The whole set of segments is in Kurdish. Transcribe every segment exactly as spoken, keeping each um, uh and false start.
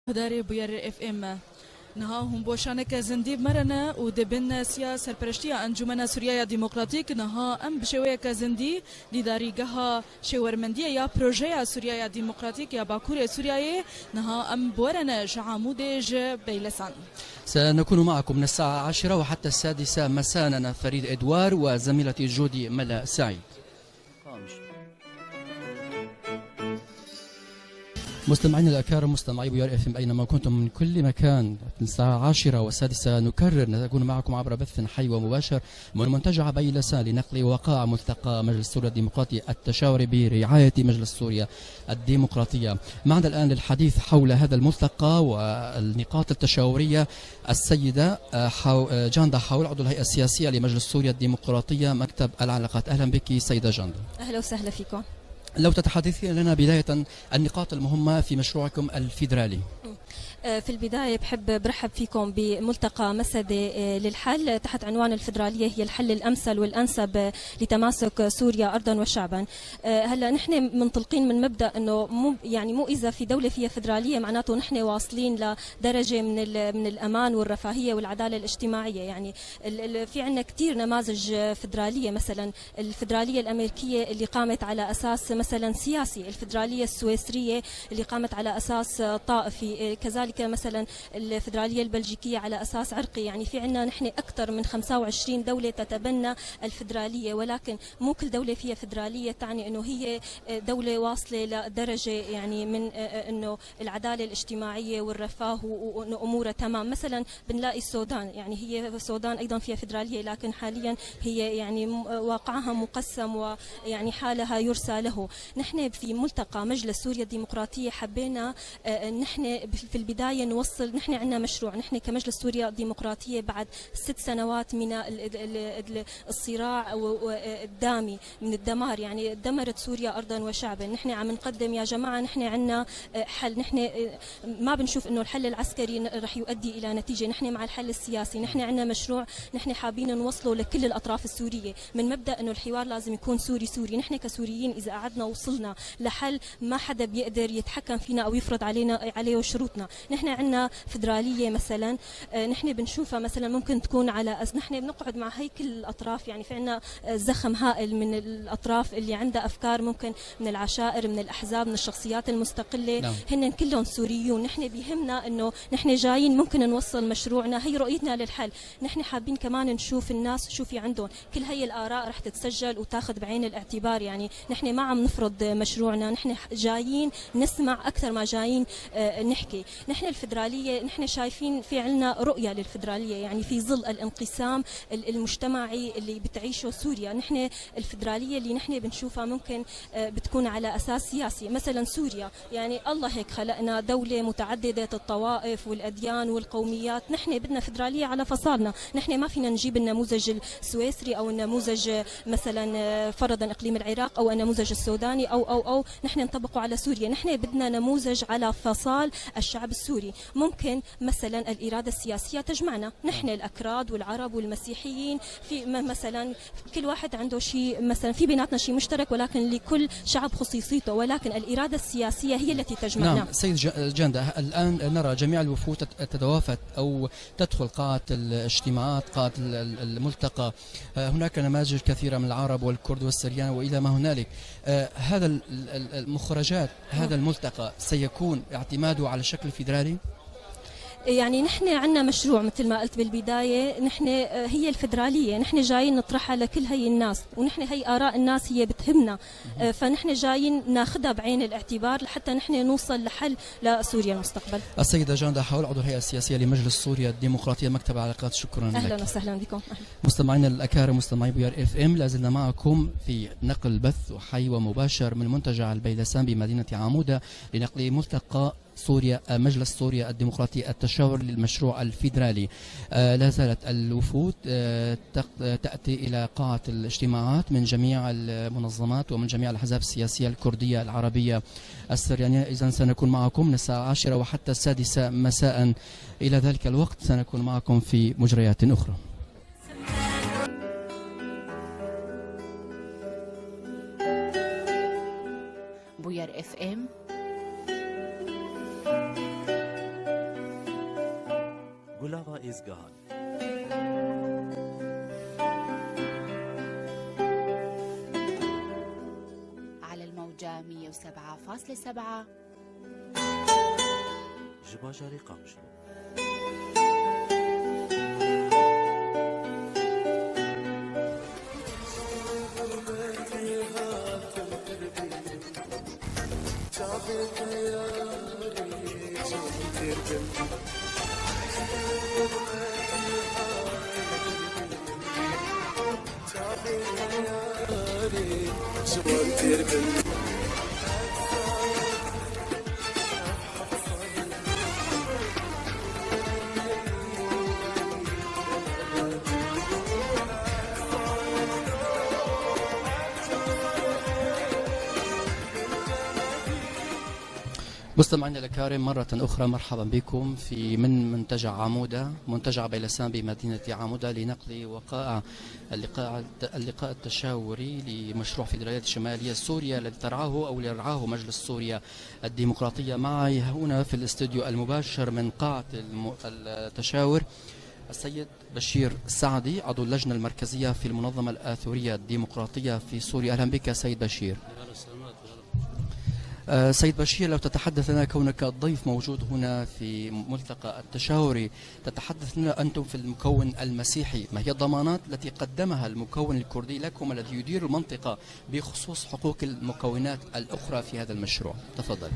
Guhdarê Bûyer F M. Niha hûn bo şaneke zindî bi me re ne û di bin siya serpereştiya Encûmena Sûriyeya Demokratîk niha em bi şêweyeke zindî dîdarîgeha şêwermendiyê ya projeya Sûriyeya Demokratîk ya Bakurê Sûriyeyê niha em bi we re ne ji Amûdê ji Beylesan. سنكون معكم من الساعة عشرة وحتى السادسة مساء. أنا فريد إدوار وزميلتي جودي ملا سعيد. مستمعينا الأكارم، مستمعي بيار اف ام أينما كنتم من كل مكان، من الساعة عشرة والسادسة نكرر نكون معكم عبر بث حي ومباشر من منتجع بيلسان لنقل وقائع ملتقى مجلس سوريا الديمقراطي التشاوري برعاية مجلس سوريا الديمقراطية. معنا الآن للحديث حول هذا الملتقى والنقاط التشاورية السيدة، آه، حاو-، آه، جاندا حاول، عضو الهيئة السياسية لمجلس سوريا الديمقراطية، مكتب العلاقات. أهلًا بك سيدة جاندا. أهلا وسهلا فيكم. لو تتحدثي لنا بداية النقاط المهمة في مشروعكم الفيدرالي. آه، في البداية بحب برحب فيكم بملتقى مسدة، آه، للحل تحت عنوان الفيدرالية هي الحل الأمثل والأنسب، آه، لتماسك سوريا أرضا وشعبا. آه، هلأ نحن منطلقين من مبدأ إنه مو، يعني، مو إذا في دولة فيها فيدرالية معناته نحن واصلين لدرجة من ال-، من الأمان والرفاهية والعدالة الاجتماعية. يعني، ال-، ال-، في عنا كتير نماذج فيدرالية، مثلًا الفيدرالية الأمريكية اللي قامت على أساس، مثلًا، سياسي، الفيدرالية السويسرية اللي قامت على أساس طائفي، آه، كذلك، مثلًا، الفيدرالية البلجيكية على أساس عرقي. يعني، في عنا نحن أكثر من خمسة وعشرين دولة تتبنى الفيدرالية، ولكن مو كل دولة فيها فيدرالية تعني إنه هي، آه، دولة واصلة لدرجة، يعني، من، آه، آه، إنه العدالة الاجتماعية والرفاه و-، و-، وإنه أمورها تمام. مثلًا بنلاقي السودان، يعني، هي السودان أيضًا فيها فيدرالية، لكن حاليًا هي، يعني، م-، واقعها مقسم ويعني حالها يرثى له. نحن في ملتقى مجلس سوريا الديمقراطية حبينا، آه، نحن بف-، في البداية نوصل، نحن عنا مشروع، نحن كمجلس سوريا الديمقراطية بعد ست سنوات من ال-، ال-، ال-، ال-، الصراع و-، و-، الدامي، من الدمار، يعني، دمرت سوريا أرضا وشعبا. نحن عم نقدم، يا جماعة، نحن عنا، آه، حل. نحن، آه، ما بنشوف إنه الحل العسكري ن-، رح يؤدي إلى نتيجة. نحن مع الحل السياسي، نحن عنا مشروع، نحن حابين نوصله لكل الأطراف السورية، من مبدأ إنه الحوار لازم يكون سوري سوري. نحن كسوريين إذا قعدنا وصلنا لحل، ما حدا بيقدر يتحكم فينا أو يفرض علينا، عليه شروطنا. نحن عنا فدرالية مثلًا، آه، نحن بنشوفها مثلًا ممكن تكون على أس-، نحن بنقعد مع هي كل الأطراف، يعني في عنا، آه، زخم هائل من الأطراف اللي عندها أفكار ممكن من العشائر، من الأحزاب، من الشخصيات المستقلة، نعم. هن كلهم سوريون. نحن بيهمنا إنه نحن جايين ممكن نوصل مشروعنا، هي رؤيتنا للحل. نحن حابين كمان نشوف الناس شو في عندهم. كل هي الآراء رح تتسجل وتاخد بعين الاعتبار. يعني، نحن ما عم نفرض مشروعنا، نحن ح-، جايين نسمع أكثر ما جايين، آه، نحكي. نحن الفدرالية، نحن شايفين في عنا رؤية للفدرالية، يعني، في ظل الانقسام ال-، المجتمعي اللي بتعيشه سوريا. نحن الفدرالية اللي نحن بنشوفها ممكن، آه، بتكون على أساس سياسي. مثلًا سوريا، يعني، الله هيك خلقنا دولة متعددة الطوائف والأديان والقوميات. نحن بدنا فدرالية على فصالنا. نحن ما فينا نجيب النموذج السويسري أو النموذج، آه، مثلًا، آه، فرضًا إقليم العراق أو النموذج السوداني أو، أو، أو نحن نطبقه على سوريا. نحن بدنا نموذج على فصال الشعب السوري. ممكن مثلًا الإرادة السياسية تجمعنا، نحن الأكراد والعرب والمسيحيين، في م-، مثلًا كل واحد عنده شيء، مثلًا في بيناتنا شيء مشترك، ولكن لكل شعب خصيصيته، ولكن الإرادة السياسية هي التي تجمعنا. نعم، سيد ج-، جندة، الآن نرى جميع الوفود تت-، تتوافد أو تدخل قاعة الاجتماعات، قاعة ال-، ال-، الملتقى. آه، هناك نماذج كثيرة من العرب والكرد والسريان وإلى ما هنالك. آه، هذا ال-، ال-، ال-، المخرجات، هذا الملتقى سيكون اعتماده على شكل فيدرالي؟ يعني، نحن عنا مشروع، مثل ما قلت بالبداية، نحن، آه، هي الفدرالية، نحن جايين نطرحها لكل هي الناس، ونحن هي آراء الناس هي بتهمنا. آه، فنحن جايين ناخدها بعين الاعتبار لحتى نحن نوصل لحل لسوريا المستقبل. السيدة جاندا حول، عضو الهيئة السياسية لمجلس سوريا الديمقراطية، مكتب العلاقات، شكرًا لك. أهلًا وسهلًا بكم. أهلًا. مستمعينا الأكارم، مستمعي بيار اف ام، لا زلنا معكم في نقل بث حي ومباشر من منتجع البيلسان بمدينة عمودة لنقل ملتقى سوريا، آه، مجلس سوريا الديمقراطي التشاور للمشروع الفيدرالي. آه، لا زالت الوفود، آه، تق-، آه، تأتي إلى قاعة الاجتماعات من جميع المنظمات ومن جميع الأحزاب السياسية الكردية العربية السريانية. إذن سنكون معكم من الساعة عشرة وحتى السادسة مساء. إلى ذلك الوقت سنكون معكم في مجريات أخرى. بوير اف ام. Lava Êzgan. على الموجة مية وسبعة فاصلة سبعة. Ji bajarê Qamişlo. مستمعينا الأكارم، مرة أخرى مرحبا بكم في، من منتجع عمودة، منتجع بيلسان بمدينة عمودة، لنقل وقائع اللقاء، اللقاء التشاوري لمشروع فيدرالية شمالية سوريا الذي ترعاه أو يرعاه مجلس سوريا الديمقراطية. معي هنا في الاستوديو المباشر من قاعة الم-، التشاور السيد بشير سعدي، عضو اللجنة المركزية في المنظمة الآثورية الديمقراطية في سوريا. أهلًا بك سيد بشير. يا هلا، سلامات، يا هلا. آه، سيد بشير، لو تتحدث لنا، كونك الضيف موجود هنا في ملتقى التشاوري، تتحدث لنا أنتم في المكون المسيحي، ما هي الضمانات التي قدمها المكون الكردي لكم الذي يدير المنطقة بخصوص حقوق المكونات الأخرى في هذا المشروع؟ تفضل.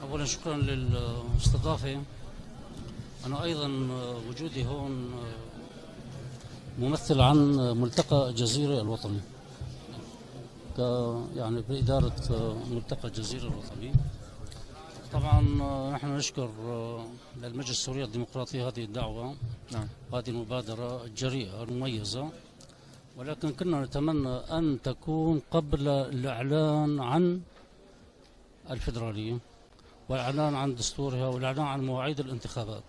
أولًا شكرًا للاستضافة. أنا أيضًا وجودي هون ممثل عن ملتقى الجزيرة الوطني. ك-، يعني بإدارة ملتقى الجزيرة الوطني. طبعًا نحن نشكر للمجلس السوري الديمقراطي هذه الدعوة، نعم. وهذه المبادرة الجريئة المميزة، ولكن كنا نتمنى أن تكون قبل الإعلان عن الفيدرالية والإعلان عن دستورها والإعلان عن مواعيد الانتخابات،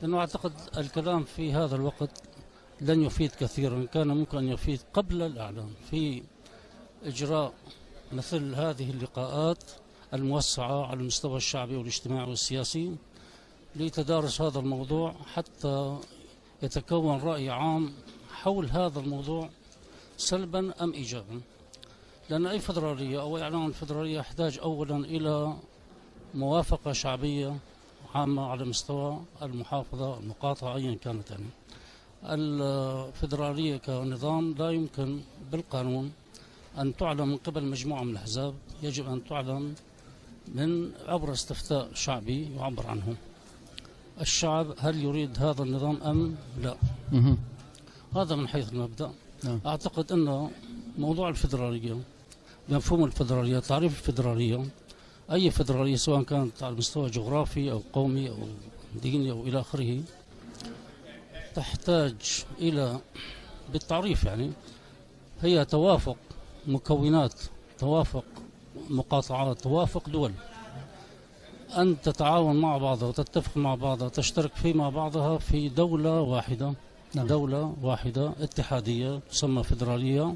لأنه أعتقد الكلام في هذا الوقت لن يفيد كثيرًا، كان ممكن أن يفيد قبل الإعلان في إجراء مثل هذه اللقاءات الموسعة على المستوى الشعبي والاجتماعي والسياسي لتدارس هذا الموضوع حتى يتكون رأي عام حول هذا الموضوع سلبًا أم إيجابًا. لأن أي فدرالية أو إعلان فدرالية يحتاج أولًا إلى موافقة شعبية عامة على مستوى المحافظة، المقاطعة، أيًا كانت يعني. الفدرالية كنظام لا يمكن بالقانون أن تعلن من قبل مجموعة من الأحزاب، يجب أن تعلن من عبر استفتاء شعبي يعبر عنه الشعب هل يريد هذا النظام أم لا. مهم. هذا من حيث المبدأ. نعم. أعتقد أن موضوع الفدرالية، مفهوم الفدرالية، تعريف الفدرالية، أي فدرالية سواء كانت على مستوى جغرافي أو قومي أو ديني أو إلى آخره، تحتاج إلى، بالتعريف يعني، هي توافق مكونات، توافق مقاطعات، توافق دول أن تتعاون مع بعضها وتتفق مع بعضها، تشترك في مع بعضها في دولة واحدة. نعم. دولة واحدة اتحادية تسمى فيدرالية،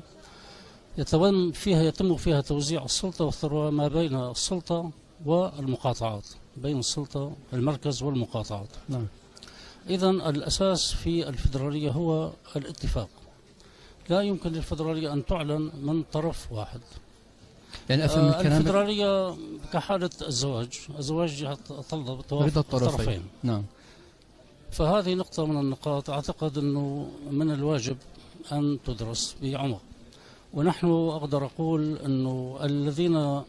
يتم فيها، يتم فيها توزيع السلطة والثروة ما بين السلطة والمقاطعات، بين السلطة، المركز والمقاطعات. نعم. إذن الأساس في الفيدرالية هو الاتفاق. لا يمكن للفيدرالية أن تعلن من طرف واحد. يعني أفهم آه، من كلامك الفيدرالية كحالة الزواج، الزواج يتطلب توافق رضا الطرفين. الطرفين. نعم. فهذه نقطة من النقاط أعتقد أنه من الواجب أن تدرس بعمق. ونحن أقدر أقول أنه الذين،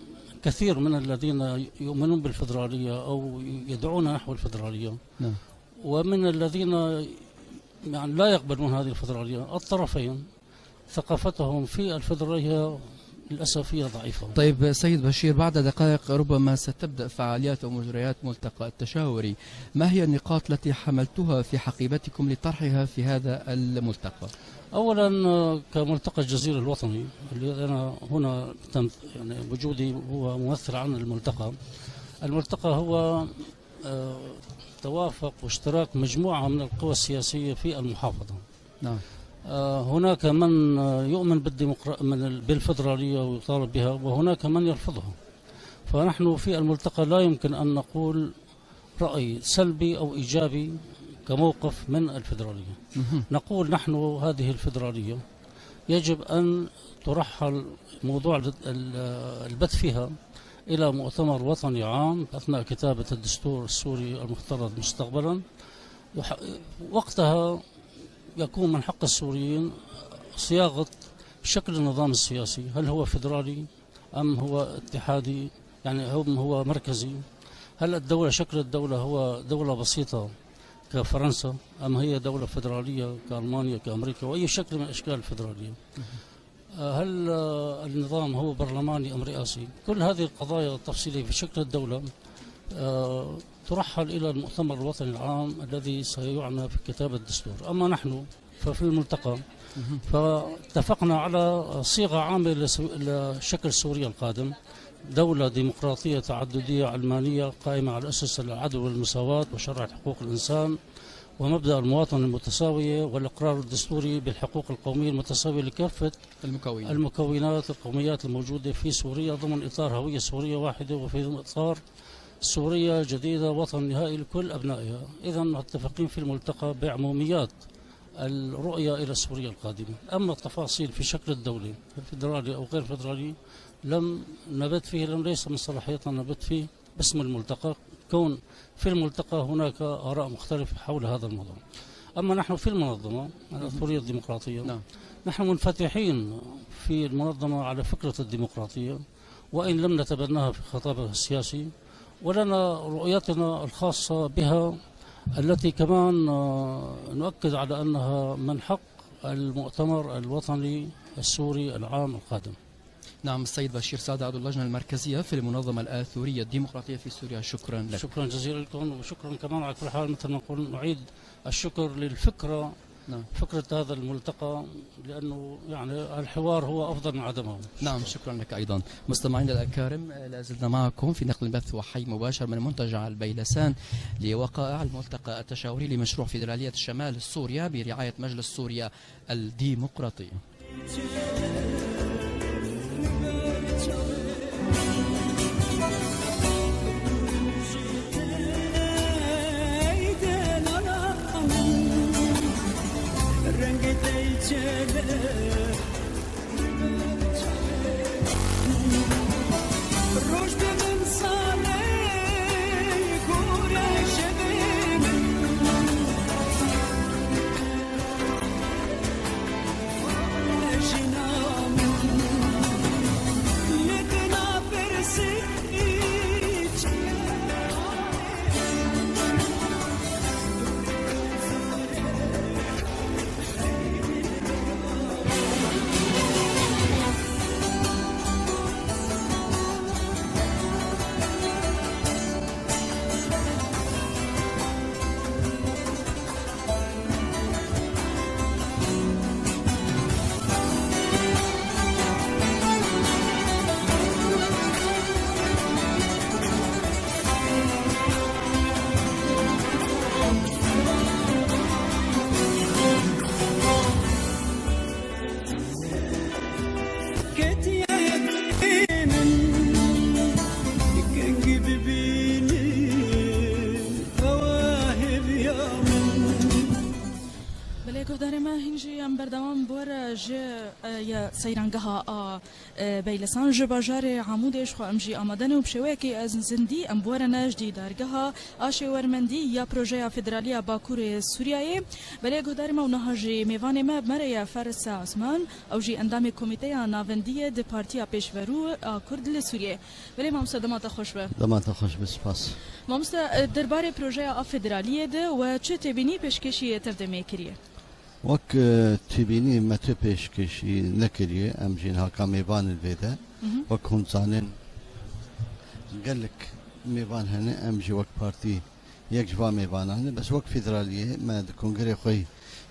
كثير من الذين يؤمنون بالفيدرالية أو يدعون نحو الفيدرالية، نعم. ومن الذين يعني لا يقبلون هذه الفيدرالية، الطرفين ثقافتهم في الفيدرالية للأسف هي ضعيفة. طيب سيد بشير، بعد دقائق ربما ستبدأ فعاليات ومجريات ملتقى التشاوري، ما هي النقاط التي حملتها في حقيبتكم لطرحها في هذا الملتقى؟ أولًا، آه، كملتقى الجزيرة الوطني اللي أنا هنا تم-، يعني وجودي هو ممثل عن الملتقى. الملتقى هو، آه، توافق واشتراك مجموعة من القوى السياسية في المحافظة. نعم. آه، هناك من، آه، يؤمن بالديمقرا-، من ال-، بالفدرالية ويطالب بها، وهناك من يرفضها. فنحن في الملتقى لا يمكن أن نقول رأي سلبي أو إيجابي كموقف من الفيدرالية. نقول نحن هذه الفيدرالية يجب أن ترحل موضوع ال-، ال-، البت فيها إلى مؤتمر وطني عام أثناء كتابة الدستور السوري المفترض مستقبلًا. وح-، وقتها يكون من حق السوريين صياغة شكل النظام السياسي، هل هو فيدرالي أم هو اتحادي؟ يعني، أم هو مركزي؟ هل الدولة، شكل الدولة هو دولة بسيطة كفرنسا، أم هي دولة فيدرالية كألمانيا، كأمريكا، وأي شكل من أشكال الفيدرالية؟ آه، هل، آه، النظام هو برلماني أم رئاسي؟ كل هذه القضايا التفصيلية في شكل الدولة، آه، ترحل إلى المؤتمر الوطني العام الذي سيعنى في كتابة الدستور. أما نحن ففي الملتقى فاتفقنا على صيغة عامة لس-، لشكل سوريا القادم: دولة ديمقراطية تعددية علمانية قائمة على أسس العدل والمساواة وشرع حقوق الإنسان ومبدأ المواطنة المتساوية والإقرار الدستوري بالحقوق القومية المتساوية لكافة المكونات. المكونات القوميات الموجودة في سوريا ضمن إطار هوية سورية واحدة وفي إطار سوريا جديدة، وطن نهائي لكل أبنائها. إذن متفقين في الملتقى بعموميات الرؤية إلى سوريا القادمة. أما التفاصيل في شكل الدولة، فيدرالي أو غير فيدرالي، لم نبت فيه، لم، ليس من صلاحيتنا نبت فيه باسم الملتقى، كون في الملتقى هناك آراء مختلفة حول هذا الموضوع. أما نحن في المنظمة الأثورية الديمقراطية، نعم. نحن منفتحين في المنظمة على فكرة الديمقراطية، وإن لم نتبناها في خطابها السياسي، ولنا رؤيتنا الخاصة بها التي كمان، آه، نؤكد على أنها من حق المؤتمر الوطني السوري العام القادم. نعم، السيد بشير سعد، عضو اللجنة المركزية في المنظمة الآثورية الديمقراطية في سوريا، شكرًا لك. شكرًا جزيلًا لكم، وشكرًا كمان على كل حال، مثل ما نقول، نعيد الشكر للفكرة، نعم. فكرة هذا الملتقى، لأنه يعني الحوار هو أفضل من عدمه. نعم، شكرًا لك أيضًا. مستمعينا الأكارم، لا زلنا معكم في نقل البث وحي مباشر من منتجع البيلسان لوقائع الملتقى التشاوري لمشروع فيدرالية شمال سوريا برعاية مجلس سوريا الديمقراطي. Belê guhdarê me, hîn jî em berdewam bi we re ji, e, ya seyrangeha a, e, Beylesan ji bajarê Amûdê ji xwe em jî amade ne û bi şêweyekî ez zindî em bi we re ne ji dîdargeha a şêwermendî ya projeya federaliya Bakurê Sûriyeyê. Belê guhdarê me û niha jî mêvanê me, me re ye Faris Osman, ew jî endamê Komîteya Navendî ye di Partiya Pêşverû a Kurd li Sûriyeyê. Belê mamoste, dema te xweş be. Dema te xweş be, spas. Mamoste, e, derbarê projeya a federaliyê de we çi têbînî pêşkêşî tev de me kiriye? Wek, e, têbînî me tu pêşkêşî nekiriye, em jî niha ka mêvan in vê de. Hı hı. Wek hûn zanin, gelek mêvan hene, em jî wek partî yek ji van mêvanan in. Bes wek federaliyê me di kongrê xwe yî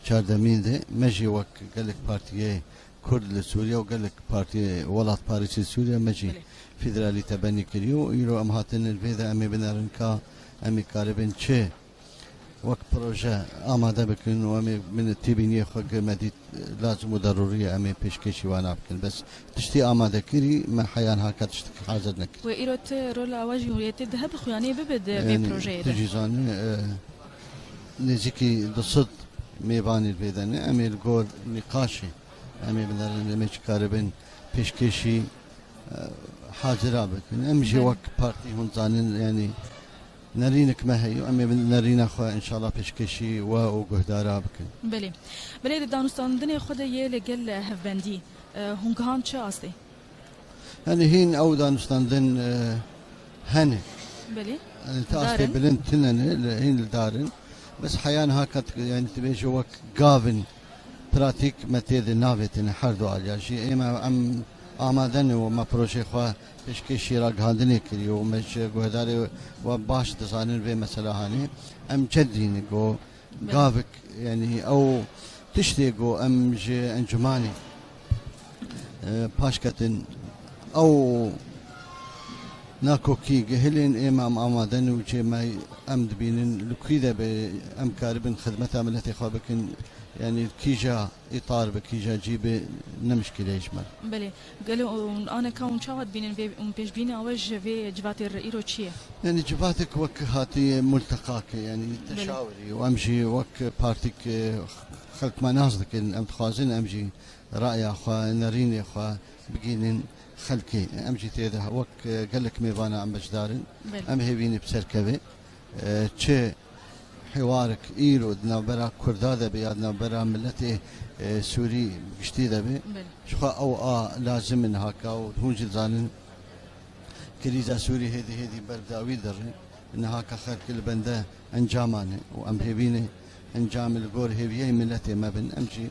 çardemîn de, me jî wek gelek partiyê Kurd li Sûriye û gelek partiyê welatparêzî Sûriye me jî Belê. federalî tebennî kiriye û îro em hatine li vê de em ê binerin ka em ê karibin çi wek proje amade bikin û em ê min têbîniyê xwe gi me dît lazim û derûrî ye em ê pêşkêşî wana bikin. Bes tiştî amadekirî me heya niha ka tiştekî hazir nekir. Wê îro ti rola we jî wê tê dihe bi xuyanê bibe di vê Yanî, projeyê tu de. jî zanî, e, Nêzîkî du sed mêvanê li vê de ne. Em ê li gor nîqaşê, em ê binerin, em ê çi karibin pêşkêşî, e, hazira bikin. Em jî Belê. wek partî hûn zanin, yanî nerînik me heye û em ê bi nerîna xwe înşallah pêşkêşî we û guhdara bikin. Belê. Belê, di danûstandinê xwe de yê li gel hevbendî, e, hûn gihan çi astê? Yanî hîn ew danûstandin, e, hene. Belê. Yanî ti astê Dar in. bilind tune ne, li, hîn li dar in. Bes heya niha kat, yanî tu bêje wek gavin pratîk me tê de navêtine her du aliya jî. Ême em amade ne û me projeyê xwe pêşkêşî ragihandinê kiriye û me ji guhdarê we baş dizanin vê mesela hanê. Em cedî ne ku Belê. gavik, yanî ew tiştê ku em ji encûmanê, e, paş ketin, ew nakokî gihilên ê me em amade ne û cê me em dibînin li kû de be, em karibin xidmeta miletê xwe bikin, yanî kîja îtar be, kîja cî be, ne mişkîleyê ji me. Belê. Gelo hûn aneka hûn çawa dibînin vê, hûn pêşbîna we ji vê civatê re îro çi ye? Yanî civatek wek hatiye multeqake, yanî Belê. teşawirî û em jî wek partîk, e, xelk me nas dikin, em dixwazin em jî raya xwe, nerînê xwe bigînin xelkê. Em jî tê de wek, e, gelek mêvana em beşdar in. Belê. Em hêvî ne bi ser keve. E, çi hiwarek îro di navbera Kurda de be ya di navbera miletê, e, Sûrî bi giştî de be, Belê. ji xwe ew a lazim in haka û hûn jî dizanin krîza Sûrî hêdî hêdî ber dawî dire. Niha ka xelk li bende encaman e û em hêvî ne encamê li gor hêviyeyê miletê me bin. Em jî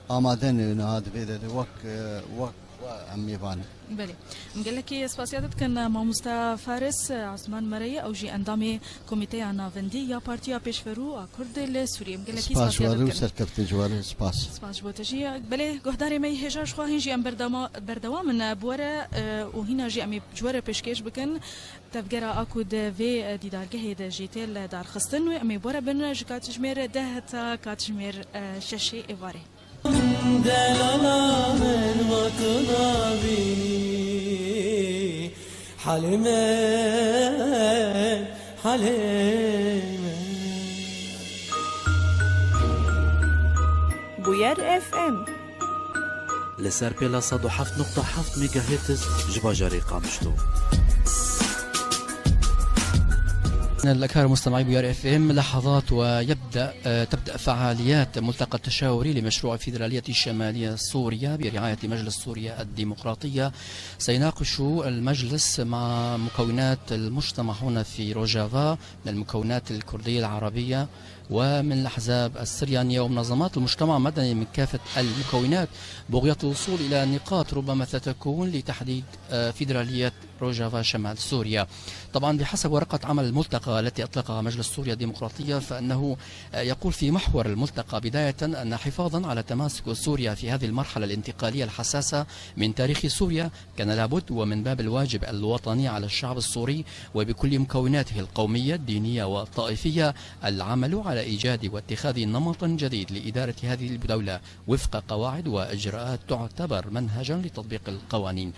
amade ne niha di vê derê wek, e, wek we em mêvan in. Belê. Em gelekî spasiya te dikin, mamoste Faris Asman Mereyê, ew jî endamê Komîteya Navendî ya Partiya Pêşverû a Kurd li Sûriyê. Em gelekî Spas ji spasiya we te re û dikin. serkeftin ji we re. Spas. Spas ji bo te jî. Belê, guhdarê me yê hêja, ji xwe hîn jî em berdama-, berdewam in, e, bi we re, e, û hîna jî em ê ji we re pêşkêş bikin. Tevgera a ku di vê, e, dîdargehê de jî tê li darxistin, wê em ê bi we re bin ji katjimêr deh heta katjimêr, e, şeşê êvarê. Delala min, ma tu nabî halê min, halê min. Bûyer F M. Li ser pêla sed û heft nokta heft megahertz ji bajarê Qamişlo. الأكارم مستمعي بويار اف ام، لحظات ويبدأ، آه، تبدأ فعاليات ملتقى التشاوري لمشروع فيدرالية شمالية سوريا برعاية مجلس سوريا الديمقراطية. سيناقش المجلس مع مكونات المجتمع هنا في روجافا من المكونات الكردية العربية ومن الأحزاب السريانية ومنظمات المجتمع المدني من كافة المكونات، بغية الوصول إلى نقاط ربما ستكون لتحديد، آه، فيدرالية روجافا شمال سوريا. طبعًا بحسب ورقة عمل الملتقى التي أطلقها مجلس سوريا الديمقراطية، فإنه، آه، يقول في محور الملتقى بداية أن حفاظًا على تماسك سوريا في هذه المرحلة الانتقالية الحساسة من تاريخ سوريا، كان لابد ومن باب الواجب الوطني على الشعب السوري وبكل مكوناته القومية، الدينية والطائفية العمل على إيجاد واتخاذ نمط جديد لإدارة هذه الدولة وفق قواعد وإجراءات تعتبر منهجًا لتطبيق القوانين.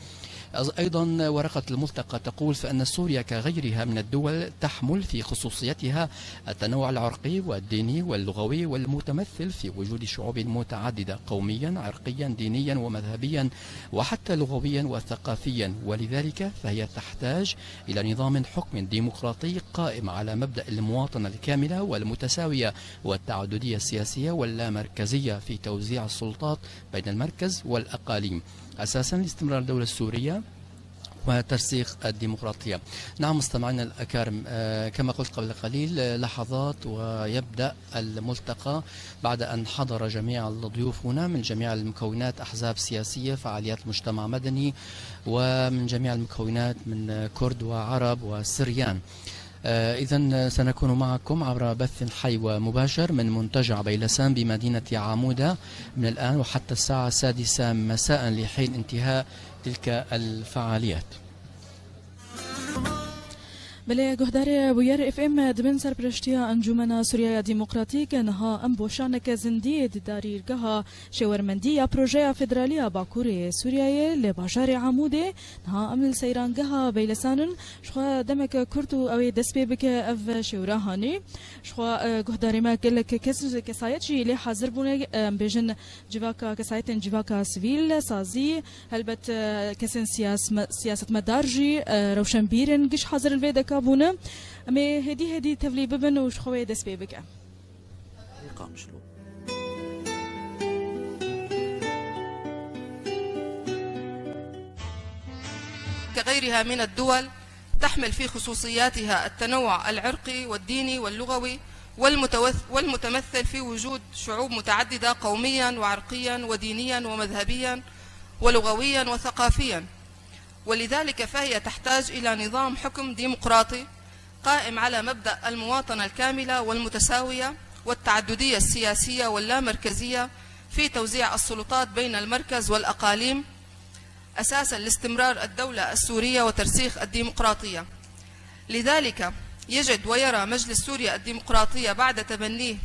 أز-، أيضًا ورقة الملتقى تقول فإن سوريا كغيرها من الدول تحمل في خصوصيتها التنوع العرقي والديني واللغوي والمتمثل في وجود شعوب متعددة قوميًا، عرقيًا، دينيًا ومذهبيًا وحتى لغويًا وثقافيًا، ولذلك فهي تحتاج إلى نظام حكم ديمقراطي قائم على مبدأ المواطنة الكاملة والمتساوية والتعددية السياسية واللامركزية في توزيع السلطات بين المركز والأقاليم، أساسًا لاستمرار الدولة السورية وترسيخ الديمقراطية. نعم مستمعينا الأكارم، آه، كما قلت قبل قليل، آه، لحظات ويبدأ الملتقى بعد أن حضر جميع الضيوف هنا من جميع المكونات، أحزاب سياسية، فعاليات مجتمع مدني، ومن جميع المكونات من كرد وعرب وسريان. آه، إذن سنكون معكم عبر بث حي ومباشر من منتجع بيلسان بمدينة عمودة من الآن وحتى الساعة السادسة مساء لحين انتهاء تلك الفعاليات. Belê, guhdarê Bûyer F M, di bin serpereştiya Encûmena Sûriyeya Demokratîk, niha em boşaneke zindî di darîrgeha şêwermendî ya Projeya Federalî ya Bakurê Sûriyeyê li bajarê Amûdê, niha em li seyrangeha Beylesan in. Ji xwe demeke kurt û ew ê dest pê bike ev şêwra hanî. Ji xwe, e, guhdarê me gelek kes, kesayet jî lê hazir bûne, em bêjin civaka, kesayetên civaka sivîl, sazî, Helbet, e, kesên siyasme-, siyasetmedar jî, e, rewşenbîr in, giş hazir li vê deka bûne. Em ê hêdî hêdî tevlî bibin û ji xwe wê dest pê bike. كغيرها من الدول تحمل في خصوصياتها التنوع العرقي والديني واللغوي والمتوث-، والمتمثل في وجود شعوب متعددة قوميا وعرقيا ودينيا ومذهبيا ولغويا وثقافيا، ولذلك فهي تحتاج إلى نظام حكم ديمقراطي قائم على مبدأ المواطنة الكاملة والمتساوية والتعددية السياسية واللامركزية في توزيع السلطات بين المركز والأقاليم أساسا لاستمرار الدولة السورية وترسيخ الديمقراطية. لذلك يجد ويرى مجلس سوريا الديمقراطية بعد تبنيه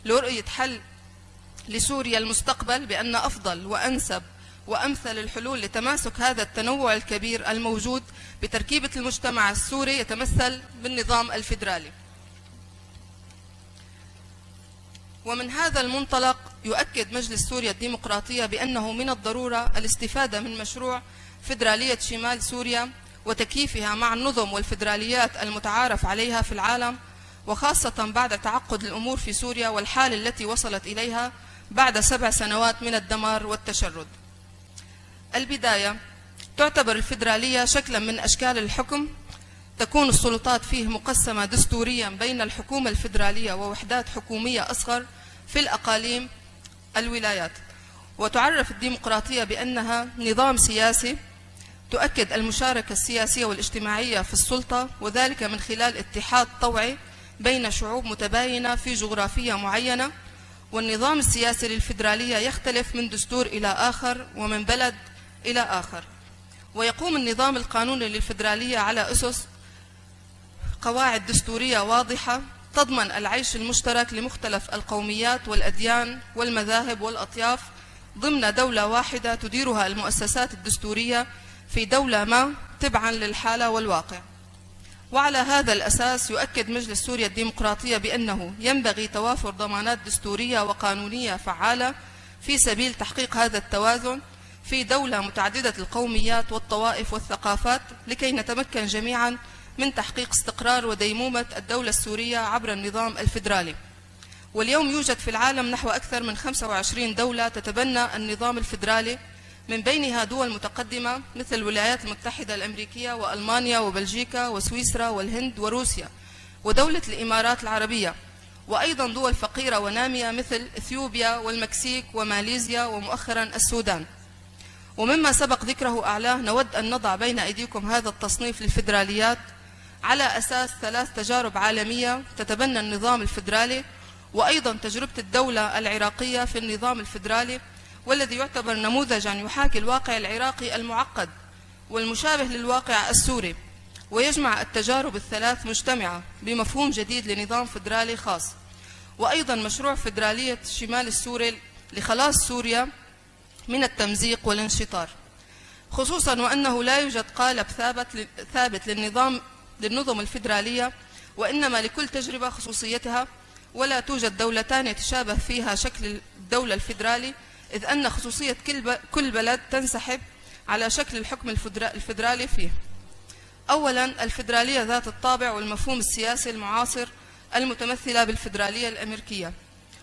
لرؤية حل لسوريا المستقبل بأن أفضل وأنسب وأمثل الحلول لتماسك هذا التنوع الكبير الموجود بتركيبة المجتمع السوري يتمثل بالنظام الفيدرالي. ومن هذا المنطلق يؤكد مجلس سوريا الديمقراطية بأنه من الضرورة الاستفادة من مشروع فيدرالية شمال سوريا وتكييفها مع النظم والفيدراليات المتعارف عليها في العالم، وخاصة بعد تعقد الأمور في سوريا والحال التي وصلت إليها بعد سبع سنوات من الدمار والتشرد. البداية، تعتبر الفيدرالية شكلا من أشكال الحكم، تكون السلطات فيه مقسمة دستوريا بين الحكومة الفيدرالية ووحدات حكومية أصغر في الأقاليم، الولايات. وتعرف الديمقراطية بأنها نظام سياسي تؤكد المشاركة السياسية والاجتماعية في السلطة، وذلك من خلال اتحاد طوعي بين شعوب متباينة في جغرافية معينة. والنظام السياسي للفيدرالية يختلف من دستور إلى آخر ومن بلد إلى آخر. ويقوم النظام القانوني للفيدرالية على أسس قواعد دستورية واضحة تضمن العيش المشترك لمختلف القوميات والأديان والمذاهب والأطياف ضمن دولة واحدة تديرها المؤسسات الدستورية في دولة ما، تبعا للحالة والواقع. وعلى هذا الأساس يؤكد مجلس سوريا الديمقراطية بأنه ينبغي توافر ضمانات دستورية وقانونية فعالة في سبيل تحقيق هذا التوازن في دولة متعددة القوميات والطوائف والثقافات، لكي نتمكن جميعا من تحقيق استقرار وديمومة الدولة السورية عبر النظام الفيدرالي. واليوم يوجد في العالم نحو أكثر من خمسة وعشرين دولة تتبنى النظام الفيدرالي، من بينها دول متقدمة مثل الولايات المتحدة الأمريكية وألمانيا وبلجيكا وسويسرا والهند وروسيا ودولة الإمارات العربية، وأيضا دول فقيرة ونامية مثل إثيوبيا والمكسيك وماليزيا ومؤخرا السودان. ومما سبق ذكره أعلاه، نود أن نضع بين أيديكم هذا التصنيف للفيدراليات على أساس ثلاث تجارب عالمية تتبنى النظام الفيدرالي، وأيضا تجربة الدولة العراقية في النظام الفيدرالي، والذي يعتبر نموذجا يحاكي الواقع العراقي المعقد والمشابه للواقع السوري، ويجمع التجارب الثلاث مجتمعة بمفهوم جديد لنظام فيدرالي خاص، وأيضا مشروع فيدرالية الشمال السوري لخلاص سوريا من التمزيق والانشطار، خصوصا وأنه لا يوجد قالب ثابت ل-، ثابت للنظام، للنظم الفيدرالية، وإنما لكل تجربة خصوصيتها، ولا توجد دولتان يتشابه فيها شكل الدولة الفيدرالي، إذ أن خصوصية كل ب-، كل بلد تنسحب على شكل الحكم الفدرا-، الفيدرالي فيه. أولا، الفيدرالية ذات الطابع والمفهوم السياسي المعاصر المتمثلة بالفيدرالية الأمريكية،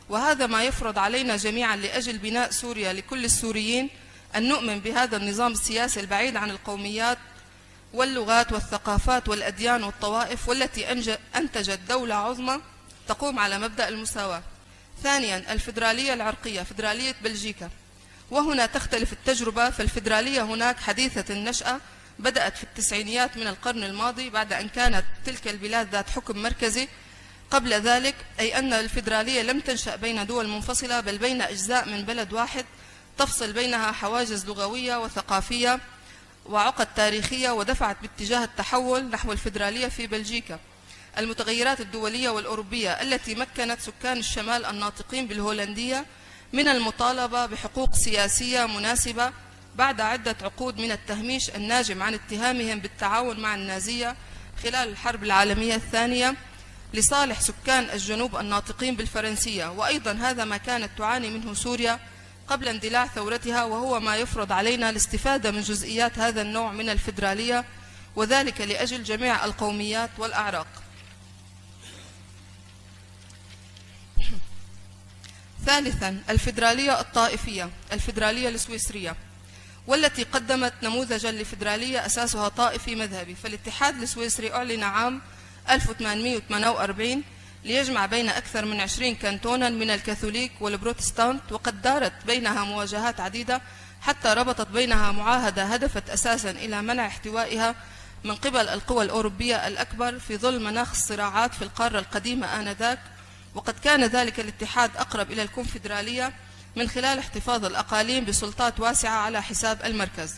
وهذا ما يفرض علينا جميعا لأجل بناء سوريا لكل السوريين أن نؤمن بهذا النظام السياسي البعيد عن القوميات واللغات والثقافات والأديان والطوائف، والتي أنج-، أنتجت دولة عظمى تقوم على مبدأ المساواة. ثانيا، الفيدرالية العرقية، فيدرالية بلجيكا، وهنا تختلف التجربة، فالفيدرالية هناك حديثة النشأة، بدأت في التسعينيات من القرن الماضي بعد أن كانت تلك البلاد ذات حكم مركزي قبل ذلك، أي أن الفيدرالية لم تنشأ بين دول منفصلة، بل بين أجزاء من بلد واحد تفصل بينها حواجز لغوية وثقافية وعقد تاريخية ودفعت باتجاه التحول نحو الفيدرالية في بلجيكا. المتغيرات الدولية والأوروبية التي مكنت سكان الشمال الناطقين بالهولندية من المطالبة بحقوق سياسية مناسبة بعد عدة عقود من التهميش الناجم عن اتهامهم بالتعاون مع النازية خلال الحرب العالمية الثانية لصالح سكان الجنوب الناطقين بالفرنسية. وأيضًا هذا ما كانت تعاني منه سوريا قبل اندلاع ثورتها، وهو ما يفرض علينا الاستفادة من جزئيات هذا النوع من الفيدرالية، وذلك لأجل جميع القوميات والأعراق. ثالثًا، الفيدرالية الطائفية، الفيدرالية السويسرية، والتي قدمت نموذجًا لفيدرالية أساسها طائفي مذهبي. فالاتحاد السويسري أعلن عام ألف وثمانمية وثمانية وأربعين ليجمع بين أكثر من عشرين كانتونا من الكاثوليك والبروتستانت، وقد دارت بينها مواجهات عديدة حتى ربطت بينها معاهدة هدفت أساسًا إلى منع احتوائها من قبل القوى الأوروبية الأكبر في ظل مناخ الصراعات في القارة القديمة آنذاك، وقد كان ذلك الاتحاد أقرب إلى الكونفدرالية من خلال احتفاظ الأقاليم بسلطات واسعة على حساب المركز.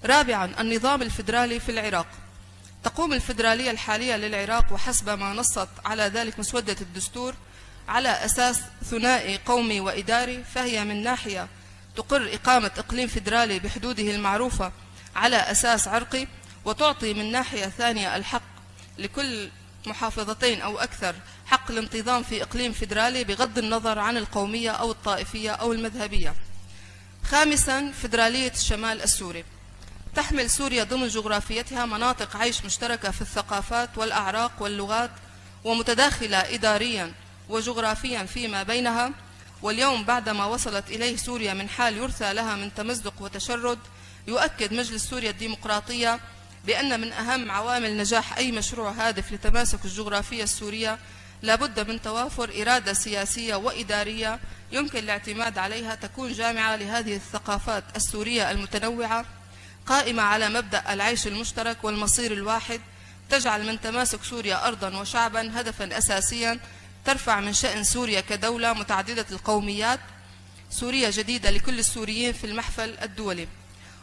رابعًا، النظام الفيدرالي في العراق. تقوم الفيدرالية الحالية للعراق، وحسب ما نصت على ذلك مسودة الدستور، على أساس ثنائي قومي وإداري، فهي من ناحية تقر إقامة إقليم فيدرالي بحدوده المعروفة على أساس عرقي، وتعطي من ناحية ثانية الحق لكل محافظتين أو أكثر حق الانتظام في إقليم فيدرالي بغض النظر عن القومية أو الطائفية أو المذهبية. خامسًا، فيدرالية الشمال السوري. تحمل سوريا ضمن جغرافيتها مناطق عيش مشتركة في الثقافات والأعراق واللغات، ومتداخلة إداريًا وجغرافيًا فيما بينها. واليوم، بعدما وصلت إليه سوريا من حال يرثى لها من تمزق وتشرد، يؤكد مجلس سوريا الديمقراطية بأن من أهم عوامل نجاح أي مشروع هادف لتماسك الجغرافية السورية لابد من توافر إرادة سياسية وإدارية يمكن الاعتماد عليها، تكون جامعة لهذه الثقافات السورية المتنوعة، قائمة على مبدأ العيش المشترك والمصير الواحد، تجعل من تماسك سوريا أرضًا وشعبًا هدفًا أساسيًا، ترفع من شأن سوريا كدولة متعددة القوميات، سوريا جديدة لكل السوريين في المحفل الدولي.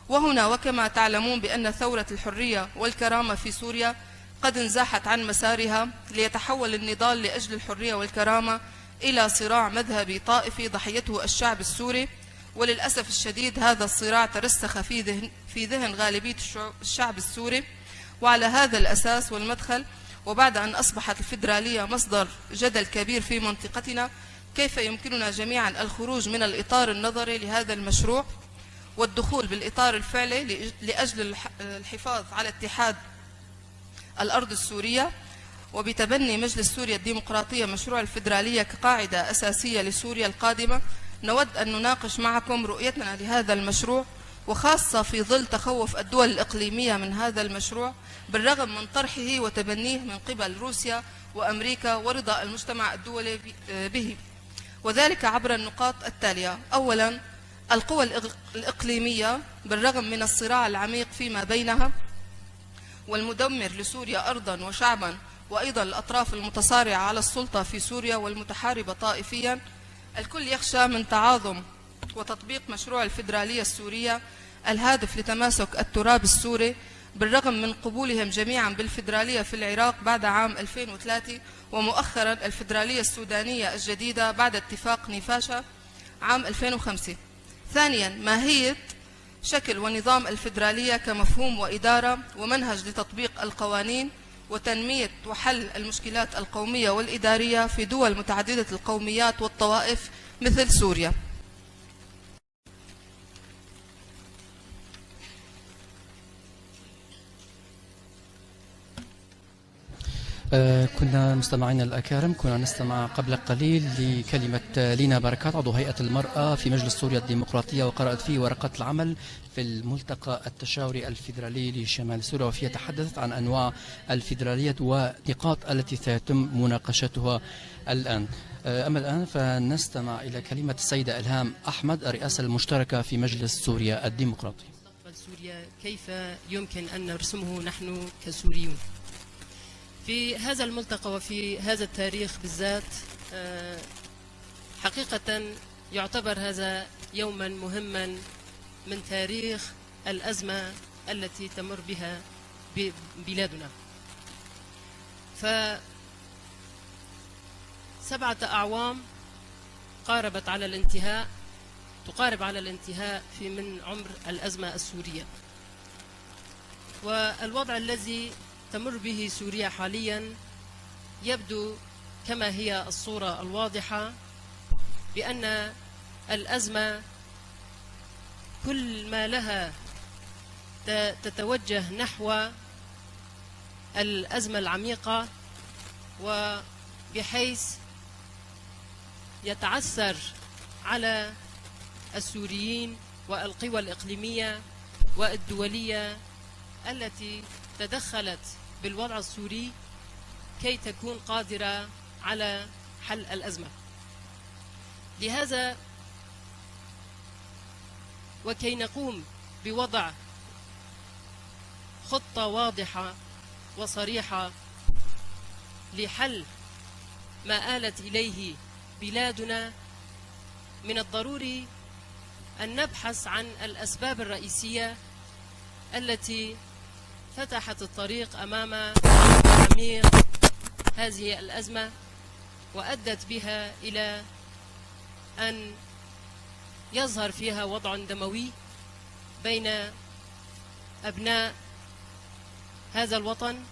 وهنا، وكما تعلمون بأن ثورة الحرية والكرامة في سوريا قد انزاحت عن مسارها، ليتحول النضال لأجل الحرية والكرامة إلى صراع مذهبي طائفي ضحيته الشعب السوري. وللأسف الشديد، هذا الصراع ترسخ في ذهن، في ذهن غالبية الشعو-، الشعب السوري. وعلى هذا الأساس والمدخل، وبعد أن أصبحت الفيدرالية مصدر جدل كبير في منطقتنا، كيف يمكننا جميعًا الخروج من الإطار النظري لهذا المشروع والدخول بالإطار الفعلي لإج-، لأجل الح-، الحفاظ على اتحاد الأرض السورية، وبتبني مجلس سوريا الديمقراطية مشروع الفيدرالية كقاعدة أساسية لسوريا القادمة، نود أن نناقش معكم رؤيتنا لهذا المشروع، وخاصة في ظل تخوف الدول الإقليمية من هذا المشروع بالرغم من طرحه وتبنيه من قبل روسيا وأمريكا ورضا المجتمع الدولي ب-، به، وذلك عبر النقاط التالية. أولًا، القوى الإغ-، الإقليمية، بالرغم من الصراع العميق فيما بينها والمدمر لسوريا أرضًا وشعبًا، وأيضًا الأطراف المتصارعة على السلطة في سوريا والمتحاربة طائفيًا، الكل يخشى من تعاظم وتطبيق مشروع الفيدرالية السورية الهادف لتماسك التراب السوري، بالرغم من قبولهم جميعًا بالفيدرالية في العراق بعد عام ألفين وثلاثة، ومؤخرًا الفيدرالية السودانية الجديدة بعد اتفاق نيفاشا عام ألفين وخمسة. ثانيًا، ماهية شكل ونظام الفيدرالية كمفهوم وإدارة ومنهج لتطبيق القوانين وتنمية وحل المشكلات القومية والإدارية في دول متعددة القوميات والطوائف مثل سوريا. آه، كنا مستمعينا الأكارم، كنا نستمع قبل قليل لكلمة لينا بركات، عضو هيئة المرأة في مجلس سوريا الديمقراطية، وقرأت فيه ورقة العمل في الملتقى التشاوري الفيدرالي لشمال سوريا، وفيها تحدثت عن أنواع الفيدرالية والنقاط التي سيتم مناقشتها الآن. آه، أما الآن فنستمع إلى كلمة السيدة إلهام أحمد، الرئاسة المشتركة في مجلس سوريا الديمقراطي. مستقبل سوريا كيف يمكن أن نرسمه نحن كسوريون؟ في هذا الملتقى وفي هذا التاريخ بالذات، آه، حقيقة يعتبر هذا يوما مهما من تاريخ الأزمة التي تمر بها ب-، بلادنا. فسبعة أعوام قاربت على الانتهاء، تقارب على الانتهاء في، من عمر الأزمة السورية. والوضع الذي تمر به سوريا حاليًا يبدو كما هي الصورة الواضحة بأن الأزمة كل ما لها ت-، تتوجه نحو الأزمة العميقة، وبحيث يتعثر على السوريين والقوى الإقليمية والدولية التي تدخلت بالوضع السوري كي تكون قادرة على حل الأزمة. لهذا، وكي نقوم بوضع خطة واضحة وصريحة لحل ما آلت إليه بلادنا، من الضروري أن نبحث عن الأسباب الرئيسية التي فتحت الطريق أمام عميق هذه الأزمة، وأدت بها إلى أن يظهر فيها وضع دموي بين أبناء هذا الوطن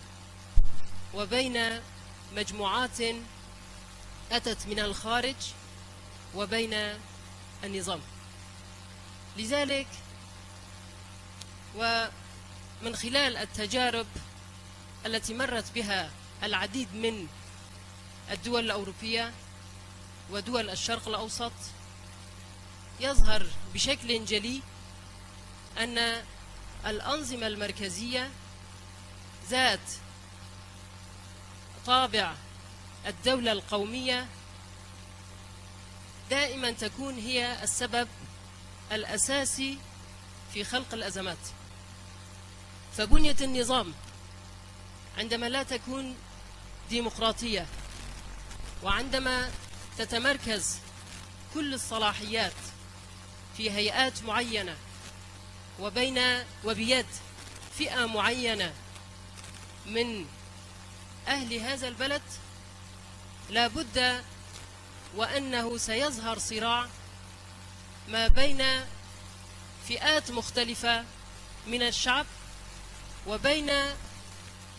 وبين مجموعات أتت من الخارج وبين النظام. لذلك، ومن خلال التجارب التي مرت بها العديد من الدول الأوروبية ودول الشرق الأوسط، يظهر بشكل جلي أن الأنظمة المركزية ذات طابع الدولة القومية دائمًا تكون هي السبب الأساسي في خلق الأزمات. فبنية النظام عندما لا تكون ديمقراطية، وعندما تتمركز كل الصلاحيات في هيئات معينة وبين، وبيد فئة معينة من أهل هذا البلد، لا بد وأنه سيظهر صراع ما بين فئات مختلفة من الشعب وبين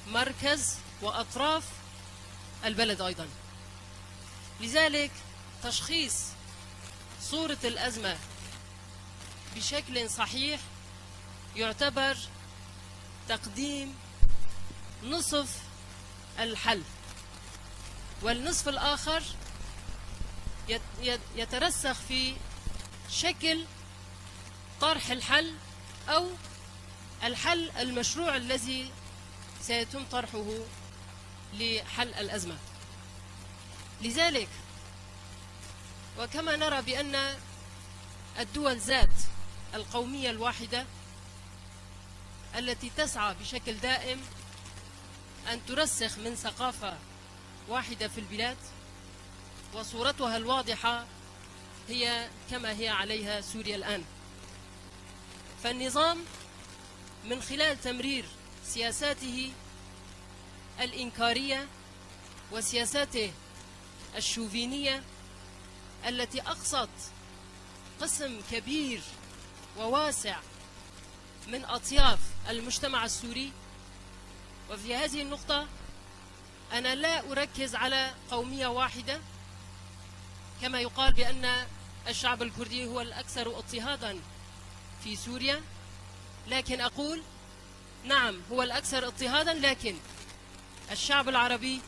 مركز وأطراف البلد أيضًا. لذلك، تشخيص صورة الأزمة بشكل صحيح يعتبر تقديم نصف الحل، والنصف الآخر يت-، يت-، يترسخ في شكل طرح الحل أو الحل المشروع الذي سيتم طرحه لحل الأزمة. لذلك، وكما نرى بأن الدول ذات القومية الواحدة التي تسعى بشكل دائم أن ترسخ من ثقافة واحدة في البلاد، وصورتها الواضحة هي كما هي عليها سوريا الآن. فالنظام من خلال تمرير سياساته الإنكارية وسياساته الشوفينية التي أقصت قسم كبير وواسع من أطياف المجتمع السوري. وفي هذه النقطة أنا لا أركز على قومية واحدة، كما يقال بأن الشعب الكردي هو الأكثر اضطهادا في سوريا، لكن أقول: نعم، هو الأكثر اضطهادا، لكن الشعب العربي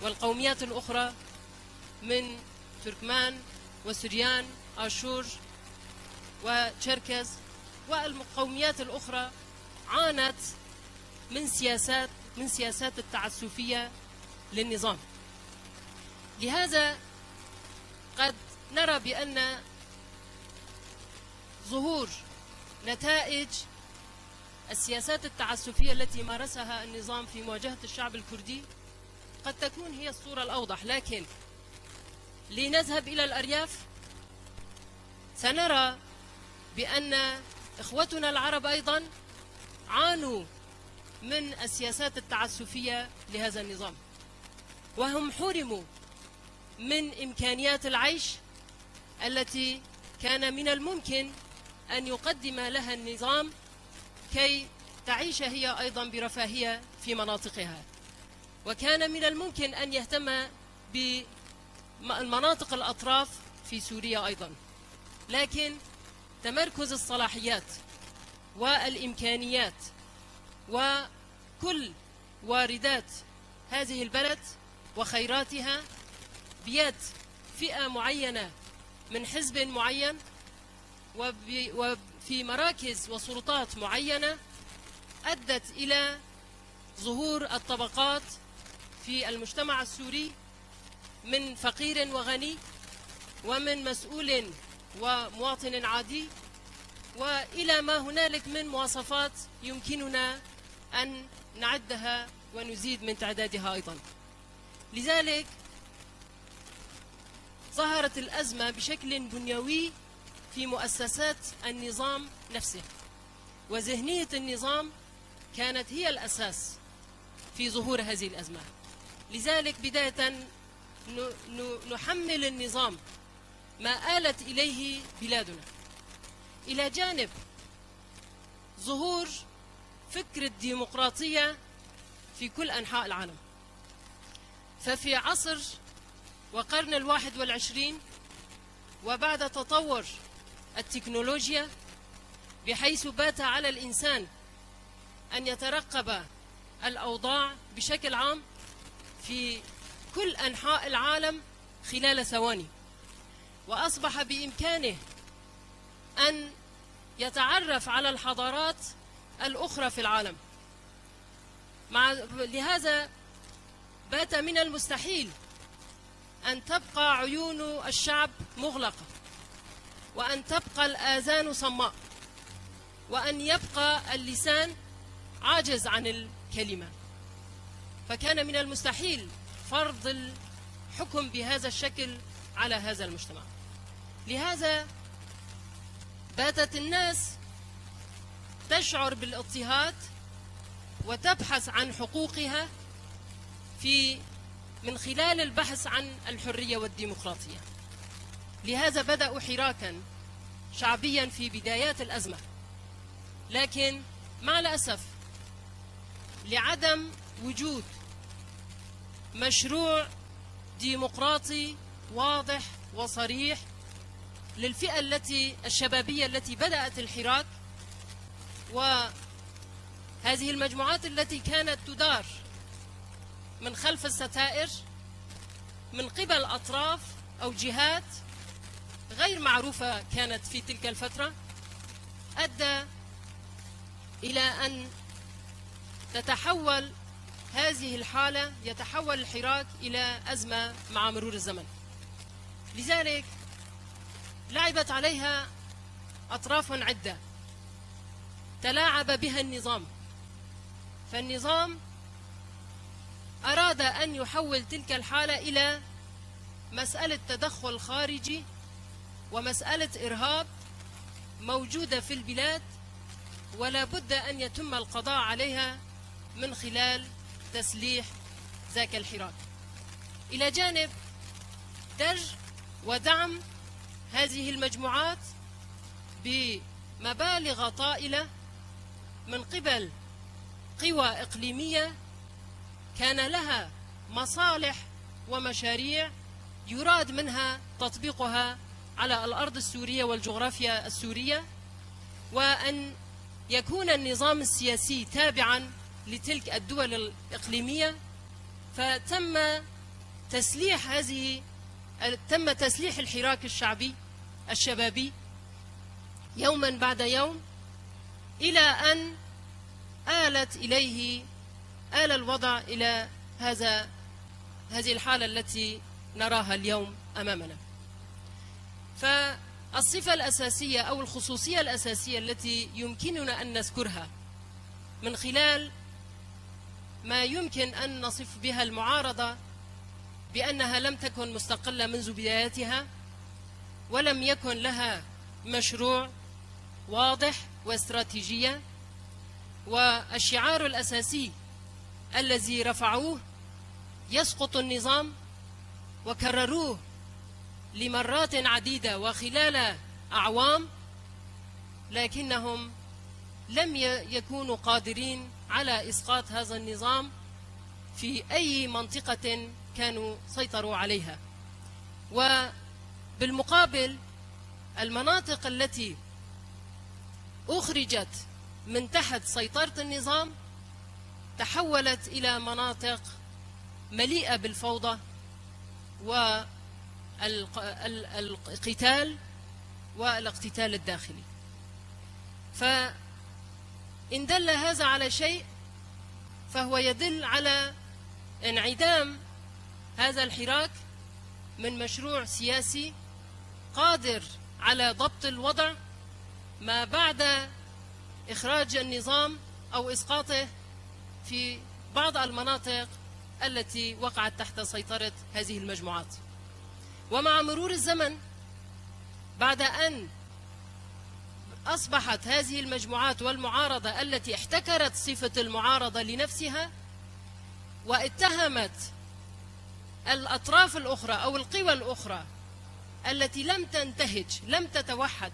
والقوميات الأخرى من تركمان وسريان، آشور وتشركز والقوميات الأخرى عانت من سياسات، من سياسات التعسفية للنظام. لهذا قد نرى بأن ظهور نتائج السياسات التعسفية التي مارسها النظام في مواجهة الشعب الكردي قد تكون هي الصورة الأوضح، لكن لنذهب إلى الأرياف سنرى بأن إخوتنا العرب أيضًا عانوا من السياسات التعسفية لهذا النظام، وهم حرموا من إمكانيات العيش التي كان من الممكن أن يقدم لها النظام كي تعيش هي أيضًا برفاهية في مناطقها، وكان من الممكن أن يهتم بالمناطق الأطراف في سوريا أيضًا. لكن تمركز الصلاحيات والإمكانيات وكل واردات هذه البلد وخيراتها بيد فئة معينة من حزب معين، وب-، وفي مراكز وسلطات معينة أدت إلى ظهور الطبقات في المجتمع السوري من فقير وغني، ومن مسؤول ومواطن عادي، وإلى ما هنالك من مواصفات يمكننا أن نعدها ونزيد من تعدادها أيضًا. لذلك ظهرت الأزمة بشكل بنيوي في مؤسسات النظام نفسه، وذهنية النظام كانت هي الأساس في ظهور هذه الأزمة. لذلك بداية ن-، ن-، نحمل النظام ما آلت إليه بلادنا، إلى جانب ظهور فكر الديمقراطية في كل أنحاء العالم. ففي عصر وقرن الواحد والعشرين، وبعد تطور التكنولوجيا، بحيث بات على الإنسان أن يترقب الأوضاع بشكل عام في كل أنحاء العالم خلال ثواني، وأصبح بإمكانه أن يتعرف على الحضارات الأخرى في العالم. مع، لهذا بات من المستحيل أن تبقى عيون الشعب مغلقة، وأن تبقى الآذان صماء، وأن يبقى اللسان عاجز عن الكلمة. فكان من المستحيل فرض الحكم بهذا الشكل على هذا المجتمع. لهذا باتت الناس تشعر بالاضطهاد وتبحث عن حقوقها في، من خلال البحث عن الحرية والديمقراطية. لهذا بدأوا حراكا شعبيا في بدايات الأزمة، لكن مع الأسف لعدم وجود مشروع ديمقراطي واضح وصريح للفئة التي، الشبابية التي بدأت الحراك، وهذه المجموعات التي كانت تدار من خلف الستائر من قبل أطراف أو جهات غير معروفة كانت في تلك الفترة، أدى إلى أن تتحول هذه الحالة، يتحول الحراك إلى أزمة مع مرور الزمن. لذلك لعبت عليها أطراف عدة، تلاعب بها النظام، فالنظام أراد أن يحول تلك الحالة إلى مسألة تدخل خارجي ومسألة إرهاب موجودة في البلاد، ولا بد أن يتم القضاء عليها من خلال تسليح ذاك الحراك، إلى جانب درج ودعم هذه المجموعات بمبالغ طائلة من قبل قوى إقليمية كان لها مصالح ومشاريع يراد منها تطبيقها على الأرض السورية والجغرافيا السورية، وأن يكون النظام السياسي تابعا لتلك الدول الإقليمية. فتم تسليح هذه، تم تسليح الحراك الشعبي الشبابي يوما بعد يوم، إلى أن آلت إليه، آل الوضع إلى هذا، هذه الحالة التي نراها اليوم أمامنا. فالصفة الأساسية أو الخصوصية الأساسية التي يمكننا أن نذكرها من خلال ما يمكن أن نصف بها المعارضة بأنها لم تكن مستقلة منذ بدايتها، ولم يكن لها مشروع واضح واستراتيجية، والشعار الأساسي الذي رفعوه: يسقط النظام، وكرروه لمرات عديدة وخلال أعوام، لكنهم لم ي-، يكونوا قادرين على إسقاط هذا النظام في أي منطقة كانوا سيطروا عليها. وبالمقابل، المناطق التي أخرجت من تحت سيطرة النظام تحولت إلى مناطق مليئة بالفوضى والقتال والاقتتال الداخلي. فإن دل هذا على شيء، فهو يدل على انعدام هذا الحراك من مشروع سياسي قادر على ضبط الوضع ما بعد إخراج النظام أو إسقاطه في بعض المناطق التي وقعت تحت سيطرة هذه المجموعات. ومع مرور الزمن، بعد أن أصبحت هذه المجموعات والمعارضة التي احتكرت صفة المعارضة لنفسها واتهمت الأطراف الأخرى أو القوى الأخرى التي لم تنتهج، لم تتوحد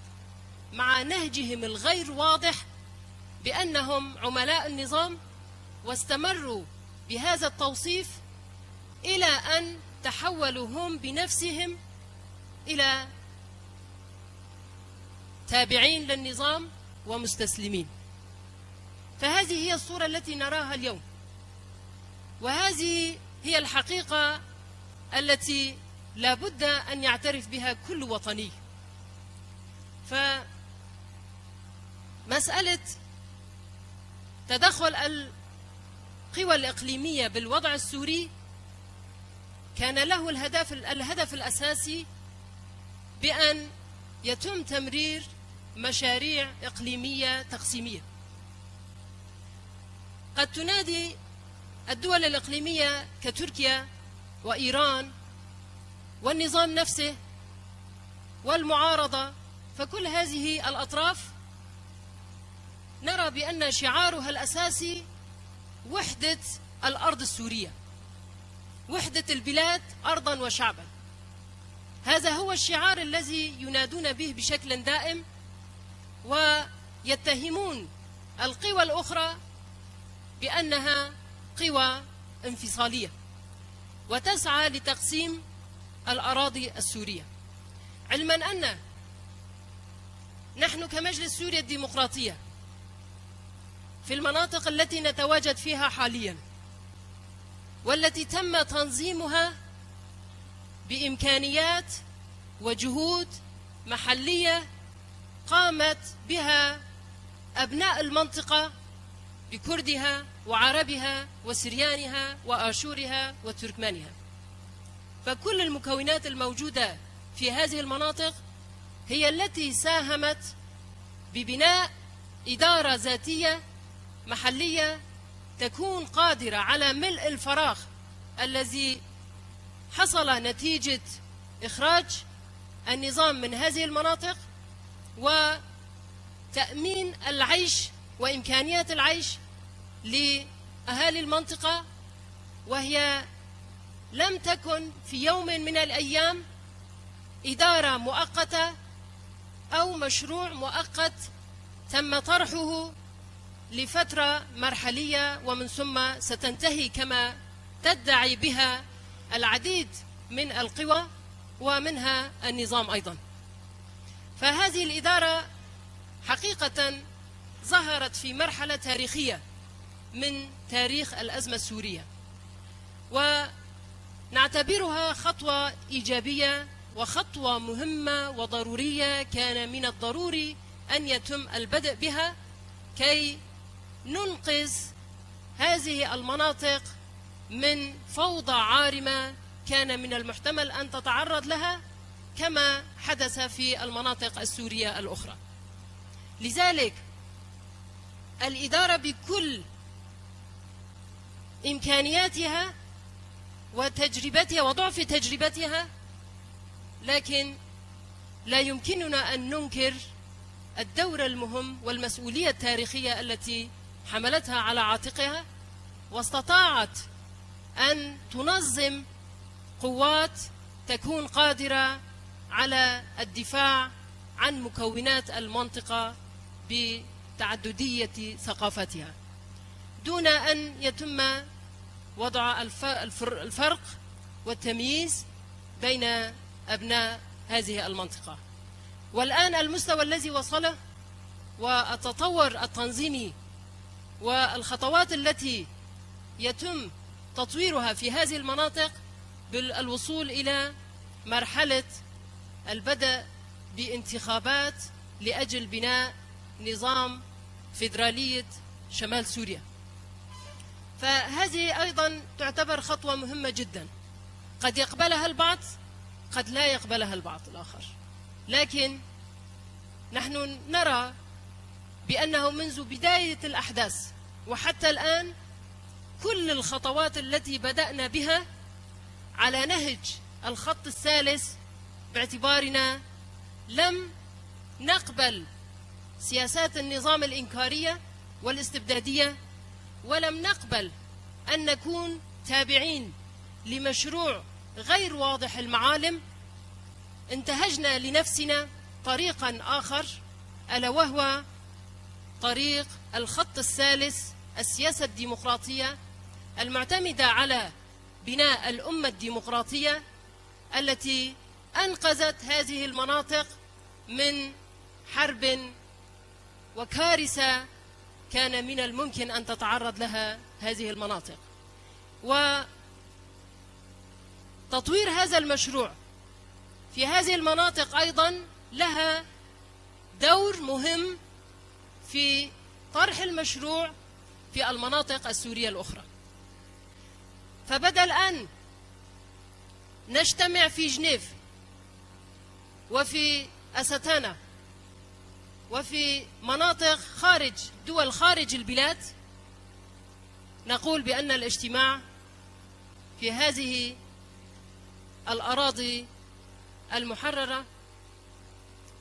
مع نهجهم الغير واضح بأنهم عملاء النظام، واستمروا بهذا التوصيف إلى أن تحولوا هم بنفسهم إلى تابعين للنظام ومستسلمين. فهذه هي الصورة التي نراها اليوم، وهذه هي الحقيقة التي لا بد أن يعترف بها كل وطني. فمسألة تدخل القوى الإقليمية بالوضع السوري كان له الهدف، الهدف الأساسي بأن يتم تمرير مشاريع إقليمية تقسيمية. قد تنادي الدول الإقليمية كتركيا وإيران والنظام نفسه والمعارضة، فكل هذه الأطراف نرى بأن شعارها الأساسي وحدة الأرض السورية، وحدة البلاد أرضا وشعبا. هذا هو الشعار الذي ينادون به بشكل دائم، ويتهمون القوى الأخرى بأنها قوى انفصالية وتسعى لتقسيم الأراضي السورية، علما أن نحن كمجلس سوريا الديمقراطية في المناطق التي نتواجد فيها حاليا، والتي تم تنظيمها بإمكانيات وجهود محلية قامت بها أبناء المنطقة بكردها وعربها وسريانها وآشورها وتركمانها. فكل المكونات الموجودة في هذه المناطق هي التي ساهمت ببناء إدارة ذاتية محلية تكون قادرة على ملء الفراغ الذي حصل نتيجة إخراج النظام من هذه المناطق، وتأمين العيش وإمكانيات العيش لأهالي المنطقة، وهي لم تكن في يوم من الأيام إدارة مؤقتة أو مشروع مؤقت تم طرحه لفترة مرحلية ومن ثم ستنتهي كما تدعي بها العديد من القوى ومنها النظام أيضا. فهذه الإدارة حقيقة ظهرت في مرحلة تاريخية من تاريخ الأزمة السورية، ونعتبرها خطوة إيجابية وخطوة مهمة وضرورية كان من الضروري أن يتم البدء بها كي ننقذ هذه المناطق من فوضى عارمة كان من المحتمل أن تتعرض لها كما حدث في المناطق السورية الأخرى. لذلك الإدارة بكل إمكانياتها وتجربتها وضعف تجربتها، لكن لا يمكننا أن ننكر الدور المهم والمسؤولية التاريخية التي حملتها على عاتقها، واستطاعت أن تنظم قوات تكون قادرة على الدفاع عن مكونات المنطقة بتعددية ثقافتها، دون أن يتم وضع الف-، الفر-، الفرق والتمييز بين أبناء هذه المنطقة. والآن المستوى الذي وصله والتطور التنظيمي والخطوات التي يتم تطويرها في هذه المناطق بالوصول إلى مرحلة البدء بانتخابات لأجل بناء نظام فيدرالية شمال سوريا. فهذه أيضًا تعتبر خطوة مهمة جدًا، قد يقبلها البعض، قد لا يقبلها البعض الآخر، لكن نحن نرى بأنه منذ بداية الأحداث وحتى الآن كل الخطوات التي بدأنا بها على نهج الخط الثالث، باعتبارنا لم نقبل سياسات النظام الإنكارية والاستبدادية، ولم نقبل أن نكون تابعين لمشروع غير واضح المعالم. انتهجنا لنفسنا طريقًا آخر، ألا وهو طريق الخط الثالث، السياسة الديمقراطية المعتمدة على بناء الأمة الديمقراطية التي أنقذت هذه المناطق من حرب وكارثة كان من الممكن أن تتعرض لها هذه المناطق. وتطوير هذا المشروع في هذه المناطق أيضًا لها دور مهم في طرح المشروع في المناطق السورية الأخرى. فبدل أن نجتمع في جنيف وفي أستانا وفي مناطق خارج، دول خارج البلاد، نقول بأن الاجتماع في هذه الأراضي المحررة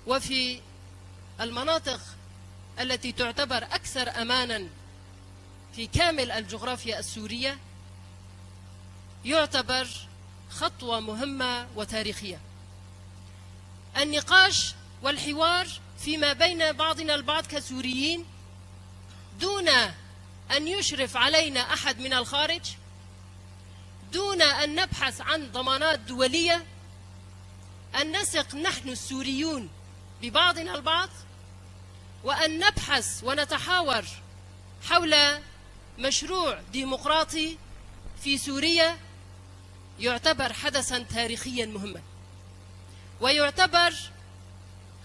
وفي المناطق التي تعتبر أكثر أمانًا في كامل الجغرافيا السورية يعتبر خطوة مهمة وتاريخية. النقاش والحوار فيما بين بعضنا البعض كسوريين دون أن يشرف علينا أحد من الخارج، دون أن نبحث عن ضمانات دولية، أن نثق نحن السوريون ببعضنا البعض، وأن نبحث ونتحاور حول مشروع ديمقراطي في سوريا، يعتبر حدثًا تاريخيًا مهمًا، ويعتبر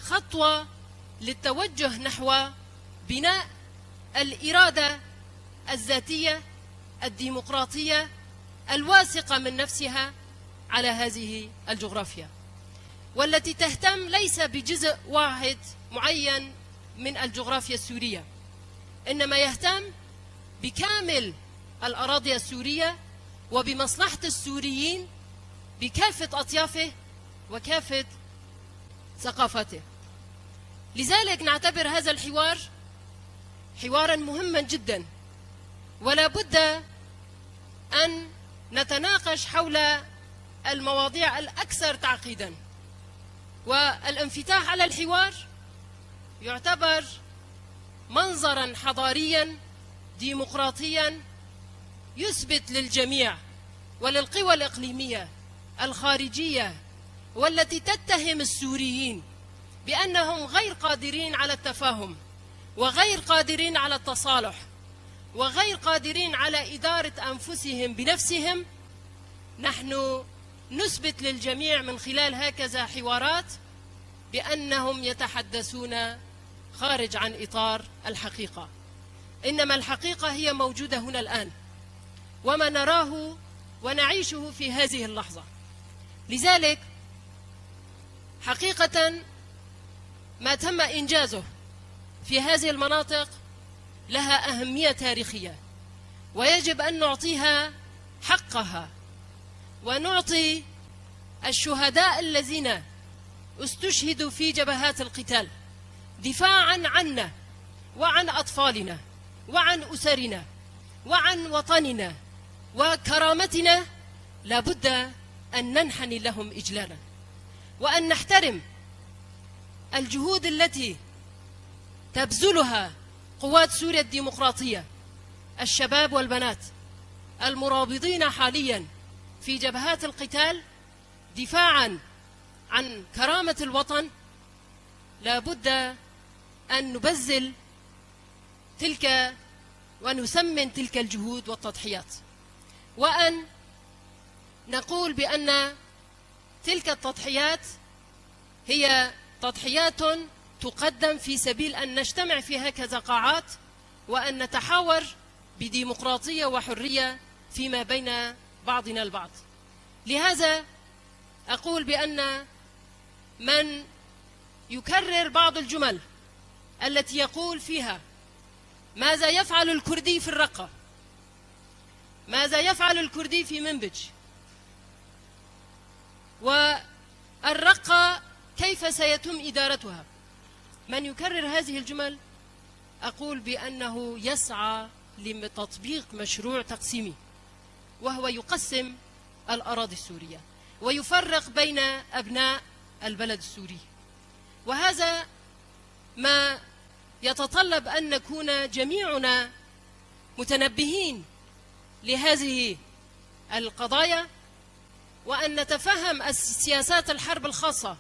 خطوة للتوجه نحو بناء الإرادة الذاتية الديمقراطية الواثقة من نفسها على هذه الجغرافيا، والتي تهتم ليس بجزء واحد معين من الجغرافيا السورية، إنما يهتم بكامل الأراضي السورية وبمصلحة السوريين بكافة أطيافه وكافة ثقافاته. لذلك نعتبر هذا الحوار حوارًا مهمًا جدًا، ولا بد أن نتناقش حول المواضيع الأكثر تعقيدًا. والانفتاح على الحوار يعتبر منظرًا حضاريًا ديمقراطيًا يثبت للجميع وللقوى الإقليمية الخارجية والتي تتهم السوريين بأنهم غير قادرين على التفاهم وغير قادرين على التصالح وغير قادرين على إدارة أنفسهم بنفسهم، نحن نثبت للجميع من خلال هكذا حوارات بأنهم يتحدثون خارج عن إطار الحقيقة، إنما الحقيقة هي موجودة هنا الآن، وما نراه ونعيشه في هذه اللحظة. لذلك حقيقة ما تم إنجازه في هذه المناطق لها أهمية تاريخية، ويجب أن نعطيها حقها، ونعطي الشهداء الذين استشهدوا في جبهات القتال دفاعًا عنا وعن أطفالنا وعن أسرنا وعن وطننا وكرامتنا، لابد أن ننحني لهم إجلالا، وأن نحترم الجهود التي تبذلها قوات سوريا الديمقراطية، الشباب والبنات المرابطين حاليا في جبهات القتال دفاعا عن كرامة الوطن. لابد أن نبذل تلك ونثمن تلك الجهود والتضحيات، وأن نقول بأن تلك التضحيات هي تضحيات تقدم في سبيل أن نجتمع في هكذا قاعات، وأن نتحاور بديمقراطية وحرية فيما بين بعضنا البعض. لهذا أقول بأن من يكرر بعض الجمل التي يقول فيها: "ماذا يفعل الكردي في الرقة؟ ماذا يفعل الكردي في منبج؟ والرقة كيف سيتم إدارتها؟" من يكرر هذه الجمل أقول بأنه يسعى لتطبيق مشروع تقسيمي، وهو يقسم الأراضي السورية ويفرق بين أبناء البلد السوري، وهذا ما يتطلب أن نكون جميعنا متنبهين لهذه القضايا، وأن نتفهم السياسات الحرب الخاصة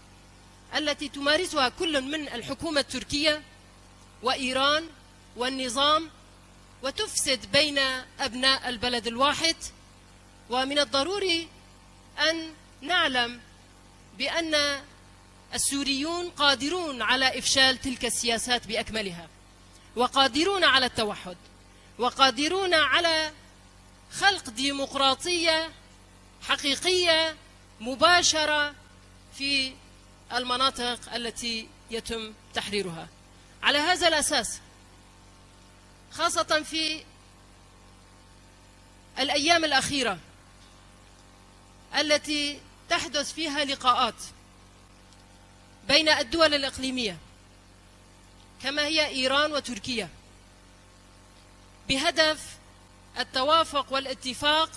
التي تمارسها كل من الحكومة التركية وإيران والنظام، وتفسد بين أبناء البلد الواحد. ومن الضروري أن نعلم بأن السوريون قادرون على إفشال تلك السياسات بأكملها، وقادرون على التوحد، وقادرون على خلق ديمقراطية حقيقية مباشرة في المناطق التي يتم تحريرها. على هذا الأساس، خاصة في الأيام الأخيرة التي تحدث فيها لقاءات بين الدول الإقليمية كما هي إيران وتركيا، بهدف التوافق والاتفاق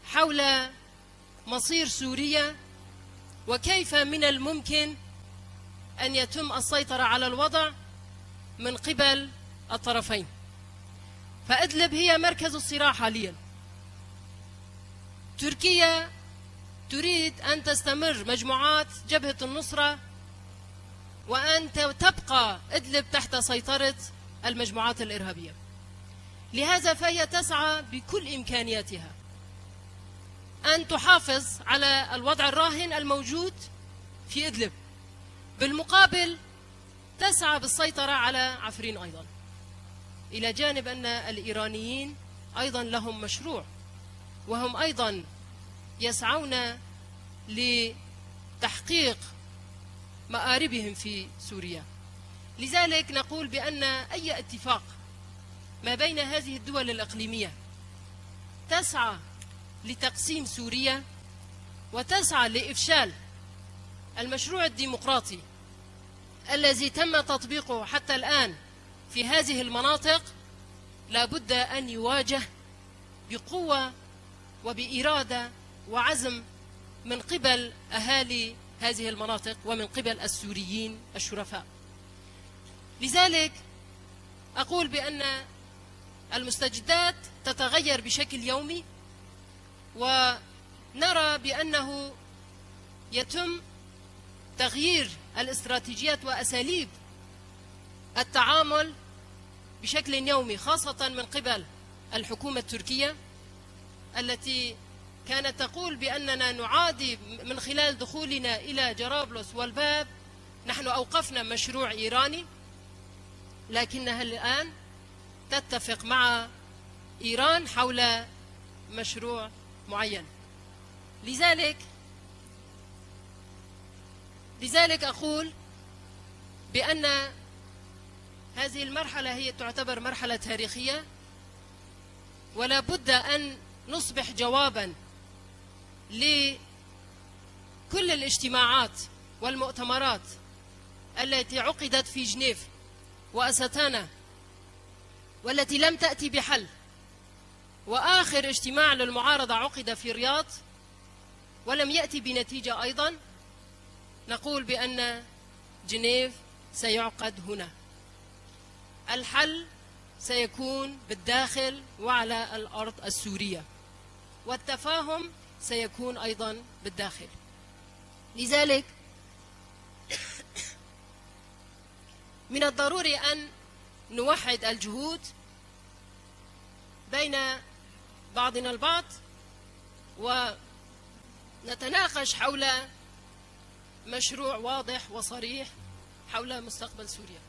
حول مصير سوريا، وكيف من الممكن أن يتم السيطرة على الوضع من قبل الطرفين. فإدلب هي مركز الصراع حاليا. تركيا تريد أن تستمر مجموعات جبهة النصرة، وأن ت-، تبقى إدلب تحت سيطرة المجموعات الإرهابية. لهذا فهي تسعى بكل إمكانياتها أن تحافظ على الوضع الراهن الموجود في إدلب. بالمقابل، تسعى بالسيطرة على عفرين أيضا، إلى جانب أن الإيرانيين أيضا لهم مشروع، وهم أيضا يسعون لتحقيق مآربهم في سوريا. لذلك نقول بأن أي اتفاق ما بين هذه الدول الإقليمية تسعى لتقسيم سوريا وتسعى لإفشال المشروع الديمقراطي الذي تم تطبيقه حتى الآن في هذه المناطق، لا بد أن يواجه بقوة وبإرادة وعزم من قبل أهالي هذه المناطق ومن قبل السوريين الشرفاء. لذلك أقول بأن المستجدات تتغير بشكل يومي، ونرى بأنه يتم تغيير الاستراتيجيات وأساليب التعامل بشكل يومي، خاصة من قبل الحكومة التركية التي كانت تقول بأننا نعادي من خلال دخولنا إلى جرابلس والباب، نحن أوقفنا مشروع إيراني، لكنها الآن تتفق مع إيران حول مشروع معين. لذلك، لذلك أقول بأن هذه المرحلة هي تعتبر مرحلة تاريخية، ولا بد أن نصبح جوابا لكل الاجتماعات والمؤتمرات التي عقدت في جنيف وأستانا والتي لم تأتي بحل. وآخر اجتماع للمعارضة عقد في الرياض ولم يأتي بنتيجة أيضًا، نقول بأن جنيف سيعقد هنا. الحل سيكون بالداخل وعلى الأرض السورية، والتفاهم سيكون أيضًا بالداخل. لذلك من الضروري أن نوحد الجهود بين بعضنا البعض، ونتناقش حول مشروع واضح وصريح حول مستقبل سوريا.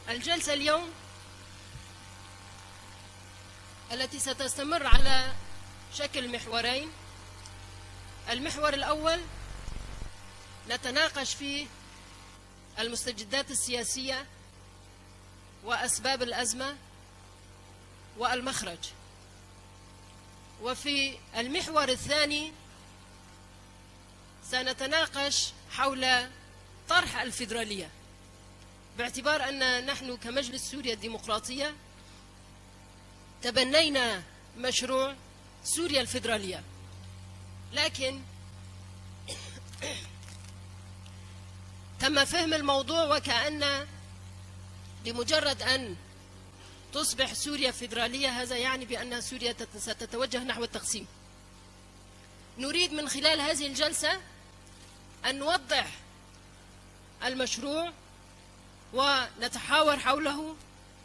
فالجلسة اليوم التي ستستمر على شكل محورين. المحور الأول نتناقش فيه المستجدات السياسية وأسباب الأزمة والمخرج. وفي المحور الثاني سنتناقش حول طرح الفيدرالية، باعتبار أن نحن كمجلس سوريا الديمقراطية تبنينا مشروع سوريا الفيدرالية، لكن تم فهم الموضوع وكأن بمجرد أن تصبح سوريا فيدرالية، هذا يعني بأن سوريا تت-، ستتوجه نحو التقسيم. نريد من خلال هذه الجلسة أن نوضح المشروع ونتحاور حوله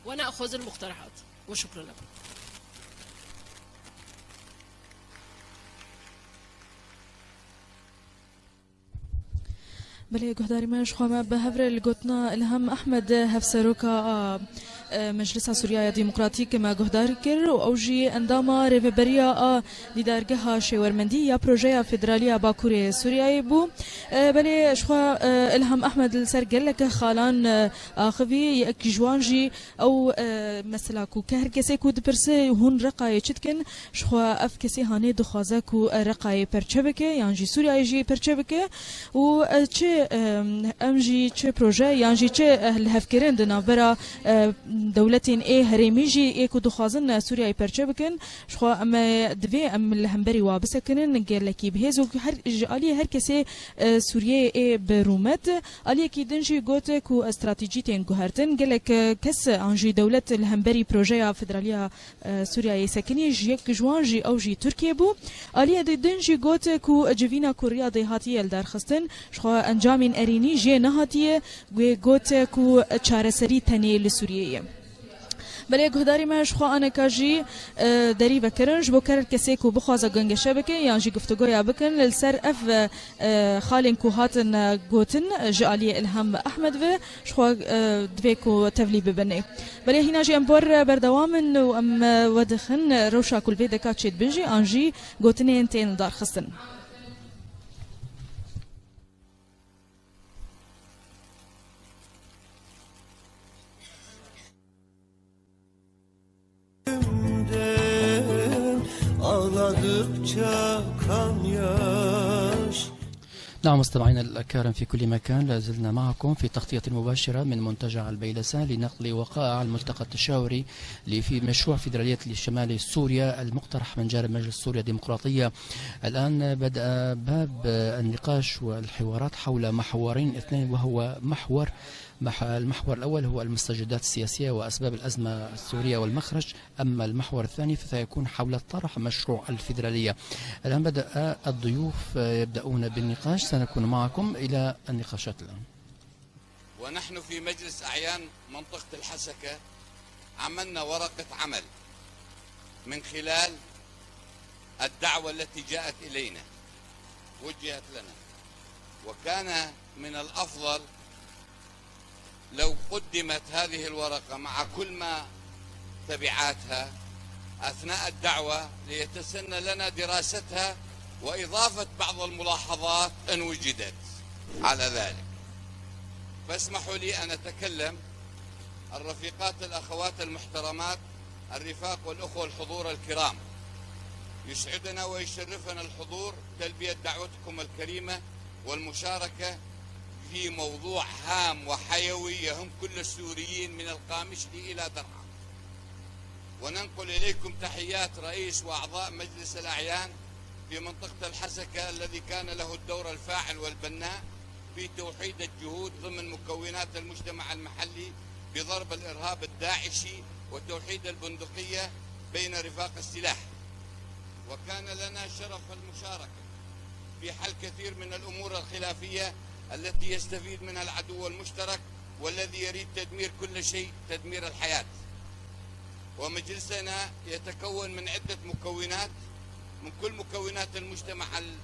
ونأخذ المقترحات. وشكرًا لكم. Belê, guhdarî me, ji xwe me bi hev re li gotina Îlham Ehmed, hevseroka a, e, Meclisa Sûriya ya Demokratîk me guhdar kir û ew jî endama Rêveberiya a Dîdargeha Şêwermendî ya Projeya Federalî ya Bakurê Sûriyeyê bû. E, belê, ji xwe, e, Îlham Ehmed li ser gelek xalan, e, axivî, yek ji wan jî ew, e, mesela ku ke her kesê ku dipirse, hûn Reqayê çi dikin? Ji xwe ev kesê hanê dixwaze ku, e, Reqayê perçe bike yan jî Sûriyeyê jî perçe bike û, e, çi, e, em jî çi proje yan jî çi, e, lihevkirin di navbera, e, dewletên ê herêmî jî ê ku dixwazin, e, Sûriyeyê perçe bikin. Ji xwe em, e, divê em li hemberî wa bisekinin, gelekî bi hêz û her, ji aliyê her kesê, e, Sûriyeyê ê bi rûmet. Aliyekî din jî got ku stratejî tên guhertin. Gelek, e, kes an jî dewlet li hemberî projeya federaliya, e, Sûriyeyê sekinî, ji yek ji wan jî ew jî Tirkiye bû. Aliyê di din jî got ku civîna ku Riyadê hatiye lidarxistin, ji xwe encamên erênî jê nehatiye. Wê got ku çareserî tenê li Sûriyeyê ye. Belê guhdarî me, ji xwe aneka jî, e, derî vekirin, ji bo her kesê ku bixwaze gengeşe bike yan jî giftugoya bikin li ser ev, e, xalên ku hatin, e, gotin ji aliyê Îlham Ehmed ve, ji xwe, e, divê ku tevlî bibinê. Belê hîna jî em bi we re berdewam in û em, e, we dixin rewşa ku li vê deka çêdibin jî an jî gotinên tên lidarxistin. Ağladıkça kan yaş. نعم، مستمعينا الكرام في كل مكان، لا زلنا معكم في تغطية مباشرة من منتجع البيلسان لنقل وقائع الملتقى التشاوري اللي في مشروع فيدرالية لشمال سوريا المقترح من جانب مجلس سوريا الديمقراطية. الآن بدأ باب النقاش والحوارات حول محورين اثنين، وهو محور مح-، المحور الأول هو المستجدات السياسية وأسباب الأزمة السورية والمخرج، أما المحور الثاني فسيكون حول طرح مشروع الفيدرالية. الآن بدأ الضيوف يبدأون بالنقاش، سنكون معكم إلى النقاشات الآن. ونحن في مجلس أعيان منطقة الحسكة عملنا ورقة عمل من خلال الدعوة التي جاءت إلينا، وجهت لنا، وكان من الأفضل لو قدمت هذه الورقة مع كل ما تبعاتها أثناء الدعوة ليتسنى لنا دراستها وإضافة بعض الملاحظات إن وجدت على ذلك. فاسمحوا لي أن أتكلم. الرفيقات الأخوات المحترمات، الرفاق والأخوة الحضور الكرام، يسعدنا ويشرفنا الحضور، تلبية دعوتكم الكريمة والمشاركة في موضوع هام وحيوي يهم كل السوريين من القامشلي إلى درعا. وننقل إليكم تحيات رئيس وأعضاء مجلس الأعيان في منطقة الحسكة، الذي كان له الدور الفاعل والبناء في توحيد الجهود ضمن مكونات المجتمع المحلي بضرب الإرهاب الداعشي وتوحيد البندقية بين رفاق السلاح. وكان لنا شرف المشاركة في حل كثير من الأمور الخلافية التي يستفيد منها العدو المشترك والذي يريد تدمير كل شيء، تدمير الحياة. ومجلسنا يتكون من عدة مكونات، من كل مكونات المجتمع ال-،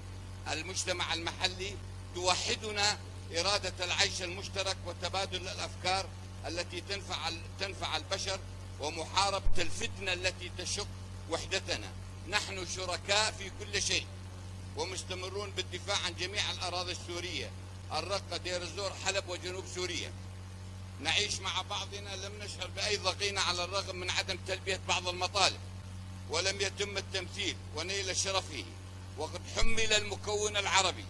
المجتمع المحلي، توحدنا إرادة العيش المشترك وتبادل الأفكار التي تنفع ال-، تنفع البشر، ومحاربة الفتنة التي تشق وحدتنا. نحن شركاء في كل شيء، ومستمرون بالدفاع عن جميع الأراضي السورية، الرقة، دير الزور، حلب وجنوب سوريا. نعيش مع بعضنا، لم نشعر بأي ضغينة على الرغم من عدم تلبية بعض المطالب، ولم يتم التمثيل ونيل شرفه، وقد حمل المكون العربي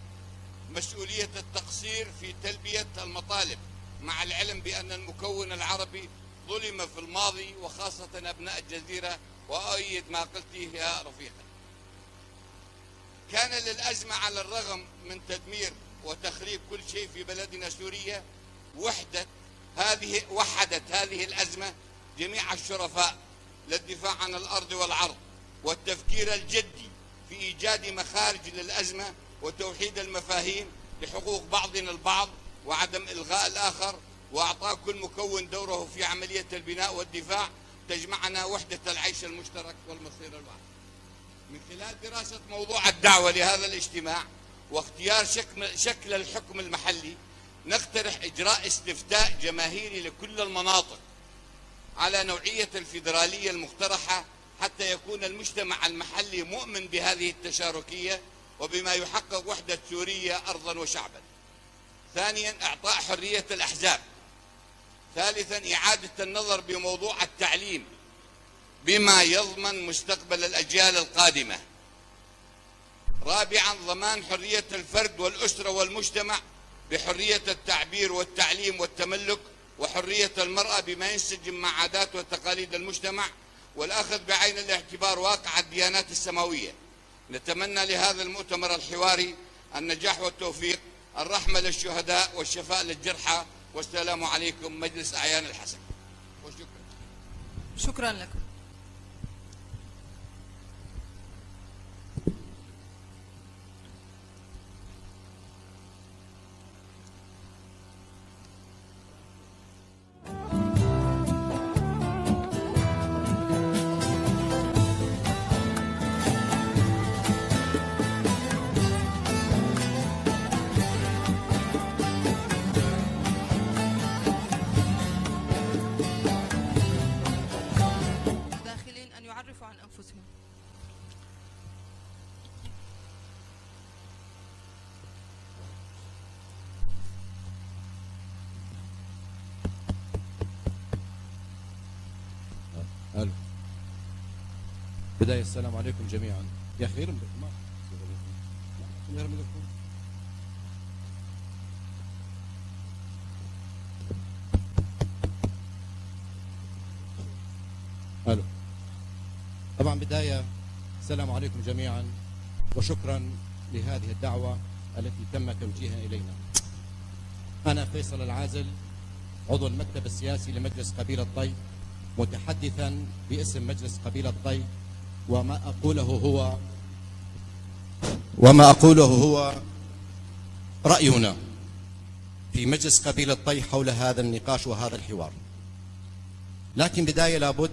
مسؤولية التقصير في تلبية المطالب، مع العلم بأن المكون العربي ظلم في الماضي، وخاصة أبناء الجزيرة، وأؤيد ما قلتيه يا رفيقي. كان للأزمة، على الرغم من تدمير وتخريب كل شيء في بلدنا سوريا، وحدة هذه، وحدت هذه الأزمة جميع الشرفاء للدفاع عن الأرض والعرض والتفكير الجدي في إيجاد مخارج للأزمة وتوحيد المفاهيم لحقوق بعضنا البعض وعدم إلغاء الآخر وإعطاء كل مكون دوره في عملية البناء والدفاع. تجمعنا وحدة العيش المشترك والمصير الواحد. من خلال دراسة موضوع الدعوة لهذا الاجتماع واختيار شكم-، شكل الحكم المحلي، نقترح إجراء استفتاء جماهيري لكل المناطق على نوعية الفيدرالية المقترحة، حتى يكون المجتمع المحلي مؤمن بهذه التشاركية وبما يحقق وحدة سوريا أرضا وشعبا. ثانيا، إعطاء حرية الأحزاب. ثالثا، إعادة النظر بموضوع التعليم بما يضمن مستقبل الأجيال القادمة. رابعا، ضمان حرية الفرد والأسرة والمجتمع بحرية التعبير والتعليم والتملك، وحرية المرأة بما ينسجم مع عادات وتقاليد المجتمع، والأخذ بعين الاعتبار واقع الديانات السماوية. نتمنى لهذا المؤتمر الحواري النجاح والتوفيق، الرحمة للشهداء والشفاء للجرحى، والسلام عليكم مجلس أعيان الحسكة. وشكرا. شكرا لكم. الداخلين أن يعرفوا عن أنفسهم. ألو. بداية، السلام عليكم جميعا. يا أخي، غير مدركم. ما، غير مدركم. ألو. طبعا بداية، السلام عليكم جميعا، وشكرا لهذه الدعوة التي تم توجيهها إلينا. أنا فيصل العازل، عضو المكتب السياسي لمجلس قبيلة طي، متحدثا باسم مجلس قبيلة طي، وما أقوله هو، وما أقوله هو رأينا في مجلس قبيلة طي حول هذا النقاش وهذا الحوار. لكن بداية لابد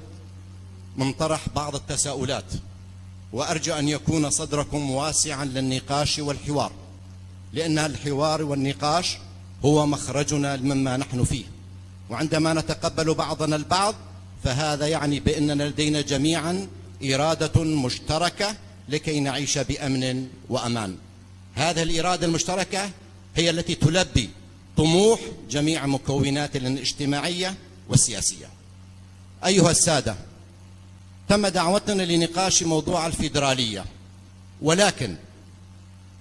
من طرح بعض التساؤلات، وأرجو أن يكون صدركم واسعا للنقاش والحوار، لأن الحوار والنقاش هو مخرجنا مما نحن فيه، وعندما نتقبل بعضنا البعض فهذا يعني بأننا لدينا جميعا إرادة مشتركة لكي نعيش بأمن وأمان. هذه الإرادة المشتركة هي التي تلبي طموح جميع مكوناتنا الاجتماعية والسياسية. أيها السادة، تم دعوتنا لنقاش موضوع الفيدرالية، ولكن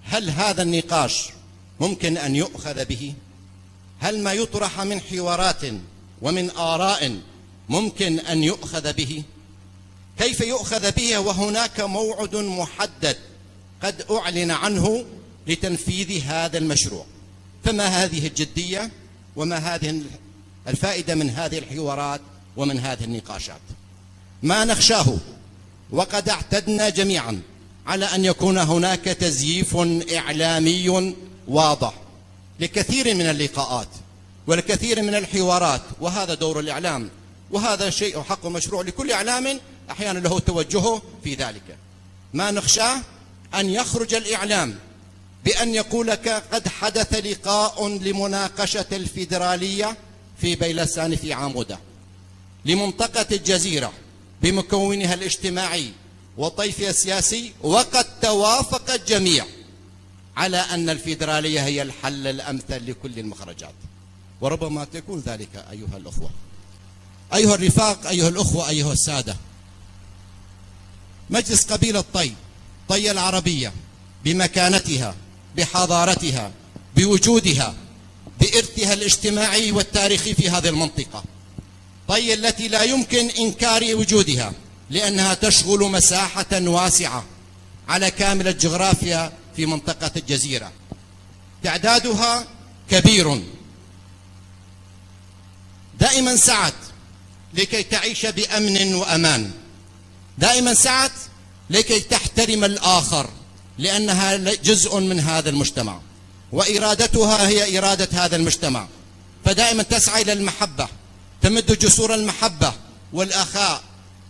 هل هذا النقاش ممكن أن يؤخذ به؟ هل ما يطرح من حوارات ومن آراء ممكن أن يؤخذ به؟ كيف يؤخذ به وهناك موعد محدد قد أعلن عنه لتنفيذ هذا المشروع؟ فما هذه الجدية وما هذه الفائدة من هذه الحوارات ومن هذه النقاشات؟ ما نخشاه، وقد اعتدنا جميعا على أن يكون هناك تزييف إعلامي واضح لكثير من اللقاءات والكثير من الحوارات، وهذا دور الإعلام، وهذا شيء حق ومشروع لكل إعلام أحيانا له توجهه في ذلك. ما نخشاه أن يخرج الإعلام بأن يقول لك: قد حدث لقاء لمناقشة الفيدرالية في بيلسان في عامودة لمنطقة الجزيرة بمكونها الاجتماعي وطيفها السياسي، وقد توافق الجميع على أن الفيدرالية هي الحل الأمثل لكل المخرجات، وربما تكون ذلك أيها الأخوة. أيها الرفاق، أيها الأخوة، أيها السادة، مجلس قبيلة طي، طي العربية، بمكانتها، بحضارتها، بوجودها، بإرثها الاجتماعي والتاريخي في هذه المنطقة، طي التي لا يمكن إنكار وجودها، لأنها تشغل مساحة واسعة على كامل الجغرافيا في منطقة الجزيرة. تعدادها كبير. دائما سعت لكي تعيش بأمن وأمان، دائما سعت لكي تحترم الآخر، لأنها ل-، جزء من هذا المجتمع، وإرادتها هي إرادة هذا المجتمع، فدائما تسعى إلى المحبة، تمد جسور المحبة والأخاء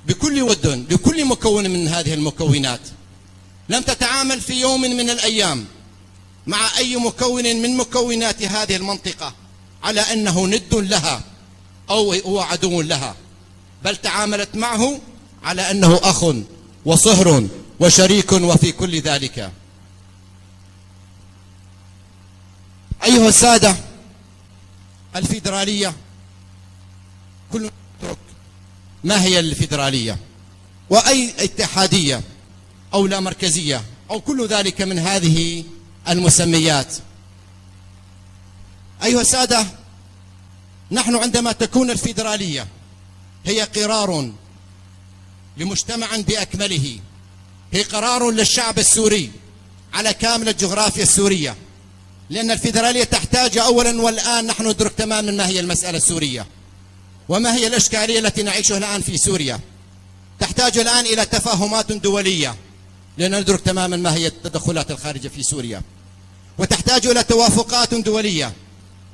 بكل ود، لكل مكون من هذه المكونات. لم تتعامل في يوم من الأيام مع أي مكون من مكونات هذه المنطقة على أنه ند لها أو هو عدو لها، بل تعاملت معه على أنه أخ وصهر وشريك وفي كل ذلك. أيها السادة، الفيدرالية، كل نترك ما هي الفيدرالية وأي اتحادية أو لا مركزية أو كل ذلك من هذه المسميات. أيها السادة، نحن عندما تكون الفيدرالية هي قرار لمجتمع بأكمله، هي قرار للشعب السوري على كامل الجغرافيا السورية، لأن الفيدرالية تحتاج أولا، والآن نحن ندرك تماما ما هي المسألة السورية وما هي الإشكالية التي نعيشها الآن في سوريا، تحتاج الآن إلى تفاهمات دولية، لأن ندرك تماما ما هي التدخلات الخارجة في سوريا، وتحتاج إلى توافقات دولية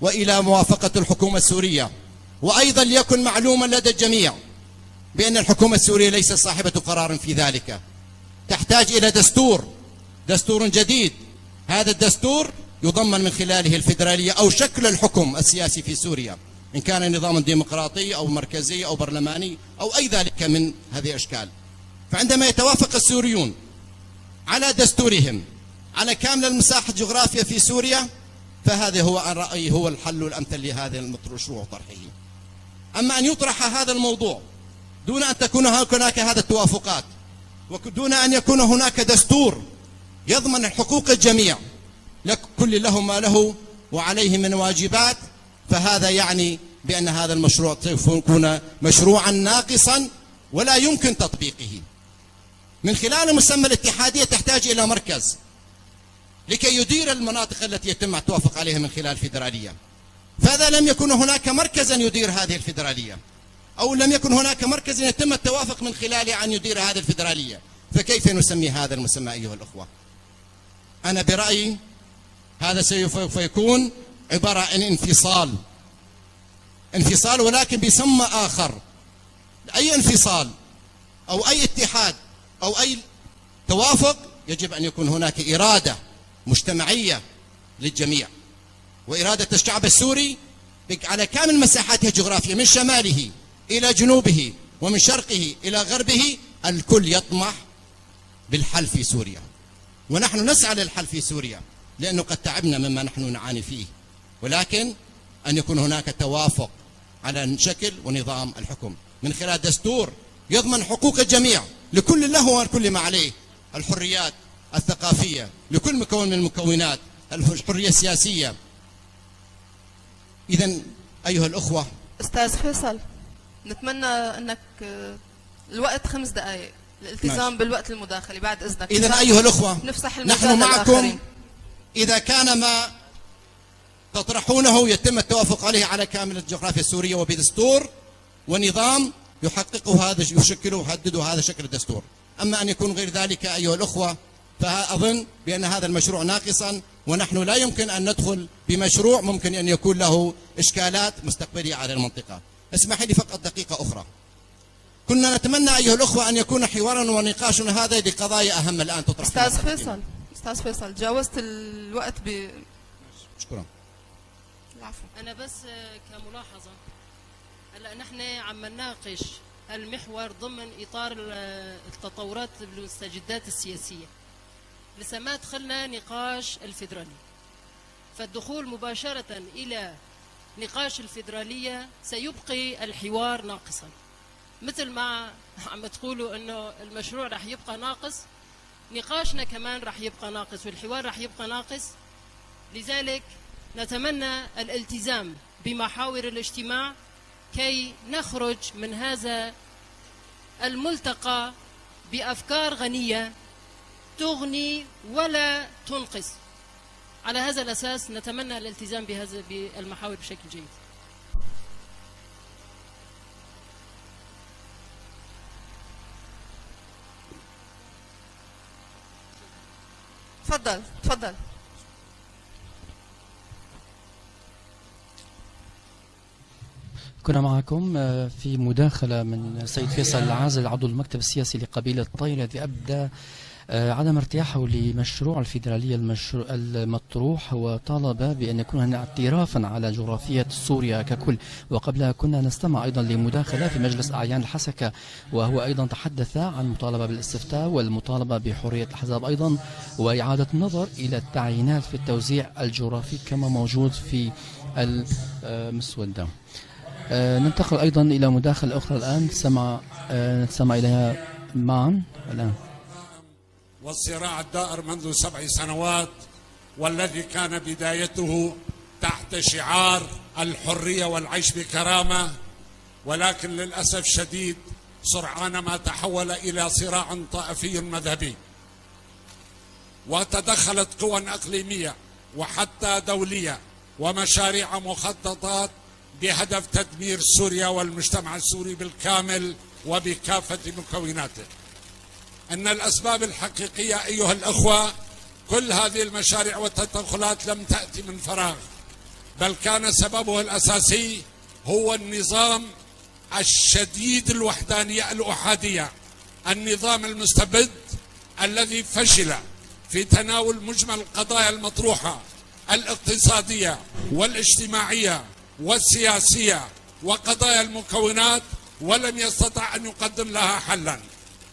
وإلى موافقة الحكومة السورية. وأيضا ليكن معلوما لدى الجميع بأن الحكومة السورية ليست صاحبة قرار في ذلك، تحتاج إلى دستور، دستور جديد. هذا الدستور يضمن من خلاله الفيدرالية أو شكل الحكم السياسي في سوريا، إن كان نظاما ديمقراطي أو مركزي أو برلماني أو أي ذلك من هذه الأشكال. فعندما يتوافق السوريون على دستورهم على كامل المساحة الجغرافية في سوريا، فهذا هو، عن رأيي، هو الحل الأمثل لهذا المشروع وطرحه. أما أن يطرح هذا الموضوع دون أن تكون هناك هذا التوافقات، ودون أن يكون هناك دستور يضمن حقوق الجميع، لكل له ما له وعليه من واجبات، فهذا يعني بأن هذا المشروع سوف يكون مشروعا ناقصا ولا يمكن تطبيقه. من خلال مسمى الاتحادية تحتاج إلى مركز لكي يدير المناطق التي يتم التوافق عليها من خلال الفيدرالية. فإذا لم يكن هناك مركزا يدير هذه الفيدرالية، أو لم يكن هناك مركز يتم التوافق من خلاله أن يدير هذه الفيدرالية، فكيف نسمي هذا المسمى أيها الأخوة؟ أنا برأيي هذا سوف يكون عبارة عن انفصال، انفصال ولكن بسمى آخر. أي انفصال أو أي اتحاد أو أي توافق يجب أن يكون هناك إرادة مجتمعية للجميع، وإرادة الشعب السوري على كامل مساحاته الجغرافية من شماله إلى جنوبه ومن شرقه إلى غربه، الكل يطمح بالحل في سوريا، ونحن نسعى للحل في سوريا لأنه قد تعبنا مما نحن نعاني فيه، ولكن أن يكون هناك توافق على شكل ونظام الحكم من خلال دستور يضمن حقوق الجميع لكل له وكل ما عليه، الحريات الثقافية لكل مكون من المكونات، الحرية السياسية. إذن أيها الأخوة، أستاذ فيصل، نتمنى أنك، آه، الوقت خمس دقايق، الالتزام ماشي. بالوقت المداخلة، بعد إذنك. إذن أيها الأخوة، نفسح المجال نحن معكم للآخرين. إذا كان ما تطرحونه يتم التوافق عليه على كامل الجغرافيا السورية وبدستور ونظام يحققه هذا، يشكله، يحدده هذا شكل الدستور. أما أن يكون غير ذلك أيها الأخوة، فأظن بأن هذا المشروع ناقصا، ونحن لا يمكن أن ندخل بمشروع ممكن أن يكون له إشكالات مستقبلية على المنطقة. اسمحي لي فقط دقيقة أخرى. كنا نتمنى أيها الأخوة أن يكون حوارنا ونقاشنا هذا لقضايا أهم الآن تطرح في أستاذ المنطقة. فيصل، أستاذ فيصل، جاوزت الوقت ب شكرا. العفو. أنا بس، آه، كملاحظة، هلأ نحن عم نناقش المحور ضمن إطار ال-، التطورات المستجدات السياسية. لسه ما دخلنا نقاش الفيدرالي، فالدخول مباشرة إلى نقاش الفيدرالية سيبقي الحوار ناقصا. مثل ما عم تقولوا إنه المشروع رح يبقى ناقص، نقاشنا كمان رح يبقى ناقص والحوار رح يبقى ناقص. لذلك نتمنى الالتزام بمحاور الاجتماع كي نخرج من هذا الملتقى بأفكار غنية تغني ولا تنقص. على هذا الأساس نتمنى الالتزام بهذا، بالمحاور بشكل جيد. تفضل، تفضل. كنا معكم، آه، في مداخلة من سيد فيصل العازل، عضو المكتب السياسي لقبيلة طيلة، الذي أبدى، آه، عدم ارتياحه لمشروع الفيدرالية المشرو-، المطروح، وطالب بأن يكون هناك اعترافا على جغرافية سوريا ككل. وقبلها كنا نستمع أيضا لمداخلة في مجلس أعيان الحسكة، وهو أيضا تحدث عن مطالبة بالاستفتاء والمطالبة بحرية الأحزاب أيضا، وإعادة النظر إلى التعيينات في التوزيع الجغرافي كما موجود في المسودة. آه، ننتقل أيضا إلى مداخلة أخرى الآن، سمع، آه، نستمع إليها معا الآن. والصراع الدائر منذ سبع سنوات، والذي كان بدايته تحت شعار الحرية والعيش بكرامة، ولكن للأسف الشديد سرعان ما تحول إلى صراع طائفي مذهبي، وتدخلت قوى إقليمية وحتى دولية ومشاريع مخططات بهدف تدمير سوريا والمجتمع السوري بالكامل وبكافة مكوناته. إن الأسباب الحقيقية أيها الأخوة، كل هذه المشاريع والتدخلات لم تأتي من فراغ، بل كان سببه الأساسي هو النظام الشديد الوحدانية الأحادية، النظام المستبد الذي فشل في تناول مجمل القضايا المطروحة الاقتصادية والاجتماعية والسياسية وقضايا المكونات، ولم يستطع أن يقدم لها حلا.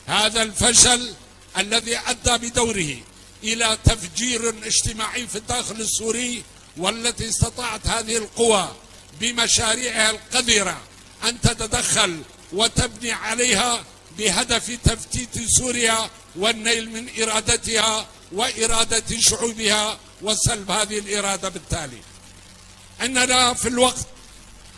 هذا الفشل الذي أدى بدوره إلى تفجير اجتماعي في الداخل السوري، والتي استطاعت هذه القوى بمشاريعها القذرة أن تتدخل وتبني عليها بهدف تفتيت سوريا والنيل من إرادتها وإرادة شعوبها وسلب هذه الإرادة بالتالي. أننا في الوقت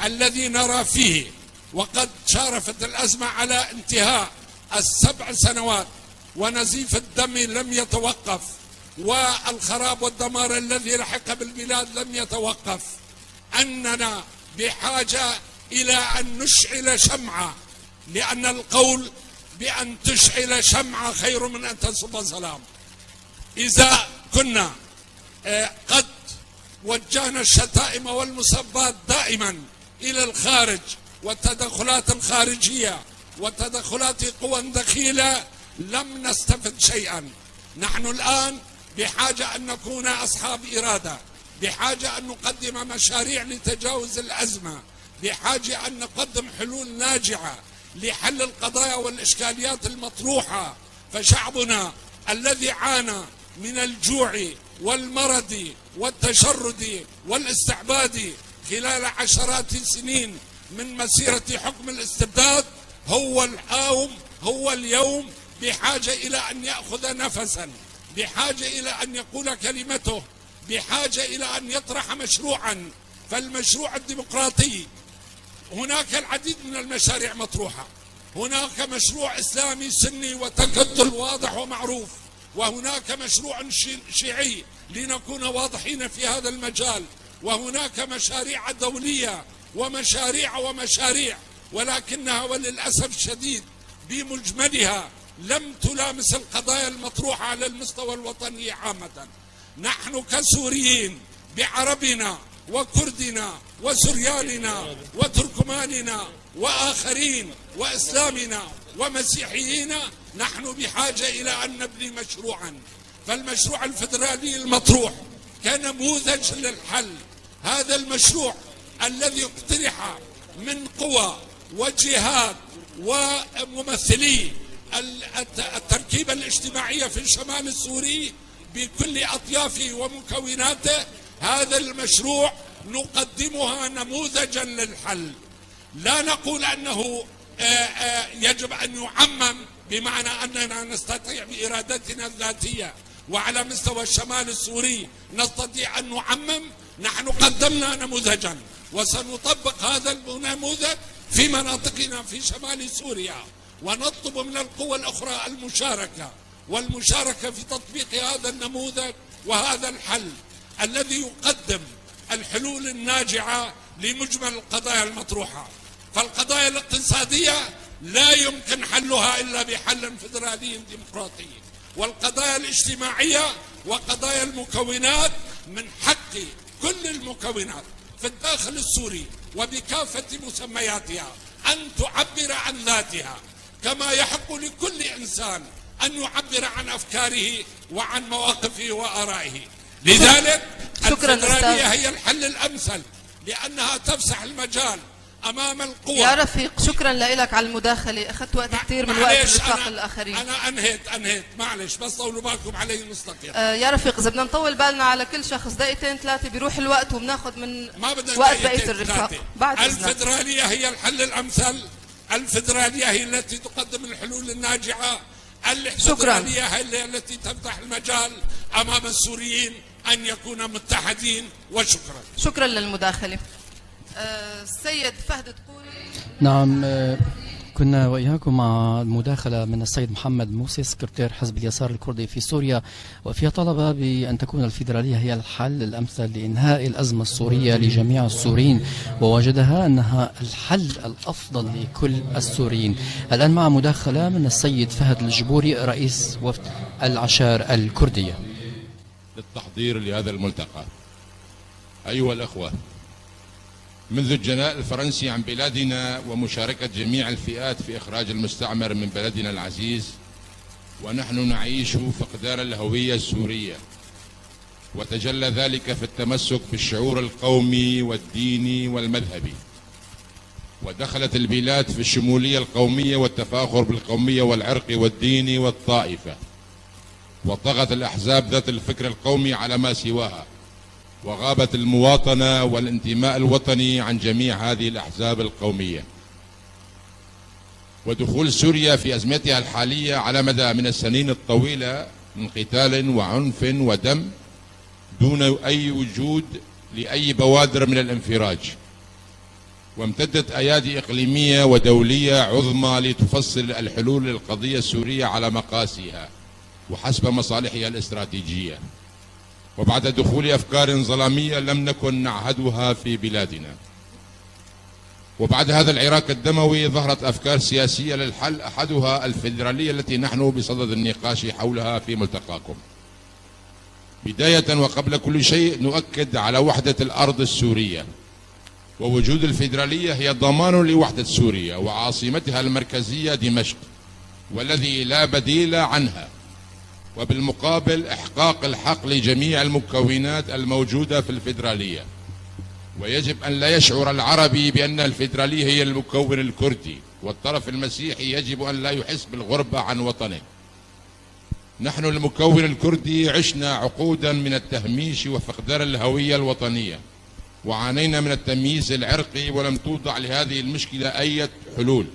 الذي نرى فيه وقد شارفت الأزمة على انتهاء السبع سنوات ونزيف الدم لم يتوقف والخراب والدمار الذي لحق بالبلاد لم يتوقف، أننا بحاجة إلى أن نشعل شمعة، لأن القول بأن تشعل شمعة خير من أن تصب ظلام. إذا كنا، آه، قد وجهنا الشتائم والمسبات دائما إلى الخارج والتدخلات الخارجية وتدخلات قوى دخيلة، لم نستفد شيئا. نحن الآن بحاجة أن نكون أصحاب إرادة، بحاجة أن نقدم مشاريع لتجاوز الأزمة، بحاجة أن نقدم حلول ناجعة لحل القضايا والإشكاليات المطروحة. فشعبنا الذي عانى من الجوع والمرض والتشرد والاستعباد خلال عشرات السنين من مسيرة حكم الاستبداد، هو اليوم، هو اليوم بحاجة إلى أن يأخذ نفسا، بحاجة إلى أن يقول كلمته، بحاجة إلى أن يطرح مشروعا. فالمشروع الديمقراطي، هناك العديد من المشاريع مطروحة. هناك مشروع إسلامي سني وتكتل واضح ومعروف، وهناك مشروع شي-، شيعي، لنكون واضحين في هذا المجال، وهناك مشاريع دولية ومشاريع ومشاريع، ولكنها وللأسف الشديد بمجملها لم تلامس القضايا المطروحة على المستوى الوطني عامة. نحن كسوريين بعربنا وكردنا وسرياننا وتركماننا وآخرين وإسلامنا ومسيحيين، نحن بحاجة إلى أن نبني مشروعا. فالمشروع الفدرالي المطروح كنموذج للحل، هذا المشروع الذي اقترح من قوى وجهات وممثلي ال-، الت-، التركيبة الاجتماعية في الشمال السوري بكل أطيافه ومكوناته، هذا المشروع نقدمها نموذجا للحل. لا نقول أنه، آه، آه، يجب أن يعمم، بمعنى أننا نستطيع بإرادتنا الذاتية وعلى مستوى الشمال السوري نستطيع أن نعمم. نحن قدمنا نموذجا، وسنطبق هذا النموذج في مناطقنا في شمال سوريا، ونطلب من القوى الأخرى المشاركة والمشاركة في تطبيق هذا النموذج وهذا الحل الذي يقدم الحلول الناجعة لمجمل القضايا المطروحة. فالقضايا الاقتصادية لا يمكن حلها إلا بحل فدرالي ديمقراطي، والقضايا الاجتماعية وقضايا المكونات من حق كل المكونات في الداخل السوري وبكافة مسمياتها أن تعبر عن ذاتها، كما يحق لكل إنسان أن يعبر عن أفكاره وعن مواقفه وآرائه. لذلك شكرًا الفدرالية أستاذ. هي الحل الأمثل، لأنها تفسح المجال أمام القوى. يا رفيق، شكرًا لك على المداخلة، أخذت وقت مع-، كتير من وقت معلش، الرفاق أنا، الآخرين. أنا أنهيت، أنهيت، معلش، بس طولوا بالكم علي مصطفى. آه، يا رفيق، إذا بدنا نطول بالنا على كل شخص دقيقتين ثلاثة بيروح الوقت وبناخذ من ما بدنا وقت دقيقتين بقية الرفاق. ثلاثة. بعد إذنك. الفدرالية هي الحل الأمثل. الفدرالية هي التي تقدم الحلول الناجعة. شكرًا. الفدرالية هي التي تفتح المجال أمام السوريين أن يكونوا متحدين. وشكرًا. شكرًا للمداخلة. آه، السيد فهد تقول. نعم، آه، كنا وإياكم مع مداخلة من السيد محمد موسي، سكرتير حزب اليسار الكردي في سوريا، وفيها طالب بأن تكون الفيدرالية هي الحل الأمثل لإنهاء الأزمة السورية لجميع السوريين، ووجدها أنها الحل الأفضل لكل السوريين. الآن مع مداخلة من السيد فهد الجبوري، رئيس وفد العشائر الكردية. للتحضير لهذا الملتقى. أيها الأخوة، منذ الجلاء الفرنسي عن بلادنا ومشاركة جميع الفئات في إخراج المستعمر من بلدنا العزيز، ونحن نعيش فقدان الهوية السورية، وتجلى ذلك في التمسك بالشعور القومي والديني والمذهبي. ودخلت البلاد في الشمولية القومية والتفاخر بالقومية والعرق والدين والطائفة، وطغت الأحزاب ذات الفكر القومي على ما سواها، وغابت المواطنة والانتماء الوطني عن جميع هذه الأحزاب القومية. ودخول سوريا في أزمتها الحالية على مدى من السنين الطويلة من قتال وعنف ودم دون أي وجود لأي بوادر من الانفراج. وامتدت أيادي إقليمية ودولية عظمى لتفصل الحلول للقضية السورية على مقاسها وحسب مصالحها الاستراتيجية، وبعد دخول أفكار ظلامية لم نكن نعهدها في بلادنا. وبعد هذا العراك الدموي ظهرت أفكار سياسية للحل، أحدها الفيدرالية التي نحن بصدد النقاش حولها في ملتقاكم. بداية وقبل كل شيء نؤكد على وحدة الأرض السورية، ووجود الفيدرالية هي ضمان لوحدة سوريا وعاصمتها المركزية دمشق، والذي لا بديل عنها، وبالمقابل إحقاق الحق لجميع المكونات الموجودة في الفيدرالية. ويجب أن لا يشعر العربي بأن الفيدرالية هي المكون الكردي، والطرف المسيحي يجب أن لا يحس بالغربة عن وطنه. نحن المكون الكردي عشنا عقودا من التهميش وفقدان الهوية الوطنية، وعانينا من التمييز العرقي، ولم توضع لهذه المشكلة أي حلول.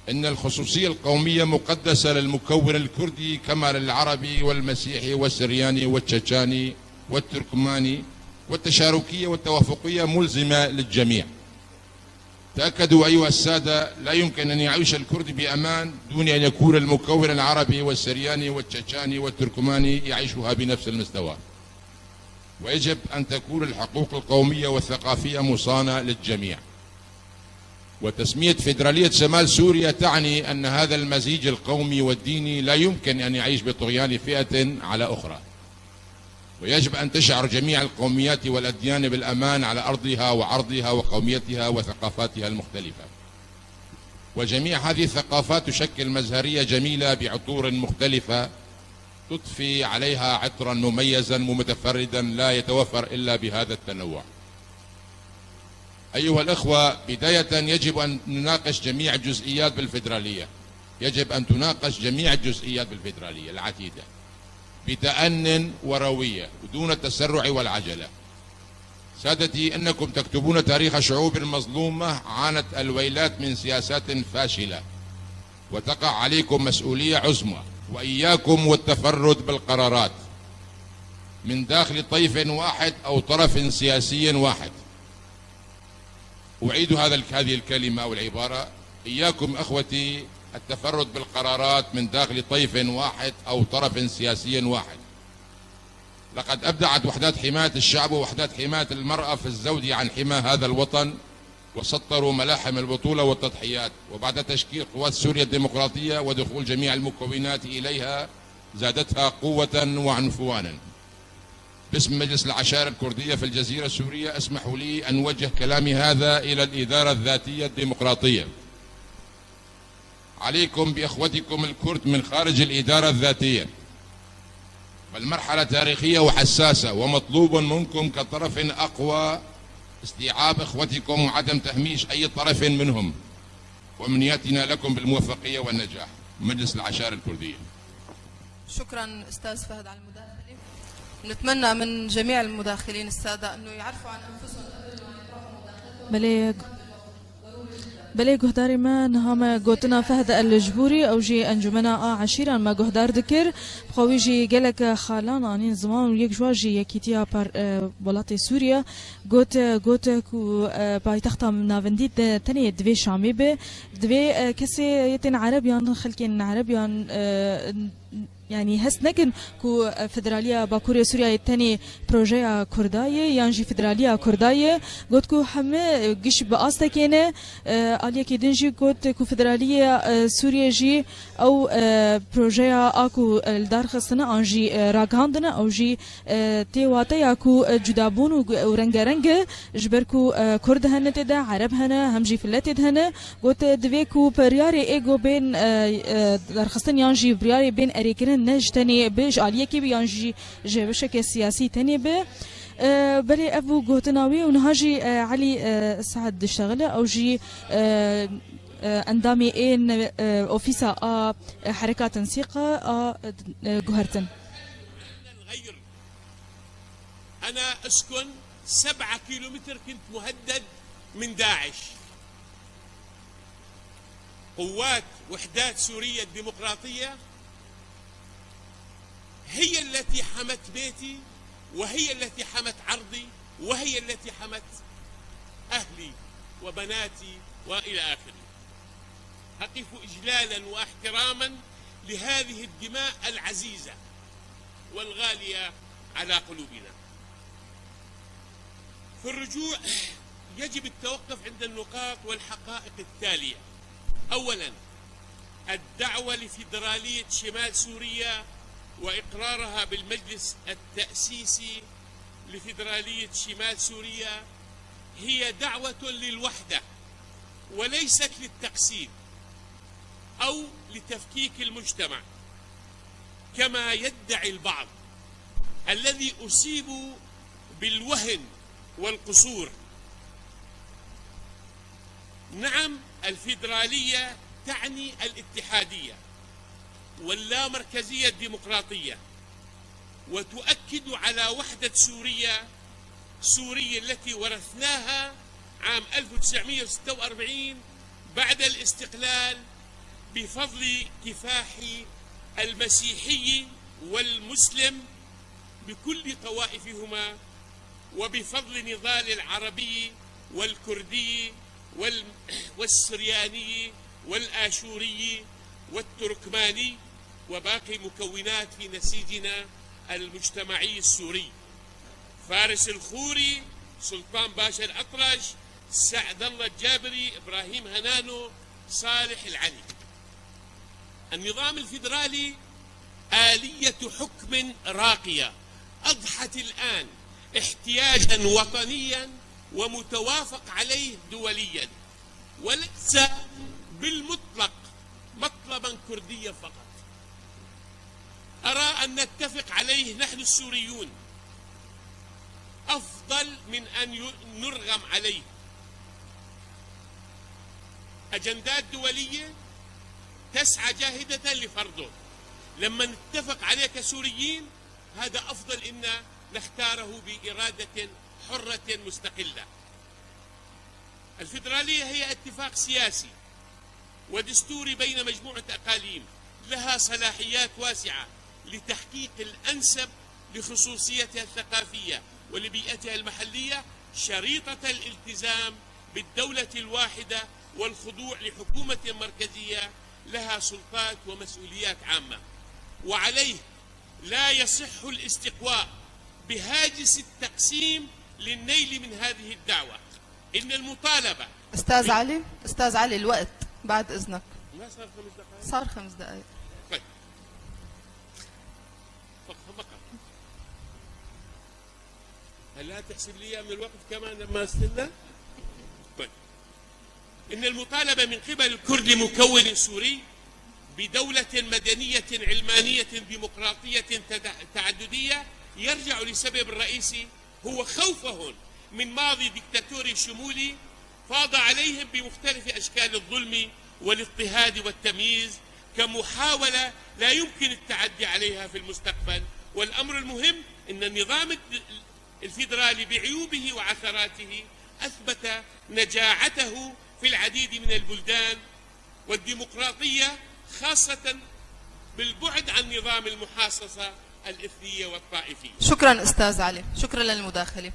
إن الخصوصية القومية مقدسة للمكون الكردي كما للعربي والمسيحي والسرياني والتشيشاني والتركماني، والتشاركية والتوافقية ملزمة للجميع. تأكدوا أيها السادة، لا يمكن أن يعيش الكرد بأمان دون أن يكون المكون العربي والسرياني والتشيشاني والتركماني يعيشها بنفس المستوى. ويجب أن تكون الحقوق القومية والثقافية مصانة للجميع. وتسمية فيدرالية شمال سوريا تعني أن هذا المزيج القومي والديني لا يمكن أن يعيش بطغيان فئة على أخرى. ويجب أن تشعر جميع القوميات والأديان بالأمان على أرضها وعرضها وقوميتها وثقافاتها المختلفة. وجميع هذه الثقافات تشكل مزهرية جميلة بعطور مختلفة تضفي عليها عطرا مميزا ومتفردا لا يتوفر إلا بهذا التنوع. أيها الأخوة، بداية يجب أن نناقش جميع الجزئيات بالفيدرالية. يجب أن تناقش جميع الجزئيات بالفيدرالية العتيدة بتأن وروية ودون التسرع والعجلة. سادتي، إنكم تكتبون تاريخ شعوب مظلومة عانت الويلات من سياسات فاشلة، وتقع عليكم مسؤولية عظمى، وإياكم والتفرد بالقرارات من داخل طيف واحد أو طرف سياسي واحد. أعيد هذا ال-، هذه الكلمة أو العبارة: إياكم أخوتي التفرد بالقرارات من داخل طيف واحد أو طرف سياسي واحد. لقد أبدعت وحدات حماية الشعب ووحدات حماية المرأة في الزود عن حمى هذا الوطن، وسطروا ملاحم البطولة والتضحيات، وبعد تشكيل قوات سوريا الديمقراطية ودخول جميع المكونات إليها زادتها قوة وعنفوانا. باسم مجلس العشائر الكردية في الجزيرة السورية، اسمحوا لي أن أوجه كلامي هذا إلى الإدارة الذاتية الديمقراطية. عليكم بإخوتكم الكرد من خارج الإدارة الذاتية. فالمرحلة تاريخية وحساسة، ومطلوب منكم كطرف أقوى استيعاب إخوتكم وعدم تهميش أي طرف منهم. وأمنياتنا لكم بالموفقية والنجاح. مجلس العشائر الكردية. شكرا أستاذ فهد على المداخلة. نتمنى من جميع المداخلين السادة أنه يعرفوا عن أنفسهم قبل ما يطرحوا مداخلتهم. Belê, belê guhdarê me, niha me gotina Fehd El Cibûrî, ew jî Encûmena a Eşîran me guhdar dikir. Bi xwe wî jî gelek xalan anîn ziman û yek ji wan jî Yekîtiya Par-, e, Welatê Sûriye. Got, got ku, e, paytexta navendî de tenê divê Şamê be. Divê, e, kesê yê tên Ereb yan xelkên Ereb yan, e, yanî hest nekin ku, e, federaliya Bakurê Sûriyeyê tenê projeya Kurda ye yan jî federaliya Kurda ye. Got ku heme, e, giş bi astekê ne. E, aliyekî din jî got ku federaliya, e, Sûriyê jî ew, e, projeya a ku, e, li dar xistine an jî, e, ragihandine, ew jî, e, tê wateya ku, e, cudabûn û, û rengereng e, ji ber ku, e, Kurd hene tê de, Ereb hene, hem jî filetê de hene. Got, e, divê ku biryarê ê ku bên, e, e, derxistin yan jî biryarê bên erêkirin ne ji tenê bi, ji aliyekê bi yan jî ji rewşeke siyasî tenê bi. E, belê ev bû gotina wî û niha jî, e, Elî, e, Sead diştexile, ew jî, e, e, endamê ê ne-, e, ofîsa a, e, Hereka Tensîqa a, e, guhertin. أنا أسكن سبعة كيلومتر، كنت مهدد من داعش. قوات وحدات سوريا الديمقراطية هي التي حمت بيتي، وهي التي حمت عرضي، وهي التي حمت أهلي وبناتي وإلى آخره. أقف إجلالا واحتراما لهذه الدماء العزيزة والغالية على قلوبنا. في الرجوع يجب التوقف عند النقاط والحقائق التالية. أولا، الدعوة لفيدرالية شمال سوريا وإقرارها بالمجلس التأسيسي لفيدرالية شمال سوريا هي دعوة للوحدة وليست للتقسيم أو لتفكيك المجتمع كما يدعي البعض الذي أصيبوا بالوهن والقصور. نعم، الفيدرالية تعني الاتحادية واللامركزية الديمقراطية، وتؤكد على وحدة سوريا السورية التي ورثناها عام ألف وتسعمية وستة وأربعين بعد الاستقلال، بفضل كفاح المسيحي والمسلم بكل طوائفهما، وبفضل نضال العربي والكردي وال-، والسرياني والآشوري والتركماني وباقي مكونات في نسيجنا المجتمعي السوري. فارس الخوري، سلطان باشا الأطرش، سعد الله الجابري، إبراهيم هنانو، صالح العلي. النظام الفيدرالي آلية حكم راقية أضحت الآن احتياجا وطنيا ومتوافق عليه دوليا، وليس بالمطلق مطلبا كرديا فقط. أرى أن نتفق عليه نحن السوريون أفضل من أن ي-، نرغم عليه. أجندات دولية تسعى جاهدة لفرضه. لما نتفق عليه كسوريين، هذا أفضل إن نختاره بإرادة حرة مستقلة. الفيدرالية هي اتفاق سياسي ودستوري بين مجموعة أقاليم لها صلاحيات واسعة لتحقيق الأنسب لخصوصيتها الثقافية ولبيئتها المحلية، شريطة الالتزام بالدولة الواحدة والخضوع لحكومة مركزية لها سلطات ومسؤوليات عامة. وعليه لا يصح الاستقواء بهاجس التقسيم للنيل من هذه الدعوة. إن المطالبة أستاذ علي، أستاذ علي، الوقت بعد إذنك. ما صار خمس دقائق؟ صار خمس دقائق. طيب. فقط، فقط. هلا تحسب لي من الوقت كمان لما استنى؟ طيب. إن المطالبة من قبل الكرد لمكون سوري بدولة مدنية علمانية ديمقراطية تد-، تعددية يرجع لسبب رئيسي، هو خوفهم من ماضي ديكتاتوري شمولي فاض عليهم بمختلف أشكال الظلم والاضطهاد والتمييز كمحاولة لا يمكن التعدي عليها في المستقبل. والأمر المهم أن النظام الد-، الفيدرالي بعيوبه وعثراته أثبت نجاعته في العديد من البلدان والديمقراطية، خاصة بالبعد عن نظام المحاصصة الإثنية والطائفية. شكرا أستاذ علي، شكرا للمداخلة.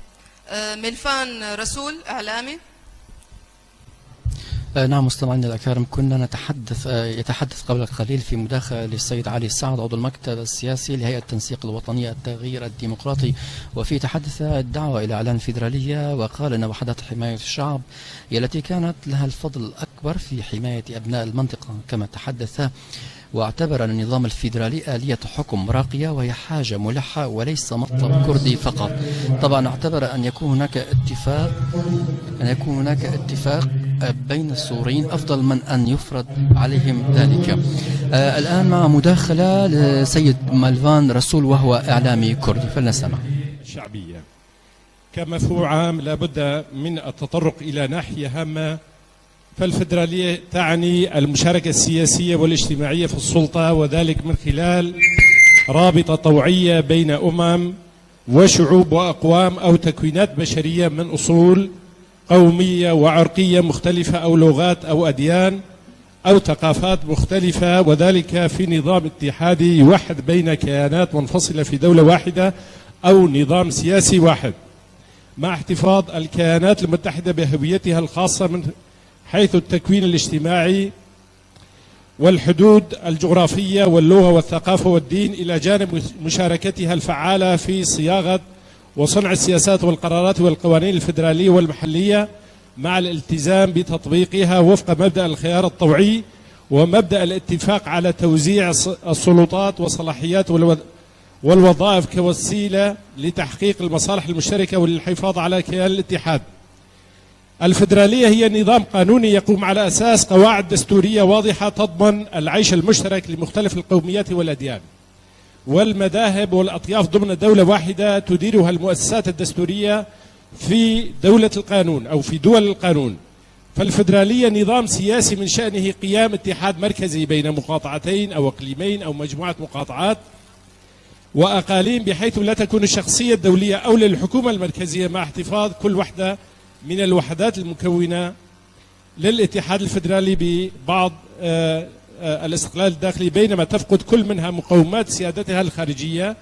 آه، ميلفان رسول، إعلامي. آه، نعم، مستمعينا الأكارم، كنا نتحدث، آه، يتحدث قبل قليل في مداخلة للسيد علي سعد، عضو المكتب السياسي لهيئة التنسيق الوطني التغيير الديمقراطي، وفي تحدث الدعوة إلى إعلان فيدرالية، وقال أن وحدات حماية الشعب هي التي كانت لها الفضل الأكبر في حماية أبناء المنطقة، كما تحدث واعتبر أن النظام الفيدرالي آلية حكم راقية وهي حاجة ملحة وليس مطلب كردي فقط. طبعا اعتبر أن يكون هناك اتفاق، أن يكون هناك اتفاق بين السوريين أفضل من أن يفرض عليهم ذلك. آه، الآن مع مداخلة لسيد مالفان رسول وهو إعلامي كردي، فلنستمع. الشعبية كمفهوم عام لا بد من التطرق إلى ناحية هامة، فالفيدرالية تعني المشاركة السياسية والاجتماعية في السلطة، وذلك من خلال رابطة طوعية بين أمم وشعوب وأقوام أو تكوينات بشرية من أصول قومية وعرقية مختلفة أو لغات أو أديان أو ثقافات مختلفة، وذلك في نظام اتحادي يوحد بين كيانات منفصلة في دولة واحدة أو نظام سياسي واحد، مع احتفاظ الكيانات المتحدة بهويتها الخاصة من حيث التكوين الاجتماعي والحدود الجغرافية واللغة والثقافة والدين، إلى جانب مشاركتها الفعالة في صياغة وصنع السياسات والقرارات والقوانين الفيدرالية والمحلية، مع الالتزام بتطبيقها وفق مبدأ الخيار الطوعي ومبدأ الاتفاق على توزيع الس-، السلطات والصلاحيات والو-، والوظائف كوسيلة لتحقيق المصالح المشتركة وللحفاظ على كيان الاتحاد. الفيدرالية هي نظام قانوني يقوم على أساس قواعد دستورية واضحة تضمن العيش المشترك لمختلف القوميات والأديان والمذاهب والأطياف ضمن دولة واحدة تديرها المؤسسات الدستورية في دولة القانون أو في دول القانون. فالفيدرالية نظام سياسي من شأنه قيام اتحاد مركزي بين مقاطعتين أو إقليمين أو مجموعة مقاطعات، وأقاليم، بحيث لا تكون الشخصية الدولية أو للحكومة المركزية مع احتفاظ كل وحدة من الوحدات المكونة للاتحاد الفدرالي ببعض، آه، آه، الاستقلال الداخلي، بينما تفقد كل منها مقومات سيادتها الخارجية.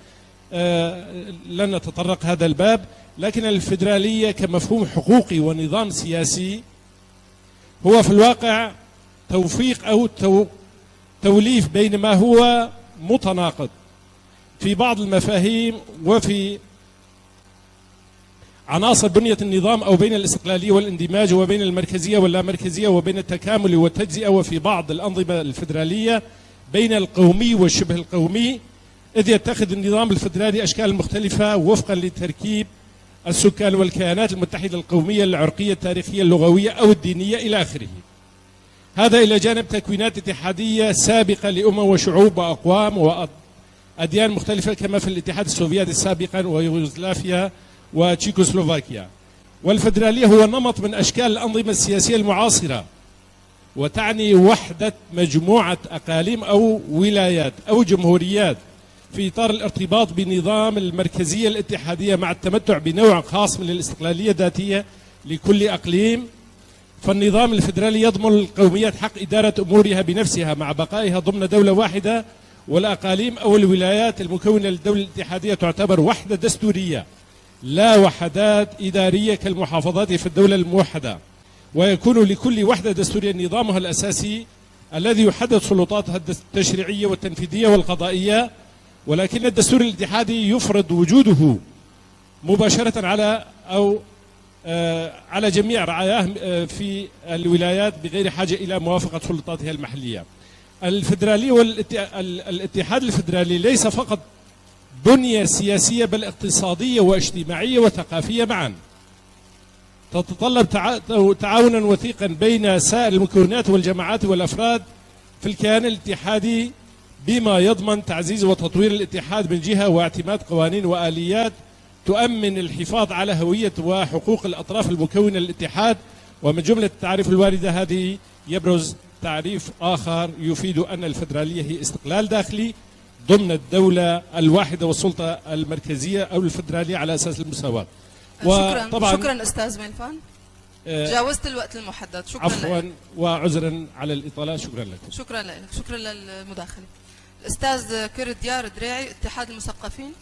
آه، لن نتطرق هذا الباب، لكن الفدرالية كمفهوم حقوقي ونظام سياسي هو في الواقع توفيق أو تو-، توليف بين ما هو متناقض في بعض المفاهيم وفي عناصر بنية النظام، أو بين الاستقلالية والاندماج، وبين المركزية واللامركزية، وبين التكامل والتجزئة، وفي بعض الأنظمة الفدرالية بين القومي والشبه القومي، إذ يتخذ النظام الفدرالي أشكال مختلفة وفقًا لتركيب السكان والكيانات المتحدة القومية العرقية التاريخية اللغوية أو الدينية إلى آخره. هذا إلى جانب تكوينات اتحادية سابقة لأمم وشعوب وأقوام وأديان مختلفة، كما في الاتحاد السوفيتي سابقًا ويوغوسلافيا وتشيكوسلوفاكيا. والفدرالية هو نمط من أشكال الأنظمة السياسية المعاصرة، وتعني وحدة مجموعة أقاليم أو ولايات أو جمهوريات في إطار الارتباط بنظام المركزية الاتحادية مع التمتع بنوع خاص من الاستقلالية الذاتية لكل أقليم. فالنظام الفدرالي يضمن للقوميات حق إدارة أمورها بنفسها مع بقائها ضمن دولة واحدة، والأقاليم أو الولايات المكونة للدولة الاتحادية تعتبر وحدة دستورية لا وحدات إدارية كالمحافظات في الدولة الموحدة، ويكون لكل وحدة دستورية نظامها الأساسي الذي يحدد سلطاتها الدس-، التشريعية والتنفيذية والقضائية، ولكن الدستور الاتحادي يفرض وجوده مباشرة على أو، آه، على جميع رعاياه، آه، في الولايات بغير حاجة إلى موافقة سلطاتها المحلية. الفدرالية والات-، ال-، الاتحاد الفدرالي ليس فقط بنية سياسية، بل اقتصادية واجتماعية وثقافية معًا. تتطلب تع-، تعاونًا وثيقًا بين سائر المكونات والجماعات والأفراد في الكيان الاتحادي، بما يضمن تعزيز وتطوير الاتحاد من جهة، واعتماد قوانين وآليات تؤمن الحفاظ على هوية وحقوق الأطراف المكونة للاتحاد. ومن جملة التعاريف الواردة هذه يبرز تعريف آخر يفيد أن الفدرالية هي استقلال داخلي ضمن الدولة الواحدة والسلطة المركزية أو الفدرالية على أساس المساواة. شكرًا، وطبعًا، شكرًا أستاذ ميلفان. آه، جاوزت الوقت المحدد. شكرًا عفوًا لك. وعذرًا على الإطالة. شكرًا لكم. شكرًا لك. شكرًا للمداخلة. الأستاذ كرديار دريعي، اتحاد المثقفين.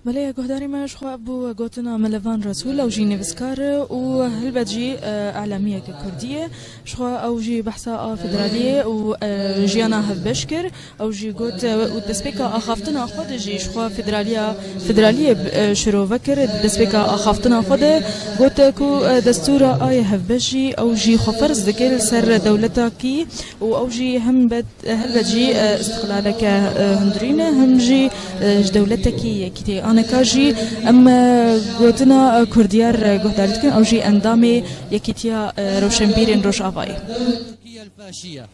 Belê, guhdarî me, ji xwe bû gotina Melevan Resûl, ew jî nivîskar e û helbet jî, e, elamiyeke kurdî ye. Ji xwe ew jî behsa a federaliyê û, e, jiyana hevbeş kir. Ew jî got, e, û destpêka axaftina xwe de jî ji xwe federaliya, federaliyê, e, şirove kir. Di destpêka axaftina xwe de got, e, ku, e, destûra a yê hevbeş jî ew jî xwe ferz dike li ser dewletakî û ew jî hem be-, helbet jî, e, îstiqlaleke, e, hundirîn e, hem jî, e, ji dewletekî yekî tê. Aneka jî em, e, gotina, e, Kurdiyar, e, guhdarî dikin, ew jî endamê Yekîtiya, e, Rewşenbîrên Rojavayê. التركية الفاشية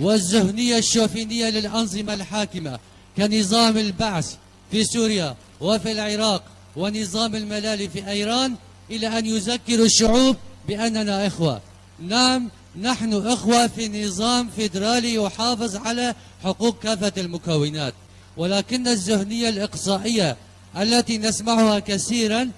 والذهنية الشوفينية للأنظمة الحاكمة كنظام البعث في سوريا وفي العراق ونظام الملالي في إيران، إلى أن يذكروا الشعوب بأننا إخوة. نعم، نحن إخوة في نظام فيدرالي يحافظ على حقوق كافة المكونات، ولكن الذهنية الإقصائية التي نسمعها كثيرًا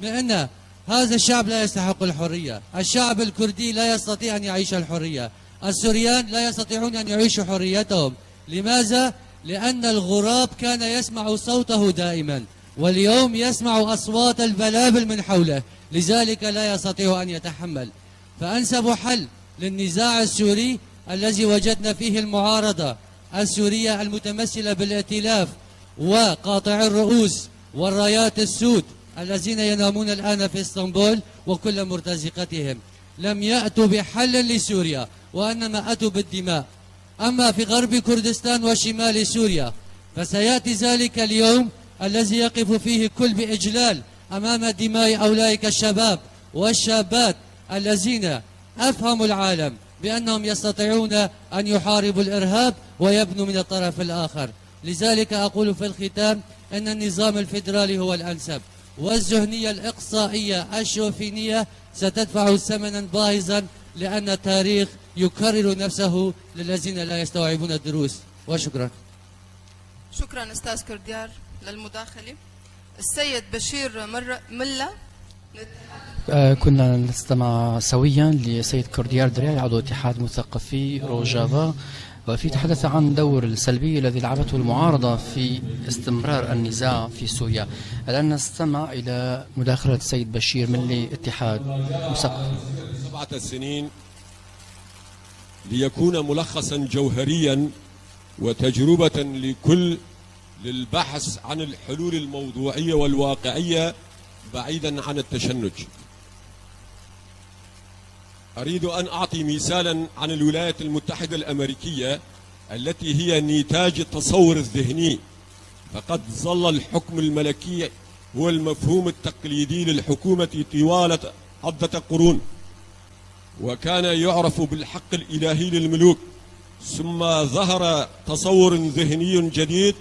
من أن هذا الشعب لا يستحق الحرية، الشعب الكردي لا يستطيع أن يعيش الحرية، السوريان لا يستطيعون أن يعيشوا حريتهم. لماذا؟ لأن الغراب كان يسمع صوته دائمًا، واليوم يسمع أصوات البلابل من حوله، لذلك لا يستطيع أن يتحمل. فأنسب حل للنزاع السوري الذي وجدنا فيه المعارضة السورية المتمثلة بالائتلاف وقاطعي الرؤوس والرايات السود الذين ينامون الآن في اسطنبول وكل مرتزقتهم، لم يأتوا بحل لسوريا، وإنما أتوا بالدماء. أما في غرب كردستان وشمال سوريا، فسيأتي ذلك اليوم الذي يقف فيه الكل بإجلال أمام دماء أولئك الشباب والشابات الذين أفهموا العالم بأنهم يستطيعون أن يحاربوا الإرهاب ويبنوا من الطرف الآخر. لذلك أقول في الختام أن النظام الفيدرالي هو الأنسب، والذهنية الإقصائية الشوفينية ستدفع ثمنا باهظا، لأن التاريخ يكرر نفسه للذين لا يستوعبون الدروس. وشكرا. شكرا أستاذ كرديار للمداخلة. السيد بشير مر-، ملا. آه، كنا نستمع سويا لسيد كرديار درياي، عضو اتحاد مثقفي روجافا، وفي تحدث عن دور السلبي الذي لعبته المعارضة في استمرار النزاع في سوريا. الآن نستمع إلى مداخلة السيد بشير ملي، اتحاد مثقفي. سبعة سنين ليكون ملخصا جوهريا وتجربة لكل للبحث عن الحلول الموضوعية والواقعية بعيدا عن التشنج. أريد أن أعطي مثالا عن الولايات المتحدة الأمريكية التي هي نتاج التصور الذهني، فقد ظل الحكم الملكي هو المفهوم التقليدي للحكومة طوال عدة قرون، وكان يعرف بالحق الإلهي للملوك، ثم ظهر تصور ذهني جديد،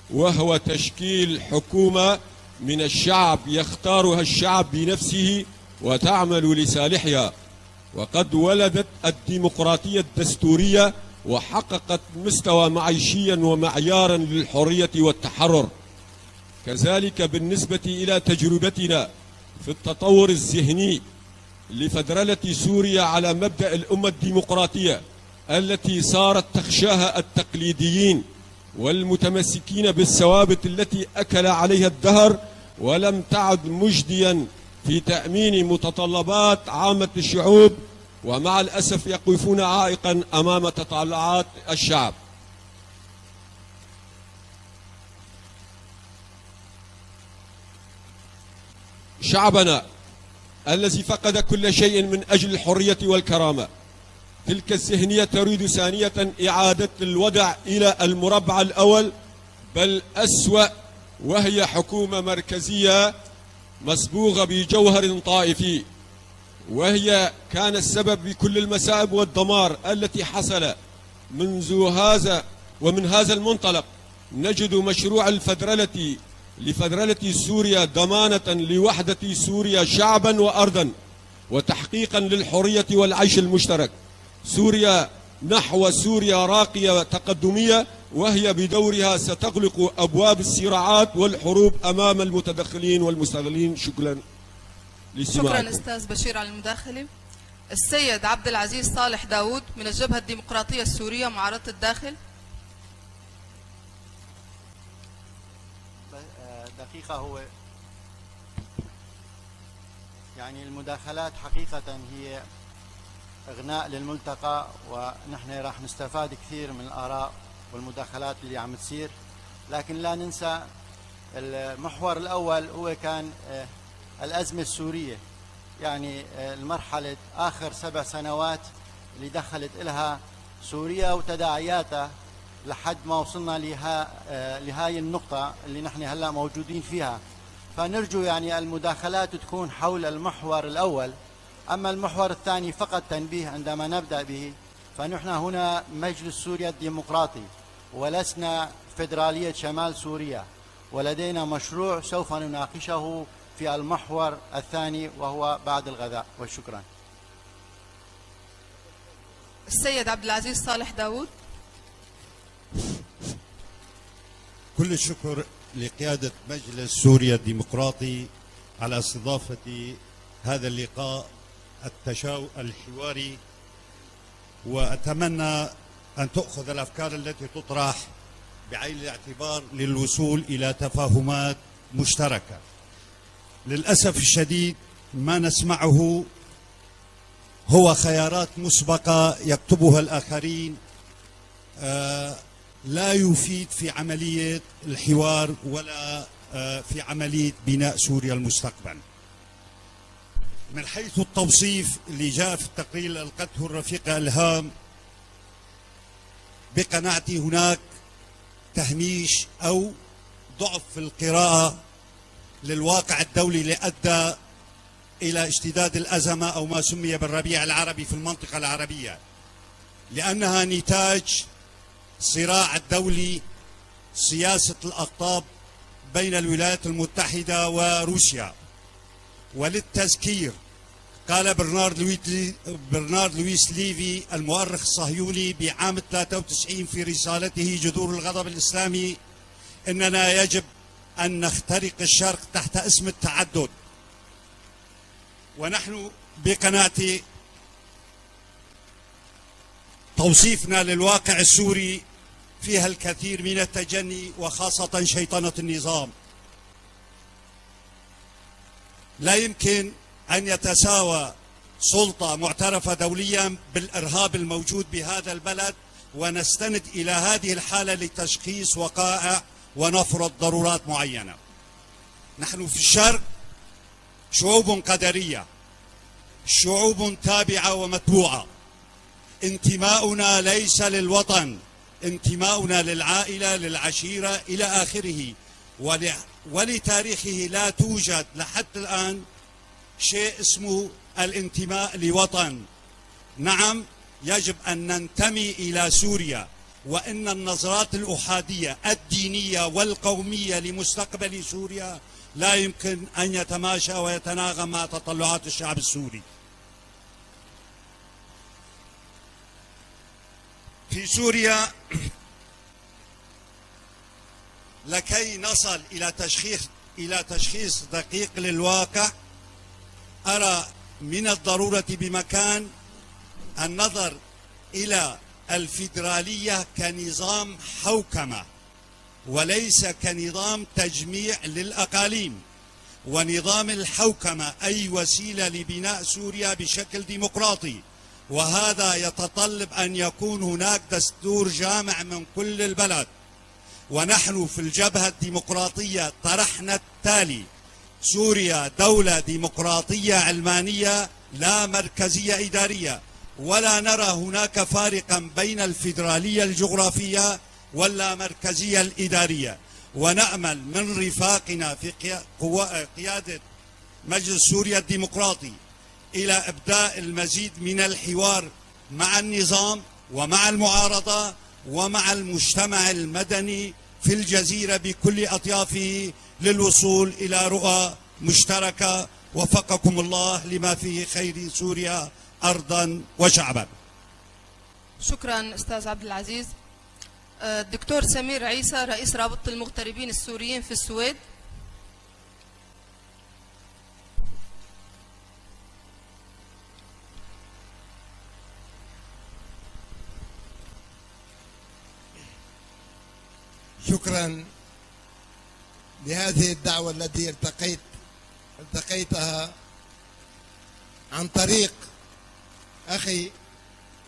وهو تشكيل حكومة من الشعب يختارها الشعب بنفسه وتعمل لصالحها، وقد ولدت الديمقراطية الدستورية وحققت مستوى معيشيا ومعيارا للحرية والتحرر. كذلك بالنسبة إلى تجربتنا في التطور الذهني لفدرالة سوريا على مبدأ الأمة الديمقراطية التي صارت تخشاها التقليديين والمتمسكين بالثوابت التي أكل عليها الدهر، ولم تعد مجديا في تأمين متطلبات عامة الشعوب، ومع الأسف يقفون عائقا أمام تطلعات الشعب. شعبنا الذي فقد كل شيء من أجل الحرية والكرامة، تلك الذهنية تريد ثانية إعادة الوضع إلى المربع الأول، بل أسوأ، وهي حكومة مركزية مصبوغة بجوهر طائفي، وهي كان السبب بكل المصائب والدمار التي حصل منذ هذا. ومن هذا المنطلق نجد مشروع الفدرالة لفدرالة سوريا ضمانة لوحدة سوريا شعبا وأرضا، وتحقيقا للحرية والعيش المشترك. سوريا نحو سوريا راقية تقدمية، وهي بدورها ستغلق أبواب الصراعات والحروب أمام المتدخلين والمستغلين. شكرا لاستماعكم. شكرا أستاذ بشير على المداخلة. السيد عبد العزيز صالح داوود من الجبهة الديمقراطية السورية معارضة الداخل. ب-، آه، دقيقة. هو يعني المداخلات حقيقة هي إغناء للملتقى، ونحن راح نستفاد كثير من الآراء والمداخلات اللي عم تصير، لكن لا ننسى المحور الأول هو كان، آه، الأزمة السورية، يعني، آه، المرحلة آخر سبع سنوات اللي دخلت إلها سوريا وتداعياتها لحد ما وصلنا لها-، آه، لهاي النقطة اللي نحن هلأ موجودين فيها. فنرجو يعني المداخلات تكون حول المحور الأول، أما المحور الثاني فقط تنبيه عندما نبدأ به، فنحن هنا مجلس سوريا الديمقراطي ولسنا فيدرالية شمال سوريا، ولدينا مشروع سوف نناقشه في المحور الثاني وهو بعد الغداء، وشكرا. السيد عبد العزيز صالح داوود. كل الشكر لقيادة مجلس سوريا الديمقراطي على استضافة هذا اللقاء التشاو-، الحواري، وأتمنى أن تؤخذ الأفكار التي تطرح بعين الاعتبار للوصول إلى تفاهمات مشتركة. للأسف الشديد ما نسمعه هو خيارات مسبقة يكتبها الآخرين، آه، لا يفيد في عملية الحوار ولا، آه، في عملية بناء سوريا المستقبل. من حيث التوصيف اللي جاء في التقرير اللي ألقته الرفيقة إلهام، بقناعتي هناك تهميش أو ضعف في القراءة للواقع الدولي اللي أدى إلى اشتداد الأزمة أو ما سمي بالربيع العربي في المنطقة العربية، لأنها نتاج صراع الدولي، سياسة الأقطاب بين الولايات المتحدة وروسيا. وللتذكير، قال برنارد لويت-، برنارد لويس ليفي المؤرخ الصهيوني بعام ثلاثة وتسعين في رسالته جذور الغضب الإسلامي: إننا يجب أن نخترق الشرق تحت اسم التعدد. ونحن بقناعتي توصيفنا للواقع السوري فيها الكثير من التجني، وخاصة شيطنة النظام. لا يمكن أن يتساوى سلطة معترفة دوليا بالإرهاب الموجود بهذا البلد، ونستند إلى هذه الحالة لتشخيص وقائع ونفرض ضرورات معينة. نحن في الشرق شعوب قدرية، شعوب تابعة ومتبوعة. انتماؤنا ليس للوطن، انتماؤنا للعائلة، للعشيرة، إلى آخره. ول-، ولتاريخه لا توجد لحد الآن شيء اسمه الانتماء لوطن. نعم، يجب أن ننتمي إلى سوريا، وإن النظرات الأحادية الدينية والقومية لمستقبل سوريا لا يمكن أن يتماشى ويتناغم مع تطلعات الشعب السوري. في سوريا، لكي نصل إلى تشخيص، إلى تشخيص دقيق للواقع، أرى من الضرورة بمكان النظر إلى الفيدرالية كنظام حوكمة، وليس كنظام تجميع للأقاليم. ونظام الحوكمة أي وسيلة لبناء سوريا بشكل ديمقراطي، وهذا يتطلب أن يكون هناك دستور جامع من كل البلد. ونحن في الجبهة الديمقراطية طرحنا التالي: سوريا دولة ديمقراطية علمانية لا مركزية إدارية، ولا نرى هناك فارقا بين الفيدرالية الجغرافية واللامركزية الإدارية، ونأمل من رفاقنا في قيا-، قوا-، قيادة مجلس سوريا الديمقراطي إلى إبداء المزيد من الحوار مع النظام ومع المعارضة ومع المجتمع المدني في الجزيرة بكل أطيافه للوصول إلى رؤى مشتركة. وفقكم الله لما فيه خير سوريا أرضا وشعبا. شكرا أستاذ عبد العزيز. آه، الدكتور سمير عيسى، رئيس رابطة المغتربين السوريين في السويد. شكرا لهذه الدعوة التي التقيت التقيتها عن طريق أخي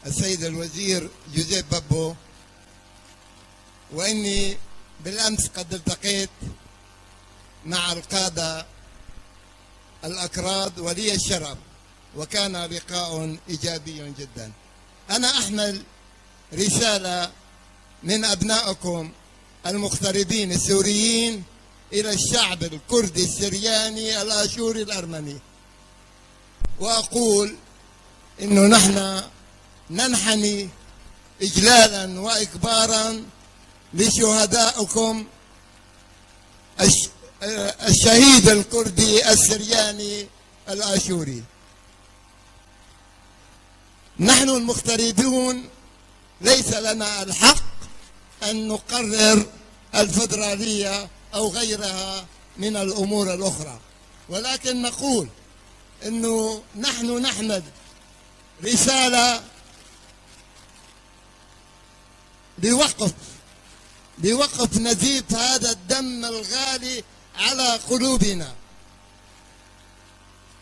السيد الوزير جوزيف بابو، وإني بالأمس قد التقيت مع القادة الأكراد ولي الشرف، وكان لقاء إيجابي جدا. أنا أحمل رسالة من أبنائكم المغتربين السوريين إلى الشعب الكردي السرياني الآشوري الأرمني، وأقول إنه نحن ننحني إجلالا وإكبارا لشهدائكم الش-، الشهيد الكردي السرياني الآشوري. نحن المغتربون ليس لنا الحق أن نقرر الفدرالية أو غيرها من الأمور الأخرى، ولكن نقول أنه نحن نحمل رسالة لوقف، لوقف نزيف هذا الدم الغالي على قلوبنا،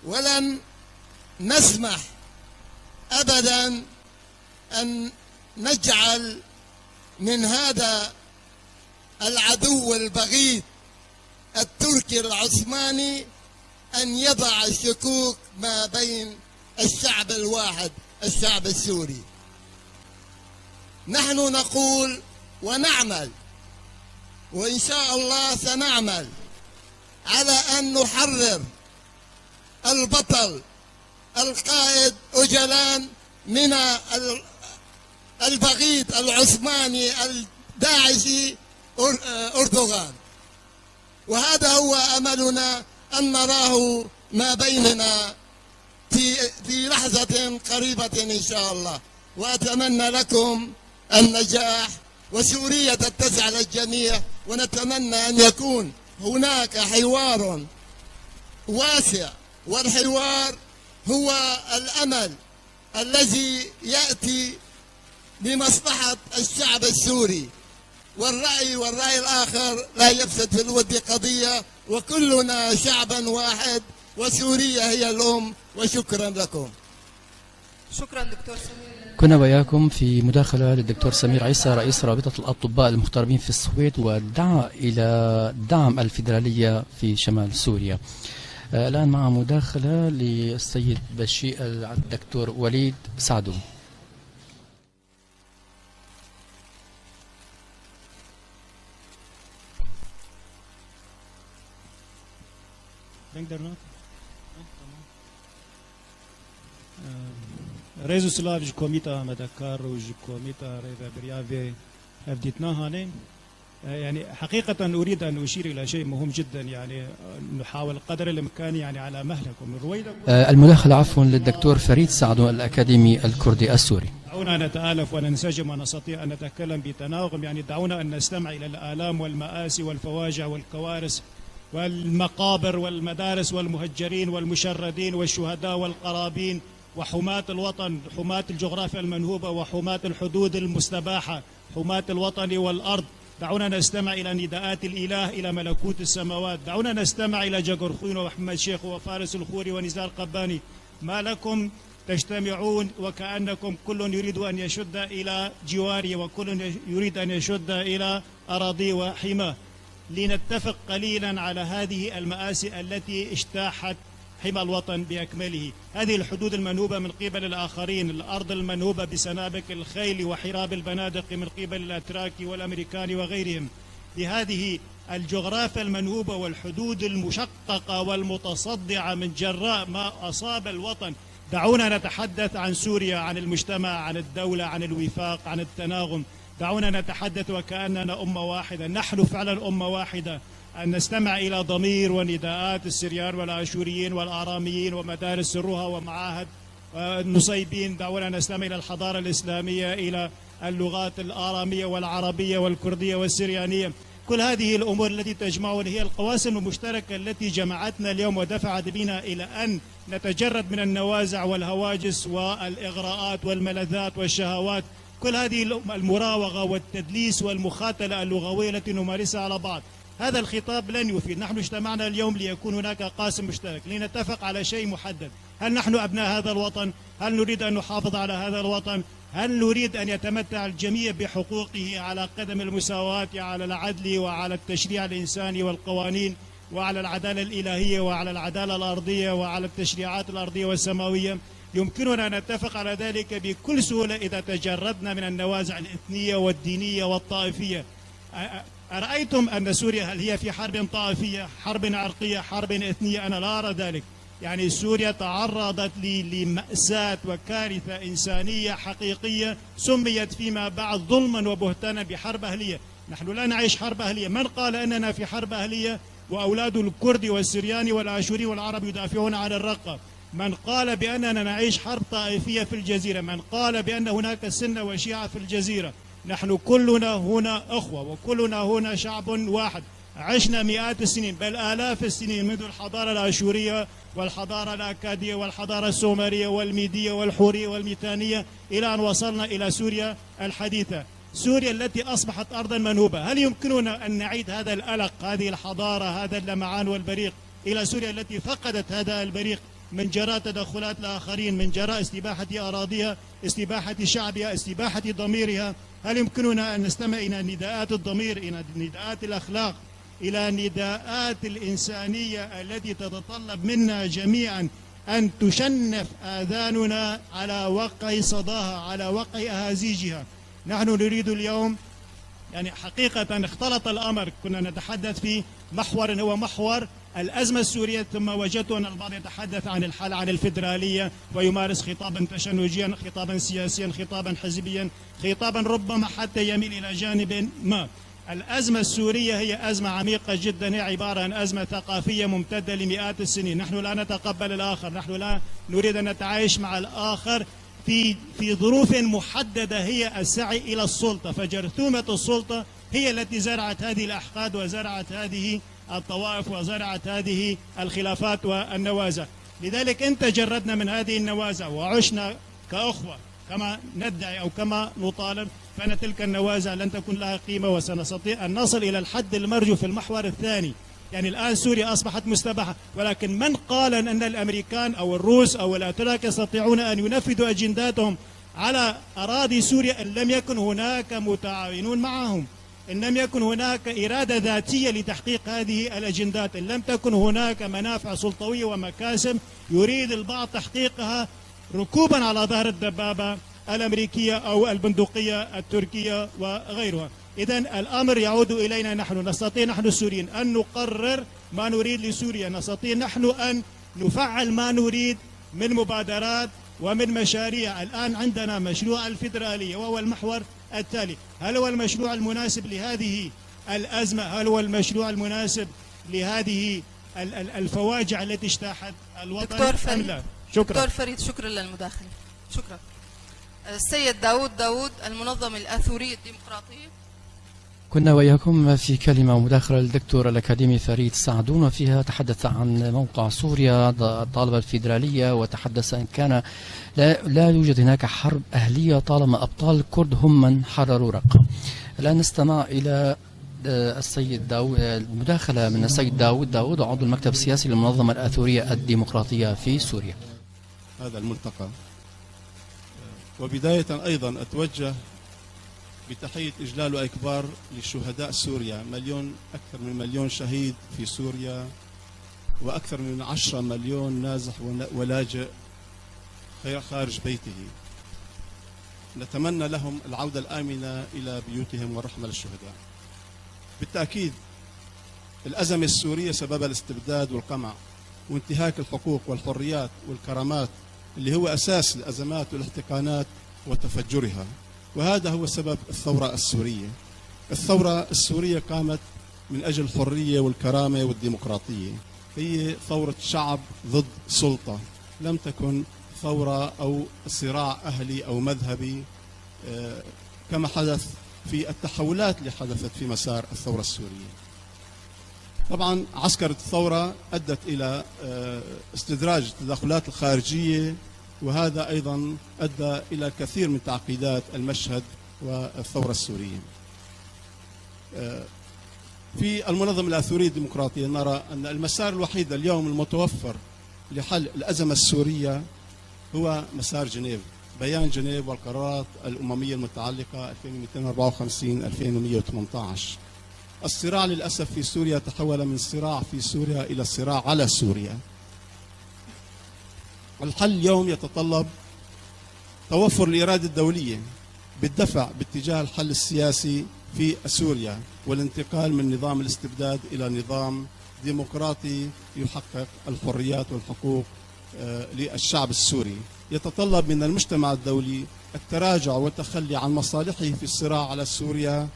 ولن نسمح أبدا أن نجعل من هذا العدو البغيض التركي العثماني أن يضع الشكوك ما بين الشعب الواحد، الشعب السوري. نحن نقول ونعمل، وإن شاء الله سنعمل على أن نحرر البطل القائد أوجلان من ال-، البغيض العثماني الداعشي أر-، أردوغان. وهذا هو أملنا أن نراه ما بيننا في، في لحظة قريبة إن شاء الله. وأتمنى لكم النجاح، وسوريا تتسع للجميع. ونتمنى أن يكون هناك حوار واسع، والحوار هو الأمل الذي يأتي لمصلحة الشعب السوري، والرأي والرأي الآخر لا يفسد في الود قضية، وكلنا شعبا واحد، وسوريا هي الأم. وشكرا لكم. شكرا دكتور سمير. كنا وياكم في مداخلة للدكتور سمير عيسى، رئيس رابطة الأطباء المغتربين في السويد والدعوة إلى دعم الفيدرالية في شمال سوريا. آه، الآن مع مداخلة للسيد بشير، الدكتور وليد سعدو. Deng dernat. Tamam. Rêz û silav ji komîta amadekar û ji komîta rêvebiriya vê hevdîtina hanê. يعني حقيقة أريد أن أشير إلى شيء مهم جدا، يعني نحاول قدر الإمكان يعني على مهلكم. رويدا المداخلة عفوا للدكتور فريد سعدو الأكاديمي الكردي السوري. دعونا نتآلف وننسجم ونستطيع أن نتكلم بتناغم، يعني دعونا أن نستمع إلى الآلام والمآسي والفواجع والكوارث والمقابر والمدارس والمهجرين والمشردين والشهداء والقرابين وحماة الوطن، حماة الجغرافيا المنهوبة وحماة الحدود المستباحة، حماة الوطن والأرض. دعونا نستمع إلى نداءات الإله إلى ملكوت السماوات. دعونا نستمع إلى جقرخوين ومحمد شيخ وفارس الخوري ونزار قباني. ما لكم تجتمعون وكأنكم كل يريد أن يشد إلى جواره وكل يريد أن يشد إلى أراضيه وحماه. لنتفق قليلا على هذه المآسي التي اجتاحت حمى الوطن بأكمله. هذه الحدود المنهوبة من قبل الآخرين، الأرض المنهوبة بسنابك الخيل وحراب البنادق من قبل الأتراك والأمريكان وغيرهم، بهذه الجغرافيا المنهوبة والحدود المشققة والمتصدعة من جراء ما أصاب الوطن. دعونا نتحدث عن سوريا، عن المجتمع، عن الدولة، عن الوفاق، عن التناغم. دعونا نتحدث وكأننا أمة واحدة. نحن فعلا أمة واحدة. أن نستمع إلى ضمير ونداءات السريان والآشوريين والآراميين ومدارس الرها ومعاهد، آه، النصيبين. دعونا نستمع إلى الحضارة الإسلامية، إلى اللغات الآرامية والعربية والكردية والسريانية. كل هذه الأمور التي تجمعنا هي القواسم المشتركة التي جمعتنا اليوم ودفعت بنا إلى أن نتجرد من النوازع والهواجس والإغراءات والملذات والشهوات، كل هذه المراوغة والتدليس والمخاتلة اللغوية التي نمارسها على بعض. هذا الخطاب لن يفيد. نحن اجتمعنا اليوم ليكون هناك قاسم مشترك، لنتفق على شيء محدد. هل نحن أبناء هذا الوطن؟ هل نريد أن نحافظ على هذا الوطن؟ هل نريد أن يتمتع الجميع بحقوقه على قدم المساواة، على العدل وعلى التشريع الإنساني والقوانين وعلى العدالة الإلهية وعلى العدالة الأرضية وعلى التشريعات الأرضية والسماوية؟ يمكننا أن نتفق على ذلك بكل سهولة إذا تجردنا من النوازع الإثنية والدينية والطائفية. أ-، أ-، أرأيتم أن سوريا هل هي في حرب طائفية، حرب عرقية، حرب إثنية؟ أنا لا أرى ذلك. يعني سوريا تعرضت ل-، لمأساة وكارثة إنسانية حقيقية سميت فيما بعد ظلما وبهتانا بحرب أهلية. نحن لا نعيش حرب أهلية. من قال أننا في حرب أهلية وأولاد الكرد والسرياني والآشوري والعرب يدافعون عن الرقة؟ من قال بأننا نعيش حرب طائفية في الجزيرة؟ من قال بأن هناك سنة وشيعة في الجزيرة؟ نحن كلنا هنا أخوة، وكلنا هنا شعب واحد. عشنا مئات السنين، بل آلاف السنين، منذ الحضارة الآشورية والحضارة الأكادية والحضارة السومرية والميدية والحورية والميتانية، إلى أن وصلنا إلى سوريا الحديثة، سوريا التي أصبحت أرضا منهوبة. هل يمكننا أن نعيد هذا الألق، هذه الحضارة، هذا اللمعان والبريق إلى سوريا التي فقدت هذا البريق من جراء تدخلات الآخرين، من جراء استباحة أراضيها، استباحة شعبها، استباحة ضميرها؟ هل يمكننا أن نستمع إلى نداءات الضمير، إلى نداءات الأخلاق، إلى نداءات الإنسانية التي تتطلب منا جميعا أن تشنف آذاننا على وقع صداها، على وقع أهازيجها؟ نحن نريد اليوم، يعني، حقيقة اختلط الأمر، كنا نتحدث في محور هو محور الأزمة السورية، ثم وجدت أن البعض يتحدث عن الحل، عن الفيدرالية، ويمارس خطابا تشنجيا، خطابا سياسيا، خطابا حزبيا، خطابا ربما حتى يميل إلى جانب ما. الأزمة السورية هي أزمة عميقة جدا، هي عبارة عن أزمة ثقافية ممتدة لمئات السنين. نحن لا نتقبل الآخر، نحن لا نريد أن نتعايش مع الآخر في، في ظروف محددة، هي السعي إلى السلطة، فجرثومة السلطة هي التي زرعت هذه الأحقاد وزرعت هذه الطوائف وزرعت هذه الخلافات والنوازع. لذلك إن تجردنا من هذه النوازع وعشنا كأخوة كما ندعي أو كما نطالب، فإن تلك النوازع لن تكون لها قيمة، وسنستطيع أن نصل إلى الحد المرجو في المحور الثاني. يعني الآن سوريا أصبحت مستباحة، ولكن من قال أن الأمريكان أو الروس أو الأتراك يستطيعون أن ينفذوا أجنداتهم على أراضي سوريا إن لم يكن هناك متعاونون معهم، إن لم يكن هناك إرادة ذاتية لتحقيق هذه الأجندات، إن لم تكن هناك منافع سلطوية ومكاسب يريد البعض تحقيقها ركوبا على ظهر الدبابة الأمريكية أو البندقية التركية وغيرها. إذن الأمر يعود إلينا نحن، نستطيع نحن السوريين أن نقرر ما نريد لسوريا، نستطيع نحن أن نفعل ما نريد من مبادرات ومن مشاريع. الآن عندنا مشروع الفيدرالية وهو المحور التالي. هل هو المشروع المناسب لهذه الأزمة؟ هل هو المشروع المناسب لهذه ال-، ال-، الفواجع التي اجتاحت الوطن دكتور أم فريد. لا؟ شكرا. دكتور فريد، شكرا للمداخلة. شكرا. السيد داوود داوود، المنظمة الآثورية الديمقراطية. كنا وإياكم في كلمة مداخلة للدكتور الأكاديمي فريد سعدون، وفيها تحدث عن موقع سوريا، ض-، طالب الفيدرالية، وتحدث أن كان لا، لا يوجد هناك حرب أهلية طالما أبطال الكرد هم من حرروا رقة. الآن نستمع إلى، آه، السيد داو-، آه، مداخلة من السيد داوود داوود، عضو المكتب السياسي للمنظمة الآثورية الديمقراطية في سوريا. هذا الملتقى. وبداية أيضًا أتوجه بتحية إجلال وإكبار لشهداء سوريا، مليون، أكثر من مليون شهيد في سوريا، وأكثر من عشرة مليون نازح ون-، ولاجئ خي-، خارج بيته. نتمنى لهم العودة الآمنة إلى بيوتهم والرحمة للشهداء. بالتأكيد الأزمة السورية سببها الاستبداد والقمع وانتهاك الحقوق والحريات والكرامات اللي هو أساس الأزمات والاحتقانات وتفجرها، وهذا هو سبب الثورة السورية. الثورة السورية قامت من أجل الحرية والكرامة والديمقراطية، هي ثورة شعب ضد سلطة، لم تكن ثورة أو صراع أهلي أو مذهبي، آه، كما حدث في التحولات اللي حدثت في مسار الثورة السورية. طبعًا عسكرة الثورة أدت إلى، آه، استدراج التدخلات الخارجية، وهذا أيضًا أدى إلى الكثير من تعقيدات المشهد والثورة السورية. آه، في المنظمة الآثورية الديمقراطية نرى أن المسار الوحيد اليوم المتوفر لحل الأزمة السورية هو مسار جنيف، بيان جنيف والقرارات الأممية المتعلقة ألفين ومئتين وأربعة وخمسين، ألفين ومية وثمنتاش. الصراع للأسف في سوريا تحول من صراع في سوريا إلى صراع على سوريا. الحل اليوم يتطلب توفر الإرادة الدولية بالدفع باتجاه الحل السياسي في سوريا والانتقال من نظام الاستبداد إلى نظام ديمقراطي يحقق الحريات والحقوق، آه، للشعب السوري. يتطلب من المجتمع الدولي التراجع والتخلي عن مصالحه في الصراع على سوريا.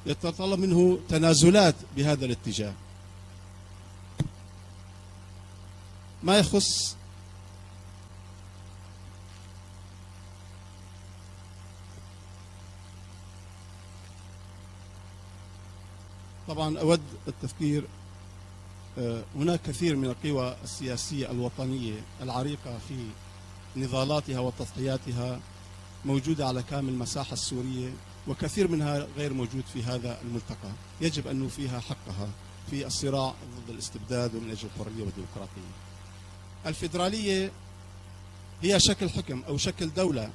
يتطلب منه تنازلات بهذا الاتجاه. ما يخص طبعًا أود التذكير، آه، هناك كثير من القوى السياسية الوطنية العريقة في نضالاتها وتضحياتها موجودة على كامل المساحة السورية، وكثير منها غير موجود في هذا الملتقى. يجب أن نوفيها حقها في الصراع ضد الاستبداد ومن أجل الحرية والديمقراطية. الفيدرالية هي شكل حكم أو شكل دولة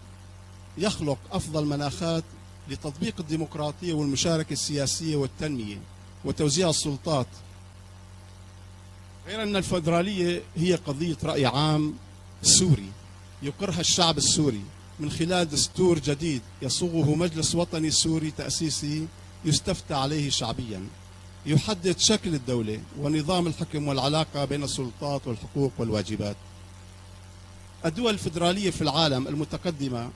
يخلق أفضل مناخات لتطبيق الديمقراطية والمشاركة السياسية والتنمية وتوزيع السلطات. غير أن الفيدرالية هي قضية رأي عام سوري يقرها الشعب السوري من خلال دستور جديد يصوغه مجلس وطني سوري تأسيسي يستفتى عليه شعبيًا، يحدد شكل الدولة ونظام الحكم والعلاقة بين السلطات والحقوق والواجبات. الدول الفيدرالية في العالم المتقدمة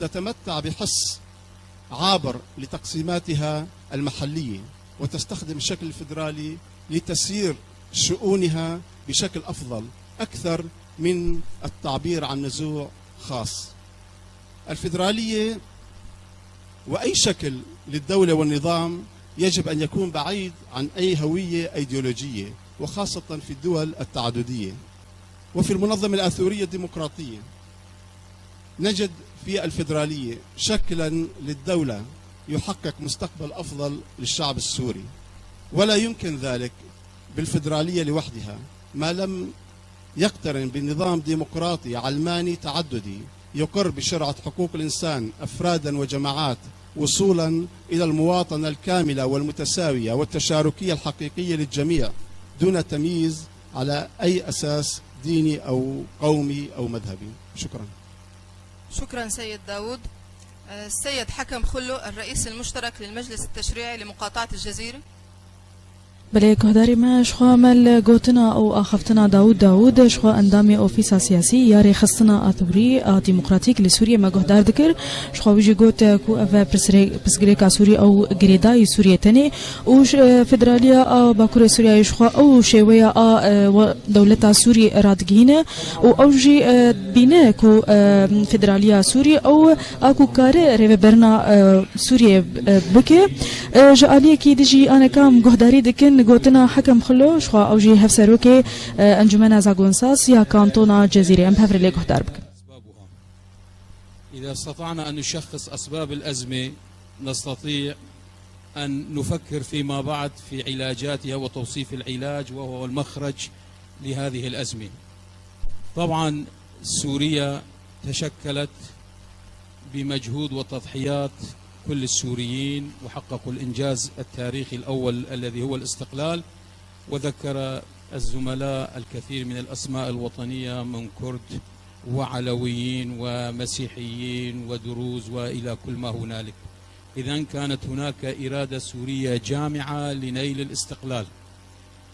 تتمتع بحس عابر لتقسيماتها المحلية، وتستخدم الشكل الفيدرالي لتسيير شؤونها بشكل أفضل، أكثر من التعبير عن نزوع خاص. الفيدرالية وأي شكل للدولة والنظام يجب أن يكون بعيد عن أي هوية أيديولوجية، وخاصة في الدول التعددية. وفي المنظمة الآثورية الديمقراطية نجد في الفيدرالية شكلا للدولة يحقق مستقبل أفضل للشعب السوري، ولا يمكن ذلك بالفيدرالية لوحدها ما لم يقترن بنظام ديمقراطي علماني تعددي يقر بشرعة حقوق الإنسان أفرادا وجماعات، وصولا إلى المواطنة الكاملة والمتساوية والتشاركية الحقيقية للجميع دون تمييز على أي أساس ديني أو قومي أو مذهبي. شكرا. شكرا سيد داوود. السيد حكم خلو، الرئيس المشترك للمجلس التشريعي لمقاطعة الجزيرة. Belê, guhdarê me, ji xwe me li gotina û axaftina Dawûd Dawûd, ji xwe endamê Ofîsa Siyasî ya Rêxistina Athûrî a Demokratîk li Sûriyê me guhdar dikir. Ji xwe wî jî got ku ev pirsirê-, pirsgirêka Sûrî ew girêdayî Sûriyê tenê û ji, e, federaliya a Bakurê Sûriyeyê ji xwe ew şêweya a, e, we-, dewleta Sûrî radigihîne û ew jî, e, dibîne ku, e, federaliya Sûrî ew a ku kare rêveberina, e, Sûriyê, e, bike. E, ji aliyekî dijî aneka em guhdarî dikin gotina Hekem Xilo, ji xwe ew jî hevserokê, e, Encumena Zagonsas ya Kantona Cezîrê. Em bi hev re lê guhdar bikin. إذا استطعنا أن نشخص أسباب الأزمة، نستطيع أن نفكر فيما بعد في علاجاتها وتوصيف العلاج وهو المخرج لهذه الأزمة. طبعا سوريا تشكلت بمجهود وتضحيات كل السوريين، وحققوا الإنجاز التاريخي الأول الذي هو الاستقلال، وذكر الزملاء الكثير من الأسماء الوطنية من كرد وعلويين ومسيحيين ودروز وإلى كل ما هنالك. إذن كانت هناك إرادة سورية جامعة لنيل الاستقلال،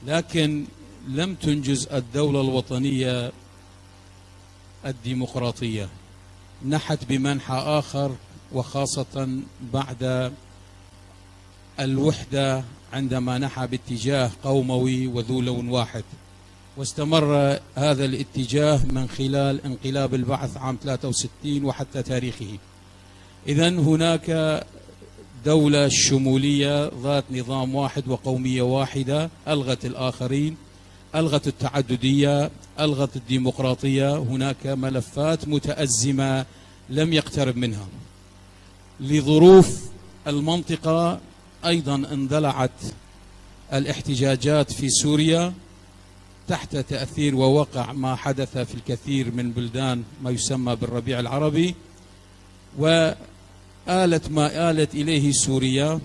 لكن لم تنجز الدولة الوطنية الديمقراطية، نحت بمنحى آخر، وخاصة بعد الوحدة عندما نحى باتجاه قوموي وذو لون واحد، واستمر هذا الاتجاه من خلال انقلاب البعث عام ثلاثة وستين وحتى تاريخه. إذن هناك دولة شمولية ذات نظام واحد وقومية واحدة، ألغت الآخرين، ألغت التعددية، ألغت الديمقراطية. هناك ملفات متأزمة لم يقترب منها. لظروف المنطقة أيضا اندلعت الاحتجاجات في سوريا تحت تأثير ووقع ما حدث في الكثير من بلدان ما يسمى بالربيع العربي، وآلت ما آلت إليه سوريا.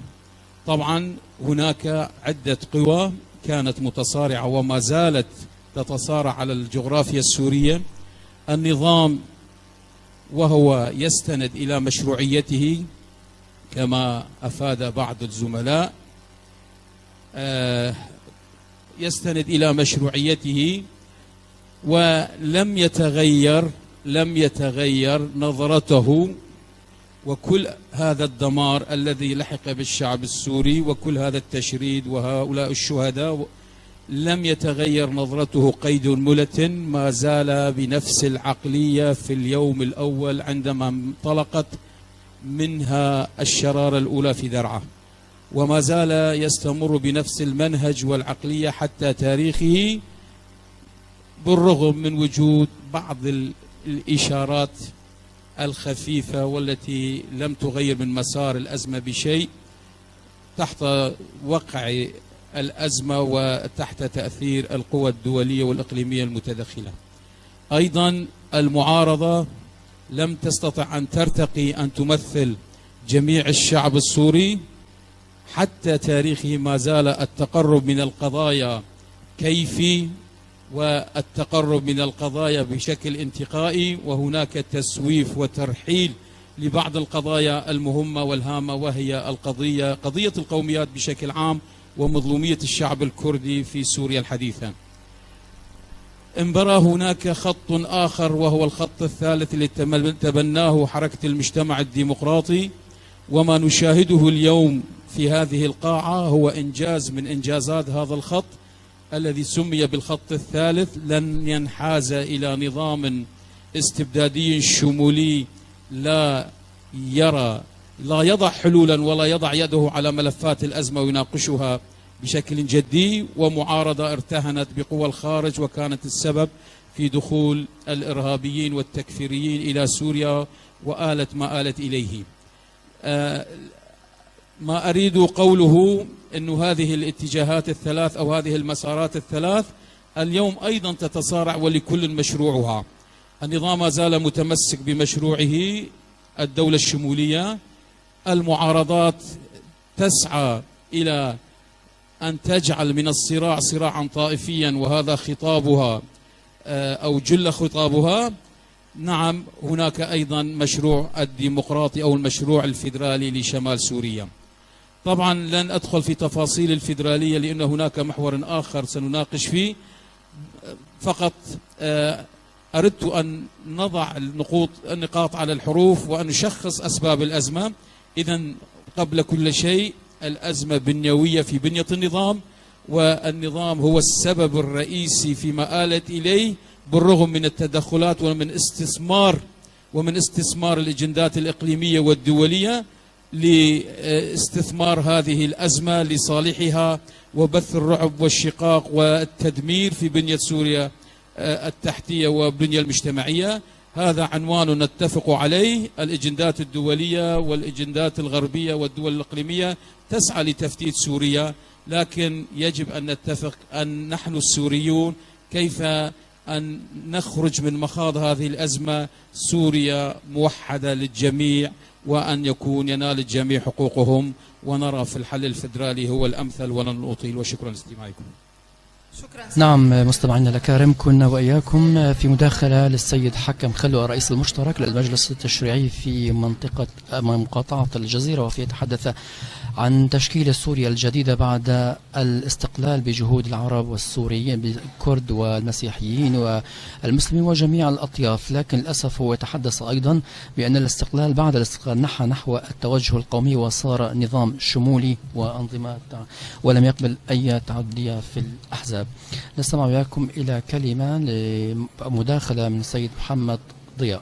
طبعا هناك عدة قوى كانت متصارعة وما زالت تتصارع على الجغرافيا السورية. النظام وهو يستند إلى مشروعيته كما أفاد بعض الزملاء، آه، يستند إلى مشروعيته، ولم يتغير، لم يتغير نظرته، وكل هذا الدمار الذي لحق بالشعب السوري وكل هذا التشريد وهؤلاء الشهداء لم يتغير نظرته قيد ملة، ما زال بنفس العقلية في اليوم الأول عندما انطلقت منها الشرارة الأولى في درعا، وما زال يستمر بنفس المنهج والعقلية حتى تاريخه، بالرغم من وجود بعض ال-، الإشارات الخفيفة والتي لم تغير من مسار الأزمة بشيء تحت وقع الأزمة وتحت تأثير القوى الدولية والإقليمية المتدخلة. أيضا المعارضة لم تستطع أن ترتقي أن تمثل جميع الشعب السوري. حتى تاريخه ما زال التقرب من القضايا كيفي، والتقرب من القضايا بشكل انتقائي، وهناك تسويف وترحيل لبعض القضايا المهمة والهامة، وهي القضية، قضية القوميات بشكل عام، ومظلومية الشعب الكردي في سوريا الحديثة. انبرى هناك خط آخر، وهو الخط الثالث اللي تم-، تبناه حركة المجتمع الديمقراطي، وما نشاهده اليوم في هذه القاعة هو إنجاز من إنجازات هذا الخط الذي سمي بالخط الثالث، لن ينحاز إلى نظام استبدادي شمولي لا يرى لا يضع حلولا ولا يضع يده على ملفات الأزمة ويناقشها بشكل جدي، ومعارضة ارتهنت بقوى الخارج وكانت السبب في دخول الإرهابيين والتكفيريين إلى سوريا وآلت ما آلت إليه. آه، ما أريد قوله أن هذه الاتجاهات الثلاث أو هذه المسارات الثلاث اليوم أيضًا تتصارع، ولكل مشروعها. النظام ما زال متمسك بمشروعه، الدولة الشمولية. المعارضات تسعى إلى أن تجعل من الصراع صراعًا طائفيًا، وهذا خطابها، آه، أو جل خطابها. نعم، هناك أيضًا مشروع الديمقراطي أو المشروع الفيدرالي لشمال سوريا. طبعًا لن أدخل في تفاصيل الفيدرالية لأن هناك محور آخر سنناقش فيه. فقط، آه، أردت أن نضع النقوط، النقاط على الحروف وأن نشخص أسباب الأزمة. إذن قبل كل شيء الأزمة بنيوية في بنية النظام، والنظام هو السبب الرئيسي فيما آلت إليه بالرغم من التدخلات ومن استثمار، ومن استثمار الأجندات الإقليمية والدولية لاستثمار هذه الأزمة لصالحها وبث الرعب والشقاق والتدمير في بنية سوريا، آه، التحتية والبنية المجتمعية. هذا عنوان نتفق عليه، الأجندات الدولية والأجندات الغربية والدول الإقليمية تسعى لتفتيت سوريا، لكن يجب أن نتفق أن نحن السوريون كيف أن نخرج من مخاض هذه الأزمة سوريا موحدة للجميع، وأن يكون ينال الجميع حقوقهم، ونرى في الحل الفدرالي هو الأمثل، ولن أطيل، وشكرًا لاستماعكم. نعم، مستمعينا الأكارم، كنا وإياكم في مداخلة للسيد حكم خلوة، الرئيس المشترك للمجلس التشريعي في منطقة، مقاطعة الجزيرة، وفي يتحدث عن تشكيل سوريا الجديدة بعد الاستقلال بجهود العرب والسوريين، الكرد والمسيحيين والمسلمين وجميع الأطياف. لكن للأسف هو يتحدث أيضًا بأن الاستقلال، بعد الاستقلال، نحى نحو التوجه القومي وصار نظام شمولي وأنظمة، ولم يقبل أي تعدية في الأحزاب. نستمع وياكم إلى كلمة لمداخلة من السيد محمد ضياء.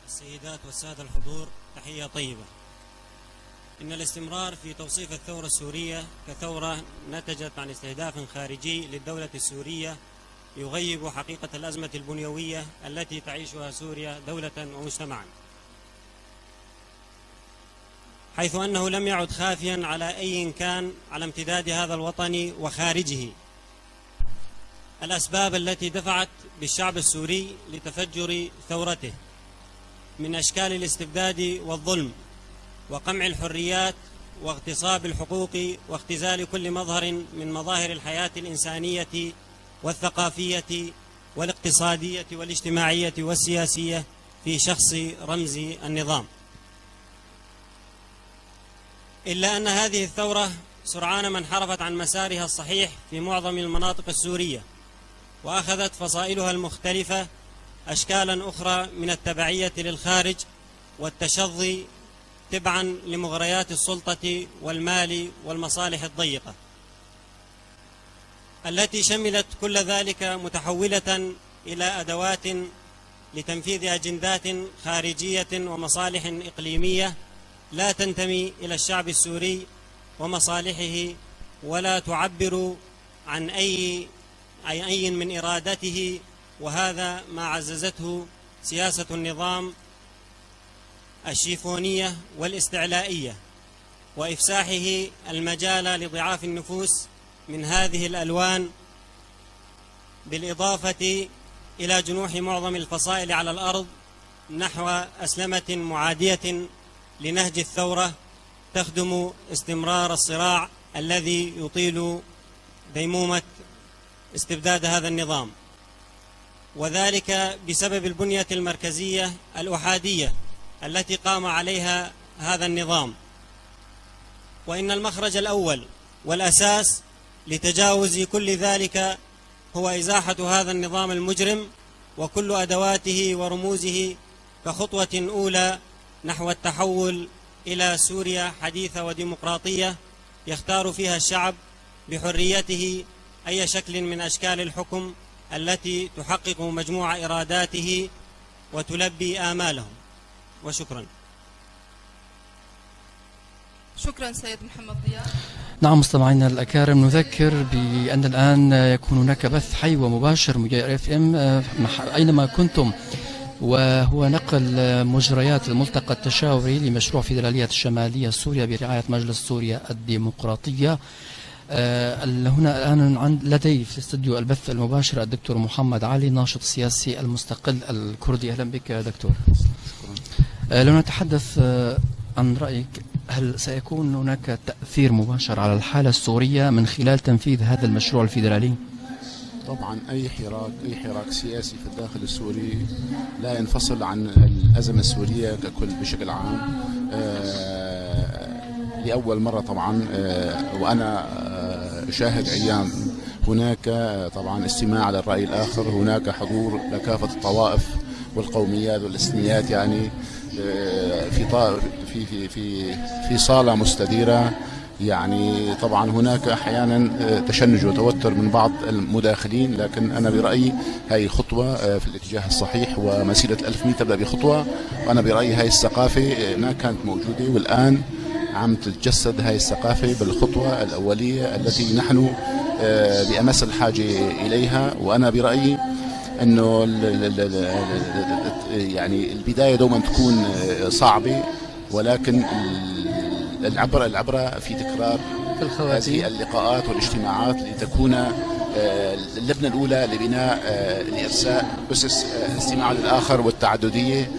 السيدات والسادة الحضور، تحية طيبة. إن الاستمرار في توصيف الثورة السورية كثورة نتجت عن استهداف خارجي للدولة السورية يغيب حقيقة الأزمة البنيوية التي تعيشها سوريا دولة ومجتمعا، حيث أنه لم يعد خافيا على أي كان على امتداد هذا الوطن وخارجه الأسباب التي دفعت بالشعب السوري لتفجر ثورته من أشكال الاستبداد والظلم وقمع الحريات واغتصاب الحقوق واختزال كل مظهر من مظاهر الحياة الإنسانية والثقافية والاقتصادية والاجتماعية والسياسية في شخص رمز النظام. إلا أن هذه الثورة سرعان ما انحرفت عن مسارها الصحيح في معظم المناطق السورية، وأخذت فصائلها المختلفة أشكالا أخرى من التبعية للخارج والتشظي تبعا لمغريات السلطة والمال والمصالح الضيقة، التي شملت كل ذلك متحولة إلى أدوات لتنفيذ أجندات خارجية ومصالح إقليمية لا تنتمي إلى الشعب السوري ومصالحه، ولا تعبر عن أي، عن أي من إرادته. وهذا ما عززته سياسة النظام الشيفونية والاستعلائية، وإفساحه المجال لضعاف النفوس من هذه الألوان، بالإضافة إلى جنوح معظم الفصائل على الأرض نحو أسلمة معادية لنهج الثورة تخدم استمرار الصراع الذي يطيل ديمومة استبداد هذا النظام، وذلك بسبب البنية المركزية الأحادية التي قام عليها هذا النظام. وإن المخرج الأول والأساس لتجاوز كل ذلك هو إزاحة هذا النظام المجرم وكل أدواته ورموزه كخطوة أولى نحو التحول إلى سوريا حديثة وديمقراطية يختار فيها الشعب بحريته أي شكل من أشكال الحكم التي تحقق مجموع إراداته وتلبي آمالهم. وشكرا. شكرا سيد محمد ضياء. نعم، مستمعينا الأكارم، نذكر بأن الآن يكون هناك بث حي ومباشر من جاير FM، آه، مح-، أينما كنتم، وهو نقل، آه، مجريات الملتقى التشاوري لمشروع فيدرالية الشمالية سوريا برعاية مجلس سوريا الديمقراطية. آه، ال-، هنا الآن عند، لدي في الاستوديو البث المباشر الدكتور محمد علي، ناشط سياسي المستقل الكردي. أهلا بك يا دكتور. آه، لو نتحدث، آه، عن رأيك، هل سيكون هناك تأثير مباشر على الحالة السورية من خلال تنفيذ هذا المشروع الفيدرالي؟ طبعا، أي حراك، أي حراك سياسي في الداخل السوري لا ينفصل عن الأزمة السورية ككل بشكل عام. آه، لأول مرة طبعا، آه، وأنا، آه، شاهد عيان، هناك، آه، طبعا استماع للرأي الآخر، هناك حضور لكافة الطوائف والقوميات والإثنيات، يعني، آه، في طا-، في في في في صالة مستديرة. يعني طبعا هناك أحيانا، آه، تشنج وتوتر من بعض المداخلين، لكن أنا برأيي هاي خطوة، آه، في الاتجاه الصحيح، ومسيرة الألف ميل تبدأ بخطوة. وأنا برأيي هاي الثقافة، آه، ما كانت موجودة، والآن عم تتجسد هاي الثقافة بالخطوة الأولية التي نحن، آه، بأمس الحاجة إليها. وأنا برأيي أنه ال-، ال-، ال-، ال-، ال-، ال-، يعني البداية دوما تكون، آه، صعبة، ولكن ال-، العبرة، العبرة في تكرار في الخواتيم. هذه اللقاءات والاجتماعات لتكون، آه، اللبنة الأولى لبناء، آه، لإرساء أسس، آه، الاستماع للآخر والتعددية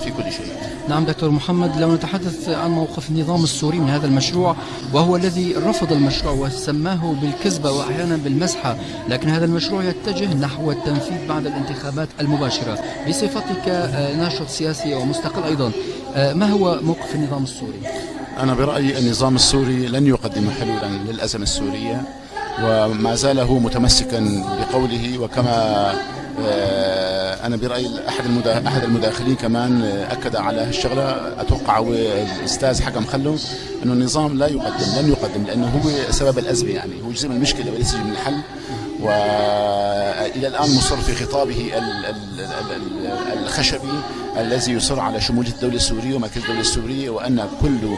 في كل شيء. نعم دكتور محمد، لو نتحدث عن موقف النظام السوري من هذا المشروع، وهو الذي رفض المشروع وسماه بالكذبة وأحيانا بالمزحة، لكن هذا المشروع يتجه نحو التنفيذ بعد الانتخابات المباشرة. بصفتك، آه، ناشط سياسي ومستقل أيضا، آه، ما هو موقف النظام السوري؟ أنا برأيي النظام السوري لن يقدم حلولا للأزمة السورية، وما زال هو متمسكا بقوله. وكما، آه، أنا برأيي أحد المدا-، أحد المداخلين كمان، آه، أكد على هالشغلة. أتوقع هو الأستاذ حكم خلو أنه النظام لا يقدم، لن يقدم، لأنه هو سبب الأزمة، يعني هو جزء من المشكلة وليس جزء من الحل. وإلى الآن مصر في خطابه ال-، ال-، ال-، ال-، ال-، الخشبي الذي يصر على شمولية الدولة السورية ومركز الدولة السورية، وأن كل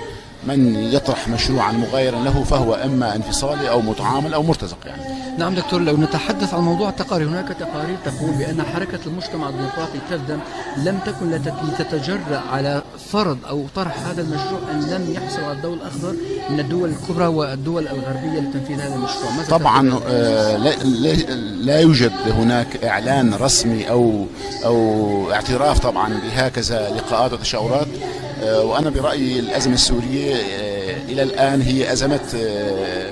من يطرح مشروعا مغايرا له فهو إما انفصالي أو متعامل أو مرتزق، يعني. نعم دكتور، لو نتحدث عن موضوع التقارير، هناك تقارير تقول بأن حركة المجتمع الديمقراطي تفدم لم تكن لتت-، لتتجرأ على فرض أو طرح هذا المشروع أن لم يحصل على الضوء الأخضر من الدول الكبرى والدول الغربية لتنفيذ هذا المشروع. ماذا طبعا، تقول؟ آه، لا، لا، لا يوجد هناك إعلان رسمي أو، أو اعتراف طبعا بهكذا لقاءات وتشاورات. آه، وأنا برأيي الأزمة السورية، آه، إلى الآن هي أزمة، آه،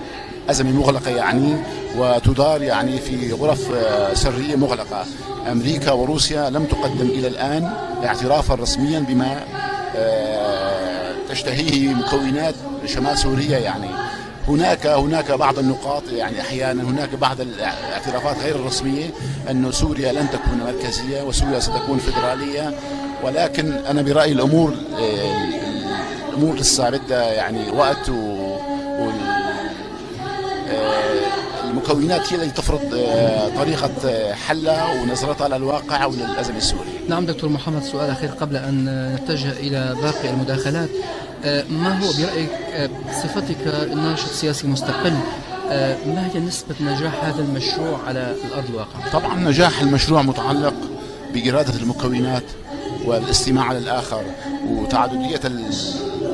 أزمة مغلقة، يعني، وتدار، يعني، في غرف، آه، سرية مغلقة. أمريكا وروسيا لم تقدم إلى الآن اعترافا رسميا بما، آه، تشتهيه مكونات شمال سوريا، يعني. هناك، هناك بعض النقاط، يعني، أحيانا هناك بعض الاعترافات غير الرسمية أن سوريا لن تكون مركزية وسوريا ستكون فيدرالية، ولكن أنا برأيي الأمور، آه، الأمور لسه بدها، يعني، وقت و-، وال-، آه، المكونات هي التي تفرض، آه، طريقة، آه، حلها ونظرتها للواقع وللأزمة السورية. نعم دكتور محمد، سؤال أخير قبل أن نتجه إلى باقي المداخلات. آه، ما هو برأيك، آه، بصفتك ناشط سياسي مستقل، آه، ما هي نسبة نجاح هذا المشروع على الأرض الواقع؟ طبعا نجاح المشروع متعلق بإرادة المكونات والاستماع للآخر وتعددية ال-،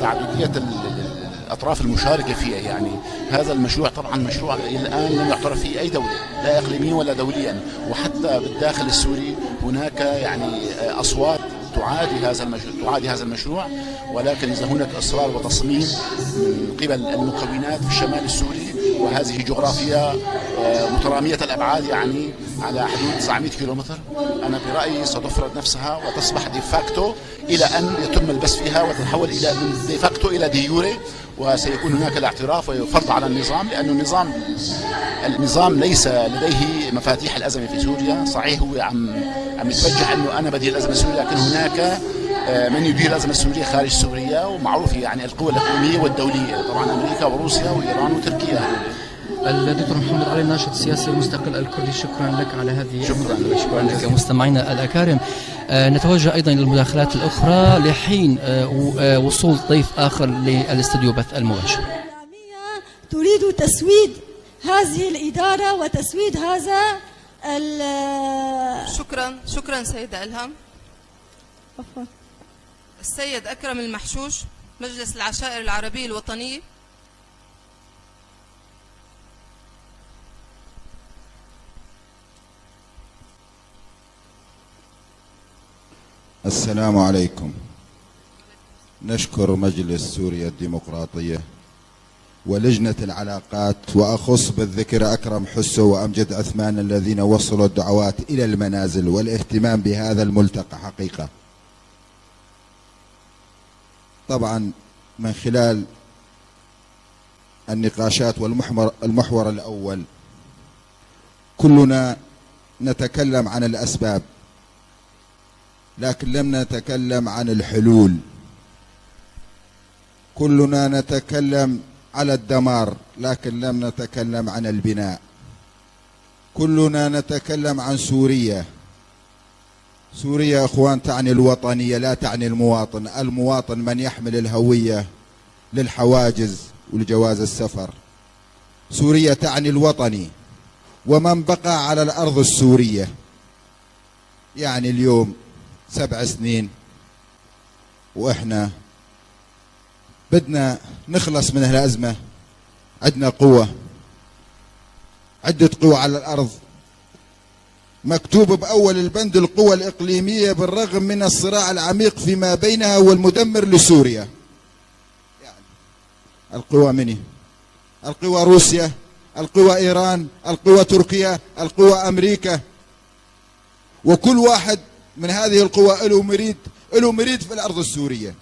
تعددية ال-، ال-، ال-، الأطراف المشاركة فيها. يعني هذا المشروع طبعا مشروع إلى الآن لم يعترف فيه أي دولة، لا إقليميا ولا دوليا، وحتى بالداخل السوري هناك يعني أصوات تعادي هذا المشروع، تعادي هذا المشروع، ولكن إذا هناك إصرار وتصميم من قبل المكونات في الشمال السوري، وهذه جغرافيا، آه، مترامية الأبعاد، يعني على حدود تسعمية كيلومتر، أنا برأيي ستفرض نفسها وتصبح ديفاكتو إلى أن يتم البث فيها وتتحول إلى، من ديفاكتو إلى ديوري، وسيكون هناك الاعتراف والفرض على النظام، لأن النظام، النظام ليس لديه مفاتيح الأزمة في سوريا. صحيح، هو عم، عم يتبجح أنه أنا بدير الأزمة السورية، لكن هناك، آه، من يدير الأزمة السورية خارج سوريا، ومعروف يعني القوى الإقليمية والدولية، طبعا أمريكا وروسيا وإيران وتركيا. الدكتور محمد علي، الناشط السياسي المستقل الكردي، شكرا لك على هذه شكرا المداخلة. شكرا لك مستمعينا الأكارم. آه، نتوجه أيضا إلى المداخلات الأخرى لحين، آه، و-، آه، وصول ضيف آخر للاستوديو بث المباشر. تريد تسويد هذه الإدارة وتسويد هذا ال- شكرا، شكرا سيدة ألهم. عفوا. السيد أكرم المحشوش، مجلس العشائر العربية الوطنية. السلام عليكم. نشكر مجلس سوريا الديمقراطية ولجنة العلاقات، وأخص بالذكر أكرم حسو وأمجد عثمان الذين وصلوا الدعوات إلى المنازل والاهتمام بهذا الملتقى حقيقة. طبعا من خلال النقاشات والمحمر-، المحور الأول، كلنا نتكلم عن الأسباب، لكن لم نتكلم عن الحلول. كلنا نتكلم على الدمار، لكن لم نتكلم عن البناء. كلنا نتكلم عن سوريا. سوريا، إخوان، تعني الوطنية، لا تعني المواطن. المواطن من يحمل الهوية للحواجز ولجواز السفر. سوريا تعني الوطني ومن بقى على الأرض السورية. يعني اليوم سبع سنين وإحنا بدنا نخلص من هالأزمة. عندنا قوة، عدة قوى على الأرض. مكتوب بأول البند: القوى الإقليمية بالرغم من الصراع العميق فيما بينها والمدمر لسوريا. يعني القوى مني؟ القوى روسيا، القوى إيران، القوى تركيا، القوى أمريكا. وكل واحد من هذه القوى له مريد، له مريد في الأرض السورية.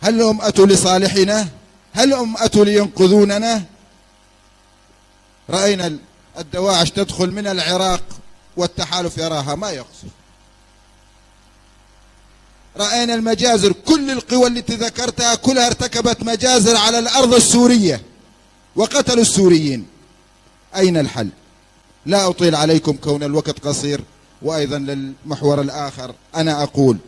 هل هم أتوا لصالحنا؟ هل هم أتوا لينقذوننا؟ رأينا ال-، الدواعش تدخل من العراق والتحالف يراها ما يقصف. رأينا المجازر، كل القوى التي ذكرتها كلها ارتكبت مجازر على الأرض السورية وقتلوا السوريين. أين الحل؟ لا أطيل عليكم كون الوقت قصير، وأيضا للمحور الآخر أنا أقول: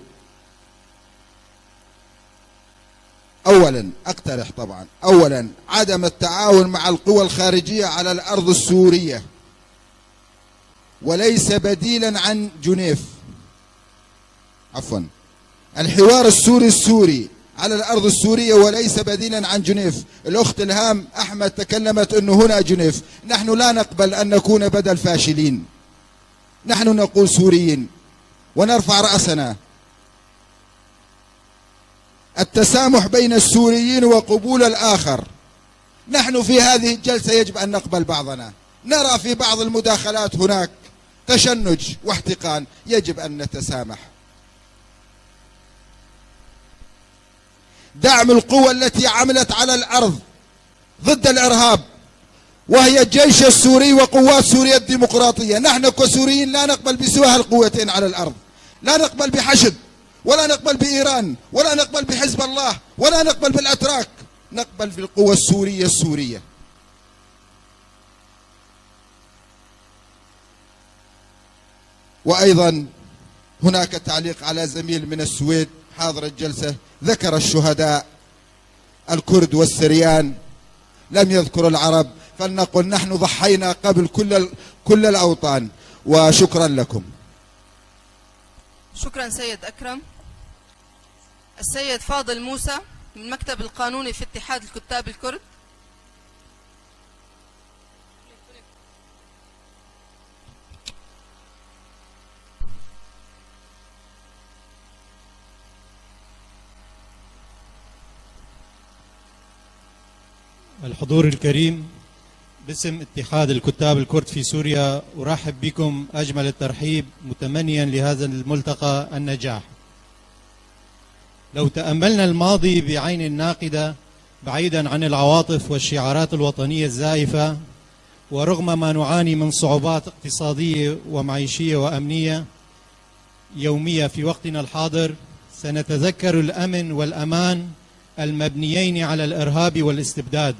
أولا، أقترح طبعا، أولا، عدم التعاون مع القوى الخارجية على الأرض السورية، وليس بديلا عن جنيف. عفوا، الحوار السوري السوري على الأرض السورية وليس بديلا عن جنيف. الأخت إلهام أحمد تكلمت أنه هنا جنيف. نحن لا نقبل أن نكون بدل فاشلين. نحن نقول سوريين ونرفع رأسنا. التسامح بين السوريين وقبول الآخر. نحن في هذه الجلسة يجب أن نقبل بعضنا. نرى في بعض المداخلات هناك تشنج واحتقان، يجب أن نتسامح. دعم القوى التي عملت على الأرض ضد الإرهاب، وهي الجيش السوري وقوات سوريا الديمقراطية. نحن كسوريين لا نقبل بسوى هالقوتين على الأرض. لا نقبل بحشد، ولا نقبل بإيران، ولا نقبل بحزب الله، ولا نقبل بالأتراك. نقبل بالقوى السورية السورية. وأيضا هناك تعليق على زميل من السويد حاضر الجلسة، ذكر الشهداء الكرد والسريان، لم يذكر العرب، فلنقل: نحن ضحينا قبل كل ال-، كل الأوطان. وشكرا لكم. شكرا سيد أكرم. السيد فاضل موسى من المكتب القانوني في اتحاد الكتاب الكرد. الحضور الكريم، باسم اتحاد الكتاب الكرد في سوريا أرحب بكم أجمل الترحيب، متمنيا لهذا الملتقى النجاح. لو تأملنا الماضي بعين ناقدة بعيدا عن العواطف والشعارات الوطنية الزائفة، ورغم ما نعاني من صعوبات اقتصادية ومعيشية وأمنية يومية في وقتنا الحاضر، سنتذكر الأمن والأمان المبنيين على الإرهاب والاستبداد.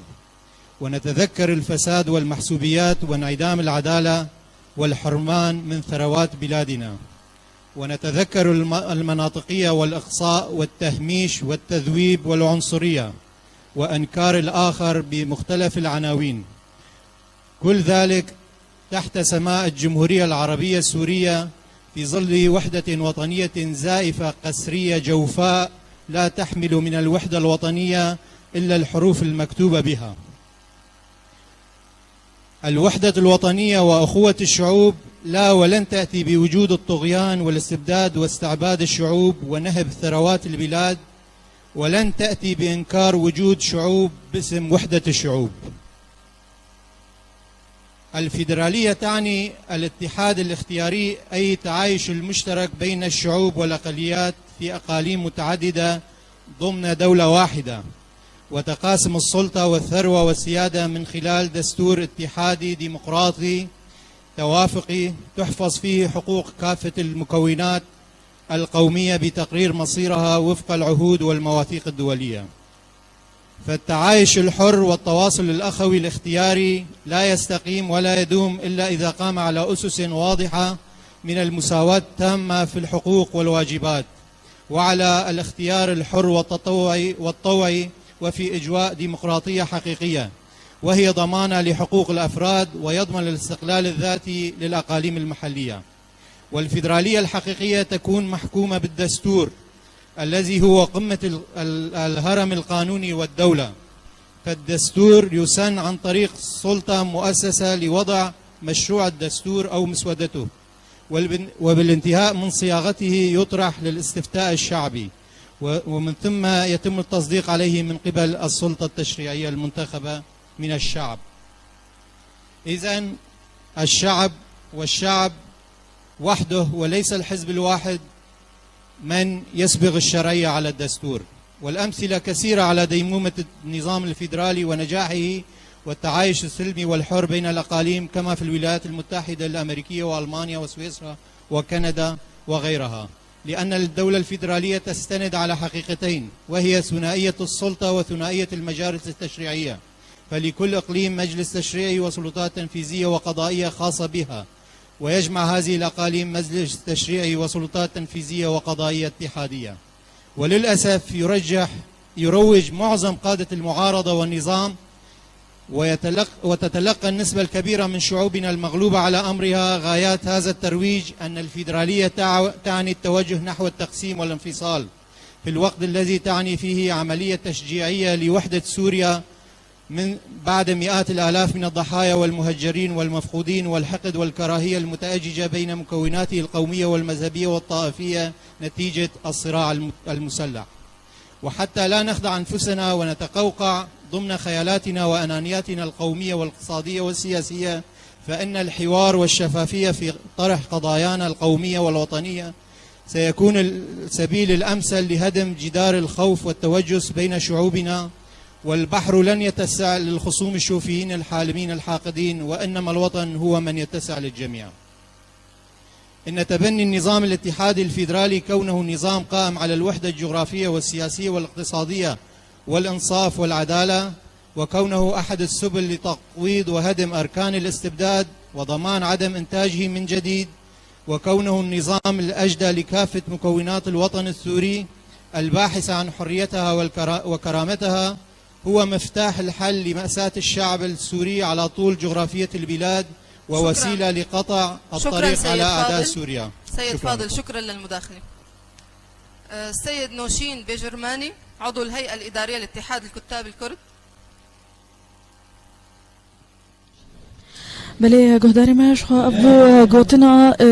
ونتذكر الفساد والمحسوبيات وانعدام العدالة والحرمان من ثروات بلادنا، ونتذكر الم-، المناطقية والإقصاء والتهميش والتذويب والعنصرية وأنكار الآخر بمختلف العناوين. كل ذلك تحت سماء الجمهورية العربية السورية في ظل وحدة وطنية زائفة قسرية جوفاء لا تحمل من الوحدة الوطنية إلا الحروف المكتوبة بها. الوحدة الوطنية وأخوة الشعوب لا ولن تأتي بوجود الطغيان والاستبداد واستعباد الشعوب ونهب ثروات البلاد، ولن تأتي بإنكار وجود شعوب باسم وحدة الشعوب. الفيدرالية تعني الاتحاد الاختياري، أي التعايش المشترك بين الشعوب والأقليات في أقاليم متعددة ضمن دولة واحدة، وتقاسم السلطة والثروة والسيادة من خلال دستور اتحادي ديمقراطي توافقي تحفظ فيه حقوق كافة المكونات القومية بتقرير مصيرها وفق العهود والمواثيق الدولية. فالتعايش الحر والتواصل الأخوي الاختياري لا يستقيم ولا يدوم إلا إذا قام على أسس واضحة من المساواة التامة في الحقوق والواجبات، وعلى الاختيار الحر والتطوعي، والطوعي، وفي أجواء ديمقراطية حقيقية، وهي ضمانة لحقوق الأفراد، ويضمن الاستقلال الذاتي للأقاليم المحلية. والفيدرالية الحقيقية تكون محكومة بالدستور الذي هو قمة ال-، ال-، الهرم القانوني والدولة. فالدستور يسن عن طريق سلطة مؤسسة لوضع مشروع الدستور أو مسودته، والبن-، وبالانتهاء من صياغته يطرح للاستفتاء الشعبي، و-، ومن ثم يتم التصديق عليه من قبل السلطة التشريعية المنتخبة من الشعب. إذن الشعب، والشعب وحده وليس الحزب الواحد من يسبغ الشرعية على الدستور، والأمثلة كثيرة على ديمومة النظام الفيدرالي ونجاحه والتعايش السلمي والحر بين الأقاليم، كما في الولايات المتحدة الأمريكية وألمانيا وسويسرا وكندا وغيرها، لأن الدولة الفيدرالية تستند على حقيقتين، وهي ثنائية السلطة وثنائية المجالس التشريعية، فلكل إقليم مجلس تشريعي وسلطات تنفيذية وقضائية خاصة بها، ويجمع هذه الأقاليم مجلس تشريعي وسلطات تنفيذية وقضائية اتحادية. وللأسف يرجح، يروج معظم قادة المعارضة والنظام ويتلق-، وتتلقى النسبة الكبيرة من شعوبنا المغلوبة على أمرها غايات هذا الترويج أن الفيدرالية تع-، تعني التوجه نحو التقسيم والانفصال، في الوقت الذي تعني فيه عملية تشجيعية لوحدة سوريا من بعد مئات الآلاف من الضحايا والمهجرين والمفقودين والحقد والكراهية المتأججة بين مكوناته القومية والمذهبية والطائفية نتيجة الصراع الم-، المسلح. وحتى لا نخدع أنفسنا ونتقوقع ضمن خيالاتنا وأنانياتنا القومية والاقتصادية والسياسية، فإن الحوار والشفافية في طرح قضايانا القومية والوطنية سيكون السبيل الأمثل لهدم جدار الخوف والتوجس بين شعوبنا، والبحر لن يتسع للخصوم الشوفيين الحالمين الحاقدين، وإنما الوطن هو من يتسع للجميع. إن تبني النظام الاتحادي الفيدرالي كونه نظام قائم على الوحدة الجغرافية والسياسية والاقتصادية والإنصاف والعدالة، وكونه أحد السبل لتقويض وهدم أركان الاستبداد وضمان عدم إنتاجه من جديد، وكونه النظام الأجدى لكافة مكونات الوطن السوري الباحثة عن حريتها والكرا-، وكرامتها، هو مفتاح الحل لمأساة الشعب السوري على طول جغرافية البلاد، ووسيلة لقطع الطريق على أعداء سوريا. سيد فاضل، شكرا للمداخلة. آه، السيد نوشين بيجرماني، عضو الهيئة الإدارية لاتحاد الكتاب الكرد. Belê, guhdarê me, ji xwe ev bû gotina, e,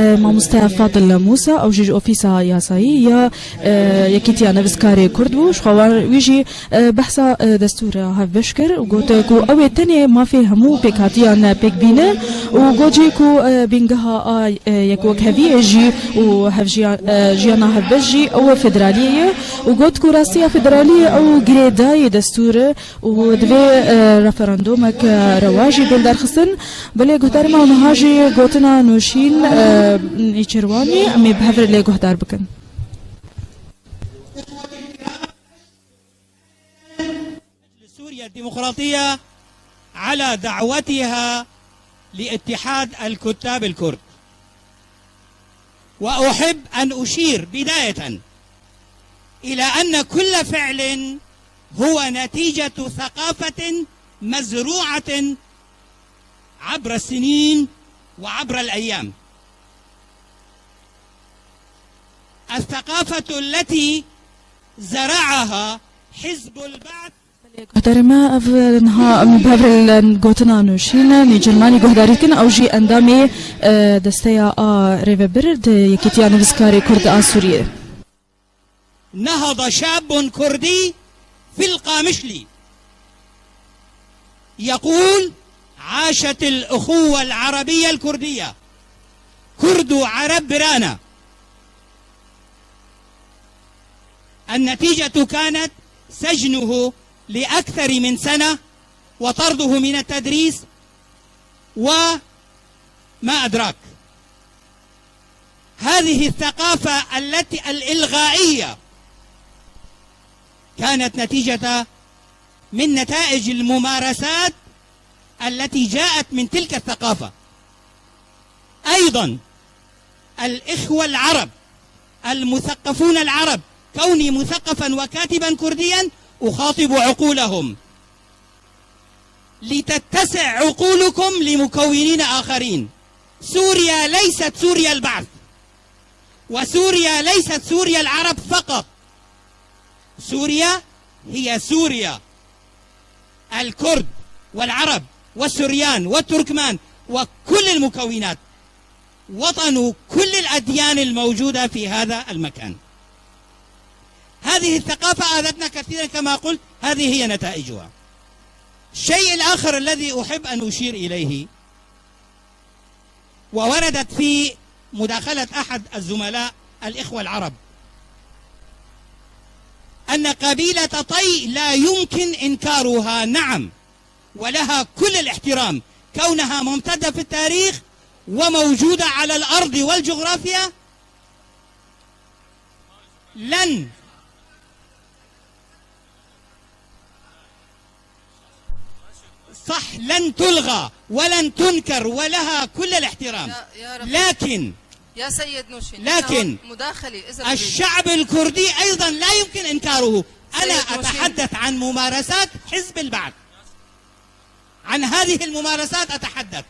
e, mamoste Fadil Mûsa, ew jî ji Ofîsa Yasayî ya, e, Yekîtiya Nivîskarê Kurd bû. Ji xwe wan, wî jî, e, behsa, e, destûra hevbeş kir û got ku ew ê tenê mafê hemû pêkhatiyan pêk bîne û got jî ku, e, bîngeha a, e, yekwekheviyê jî û hevjiya-, e, jiyana hevbeş jî ew federaliyê ye û got ku rastiya federaliyê ew girêdayî destûr e. û divê, e, referandumek, e, rewa jî bên derxistin. Belê guhdarê me, niha jî gotina Nûşîn, e, Nîçirwanî, em ê bi hev re lê guhdar bikin. سوريا الديمقراطية على دعوتها لاتحاد الكتاب الكرد. وأحب أن أشير بداية إلى أن كل فعل هو نتيجة ثقافة مزروعة عبر السنين وعبر الأيام. الثقافة التي زرعها حزب البعث. Guhdarê me, ev niha em bi hev re li gotina nûşîn, nêçîrvanî guhdarî dikin, ew jî endamê, e, desteya a rêvebir di Yekîtiya Nivîskarê Kurd a Sûriyê. نهض شاب كردي في القامشلي يقول: عاشت الأخوة العربية الكردية، كرد وعرب برانا. النتيجة كانت سجنه لأكثر من سنة وطرده من التدريس وما أدراك. هذه الثقافة التي، الإلغائية، كانت نتيجة من نتائج الممارسات التي جاءت من تلك الثقافة. أيضًا، الإخوة العرب، المثقفون العرب، كوني مثقفًا وكاتبًا كرديًا، أخاطب عقولهم لتتسع عقولكم لمكونين آخرين. سوريا ليست سوريا البعث، وسوريا ليست سوريا العرب فقط. سوريا هي سوريا الكرد والعرب والسريان والتركمان وكل المكونات، وطن كل الأديان الموجودة في هذا المكان. هذه الثقافة آذتنا كثيرًا، كما قلت، هذه هي نتائجها. الشيء الآخر الذي أحب أن أشير إليه، ووردت في مداخلة أحد الزملاء الإخوة العرب، أن قبيلة طي لا يمكن إنكارها، نعم، ولها كل الاحترام، كونها ممتدة في التاريخ وموجودة على الأرض والجغرافيا، لن صح، لن تلغى ولن تنكر ولها كل الاحترام. يا، يا رب. لكن، يا سيد نوشين، لكن مداخلة، إذا تريد. الشعب الكردي أيضًا لا يمكن إنكاره. أنا سيد نوشين. أتحدث عن ممارسات حزب البعث. عن هذه الممارسات أتحدث.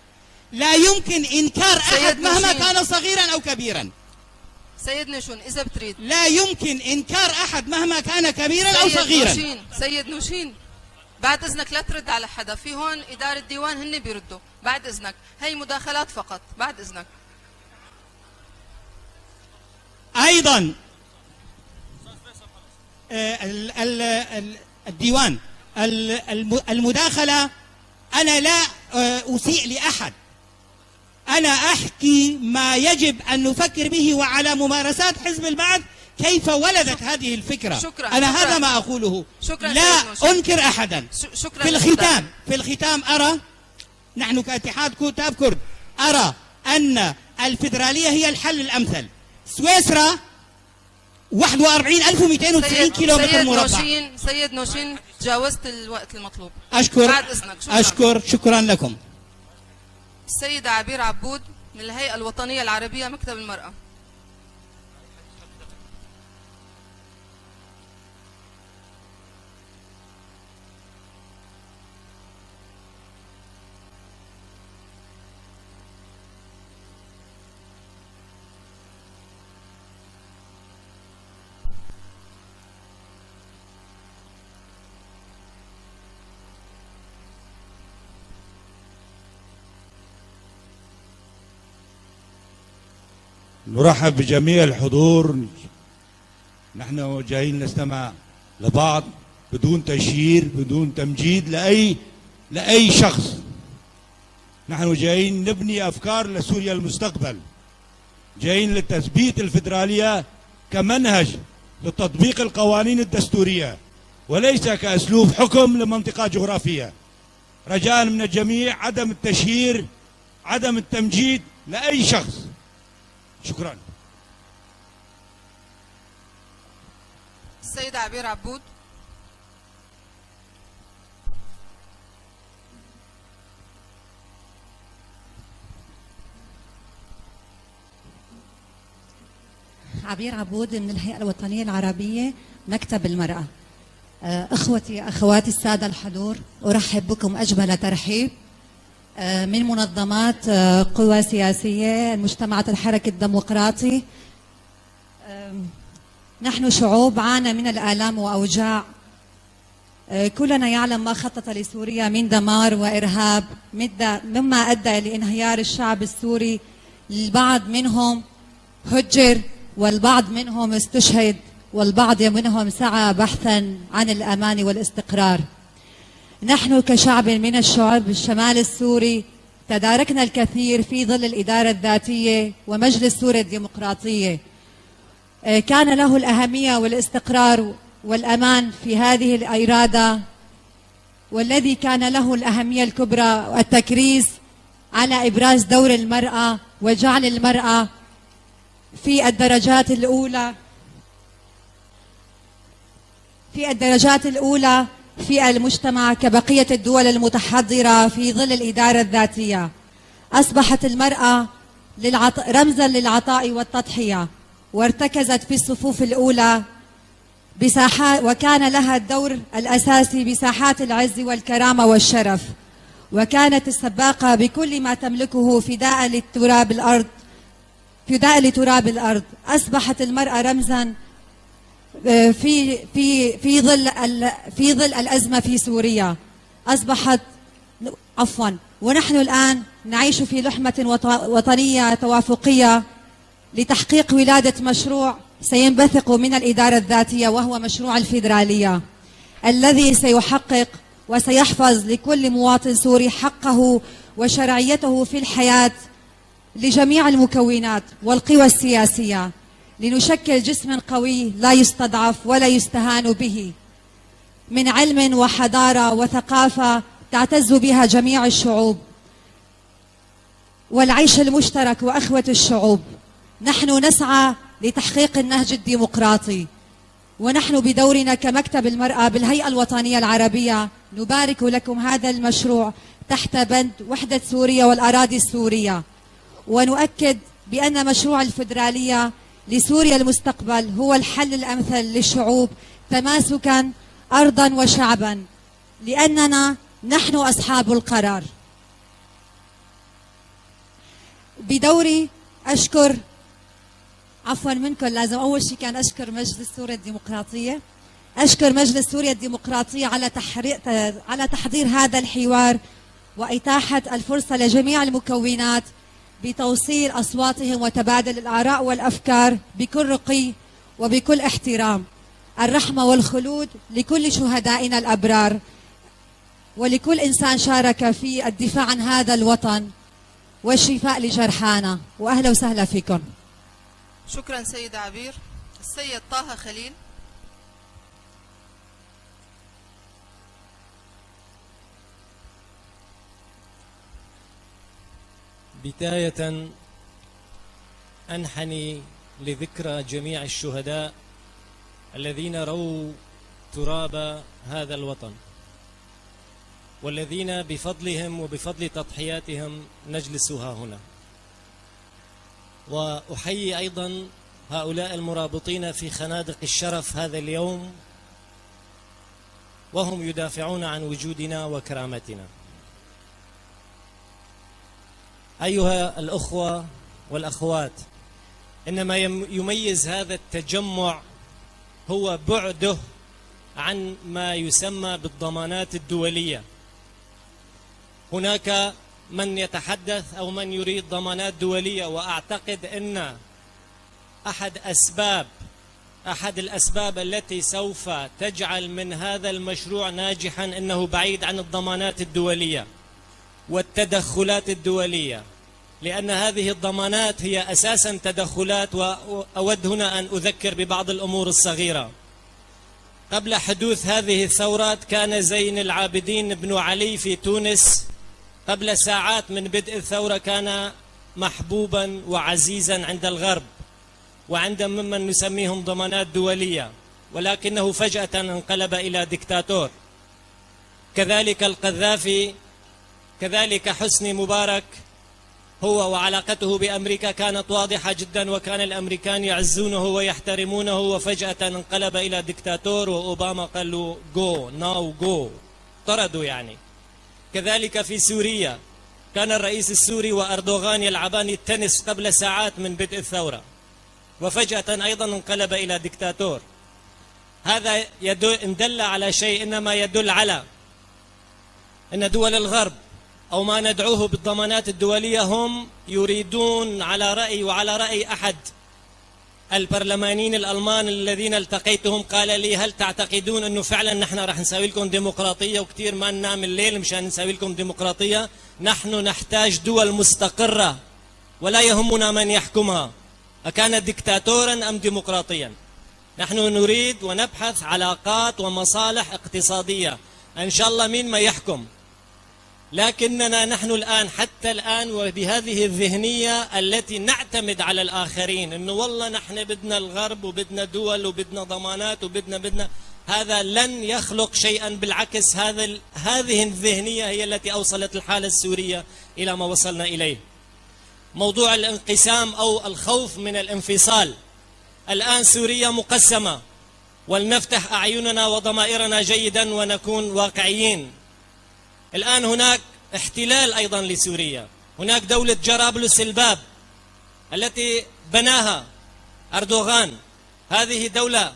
لا يمكن إنكار أحد سيد مهما نوشين. كان صغيرًا أو كبيرًا. سيد نوشين، إذا بتريد. لا يمكن إنكار أحد مهما كان كبيرًا أو سيد صغيرًا. نوشين، سيد نوشين، بعد إذنك لا ترد على حدا، في هون إدارة ديوان هن بيردوا. بعد إذنك، هي مداخلات فقط، بعد إذنك. أيضًا، آه، ال-، ال-، ال-، الديوان، ال-، الم-، المداخلة، أنا لا، آه، أسيء لأحد. أنا أحكي ما يجب أن نفكر به وعلى ممارسات حزب البعث، كيف ولدت هذه الفكرة. شكرًا، أنا شكرًا. هذا ما أقوله. شكرًا لا سيد نوشين. أنكر أحدًا. ش-، شكرًا في الختام، في الختام أرى، نحن كاتحاد كتاب كرد، أرى أن الفيدرالية هي الحل الأمثل. سويسرا واحد وأربعين ألف ومئتين وتسعين سيد، كيلومتر سيد مربع. نوشين، سيد نوشين، تجاوزت الوقت المطلوب. أشكر، بعد إذنك، شكرًا. أشكر، شكرًا لكم. السيدة عبير عبود من الهيئة الوطنية العربية، مكتب المرأة. نرحب بجميع الحضور. نحن جايين نستمع لبعض بدون تشهير، بدون تمجيد لأي، لأي شخص. نحن جايين نبني أفكار لسوريا المستقبل. جايين لتثبيت الفيدرالية كمنهج لتطبيق القوانين الدستورية، وليس كأسلوب حكم لمنطقة جغرافية. رجاء من الجميع عدم التشهير، عدم التمجيد لأي شخص. شكرًا. السيدة عبير عبود. عبير عبود من الهيئة الوطنية العربية، مكتب المرأة. آه، إخوتي، أخواتي السادة الحضور، أرحب بكم أجمل ترحيب، آه، من منظمات، آه، قوى سياسية، المجتمعات الحركي الديمقراطي. آم، نحن شعوب عانى من الآلام وأوجاع. آه، كلنا يعلم ما خطط لسوريا من دمار وإرهاب، مد-، مما أدى لانهيار الشعب السوري. البعض منهم هجر، والبعض منهم استشهد، والبعض منهم سعى بحثا عن الأمان والاستقرار. نحن كشعب من الشعوب الشمال السوري تداركنا الكثير في ظل الإدارة الذاتية ومجلس سوريا الديمقراطية. آه، كان له الأهمية والاستقرار والأمان في هذه الإرادة، والذي كان له الأهمية الكبرى التكريس على إبراز دور المرأة وجعل المرأة في الدرجات الأولى، في الدرجات الأولى في المجتمع كبقية الدول المتحضرة في ظل الإدارة الذاتية. أصبحت المرأة للعط-، رمزا للعطاء والتضحية، وارتكزت في الصفوف الأولى بساحات، وكان لها الدور الأساسي بساحات العز والكرامة والشرف، وكانت السباقة بكل ما تملكه فداء لتراب الأرض، فداء لتراب الأرض. أصبحت المرأة رمزا، آه، في، في، في ظل ال-، في ظل الأزمة في سوريا. أصبحت، عفوا، ونحن الآن نعيش في لحمة وط-، وطنية توافقية لتحقيق ولادة مشروع سينبثق من الإدارة الذاتية، وهو مشروع الفيدرالية الذي سيحقق وسيحفظ لكل مواطن سوري حقه وشرعيته في الحياة لجميع المكونات والقوى السياسية، لنشكل جسم قوي لا يستضعف ولا يستهان به، من علم وحضارة وثقافة تعتز بها جميع الشعوب، والعيش المشترك وأخوة الشعوب. نحن نسعى لتحقيق النهج الديمقراطي، ونحن بدورنا كمكتب المرأة بالهيئة الوطنية العربية نبارك لكم هذا المشروع تحت بند وحدة سوريا والأراضي السورية، ونؤكد بأن مشروع الفدرالية لسوريا المستقبل هو الحل الأمثل للشعوب تماسكا أرضا وشعبا، لأننا نحن أصحاب القرار. بدوري أشكر، عفوا منكم، لازم أول شي كان أشكر مجلس سوريا الديمقراطية. أشكر مجلس سوريا الديمقراطية على تحري-، على تحضير هذا الحوار وإتاحة الفرصة لجميع المكونات بتوصيل أصواتهم وتبادل الآراء والأفكار بكل رقي وبكل احترام. الرحمة والخلود لكل شهدائنا الأبرار، ولكل إنسان شارك في الدفاع عن هذا الوطن، والشفاء لجرحانا. وأهلا وسهلا فيكم. شكرا سيدة عبير. السيد طه خليل. بداية، أنحني لذكرى جميع الشهداء الذين رووا تراب هذا الوطن، والذين بفضلهم وبفضل تضحياتهم نجلس ها هنا. وأحيي أيضًا هؤلاء المرابطين في خنادق الشرف هذا اليوم، وهم يدافعون عن وجودنا وكرامتنا. أيها الأخوة والأخوات، إن ما يم-، يميز هذا التجمع هو بعده عن ما يسمى بالضمانات الدولية. هناك من يتحدث أو من يريد ضمانات دولية، وأعتقد أن أحد أسباب، أحد الأسباب التي سوف تجعل من هذا المشروع ناجحًا أنه بعيد عن الضمانات الدولية والتدخلات الدولية، لأن هذه الضمانات هي أساسًا تدخلات. وأود هنا أن أذكر ببعض الأمور الصغيرة. قبل حدوث هذه الثورات كان زين العابدين بن علي في تونس قبل ساعات من بدء الثورة كان محبوبًا وعزيزًا عند الغرب وعند ممن نسميهم ضمانات دولية، ولكنه فجأة انقلب إلى دكتاتور. كذلك القذافي، كذلك حسني مبارك، هو وعلاقته بأمريكا كانت واضحة جدًا، وكان الأمريكان يعزونه ويحترمونه، وفجأة انقلب إلى دكتاتور، وأوباما قال له: "Go، now go"، طرده يعني. كذلك في سوريا، كان الرئيس السوري وأردوغان يلعبان التنس قبل ساعات من بدء الثورة، وفجأة أيضًا انقلب إلى دكتاتور. هذا يدل، إن دل على شيء، إنما يدل على أن دول الغرب، أو ما ندعوه بالضمانات الدولية، هم يريدون، على رأي، وعلى رأي أحد البرلمانيين الألمان الذين التقيتهم، قال لي: "هل تعتقدون أنه فعلًا نحن رح نسوي لكم ديمقراطية، وكتير ما ننام الليل مشان نسوي لكم ديمقراطية؟ نحن نحتاج دول مستقرة، ولا يهمنا من يحكمها، أكان ديكتاتورا أم ديمقراطيا. نحن نريد ونبحث علاقات ومصالح اقتصادية، إن شاء الله مين ما يحكم." لكننا نحن الآن، حتى الآن، وبهذه الذهنية التي نعتمد على الآخرين، إنه والله نحن بدنا الغرب وبدنا دول وبدنا ضمانات وبدنا، بدنا، هذا لن يخلق شيئا. بالعكس، هذا ال-، هذه الذهنية هي التي أوصلت الحالة السورية إلى ما وصلنا إليه. موضوع الانقسام أو الخوف من الانفصال. الآن سوريا مقسمة، ولنفتح أعيننا وضمائرنا جيدا ونكون واقعيين. الآن هناك احتلال أيضا لسوريا، هناك دولة جرابلس الباب التي بناها أردوغان. هذه دولة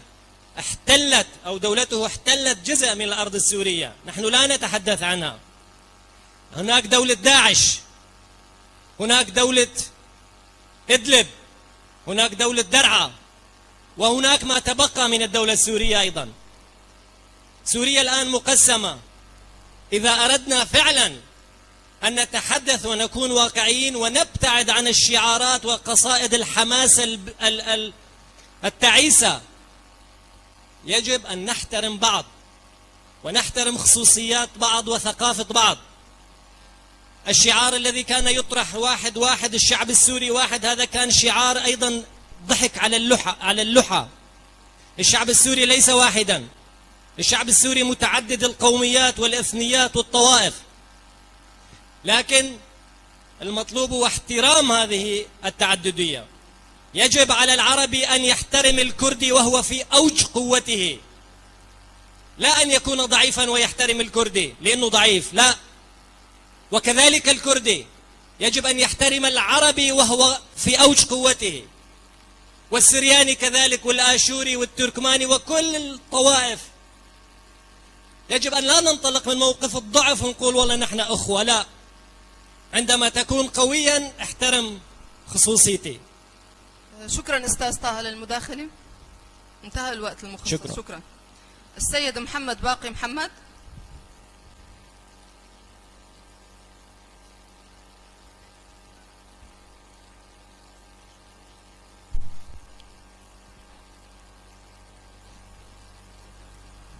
احتلت، أو دولته احتلت جزء من الأرض السورية، نحن لا نتحدث عنها. هناك دولة داعش، هناك دولة إدلب، هناك دولة درعا، وهناك ما تبقى من الدولة السورية أيضا. سوريا الآن مقسمة. إذا أردنا فعلا أن نتحدث ونكون واقعيين ونبتعد عن الشعارات وقصائد الحماس ال-، ال-، ال-، التعيسة، يجب أن نحترم بعض ونحترم خصوصيات بعض وثقافة بعض. الشعار الذي كان يطرح: "واحد واحد، الشعب السوري واحد"، هذا كان شعار أيضا ضحك على اللحى، على اللحى. الشعب السوري ليس واحدا، الشعب السوري متعدد القوميات والإثنيات والطوائف، لكن المطلوب هو احترام هذه التعددية. يجب على العربي أن يحترم الكردي وهو في أوج قوته، لا أن يكون ضعيفا ويحترم الكردي لأنه ضعيف، لا. وكذلك الكردي يجب أن يحترم العربي وهو في أوج قوته، والسرياني كذلك، والآشوري والتركماني وكل الطوائف. يجب أن لا ننطلق من موقف الضعف ونقول: "والله نحن أخوة"، لا. عندما تكون قويا، احترم خصوصيتي. شكرا أستاذ طه للمداخلة. انتهى الوقت المخصص. شكرا. شكرا. السيد محمد باقي محمد.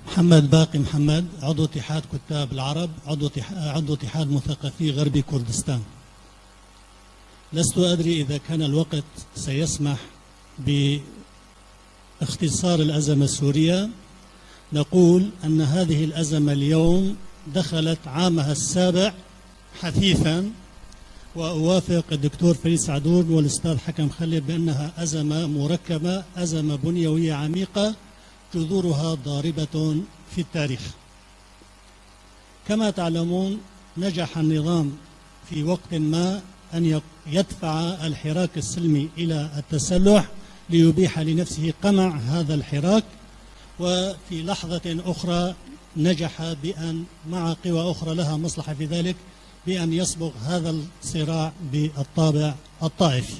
محمد باقي محمد، عضو اتحاد كتاب العرب، عضو اتح-، عضو اتحاد مثقفي غربي كردستان. لست أدري إذا كان الوقت سيسمح باختصار الأزمة السورية. نقول أن هذه الأزمة اليوم دخلت عامها السابع حثيثا، وأوافق الدكتور فريد سعدون والأستاذ حكم خليل بأنها أزمة مركبة، أزمة بنيوية عميقة جذورها ضاربة في التاريخ. كما تعلمون، نجح النظام في وقت ما أن يق-، يدفع الحراك السلمي إلى التسلح ليبيح لنفسه قمع هذا الحراك، وفي لحظة أخرى نجح بأن، مع قوى أخرى لها مصلحة في ذلك، بأن يصبغ هذا الصراع بالطابع الطائفي.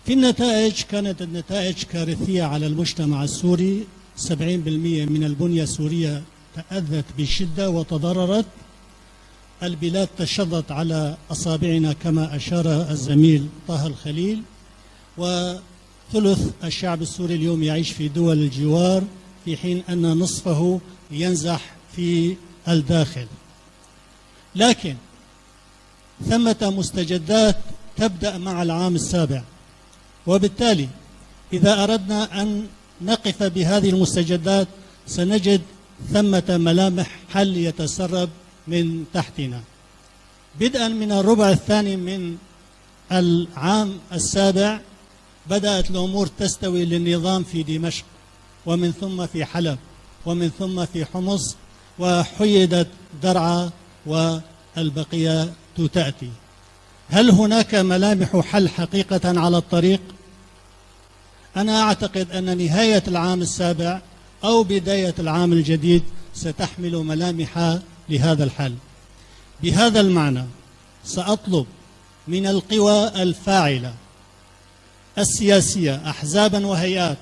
في النتائج، كانت النتائج كارثية على المجتمع السوري. سبعين بالمية من البنية السورية تأذت بشدة وتضررت. البلاد تشظت على أصابعنا كما أشار الزميل طه الخليل، وثلث الشعب السوري اليوم يعيش في دول الجوار، في حين أن نصفه ينزح في الداخل. لكن ثمة مستجدات تبدأ مع العام السابع، وبالتالي إذا أردنا أن نقف بهذه المستجدات سنجد ثمة ملامح حل يتسرب من تحتنا، بدءا من الربع الثاني من العام السابع بدأت الأمور تستوي للنظام في دمشق، ومن ثم في حلب، ومن ثم في حمص، وحيدت درعا، والبقية تأتي. هل هناك ملامح حل حقيقة على الطريق؟ أنا أعتقد أن نهاية العام السابع أو بداية العام الجديد ستحمل ملامح لهذا الحل. بهذا المعنى، سأطلب من القوى الفاعلة السياسية، أحزابا وهيئات،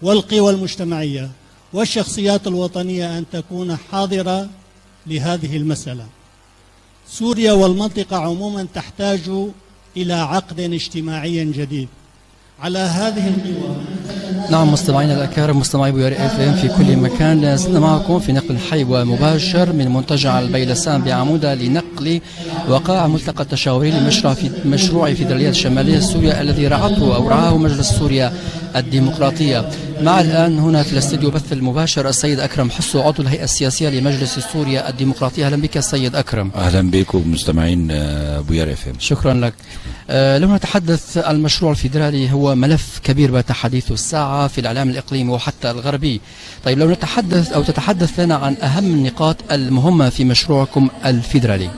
والقوى المجتمعية والشخصيات الوطنية أن تكون حاضرة لهذه المسألة. سوريا والمنطقة عموما تحتاج إلى عقد اجتماعي جديد. على هذه القوى نعم، مستمعينا الأكارم، مستمعي بوير FM في كل مكان، لا زلنا معكم في نقل حي ومباشر من منتجع البيلسان بعمودة لنقل وقائع الملتقى التشاوري لمشروع في، مشروع فيدرالية شمالية سوريا الذي رعته أو رعاه مجلس سوريا الديمقراطية. مع الآن هنا في الاستديو بث المباشر السيد أكرم حسو، عضو الهيئة السياسية لمجلس سوريا الديمقراطية. أهلا بك سيد أكرم. أهلا بك ومستمعين، آه، بوير FM. شكرا لك. آه، لو نتحدث، المشروع الفيدرالي هو ملف كبير بات حديثه الساعة في الإعلام الإقليمي وحتى الغربي. طيب، لو نتحدث أو تتحدث لنا عن أهم النقاط المهمة في مشروعكم الفيدرالي.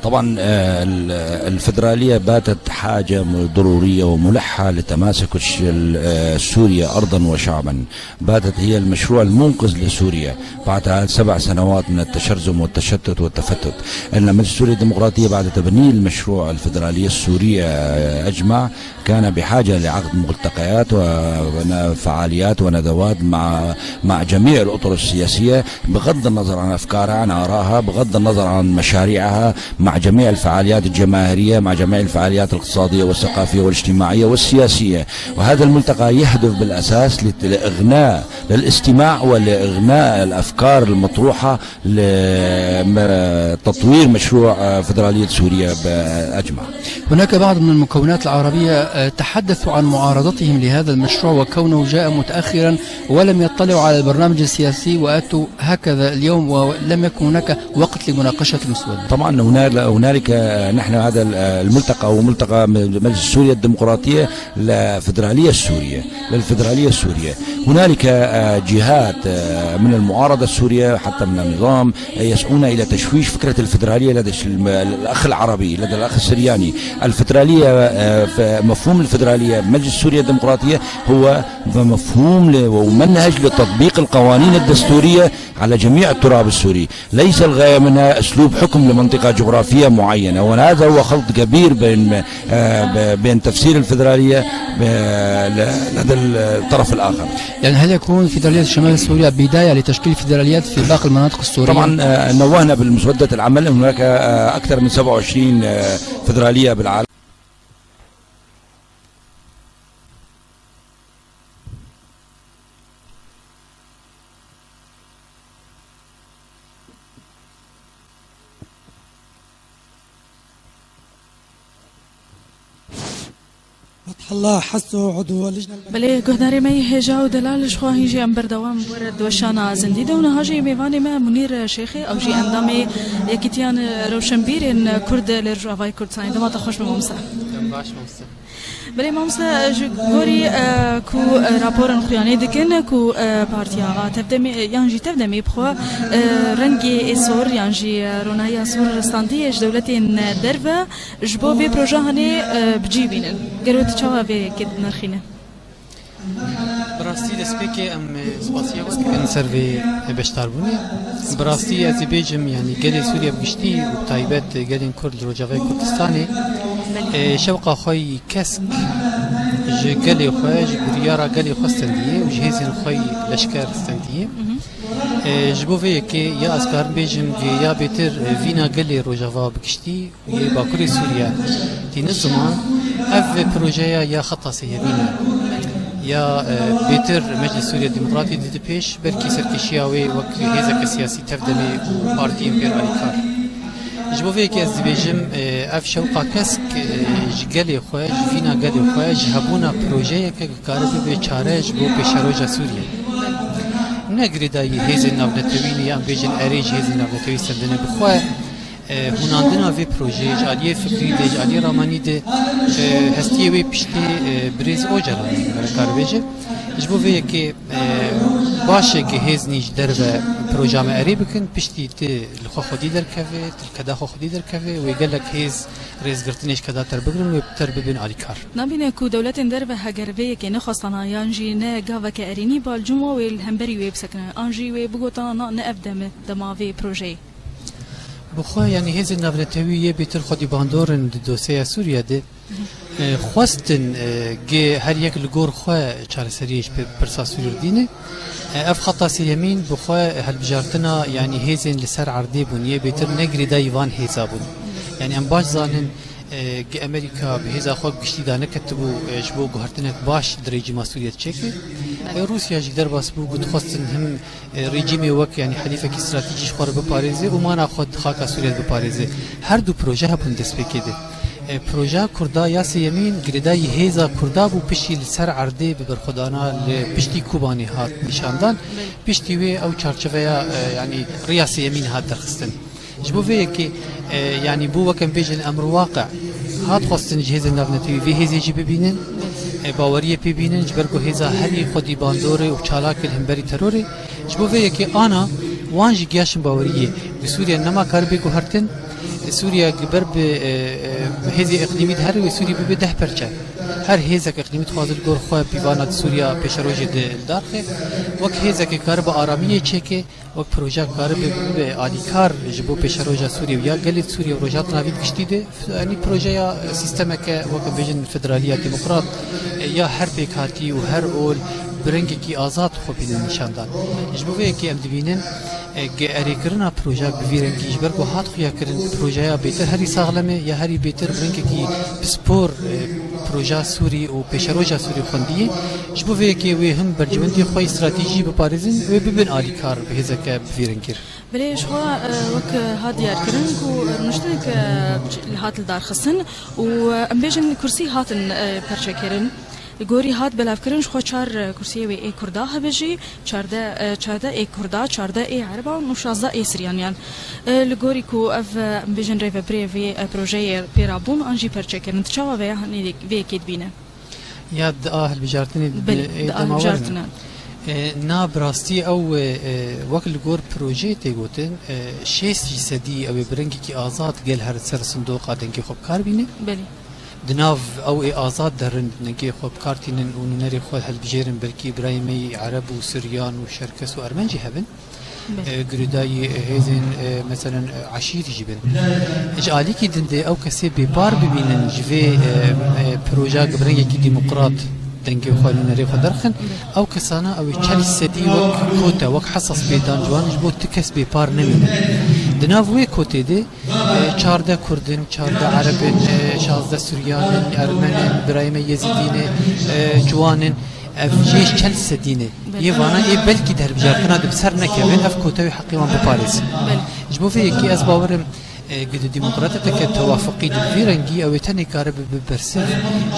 طبعًا، آه، ال-، الفدرالية باتت حاجة م-، ضرورية وملحة لتماسك الش-، ال-، آه، سوريا أرضًا وشعبًا. باتت هي المشروع المنقذ لسوريا بعد سبع سنوات من التشرذم والتشتت والتفتت. إن مجلس سوريا الديمقراطية بعد تبني المشروع الفدرالية السورية، آه، أجمع، كان بحاجة لعقد ملتقيات وفعاليات وندوات مع، مع جميع الأطر السياسية، بغض النظر عن أفكارها، عن آرائها، بغض النظر عن مشاريعها، مع جميع الفعاليات الجماهيرية، مع جميع الفعاليات الاقتصادية والثقافية والاجتماعية والسياسية. وهذا الملتقى يهدف بالأساس لت-، لإغناء، للاستماع ولإغناء الأفكار المطروحة ل-، م-، تطوير مشروع، آه، فدرالية سوريا بأجمع. هناك بعض من المكونات العربية، آه، تحدثوا عن معارضتهم لهذا المشروع وكونه جاء متأخرا ولم يطلعوا على البرنامج السياسي، وأتوا هكذا اليوم ولم يكن هناك وقت لمناقشة المسودة. طبعًا هنا-، هنالك، آه، نحن هذا ال-، آه، الملتقى هو ملتقى من مجلس سوريا الديمقراطية للفدرالية السورية، للفدرالية السورية. هنالك، آه، جهات، آه، من المعارضة السورية حتى من النظام، آه، يسعون إلى تشويش فكرة الفدرالية لدى الش-، الم-، الأخ العربي، لدى الأخ السرياني. الفدرالية، آه، ف-، مفهوم الفدرالية بمجلس سوريا الديمقراطية هو مفهوم ل-، ومنهج لتطبيق القوانين الدستورية على جميع التراب السوري. ليس الغاية منها أسلوب حكم لمنطقة جغرافية معينة، وهذا هو خلط كبير بين، آه، ب-، بين تفسير الفدرالية ب-، ل-، لدى الطرف الآخر. يعني هل يكون فيدرالية شمال سوريا بداية لتشكيل فيدراليات في باقي المناطق السورية؟ طبعًا، آه، نوهنا بالمسودة العمل، هناك، آه، أكثر من سبعة وعشرين، آه، فيدرالية بالعالم. فتح الله حسو، عضو اللجنة البحثية. Belê, guhdarê me yê hêja û delal, ji xwe hîn jî em berdewam were di weşana zindî de û niha jî mêvanê me Munîr Şêxê, ew jî endamê Yekîtiyan Rewşenbîrên Kurd li Rojavayê Kurdistanê. Dema te xweş be, mamoste. Dem baş, mamoste. Belê mamoste, ji gorî, e, ku, e, raporan xuyanê dikin ku, e, partiya ATEV demê, e, yan jî TEV demê bi xwe, e, rengê êsor yan jî, e, ronahiya sor standiye ji dewletên derve, ji bo vê projehanê, e, bi cî bînin. Gelo tu çawa vê yekê dinirxîne? Bi rastî destpêkê em, e, spasiya we dikin ser vê beşdarbûnê. Bi rastî ez ê bêjim, yanî gelê Sûriye bi giştî û bi taybet gelên Kurd li Rojavayê Kurdistanê, e, şewqa xwe yî kesk ji gelê xwe, ji biryara gelê xwe stendiye û ji hêzên xwe yî leşker stendiye. E, ji bo vê yekê ya ez karim bêjim, vê ya bêtir, e, vîna gelê Rojava bi giştî û yê Bakurê Sûriye tîne ziman, ev projeya ya xeta sêyemîn e. Ya, e, bêtir Meclis Sûriye Demokratî didi pêş, belkî serkêşiya wê wek hêzeke siyasî tevdemê û partiyên pêr alîkar. Ji bo vê yekê ez dibêjim, e, ev şewqa kesk, e, ji gelê xwe, ji vîna gelê xwe, ji hebûna projeyeke ku kare bibe çare ji bo pêşeroja Sûriye. Ne girêdayî hêzên navnetewî ne, yan bêjin erê ji hêzên navnetewî stendine bi xwe. E, hûnandina vê projeyê ji aliyê fikrî de, ji aliyê ramanî de, e, hestiyê wê piştê, e, birêz Ocalan e, me re kar bêje. Ji bo vê yekê, e, baş e ke hêz nî ji derve proja me erê bikin, piştî tu li xwe xwedî derkeve, tu li keda xwe xwedî derkeve, wê gelek hêz rêzgirtinê ji keda te re bigirin, wê bi te re bibin alîkar. Nabîne ku dewletên derve heger vê yekê nexwestana yan jî ne gaveke erênî ba li cem we wê li hemberî wê bisekine, an jî wê bigotana na ne ev dem e, dema vê projeyê. Bi xwe, yanî hêzên navnetewî yê bêtir xwedî bandor in di dosyeya Sûriye de. E, xwestin, e, gê her yek li gor xwe çareseriyê ji pir-, pirsa Sûrî re dîne. E, ev xeta sêyemîn bi xwe hilbijartina, yanî hêzên li ser erdê bûn, yê bêtir ne girêdayî van hêza bûn. Yanî em baş zanin, e, gê Amerîka bi hêza xwe bi giştî daneketibû, e, ji bo guhertinek baş di rejîma Sûriye de çêke. E, Rûsya jî derbas bû, got xwestin him e, rejîmê wek, yanî, helîfekî stratejî ji xwe re biparêze û mana xwe di xaka Sûriyê de biparêze. Her du proje hebûn destpêkê de. E, projeya Kurda ya sêyemîn girêdayî hêza Kurda bû, piştî li ser erdê bi berxwedana li piştî Kobanê hat nîşandan. Piştî wê ew çarçeveya, e, yanî, riya sêyemîn hat derxistin. Ji bo vê yekê, e, yanî bû wek em bêjin emr waqe. Hat xwestin ji hêzên navnetewî vê hêzê jî bibînin, e, baweriyê pê bînin, ji ber ku hêza herî xwedî bandorê û çalak e li hemberî terorê. Ji bo vê yekê ana wan jî giyaşin baweriyê ku Sûriye nema karibê guhertin. E, Sûriye li ber bi, e, e, hêzê iqlîmî dihere wê Sûriye bibe deh perçe. Her hêzek iqlîmî dixwaze li gor xwe pîvana di Sûriya pêşerojê de li dar xe. Wek hêzekê karibe aramiyê çêke, wek proje karibe bibe alîkar ji bo pêşeroja Sûriyê û ya gelê Sûriyê û Rojhilata Navîn giştî de, yanî projeya, e, sîstemeke, wek bêjin, federaliya demokrat, e, ya her pêkhatî û her ol bi rengekî azad xwe bînin nîşandan. Ji bo vê yekê em dibînin, e, ge erêkirina proje bi vî rengî, ji ber ku hat xuyakirin, projeya bêtir herî saxlem e, ya herî bêtir bi rengekî pispor, e, proja Sûrî û pêşeroja Sûrî xwendiye. Ji bo vê yekê wê him bercewendê xwe yê stratejî biparêzin, wê bibin alîkar bi hêzeke bi vî rengî re. Belê, ji xwe, e, wek, e, hat diyarkirin ku, e, rûniştinek, e, li hat lidarxistin û, e, em bêjin kursî hatin, e, perçekirin. Li gorî hat belavkirin, ji xwe çar, e, kursiyê wê ê Kurda hebe jî, çardeh, e, çardeh ê Kurda, çardeh ê Ereba û şazdeh ê Siryaniyan. E, li gorî ku ev, e, em bêjin rêvebirê vê, e, projeyê pê rabûn an jî perçekirin, tu çawa vê, hanê vê yekê dibîne? Ya di a hilbijartinê di Belê, ê di a dema werin. hilbijartinê. E, na bi rastî ew, e, e, wek li gor projeyê tê gotin, e, şêst fîsedî ew ê bi rengekî azad gel her ser sindoqa dengê xwe bi kar bîne. Belê. Di nav ew ê azad derin dengê xwe bi kar tînin û nûnerê xwe hilbijêrin, belkî birayê me yî Ereb û Siryan û Şerkes û Ermen jî hebin. Belê. E, girêdayî hêzên, e, meselen, e, eşîrî jî bin. Ji alîkî din dê ew kesê bêpar bibînin ji vê, e, e, proja ku bi rengekî demokrat dengê xwe, nûnerê xwe derxin. Ew kesana ew ê çel sedî wek kote, wek hesas pê dan ji wan, ji bo tu kes bêpar nemîne. Di nav wê kotê de, e, çardeh Kurd in, çardeh Ereb in, e, şazdeh Suryan in, Ermen in, birayê me Yezîdî ne, e, ciwan in. Ev jê çel sedî ne. Belê. Yê vana ê belkî di hilbijartina de bi ser nekevin, ev kote wê heqê wan biparêzin. Belê. Ji bo vê yekê ez bawer im, e, ku di demokratiyeke tewafiqî de bi vî rengî ew ê tenê karibe bi bersiv,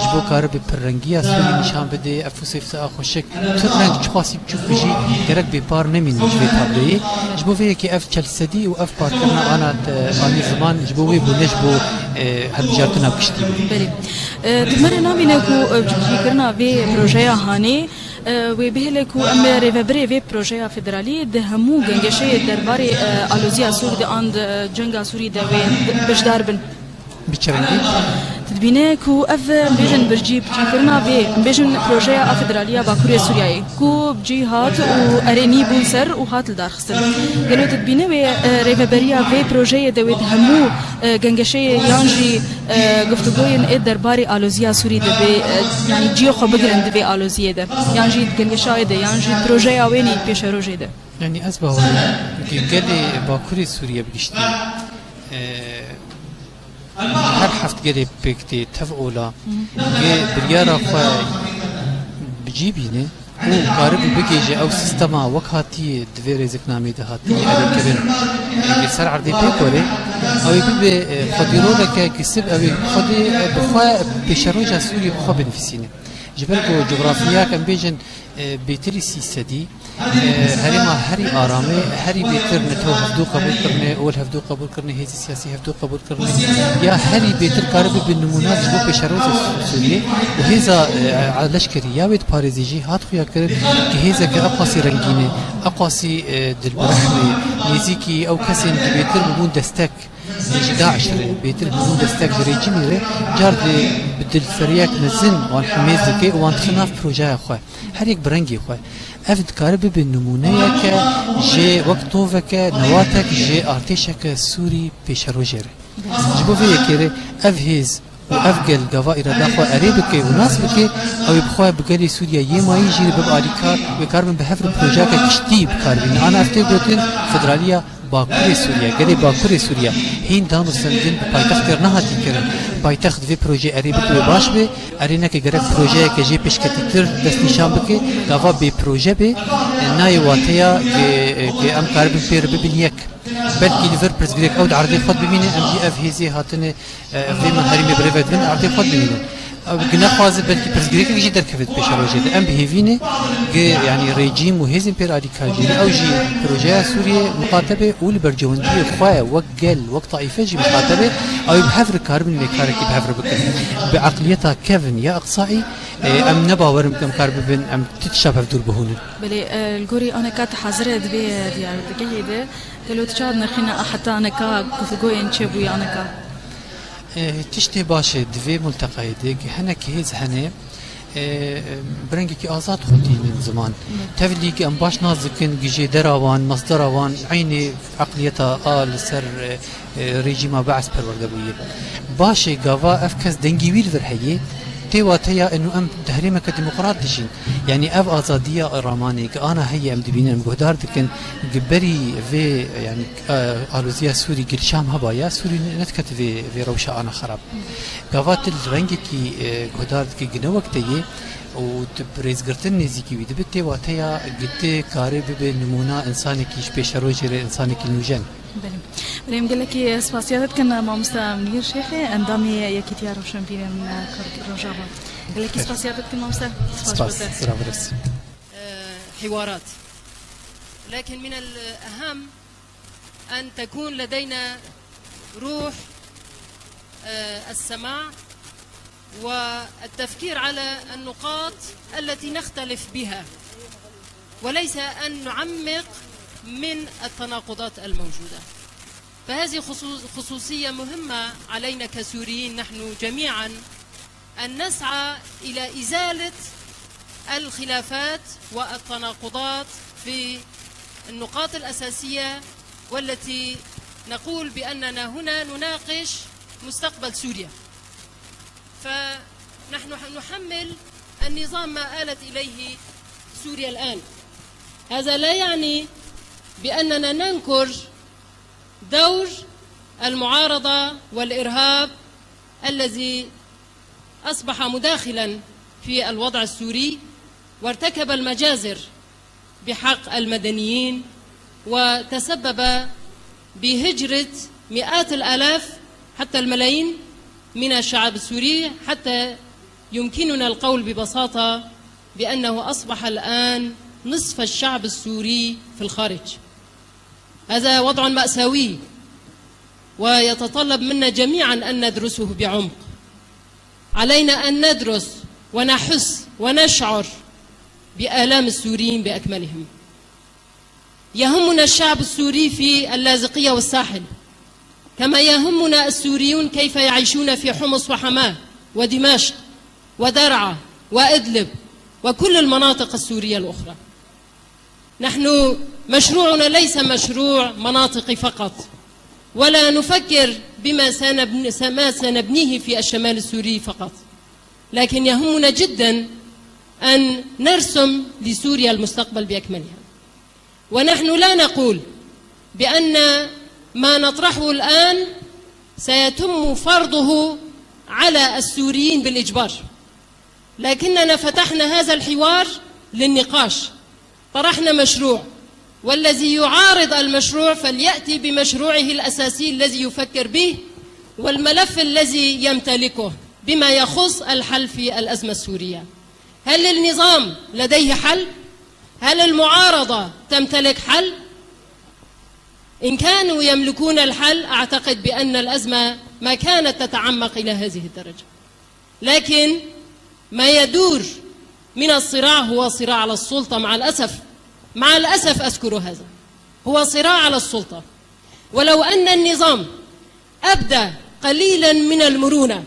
ji bo karibe pirrengiya Sûrî nîşan bide, ev fûsefta xweşik, tu reng çiqasî biçûk be jî gerek bêpar nemînin ji vê tabloyê. Ji bo vê yekê ev çel sedî û ev parkirina ana, e, anî ziman ji bo wê bû, ne ji bo, e, hilbijartina giştî bû. Belê. E, tu me re nabîne ku, e, cîkirina vê projeya hanê, e, wê bihêle ku em ê rêvebirê vê projeya federalî di hemû gengeşeyê derbarê, e, aloziya Sûrî de an di, e, cenga Sûrî de wê di-, beşdar bin? Bi çi rengî? Tu dibîne ku ev, em bêjin, bircî, bircîkirina vê, em bêjin, projeya a federalî ya Bakurê Sûriyeyê, ku bi cî hat û erênî bûn ser û hat lidarxistin. Gelo tu dibîne wê, e, rêveberiya vê projeyê de wê di hemû, e, gengeşeyê yan jî, e, guftûgoyên ê derbarê aloziya Sûrî de bê, e, yanî cihê xwe bigirin di vê aloziyê de, yan jî di gengeşayê de, yan jî projeya wê nî pêşerojê de? Yanî ez bawer im, gelê Bakurê Sûriye bi giştî, e, ji her heft gelê pêk tê tev ola, gê biryara xwe bi cî bîne û karibe bigihêje ew sîstema wek hatiye di vê rêziknameyê de hatiye erêkirin, li ser erdê pêk were, ew ê bibe, e, xwedî roleke kesib, ew ê xwedê, e, bi xwe pêşeroja Sûriyê bi xwe binivîsîne. Ji ber ku cografiyek, em bêjin, e, bêtirî sî sedî, Herêma herî aramê, herî bêtir netew hevdû qebûl kirine, ol hevdû qebûl kirine, hêzî siyasî hevdû qebûl kirine. Ya herî bêtir karibe bi nimûna ji bo pêşerojê Sûriyê û hêza, e, leşkerî ya wê diparêzî jî hat xuya kirin ki hêzeke eqasî rengîn e, eqasî, e, dilbirehm e, nêzîkî ew kesên ki bêtir bibûn destek ji DAIŞ re, bêtir bûbûn destek ji rejîmê re, car di bi dilseriyek mezin wan hemêz dike û wan dixe nav projeya xwe. Her yek bi rengê xwe. Ev dikare bibe nimûneyeke jê wek toveke, newatek ji artêşeke Sûrî pêşerojê re. Ji bo vê yekê re ev hêz û ev gel gava îrada xwe erê bike û nas bike, ew ê bi xwe bi gelê Sûriye yê mayî jî re bibe alîkar, wê karibin bi hev re projeyeke giştî bi kar bînin. Ana ev tê gotin federaliya Bakurê Sûriye, gelê Bakurê Sûriye hîn dan û stendin bi paytextê re nehatî kirin. Paytext divê projeyê erê bike wê baş be, erê neke gerek projeyeke jê pêşketîtir destnîşan bike, gava bê proje be, nayê wateya ke, ke em karibin pê re bibin yek. Belkî li vir pirsgirêk ew di erdê xwe dimîne, em jî ev hêzê hatine, e, vê min herêmê birêve dibin, erdê xwe dimîne. Ew gi nexwaze belkî pirsgirêkek jî derkeve di pêşerojê de. Em bi hêvî ne, gi, yanî rejîm û hêzên pê re alîkar jî ne. Ew jî projeya Sûriyê miqate be û li bercewendiyê xwe wek gel, wek taîfe jî miqate be, ew ê bi hev re karibin vê karekî bi hev re bikin. Bi eqliyeta kevin ya iqsaî, e, em ne bawer in em kar bibin, em ti tişta bi hev dûr bihûnin. Belê, e, li gorî aneka tu hazir e di vê diyargehê de, gelo tu çawa dinirxîne heta aneka guftûgoyên çêbûyî aneka? E, tiştê baş e di vê multeqayê de, hinek hêz hene, e, bi rengekî azad xwe tînin ziman. Tevlî ki em baş nas dikin, ki jêdera wan, masdera wan, eynî eqliyeta a li ser, e, e, rejîma Bees perwerde bûye. Baş e gava ev kes dengî wî li vir heye, tê wateya eno em di herêmeke demokrat dijîn. Yanî ev azadiya ramanê ki ana heye em dibînin, em guhdar dikin, ki berî vê, yanî, e, aloziya Sûrî gil Şam hebaya, Sûrî ne-, nedikete vê, vê rewşa ana xerab. Gava tu li rengekî, e, guhdar dikî, ki ne wek te yê û tu bi rêzgirtin nêzîkî wî dibe, tê wateya ki tu karê bibe nimûna insanekî ji pêşerojê re, insanekî nûjen. Belê. Belê, em gelekî spasiya te dikin, mamoste Munîr Şêxê, endamê Yekîtiya Rewşenbîrên Kurd Rojava. Gelekî spasiya te dikin, mamoste. Spas bo te. Spas, sira virês. حوارات. لكن من الأهم أن تكون لدينا روح، آه، السماع والتفكير على النقاط التي نختلف بها، وليس أن نعمق من التناقضات الموجودة. فهذه خصوص-، خصوصية مهمة علينا كسوريين نحن جميعًا، أن نسعى إلى إزالة الخلافات والتناقضات في النقاط الأساسية، والتي نقول بأننا هنا نناقش مستقبل سوريا. فنحن نحمل النظام ما آلت إليه سوريا الآن. هذا لا يعني بأننا ننكر دور المعارضة والإرهاب الذي أصبح مداخلا في الوضع السوري، وارتكب المجازر بحق المدنيين، وتسبب بهجرة مئات الآلاف حتى الملايين من الشعب السوري، حتى يمكننا القول ببساطة بأنه أصبح الآن نصف الشعب السوري في الخارج. هذا وضع مأساوي، ويتطلب منا جميعًا أن ندرسه بعمق. علينا أن ندرس ونحس ونشعر بآلام السوريين بأكملهم. يهمنا الشعب السوري في اللاذقية والساحل، كما يهمنا السوريون كيف يعيشون في حمص وحماة ودمشق ودرعا وإدلب وكل المناطق السورية الأخرى. نحن مشروعنا ليس مشروع مناطقي فقط، ولا نفكر بما سنبن-، ما سنبنيه في الشمال السوري فقط، لكن يهمنا جدًا أن نرسم لسوريا المستقبل بأكملها. ونحن لا نقول بأن ما نطرحه الآن سيتم فرضه على السوريين بالإجبار، لكننا فتحنا هذا الحوار للنقاش، طرحنا مشروع، والذي يعارض المشروع فليأتي بمشروعه الأساسي الذي يفكر به والملف الذي يمتلكه بما يخص الحل في الأزمة السورية. هل النظام لديه حل؟ هل المعارضة تمتلك حل؟ إن كانوا يملكون الحل، أعتقد بأن الأزمة ما كانت تتعمق إلى هذه الدرجة. لكن ما يدور من الصراع هو صراع على السلطة، مع الأسف، مع الأسف أذكر هذا، هو صراع على السلطة. ولو أن النظام أبدى قليلا من المرونة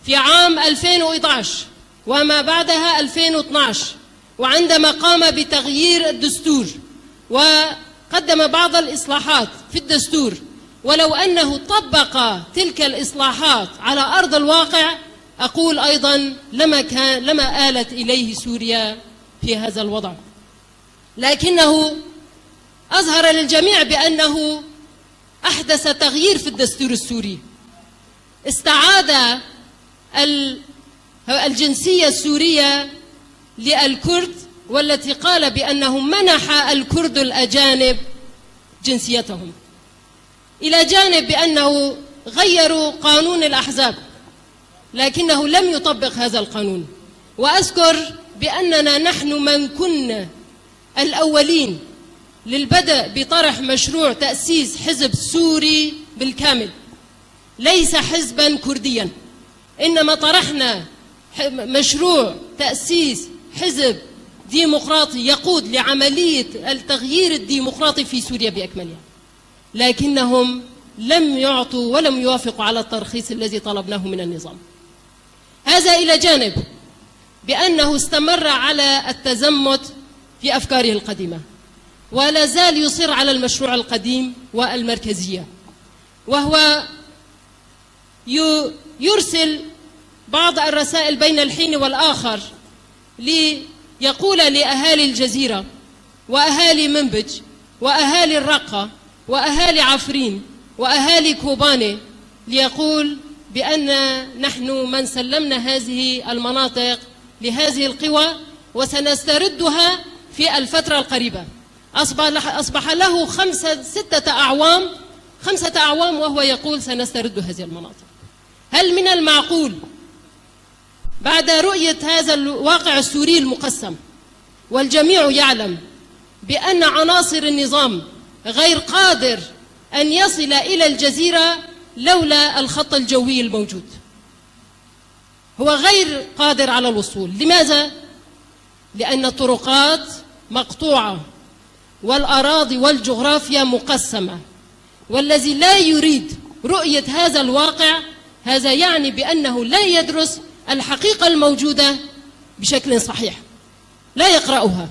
في عام ألفين وإحدعش وما بعدها ألفين واثناعش، وعندما قام بتغيير الدستور وقدم بعض الإصلاحات في الدستور، ولو أنه طبق تلك الإصلاحات على أرض الواقع، أقول أيضا لما كان، لما آلت إليه سوريا في هذا الوضع. لكنه أظهر للجميع بأنه أحدث تغيير في الدستور السوري، استعاد ال-، الجنسية السورية للكرد، والتي قال بأنه منح الكرد الأجانب جنسيتهم، إلى جانب بأنه غيروا قانون الأحزاب، لكنه لم يطبق هذا القانون. وأذكر بأننا نحن من كنا الأولين للبدء بطرح مشروع تأسيس حزب سوري بالكامل، ليس حزبا كرديا، إنما طرحنا ح-، مشروع تأسيس حزب ديمقراطي يقود لعملية التغيير الديمقراطي في سوريا بأكملها، لكنهم لم يعطوا ولم يوافقوا على الترخيص الذي طلبناه من النظام. هذا إلى جانب بأنه استمر على التزمت في أفكاره القديمة، ولا زال يصر على المشروع القديم والمركزية، وهو ي-، يرسل بعض الرسائل بين الحين والآخر ليقول لأهالي الجزيرة وأهالي منبج وأهالي الرقة وأهالي عفرين وأهالي كوباني، ليقول بأن نحن من سلمنا هذه المناطق لهذه القوى وسنستردها في الفترة القريبة. أصبح، أصبح له خمسة، ستة أعوام، خمسة أعوام وهو يقول: "سنسترد هذه المناطق". هل من المعقول بعد رؤية هذا الواقع السوري المقسم، والجميع يعلم بأن عناصر النظام غير قادر أن يصل إلى الجزيرة لولا الخط الجوي الموجود؟ هو غير قادر على الوصول. لماذا؟ لأن الطرقات مقطوعة والأراضي والجغرافيا مقسمة، والذي لا يريد رؤية هذا الواقع، هذا يعني بأنه لا يدرس الحقيقة الموجودة بشكل صحيح، لا يقرأها،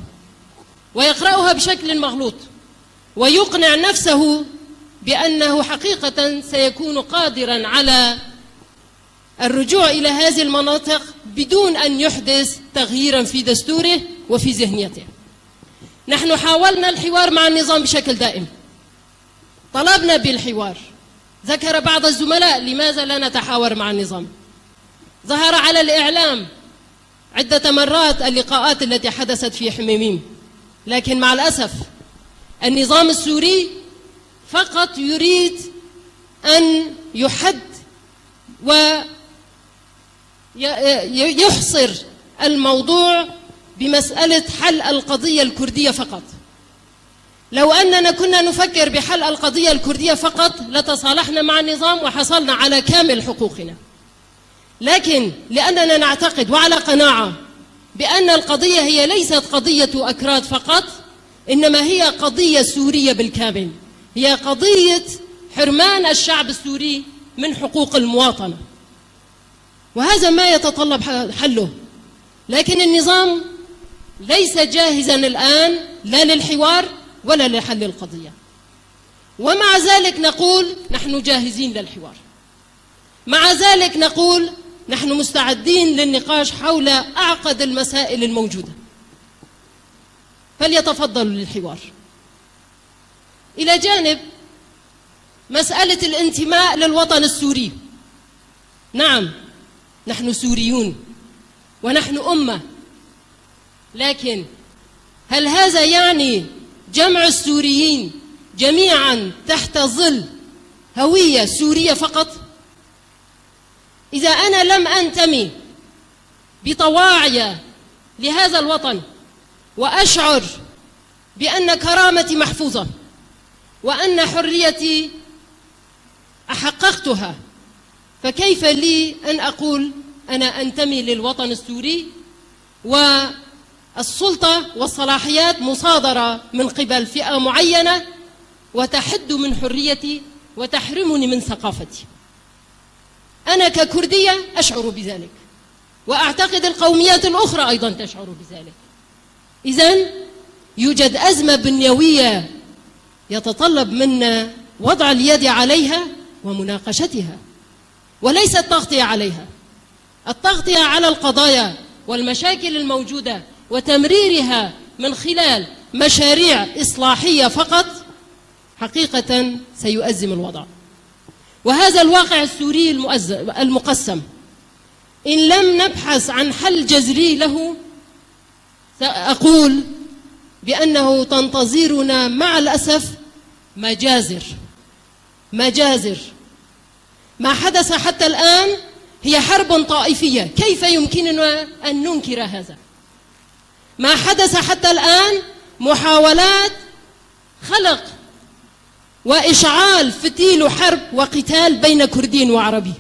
ويقرأها بشكل مغلوط، ويقنع نفسه بأنه حقيقة سيكون قادرا على الرجوع إلى هذه المناطق بدون أن يحدث تغييرا في دستوره وفي ذهنيته. نحن حاولنا الحوار مع النظام بشكل دائم، طلبنا بالحوار، ذكر بعض الزملاء: "لماذا لا نتحاور مع النظام؟" ظهر على الإعلام عدة مرات اللقاءات التي حدثت في حميميم، لكن مع الأسف النظام السوري فقط يريد أن يحد و ي-، ي-، يحصر الموضوع بمسألة حل القضية الكردية فقط. لو أننا كنا نفكر بحل القضية الكردية فقط لتصالحنا مع النظام وحصلنا على كامل حقوقنا. لكن لأننا نعتقد وعلى قناعة بأن القضية هي ليست قضية أكراد فقط، إنما هي قضية سورية بالكامل، هي قضية حرمان الشعب السوري من حقوق المواطنة، وهذا ما يتطلب ح-، حله. لكن النظام ليس جاهزا الآن لا للحوار ولا لحل القضية، ومع ذلك نقول: "نحن جاهزين للحوار". مع ذلك نقول: "نحن مستعدين للنقاش حول أعقد المسائل الموجودة". فليتفضلوا للحوار. إلى جانب مسألة الانتماء للوطن السوري، نعم، نحن سوريون ونحن أمة، لكن هل هذا يعني جمع السوريين جميعا تحت ظل هوية سورية فقط؟ إذا أنا لم أنتمي بطواعية لهذا الوطن وأشعر بأن كرامتي محفوظة، وأن حريتي أحققتها، فكيف لي أن أقول أنا أنتمي للوطن السوري والسلطة والصلاحيات مصادرة من قبل فئة معينة وتحد من حريتي وتحرمني من ثقافتي؟ أنا ككردية أشعر بذلك، وأعتقد القوميات الأخرى أيضًا تشعر بذلك. إذن يوجد أزمة بنيوية يتطلب منا وضع اليد عليها ومناقشتها، وليس التغطية عليها. التغطية على القضايا والمشاكل الموجودة وتمريرها من خلال مشاريع إصلاحية فقط حقيقة سيؤزم الوضع. وهذا الواقع السوري المؤز-، المقسم، إن لم نبحث عن حل جذري له، سأقول بأنه تنتظرنا مع الأسف مجازر. مجازر. ما حدث حتى الآن هي حرب طائفية، كيف يمكننا أن ننكر هذا؟ ما حدث حتى الآن محاولات خلق وإشعال فتيل حرب وقتال بين كردي وعربي.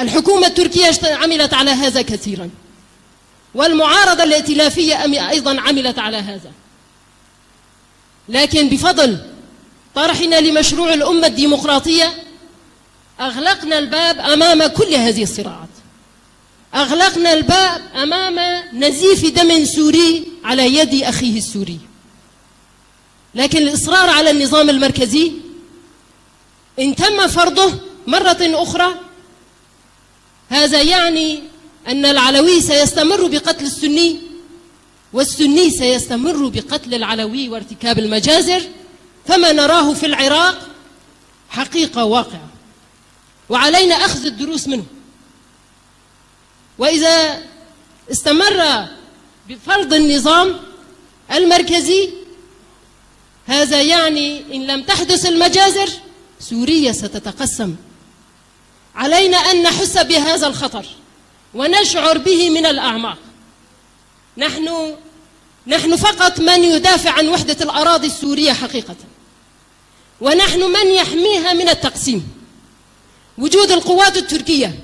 الحكومة التركية اشت-، عملت على هذا كثيرًا، والمعارضة الائتلافية أم-، أيضًا عملت على هذا. لكن بفضل طرحنا لمشروع الأمة الديمقراطية أغلقنا الباب أمام كل هذه الصراعات، أغلقنا الباب أمام نزيف دم سوري على يد أخيه السوري. لكن الإصرار على النظام المركزي إن تم فرضه مرة أخرى، هذا يعني أن العلوي سيستمر بقتل السني، والسني سيستمر بقتل العلوي وارتكاب المجازر، فما نراه في العراق حقيقة واقعة، وعلينا أخذ الدروس منه. وإذا استمر بفرض النظام المركزي، هذا يعني إن لم تحدث المجازر، سوريا ستتقسم. علينا أن نحس بهذا الخطر ونشعر به من الأعماق. نحن، نحن فقط من يدافع عن وحدة الأراضي السورية حقيقة، ونحن من يحميها من التقسيم. وجود القوات التركية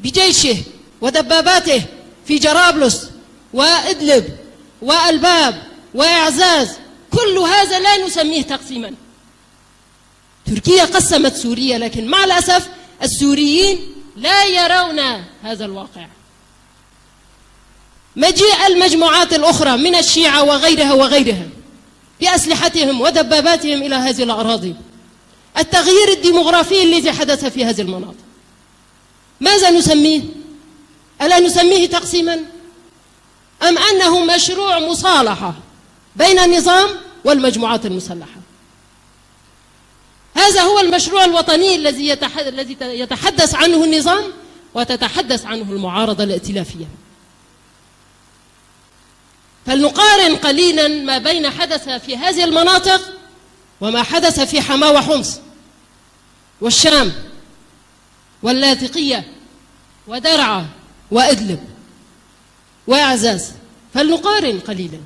بجيشه ودباباته في جرابلس وإدلب وألباب وإعزاز، كل هذا لا نسميه تقسيمًا. تركيا قسمت سوريا، لكن مع الأسف السوريين لا يرون هذا الواقع. مجيء المجموعات الأخرى من الشيعة وغيرها وغيرها بأسلحتهم ودباباتهم إلى هذه الأراضي. التغيير الديموغرافي الذي حدث في هذه المناطق، ماذا نسميه؟ ألا نسميه تقسيمًا؟ أم أنه مشروع مصالحة بين النظام والمجموعات المسلحة؟ هذا هو المشروع الوطني الذي يتح-، الذي ت-، يتحدث عنه النظام وتتحدث عنه المعارضة الائتلافية. فلنقارن قليلًا ما بين حدث في هذه المناطق وما حدث في حماة وحمص والشام واللاذقية ودرعا وإدلب وأعزاز، فلنقارن قليلًا،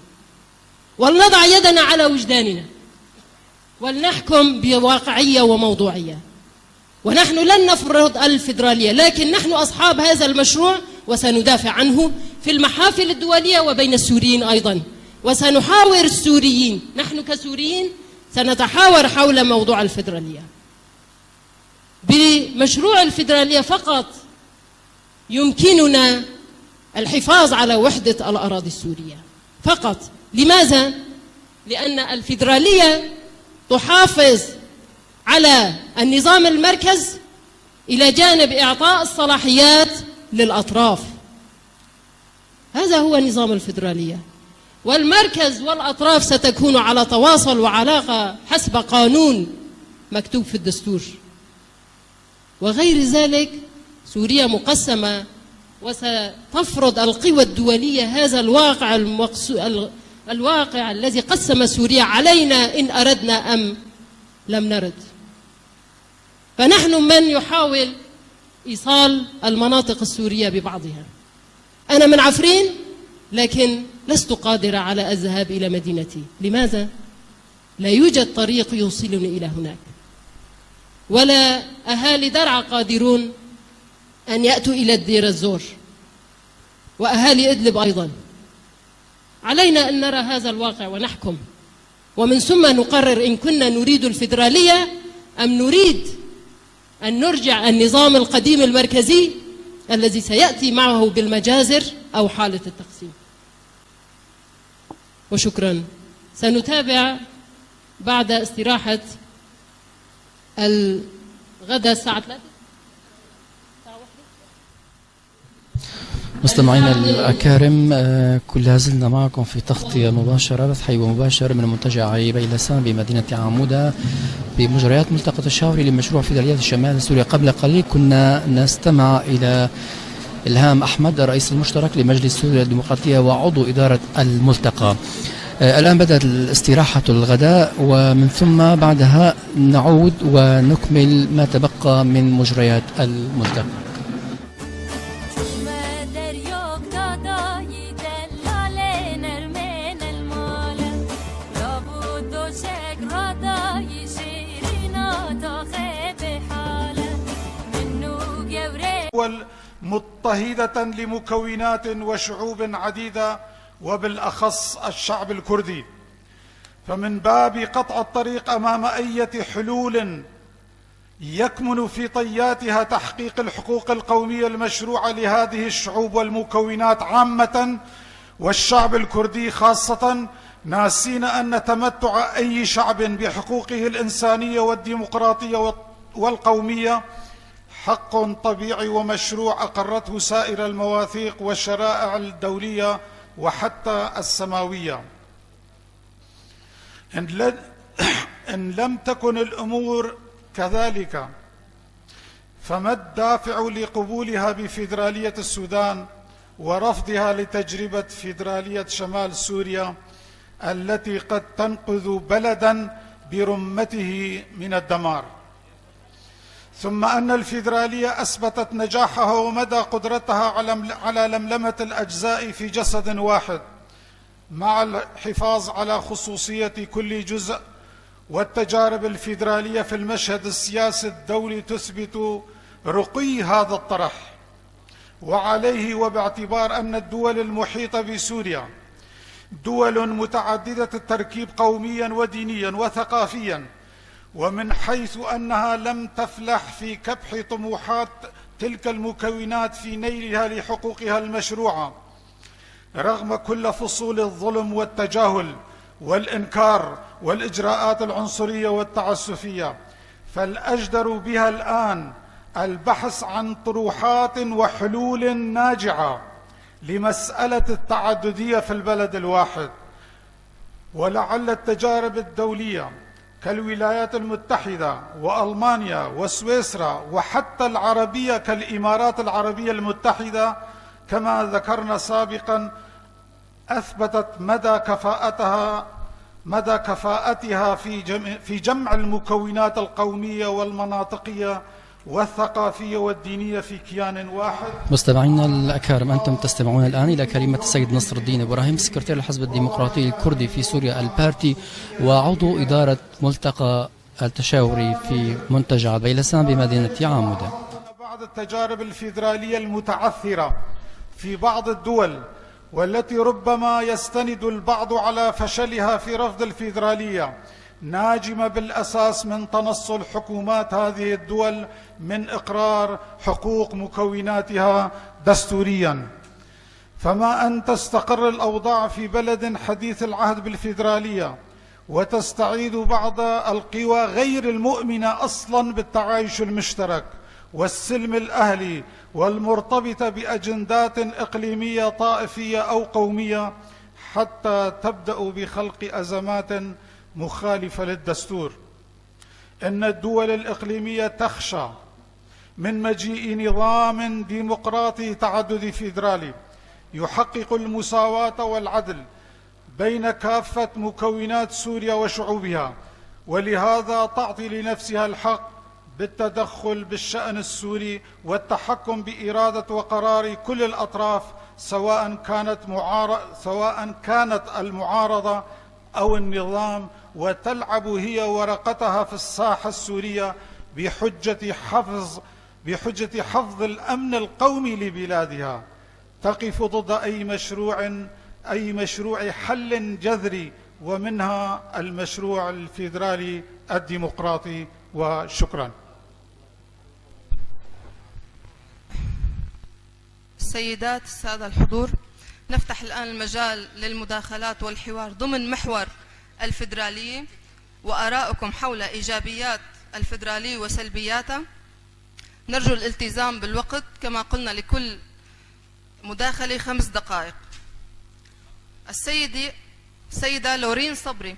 ولنضع يدنا على وجداننا، ولنحكم بواقعية وموضوعية. ونحن لن نفرض الفيدرالية، لكن نحن أصحاب هذا المشروع، وسندافع عنه في المحافل الدولية وبين السوريين أيضًا، وسنحاور السوريين. نحن كسوريين سنتحاور حول موضوع الفيدرالية. بمشروع الفيدرالية فقط يمكننا الحفاظ على وحدة الأراضي السورية فقط. لماذا؟ لأن الفيدرالية تحافظ على النظام المركز إلى جانب إعطاء الصلاحيات للأطراف. هذا هو نظام الفيدرالية. والمركز والأطراف ستكون على تواصل وعلاقة حسب قانون مكتوب في الدستور. وغير ذلك، سوريا مقسمة، وستفرض القوى الدولية هذا الواقع المقصو-، ال-، الواقع الذي قسم سوريا علينا إن أردنا أم لم نرد. فنحن من يحاول إيصال المناطق السورية ببعضها. أنا من عفرين، لكن لست قادرة على الذهاب إلى مدينتي. لماذا؟ لا يوجد طريق يوصلني إلى هناك. ولا أهالي درعا قادرون أن يأتوا إلى دير الزور، وأهالي إدلب أيضًا. علينا أن نرى هذا الواقع ونحكم، ومن ثم نقرر إن كنا نريد الفيدرالية أم نريد أن نرجع النظام القديم المركزي الذي سيأتي معه بالمجازر أو حالة التقسيم. وشكرًا. سنتابع بعد استراحة الغداء الساعة ثلاثة. مستمعينا الأكارم، آه، كل لازلنا معكم في تغطية مباشرة، بث حي ومباشر من منتجع بيلسان بمدينة عمودة بمجريات ملتقى تشاوري لمشروع فيدرالية شمال سوريا. قبل قليل كنا نستمع إلى إلهام أحمد، الرئيس المشترك لمجلس سوريا الديمقراطية وعضو إدارة الملتقى. آه، الآن بدأت الاستراحة الغداء، ومن ثم بعدها نعود ونكمل ما تبقى من مجريات الملتقى. متحدة لمكونات وشعوب عديدة، وبالأخص الشعب الكردي. فمن باب قطع الطريق أمام أية حلول يكمن في طياتها تحقيق الحقوق القومية المشروعة لهذه الشعوب والمكونات عامة، والشعب الكردي خاصة، ناسين أن تمتع أي شعب بحقوقه الإنسانية والديمقراطية والقومية حق طبيعي ومشروع أقرته سائر المواثيق والشرائع الدولية وحتى السماوية. إن ل-، إن لم تكن الأمور كذلك، فما الدافع لقبولها بفيدرالية السودان ورفضها لتجربة فيدرالية شمال سوريا التي قد تنقذ بلدا برمته من الدمار؟ ثم أن الفيدرالية أثبتت نجاحها ومدى قدرتها على، على لملمة الأجزاء في جسد واحد، مع الحفاظ على خصوصية كل جزء، والتجارب الفيدرالية في المشهد السياسي الدولي تثبت رقي هذا الطرح. وعليه وباعتبار أن الدول المحيطة بسوريا دول متعددة التركيب قوميا ودينيا وثقافيا، ومن حيث أنها لم تفلح في كبح طموحات تلك المكونات في نيلها لحقوقها المشروعة، رغم كل فصول الظلم والتجاهل والإنكار والإجراءات العنصرية والتعسفية، فالأجدر بها الآن البحث عن طروحات وحلول ناجعة لمسألة التعددية في البلد الواحد. ولعل التجارب الدولية كالولايات المتحدة وألمانيا وسويسرا وحتى العربية كالإمارات العربية المتحدة، كما ذكرنا سابقا، أثبتت مدى كفاءتها، مدى كفاءتها في جم-، في جمع المكونات القومية والمناطقية والثقافية والدينية في كيان واحد. مستمعينا الأكارم، أنتم تستمعون الآن إلى كلمة السيد نصر الدين إبراهيم، سكرتير الحزب الديمقراطي الكردي في سوريا البارتي، وعضو إدارة ملتقى التشاوري في منتجع بيلسان بمدينة عمودة. بعض التجارب الفيدرالية المتعثرة في بعض الدول، والتي ربما يستند البعض على فشلها في رفض الفيدرالية، ناجمة بالأساس من تنصل حكومات هذه الدول من إقرار حقوق مكوناتها دستوريا. فما أن تستقر الأوضاع في بلد حديث العهد بالفيدرالية وتستعيد بعض القوى غير المؤمنة أصلا بالتعايش المشترك والسلم الأهلي والمرتبطة بأجندات إقليمية طائفية أو قومية، حتى تبدأ بخلق أزمات مخالفة للدستور. إن الدول الإقليمية تخشى من مجيء نظام ديمقراطي تعددي فيدرالي يحقق المساواة والعدل بين كافة مكونات سوريا وشعوبها، ولهذا تعطي لنفسها الحق بالتدخل بالشأن السوري والتحكم بإرادة وقرار كل الأطراف سواء كانت معار-، سواء كانت المعارضة أو النظام، وتلعب هي ورقتها في الساحة السورية بحجة حفظ، بحجة حفظ الأمن القومي لبلادها. تقف ضد أي مشروع، أي مشروع حل جذري، ومنها المشروع الفيدرالي الديمقراطي. وشكرا. السيدات، السادة الحضور، نفتح الآن المجال للمداخلات والحوار ضمن محور الفيدرالية وآرائكم حول إيجابيات الفيدرالية وسلبياتها. نرجو الالتزام بالوقت، كما قلنا لكل مداخلة خمس دقائق. السيدة، سيدة لورين صبري.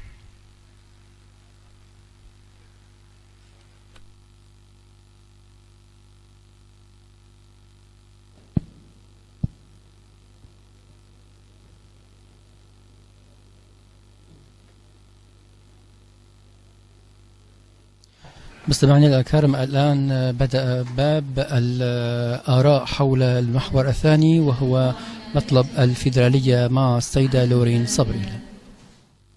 مستمعينا الكرام، الآن بدأ باب الآراء حول المحور الثاني، وهو مطلب الفيدرالية مع السيدة لورين صبري.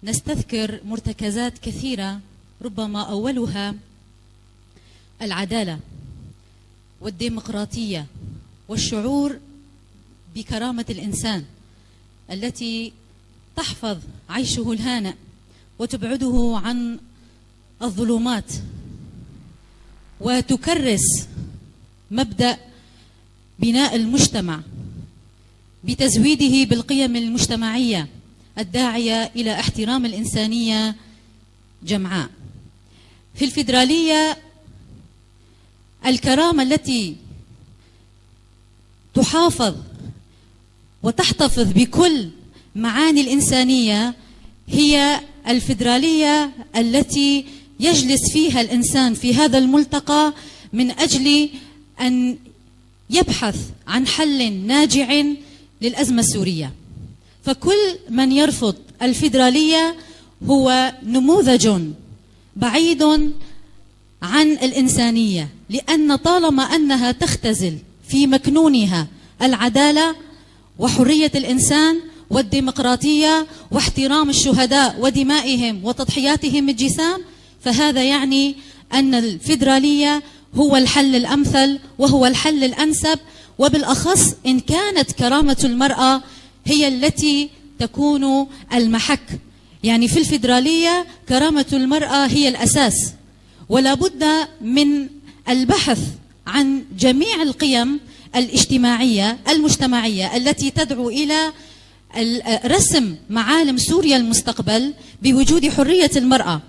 نستذكر مرتكزات كثيرة، ربما أولها العدالة والديمقراطية والشعور بكرامة الإنسان التي تحفظ عيشه الهانئ وتبعده عن الظلمات وتكرس مبدأ بناء المجتمع بتزويده بالقيم المجتمعية الداعية إلى احترام الإنسانية جمعاء. في الفيدرالية، الكرامة التي تحافظ وتحتفظ بكل معاني الإنسانية هي الفيدرالية التي يجلس فيها الإنسان في هذا الملتقى من أجل أن يبحث عن حل ناجع للأزمة السورية. فكل من يرفض الفيدرالية هو نموذج بعيد عن الإنسانية، لأن طالما أنها تختزل في مكنونها العدالة وحرية الإنسان والديمقراطية واحترام الشهداء ودمائهم وتضحياتهم الجسام، فهذا يعني أن الفيدرالية هو الحل الأمثل وهو الحل الأنسب، وبالأخص إن كانت كرامة المرأة هي التي تكون المحك. يعني في الفيدرالية كرامة المرأة هي الأساس، ولا بد من البحث عن جميع القيم الاجتماعية المجتمعية التي تدعو إلى ال-، رسم معالم سوريا المستقبل بوجود حرية المرأة.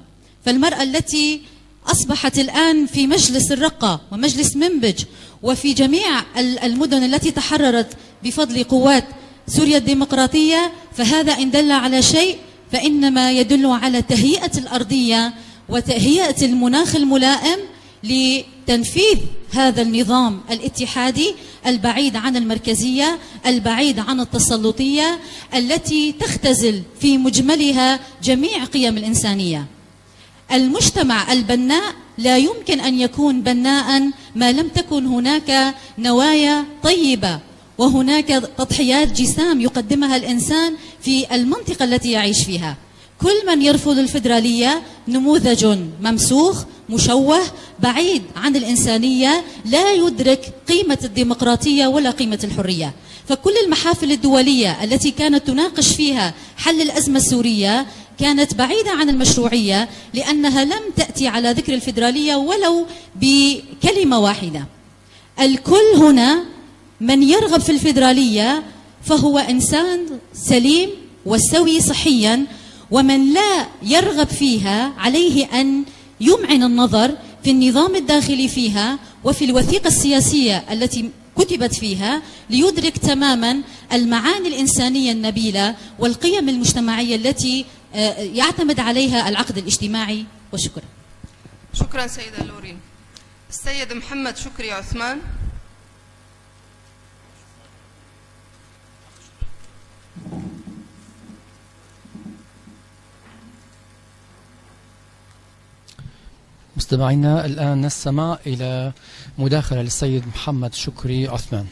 فالمرأة التي أصبحت الآن في مجلس الرقة ومجلس منبج وفي جميع ال-، المدن التي تحررت بفضل قوات سوريا الديمقراطية، فهذا إن دل على شيء فإنما يدل على تهيئة الأرضية وتهيئة المناخ الملائم لتنفيذ هذا النظام الاتحادي البعيد عن المركزية، البعيد عن التسلطية، التي تختزل في مجملها جميع قيم الإنسانية. المجتمع البناء لا يمكن أن يكون بناء ما لم تكن هناك نوايا طيبة وهناك تضحيات جسام يقدمها الإنسان في المنطقة التي يعيش فيها. كل من يرفض الفيدرالية نموذج ممسوخ، مشوه، بعيد عن الإنسانية، لا يدرك قيمة الديمقراطية ولا قيمة الحرية. فكل المحافل الدولية التي كانت تناقش فيها حل الأزمة السورية كانت بعيدة عن المشروعية، لأنها لم تأتي على ذكر الفيدرالية ولو بكلمة واحدة. الكل هنا، من يرغب في الفيدرالية فهو إنسان سليم وسوي صحيا، ومن لا يرغب فيها عليه أن يمعن النظر في النظام الداخلي فيها وفي الوثيقة السياسية التي كتبت فيها ليدرك تماما المعاني الإنسانية النبيلة والقيم المجتمعية التي، آه، يعتمد عليها العقد الاجتماعي. وشكرا. شكرا سيدة لورين. السيد محمد شكري عثمان. مستمعينا، الآن نستمع إلى مداخلة للسيد محمد شكري عثمان.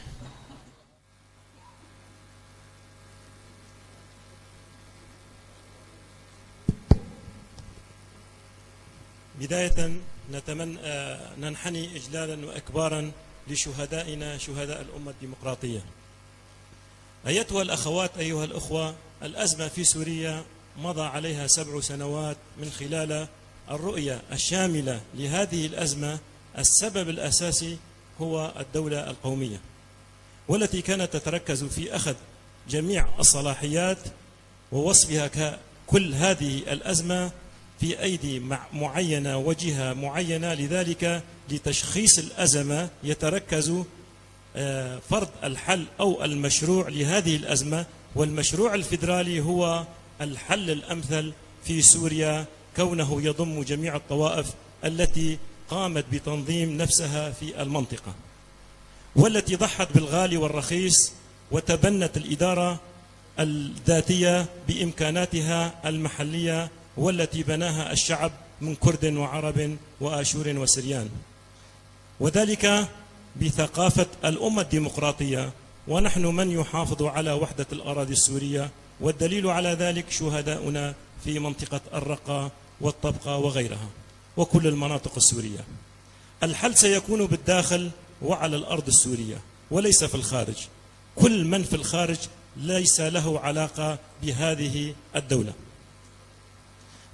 بداية نتمنى، آه، ننحني إجلالا وإكبارا لشهدائنا شهداء الأمة الديمقراطية. أيتها الأخوات، أيها الأخوة، الأزمة في سوريا مضى عليها سبع سنوات من خلال الرؤية الشاملة لهذه الأزمة. السبب الأساسي هو الدولة القومية، والتي كانت تتركز في أخذ جميع الصلاحيات ووصفها ككل هذه الأزمة في أيدي مع-، معينة وجهة معينة. لذلك لتشخيص الأزمة يتركز، آه، فرض الحل أو المشروع لهذه الأزمة، والمشروع الفيدرالي هو الحل الأمثل في سوريا، كونه يضم جميع الطوائف التي قامت بتنظيم نفسها في المنطقة، والتي ضحت بالغالي والرخيص وتبنت الإدارة الذاتية بإمكاناتها المحلية، والتي بناها الشعب من كرد وعرب وآشور وسريان، وذلك بثقافة الأمة الديمقراطية. ونحن من يحافظ على وحدة الأراضي السورية، والدليل على ذلك شهداؤنا في منطقة الرقة والطبقة وغيرها وكل المناطق السورية. الحل سيكون بالداخل وعلى الأرض السورية وليس في الخارج. كل من في الخارج ليس له علاقة بهذه الدولة.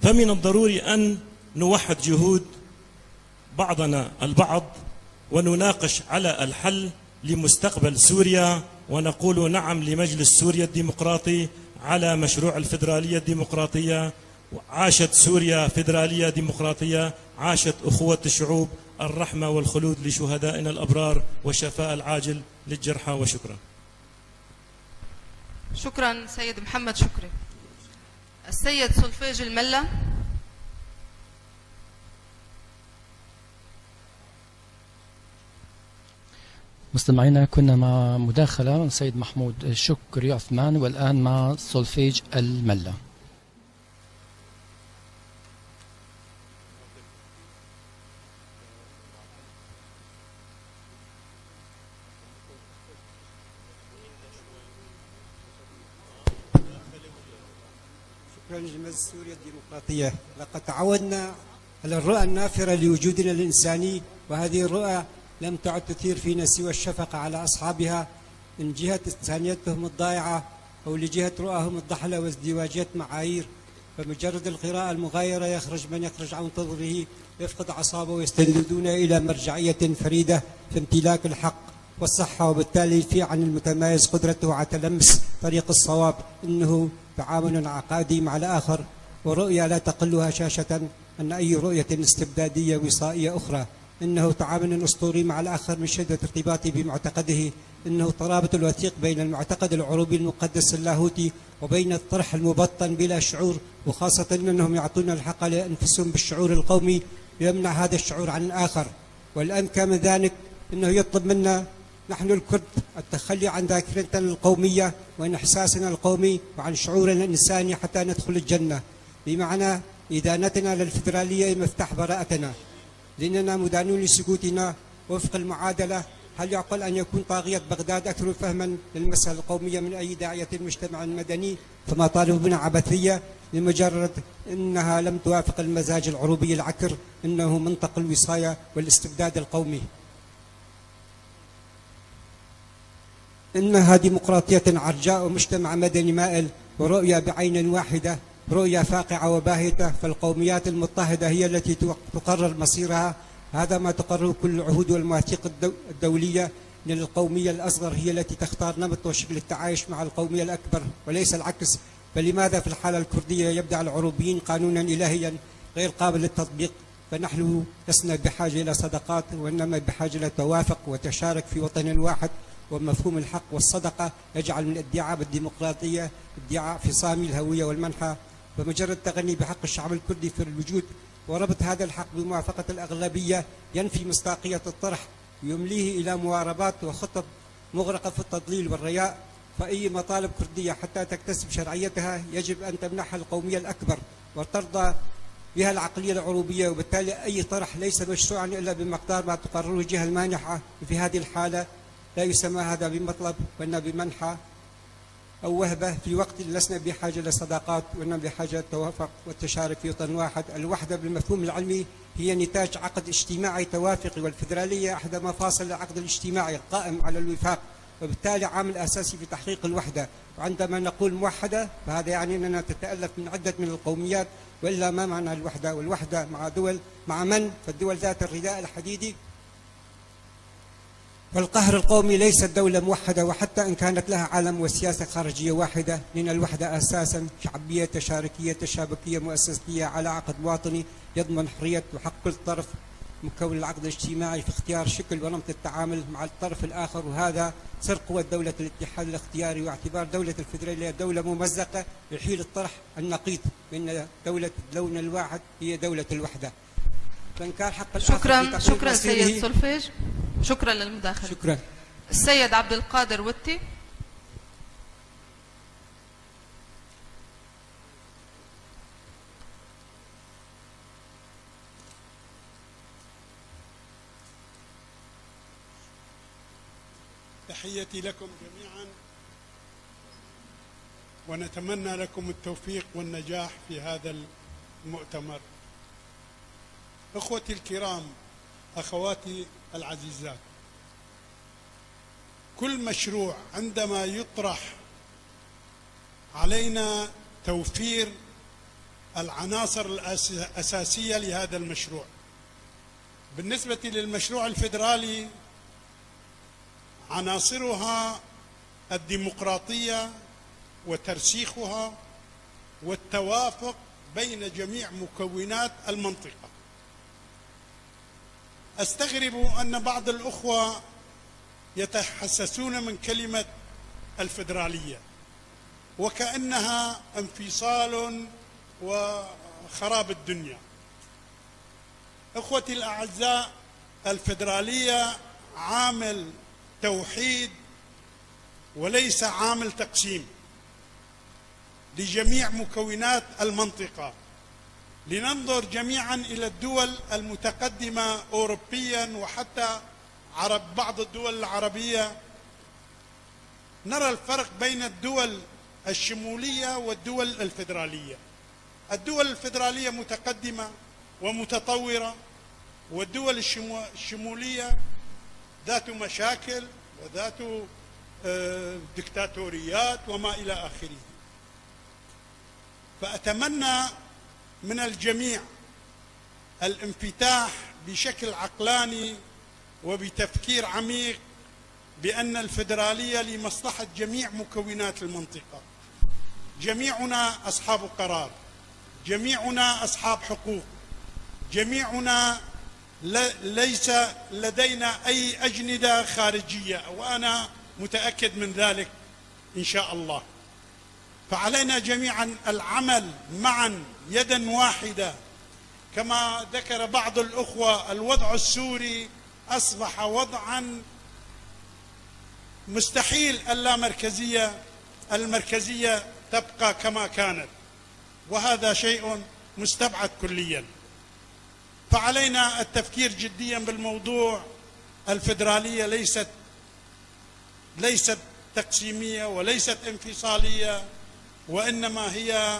فمن الضروري أن نوحد جهود بعضنا البعض ونناقش على الحل لمستقبل سوريا، ونقول نعم لمجلس سوريا الديمقراطي على مشروع الفيدرالية الديمقراطية. عاشت سوريا فيدرالية ديمقراطية، عاشت أخوة الشعوب، الرحمة والخلود لشهدائنا الأبرار والشفاء العاجل للجرحى، وشكرا. شكرا سيد محمد شكري. السيد سولفيج الملا. مستمعينا، كنا مع مداخلة من سيد محمود شكري عثمان، والآن مع سولفيج الملا. شكرا لمجلس سوريا الديمقراطية. لقد تعودنا على الرؤى النافرة لوجودنا الإنساني، وهذه الرؤى لم تعد تثير فينا سوى الشفقة على أصحابها، من جهة إنسانيتهم الضائعة أو لجهة رؤاهم الضحلة وازدواجية معايير. فمجرد القراءة المغايرة يخرج من يخرج عن طوره، يفقد أعصابه، ويستندون إلى مرجعية فريدة في امتلاك الحق والصحة، وبالتالي في عن المتميز قدرته على تلمس طريق الصواب. إنه تعامل عقدي مع الآخر، ورؤية لا تقل هشاشة عن أي رؤية استبدادية وصائية أخرى. إنه تعامل أسطوري مع الآخر من شدة ارتباطه بمعتقده. إنه الترابط الوثيق بين المعتقد العروبي المقدس اللاهوتي وبين الطرح المبطن بلا شعور، وخاصة أنهم يعطون الحق لأنفسهم بالشعور القومي ويمنع هذا الشعور عن الآخر. والأذكى من ذلك أنه يطلب منا نحن الكرد التخلي عن ذاكرتنا القومية وعن إحساسنا القومي وعن شعورنا الإنساني حتى ندخل الجنة، بمعنى إدانتنا للفيدرالية مفتاح براءتنا، لأننا مدانون لسكوتنا وفق المعادلة. هل يعقل أن يكون طاغية بغداد أكثر فهما للمسألة القومية من أي داعية المجتمع المدني؟ فمطالبنا عبثية لمجرد أنها لم توافق المزاج العروبي العكر، أنه منطق الوصاية والاستبداد القومي. إنها ديمقراطية عرجاء ومجتمع مدني مائل، ورؤية بعين واحدة، رؤية فاقعة وباهتة. فالقوميات المضطهدة هي التي تو-، تقرر مصيرها. هذا ما تقرره كل العهود والمواثيق الدو-، الدولية، أن القومية الأصغر هي التي تختار نمط وشكل التعايش مع القومية الأكبر وليس العكس. فلماذا في الحالة الكردية يبدع العروبيين قانونا إلهيا غير قابل للتطبيق؟ فنحن لسنا بحاجة إلى صداقات، وإنما بحاجة إلى توافق وتشارك في وطن واحد. ومفهوم الحق والصدقة يجعل من الادعاء بالديمقراطية ادعاء في صامي الهوية والمنحة. فمجرد التغني بحق الشعب الكردي في الوجود وربط هذا الحق بموافقة الأغلبية ينفي مصداقية الطرح، ويمليه إلى مواربات وخطب مغرقة في التضليل والرياء. فأي مطالب كردية حتى تكتسب شرعيتها يجب أن تمنحها القومية الأكبر وترضى بها العقلية العروبية، وبالتالي أي طرح ليس مشروعا إلا بمقدار ما تقرره الجهة المانحة. وفي هذه الحالة لا يسمى هذا بمطلب، وإنما بمنحة. أو وهبة في وقت لسنا بحاجة لصداقات، وإنما بحاجة توافق والتشارك في وطن واحد. الوحدة بالمفهوم العلمي هي نتاج عقد اجتماعي توافقي، والفيدرالية أحدى مفاصل العقد الاجتماعي القائم على الوفاق، وبالتالي عامل أساسي في تحقيق الوحدة. وعندما نقول موحدة، فهذا يعني أننا تتألف من عدة من القوميات، وإلا ما معنى الوحدة؟ والوحدة مع دول، مع من؟ فالدول ذات الرداء الحديدي والقهر القومي ليست دولة موحدة، وحتى إن كانت لها علم وسياسة خارجية واحدة، لأن الوحدة أساسًا شعبية، تشاركية، تشابكية، مؤسسية على عقد وطني يضمن حرية وحق كل طرف مكون العقد الاجتماعي في اختيار شكل ونمط التعامل مع الطرف الآخر، وهذا سر قوة دولة الاتحاد الاختياري، واعتبار دولة الفدرالية دولة ممزقة يحيل الطرح النقيض بأن دولة اللون الواحد هي دولة الوحدة. فإنكار حق الآخر شكرًا، بتقليد شكرًا سيد مصيره. سولفيج. شكرًا للمداخلة. شكرًا. السيد عبد القادر وتي. تحيتي لكم جميعًا، ونتمنى لكم التوفيق والنجاح في هذا المؤتمر. إخوتي الكرام، أخواتي العزيزات، كل مشروع عندما يطرح علينا توفير العناصر الأس-، الأساسية لهذا المشروع. بالنسبة للمشروع الفيدرالي، عناصرها الديمقراطية وترسيخها والتوافق بين جميع مكونات المنطقة. أستغرب أن بعض الأخوة يتحسسون من كلمة الفدرالية وكأنها انفصال وخراب الدنيا. إخوتي الأعزاء، الفدرالية عامل توحيد وليس عامل تقسيم لجميع مكونات المنطقة. لننظر جميعًا إلى الدول المتقدمة أوروبيًا وحتى عرب، بعض الدول العربية، نرى الفرق بين الدول الشمولية والدول الفدرالية. الدول الفدرالية متقدمة ومتطورة، والدول الشمو-، الشمولية ذات مشاكل وذات، آه، دكتاتوريات وما إلى آخره. فأتمنى من الجميع الانفتاح بشكل عقلاني وبتفكير عميق بأن الفدرالية لمصلحة جميع مكونات المنطقة. جميعنا أصحاب قرار، جميعنا أصحاب حقوق، جميعنا ل-، ليس لدينا أي أجندة خارجية، وأنا متأكد من ذلك إن شاء الله. فعلينا جميعًا العمل معًا يدًا واحدة. كما ذكر بعض الأخوة، الوضع السوري أصبح وضعًا مستحيل اللامركزية، المركزية تبقى كما كانت، وهذا شيء مستبعد كليًا. فعلينا التفكير جديًا بالموضوع. الفدرالية ليست، ليست تقسيمية وليست انفصالية، وإنما هي،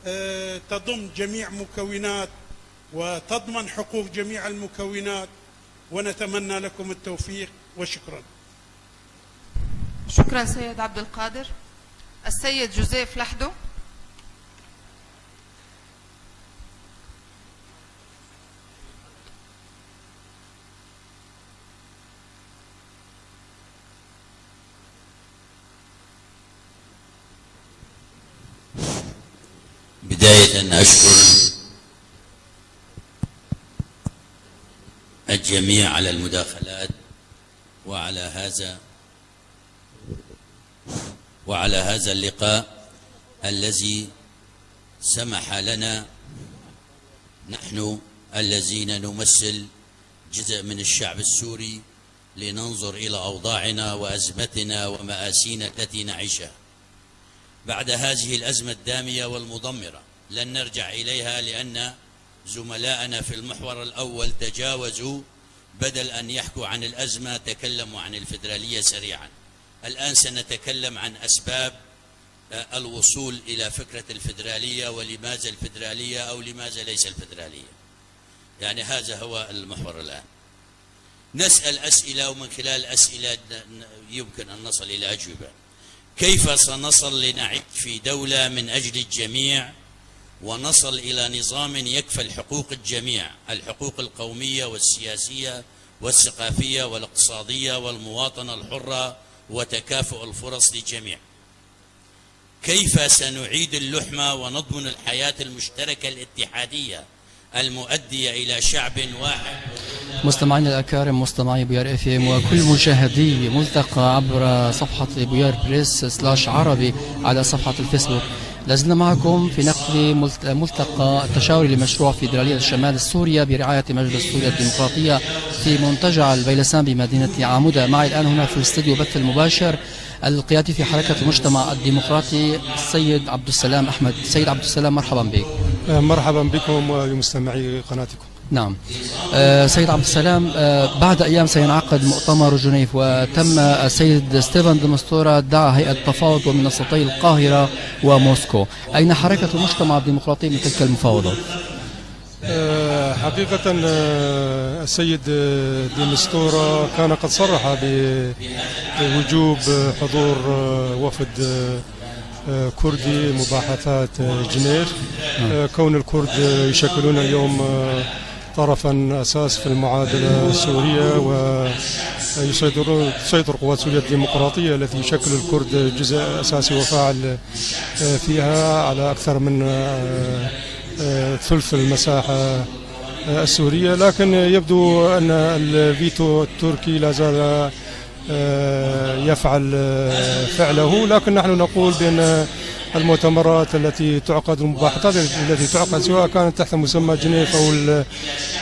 آه، تضم جميع مكونات وتضمن حقوق جميع المكونات، ونتمنى لكم التوفيق، وشكرًا. شكرًا سيد عبد القادر. السيد جوزيف لحدو. بداية أشكر الجميع على المداخلات وعلى هذا وعلى هذا اللقاء الذي سمح لنا نحن الذين نمثل جزء من الشعب السوري لننظر إلى أوضاعنا وأزمتنا ومآسينا التي نعيشها. بعد هذه الأزمة الدامية والمدمرة، لن نرجع إليها لأن زملاءنا في المحور الأول تجاوزوا، بدل أن يحكوا عن الأزمة تكلموا عن الفدرالية سريعًا. الآن سنتكلم عن أسباب الوصول إلى فكرة الفدرالية، ولماذا الفدرالية أو لماذا ليس الفدرالية؟ يعني هذا هو المحور الآن. نسأل أسئلة، ومن خلال الأسئلة ن-، ن-، يمكن أن نصل إلى أجوبة. كيف سنصل لنعيش في دولة من أجل الجميع، ونصل إلى نظام يكفل حقوق الجميع، الحقوق القومية والسياسية والثقافية والاقتصادية والمواطنة الحرة وتكافؤ الفرص للجميع؟ كيف سنعيد اللحمة ونضمن الحياة المشتركة الاتحادية المؤدية إلى شعب واحد؟ مستمعينا الأكارم، مستمعي بيار اف ام، وكل مشاهدي ملتقى عبر صفحة بيار بريس سلاش عربي على صفحة الفيسبوك. لازلنا معكم في نقل ملت-، ملتقى التشاوري لمشروع فيدرالية الشمال السورية برعاية مجلس سوريا الديمقراطية في منتجع البيلسان بمدينة عامودة. معي الآن هنا في الاستوديو بث المباشر القيادي في حركة المجتمع الديمقراطي السيد عبد السلام أحمد. سيد عبد السلام، مرحبا بك. مرحبا بكم وبمستمعي قناتكم. نعم. آه، سيد عبد السلام، آه، بعد أيام سينعقد مؤتمر جنيف، وتم السيد ستيفن دمستورا دعا هيئة التفاوض ومنصتي القاهرة وموسكو. أين حركة المجتمع الديمقراطي من تلك المفاوضات؟ آه، حقيقة، آه، السيد، آه، ديمستورا كان قد صرح بوجوب، آه، حضور، آه، وفد، آه، آه، كردي مباحثات، آه، جنيف. آه، كون الكرد، آه، يشكلون اليوم، آه، طرفا أساس في المعادلة السورية، ويسيطر، تسيطر قوات سوريا الديمقراطية التي يشكل الكرد جزء أساسي وفاعل، آه، فيها على أكثر من، آه، آه، ثلث المساحة، آه، السورية، لكن يبدو أن الفيتو التركي لا زال، آه، يفعل، آه، فعله، لكن نحن نقول بأن المؤتمرات التي تعقد، المباحثات التي تعقد، سواء كانت تحت مسمى جنيف أو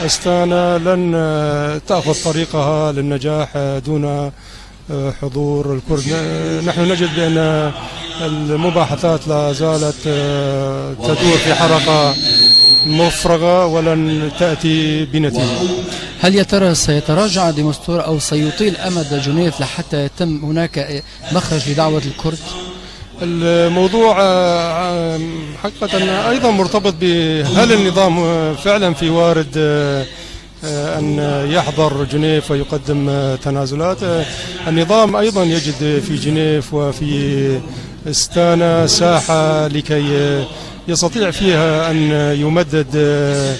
الأستانة، لن، آه، تأخذ طريقها للنجاح، آه، دون آه، حضور الكرد. ن-، نحن نجد بأن المباحثات لا زالت، آه، تدور في حلقة مفرغة ولن تأتي بنتيجة. هل يا ترى سيتراجع ديمستور أو سيطيل أمد جنيف لحتى يتم هناك مخرج لدعوة الكرد؟ الموضوع، آه، آه، حقيقة أيضًا مرتبط بهل النظام، آه، فعلًا في وارد، آه، آه، أن يحضر جنيف ويقدم، آه، تنازلات. آه، النظام أيضًا يجد في جنيف وفي استانا ساحة لكي، آه، يستطيع فيها أن يمدد، آه،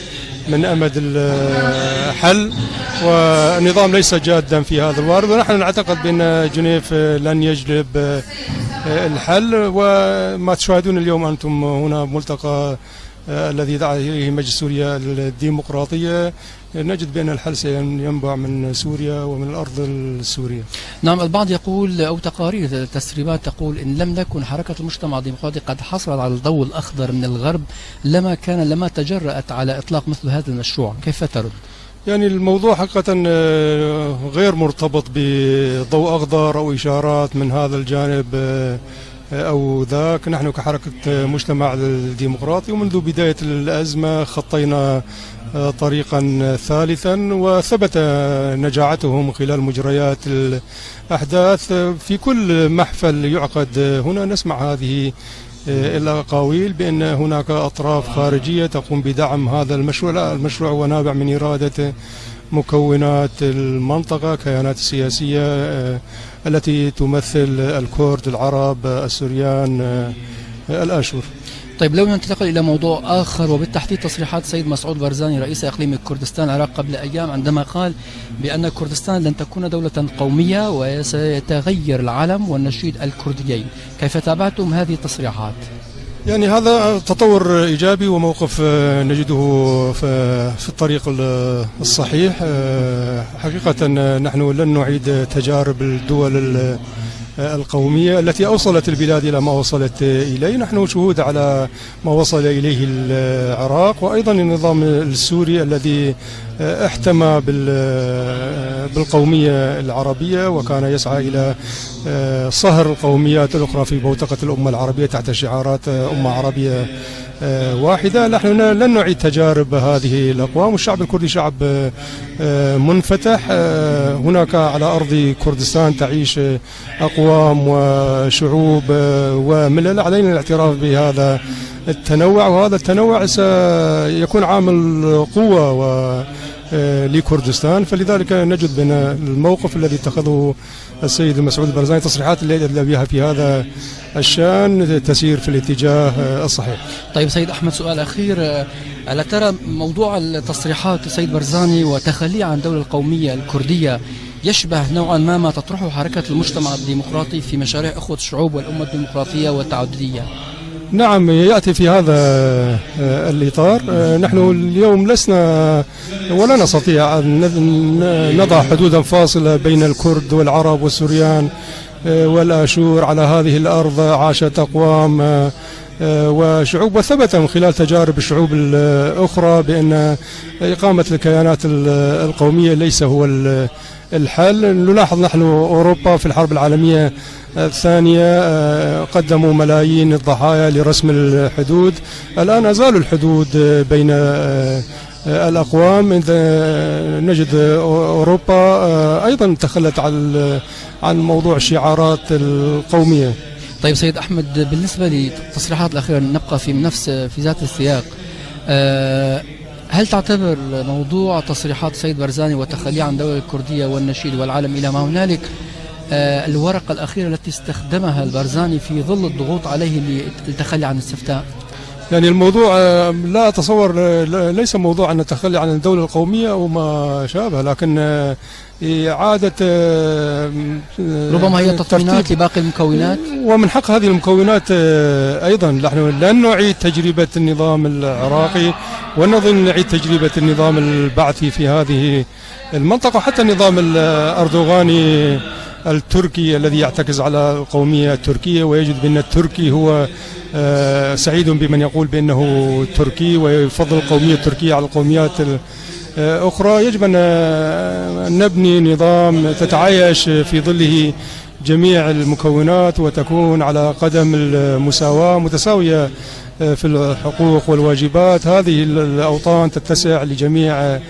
من أمد الحل، والنظام ليس جادا في هذا الوارد، ونحن نعتقد بأن جنيف، آه، لن يجلب، آه، الحل، وما تشاهدون اليوم أنتم هنا ملتقى، آه، الذي دعا إليه مجلس سوريا الديمقراطية. نجد بأن الحل سينبع من سوريا ومن الأرض السورية. نعم، البعض يقول، أو تقارير، تسريبات تقول: إن لم نكن حركة المجتمع الديمقراطي قد حصلت على الضوء الأخضر من الغرب، لما كان، لما تجرأت على إطلاق مثل هذا المشروع. كيف ترد؟ يعني، الموضوع حقيقة، آه، غير مرتبط بضوء أخضر أو إشارات من هذا الجانب، آه، أو ذاك. نحن كحركة مجتمع الديمقراطي، ومنذ بداية الأزمة خطينا، آه، طريقا ثالثا، وثبت نجاعتهم خلال مجريات الأحداث. في كل محفل يعقد هنا نسمع هذه، آه، الأقاويل بأن هناك أطراف خارجية تقوم بدعم هذا المشروع. لا، المشروع هو نابع من إرادة مكونات المنطقة، كيانات سياسية، آه، التي تمثل الكرد، العرب، آه، السريان، آه، الآشور. طيب، لو ننتقل إلى موضوع آخر، وبالتحديد تصريحات السيد مسعود برزاني رئيس إقليم كردستان العراق قبل أيام، عندما قال بأن كردستان لن تكون دولة قومية وسيتغير العلم والنشيد الكرديين. كيف تابعتم هذه التصريحات؟ يعني، هذا تطور إيجابي وموقف، آه، نجده في، في الطريق ال-، الصحيح. آه، حقيقة، آه، نحن لن نعيد تجارب الدول ال-، آه، القومية التي أوصلت البلاد إلى ما وصلت إليه. نحن شهود على ما وصل إليه العراق، وأيضًا النظام السوري الذي، آه، احتمى بال-، آه، بالقومية العربية، وكان يسعى إلى، آه، صهر القوميات الأخرى في بوتقة الأمة العربية تحت شعارات، آه، أمة عربية آه، واحدة. نحن ن-، لن نعيد تجارب هذه الأقوام، والشعب الكردي شعب، آه، آه، منفتح. آه، هناك على أرض كردستان تعيش، آه، أقوام وشعوب، آه، وملل. علينا الاعتراف بهذا التنوع، وهذا التنوع سيكون عامل قوة و، آه، لكردستان. فلذلك نجد بأن الموقف الذي اتخذه السيد مسعود البرزاني، تصريحات اللي أدلى بها في هذا الشأن تسير في الاتجاه، آه، الصحيح. طيب سيد أحمد، سؤال أخير. آه، ألا ترى موضوع التصريحات السيد برزاني وتخليه عن الدولة القومية الكردية يشبه نوعا ما ما تطرحه حركة المجتمع الديمقراطي في مشاريع أخوة الشعوب والأمة الديمقراطية والتعددية؟ نعم، يأتي في هذا، آه، الإطار. آه، نحن اليوم لسنا ولا نستطيع أن نذ-، ن-، نضع حدودا فاصلة بين الكرد والعرب والسوريان، آه، والآشور. على هذه الأرض عاشت أقوام، آه، آه، وشعوب، وثبت من خلال تجارب الشعوب الأخرى بأن إقامة الكيانات ال-، القومية ليس هو ال-، الحل. نلاحظ نحن أوروبا في الحرب العالمية الثانية، آه، قدموا ملايين الضحايا لرسم الحدود. الآن أزالوا الحدود، آه، بين، آه، آه، الأقوام. إذا نجد أو-، أوروبا، آه، أيضًا تخلت عن ال-، عن موضوع الشعارات القومية. طيب سيد أحمد، بالنسبة للتصريحات الأخيرة، نبقى في نفس، في ذات السياق. آه، هل تعتبر موضوع تصريحات السيد برزاني والتخلي عن الدولة الكردية والنشيد والعالم إلى ما هنالك، آه، الورقة الأخيرة التي استخدمها البرزاني في ظل الضغوط عليه للتخلي عن الاستفتاء؟ يعني الموضوع، آه، لا أتصور، آه، لا، ليس موضوع أن نتخلى عن الدولة القومية أو ما شابه، لكن، آه، إعادة، آه، آه، ربما هي تطمينات ترتيب. لباقي المكونات؟ ومن حق هذه المكونات، آه، أيضًا. نحن لن نعيد تجربة النظام العراقي، ولن نظن نعيد تجربة النظام البعثي في هذه المنطقة، وحتى النظام الأردوغاني التركي الذي يعتكز على القومية التركية ويجد بأن التركي هو، آه، سعيد بمن يقول بأنه تركي ويفضل القومية التركية على القوميات ال-، آه، أخرى. يجب أن، آه، نبني نظام تتعايش في ظله جميع المكونات وتكون على قدم المساواة، متساوية، آه، في الحقوق والواجبات. هذه ال-، الأوطان تتسع لجميع، آه،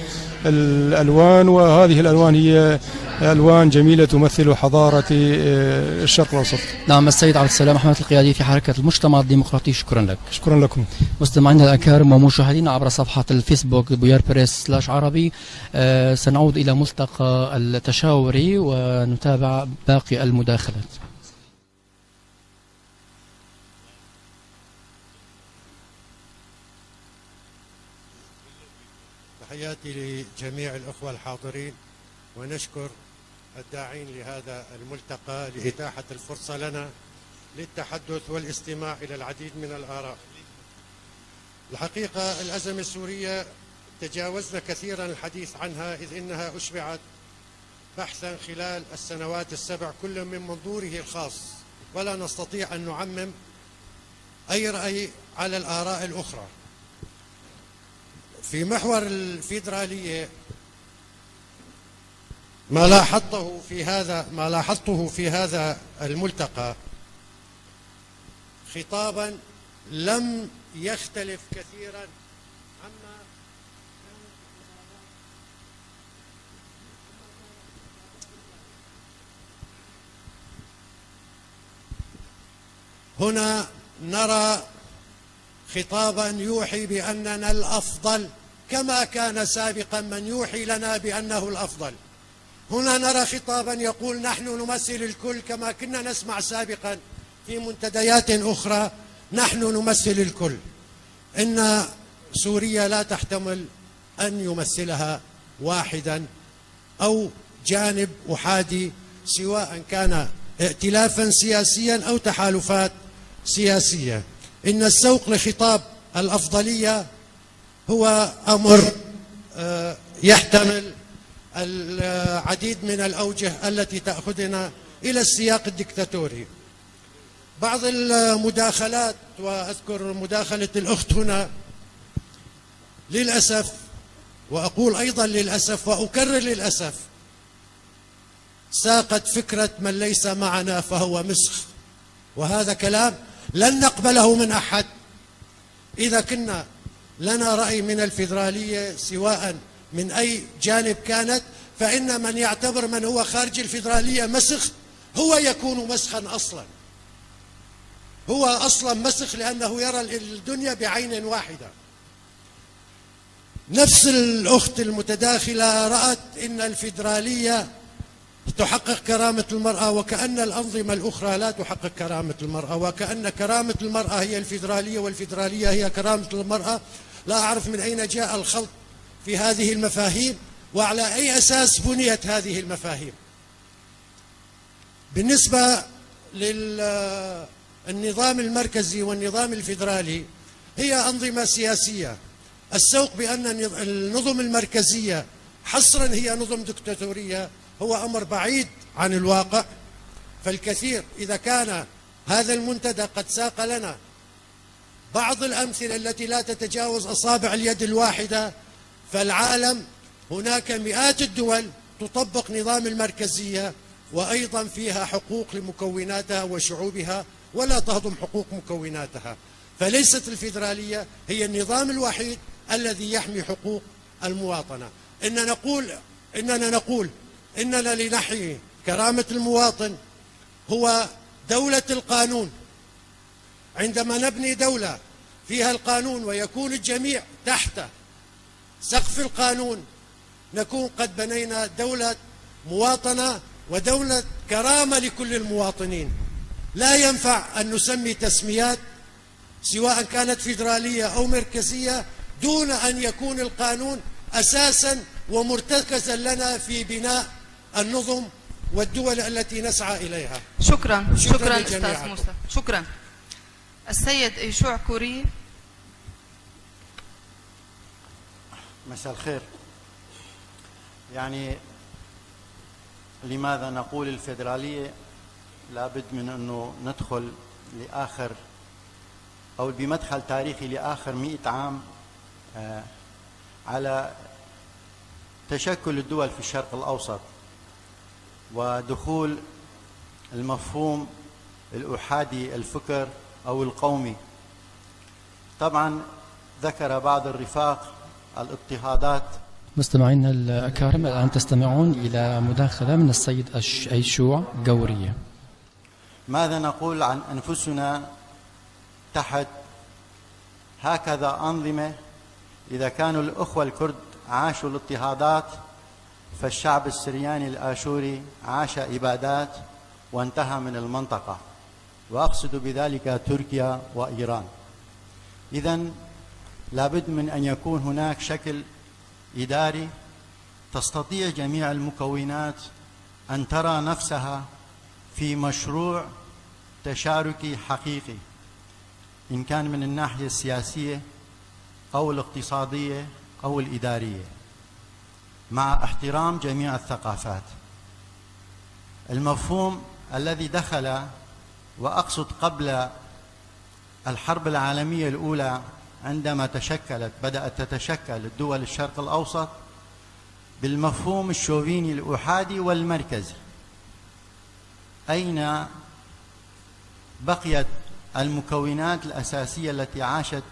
الألوان، وهذه الألوان هي ألوان جميلة تمثل حضارة، آه، الشرق الأوسط. نعم، السيد عبد السلام أحمد القيادي في حركة المجتمع الديمقراطي، شكرًا لك. شكرًا لكم. مستمعينا الأكارم ومشاهدينا عبر صفحة الفيسبوك بويار بريس سلاش عربي، آه، سنعود إلى ملتقى التشاوري ونتابع باقي المداخلات. تحياتي لجميع الأخوة الحاضرين، ونشكر الداعين لهذا الملتقى لإتاحة الفرصة لنا للتحدث والاستماع إلى العديد من الآراء. الحقيقة، الأزمة السورية تجاوزنا كثيرًا الحديث عنها، إذ إنها أشبعت بحثًا خلال السنوات السبع، كل من منظوره الخاص، ولا نستطيع أن نعمم أي رأي على الآراء الأخرى. في محور الفيدرالية، ما لاحظته في هذا، ما لاحظته في هذا الملتقى خطابًا لم يختلف كثيرًا عما هنا نرى خطابًا يوحي بأننا الأفضل، كما كان سابقًا من يوحي لنا بأنه الأفضل. هنا نرى خطابًا يقول: "نحن نمثل الكل"، كما كنا نسمع سابقًا في منتديات أخرى: "نحن نمثل الكل". إن سوريا لا تحتمل أن يمثلها واحدًا أو جانب أحادي، سواء كان ائتلافًا سياسيًا أو تحالفات سياسية. إن السوق لخطاب الأفضلية هو أمر، آه، يحتمل العديد من الأوجه التي تأخذنا إلى السياق الدكتاتوري. بعض المداخلات، وأذكر مداخلة الأخت هنا، للأسف، وأقول أيضًا للأسف وأكرر للأسف، ساقت فكرة "من ليس معنا فهو مسخ"، وهذا كلام لن نقبله من أحد. إذا كنا لنا رأي من الفيدرالية سواء من أي جانب كانت، فإن من يعتبر من هو خارج الفيدرالية مسخ هو يكون مسخا أصلا. هو أصلا مسخ لأنه يرى الدنيا بعين واحدة. نفس الأخت المتداخلة رأت إن الفيدرالية تحقق كرامة المرأة، وكأن الأنظمة الأخرى لا تحقق كرامة المرأة، وكأن كرامة المرأة هي الفيدرالية، والفيدرالية هي كرامة المرأة. لا أعرف من أين جاء الخلط في هذه المفاهيم، وعلى أي أساس بنيت هذه المفاهيم. بالنسبة للنظام المركزي والنظام الفيدرالي، هي أنظمة سياسية. السوق بأن النظ-، النظم المركزية حصرا هي نظم دكتاتورية هو أمر بعيد عن الواقع. فالكثير، إذا كان هذا المنتدى قد ساق لنا بعض الأمثلة التي لا تتجاوز أصابع اليد الواحدة، فالعالم هناك مئات الدول تطبق نظام المركزية، وأيضا فيها حقوق لمكوناتها وشعوبها، ولا تهضم حقوق مكوناتها. فليست الفيدرالية هي النظام الوحيد الذي يحمي حقوق المواطنة. إننا نقول، إننا نقول إننا لنحيي كرامة المواطن هو دولة القانون. عندما نبني دولة فيها القانون ويكون الجميع تحت سقف القانون، نكون قد بنينا دولة مواطنة ودولة كرامة لكل المواطنين. لا ينفع أن نسمي تسميات سواء كانت فيدرالية أو مركزية دون أن يكون القانون أساسا ومرتكزا لنا في بناء النظم والدول التي نسعى إليها. شكرا. شكرا شكرا لجميعكم. أستاذ موسى. شكرا. السيد إيشوع كوري. مساء الخير. يعني، لماذا نقول الفيدرالية؟ لابد من أنه ندخل لآخر، أو بمدخل تاريخي لآخر مئة عام، آه، على تشكل الدول في الشرق الأوسط ودخول المفهوم الأحادي الفكر أو القومي. طبعا ذكر بعض الرفاق الاضطهادات. مستمعينا الأكارم، الآن تستمعون إلى مداخلة من السيد أش-، أيشوع قورية. ماذا نقول عن أنفسنا تحت هكذا أنظمة؟ إذا كانوا الأخوة الكرد عاشوا الاضطهادات، فالشعب السرياني الآشوري عاش إبادات وانتهى من المنطقة، وأقصد بذلك تركيا وإيران. إذن لابد من أن يكون هناك شكل إداري تستطيع جميع المكونات أن ترى نفسها في مشروع تشاركي حقيقي، إن كان من الناحية السياسية أو الاقتصادية أو الإدارية، مع احترام جميع الثقافات. المفهوم الذي دخل، وأقصد قبل الحرب العالمية الأولى، عندما تشكلت، بدأت تتشكل الدول الشرق الأوسط بالمفهوم الشوفيني الأحادي والمركزي، أين بقيت المكونات الأساسية التي عاشت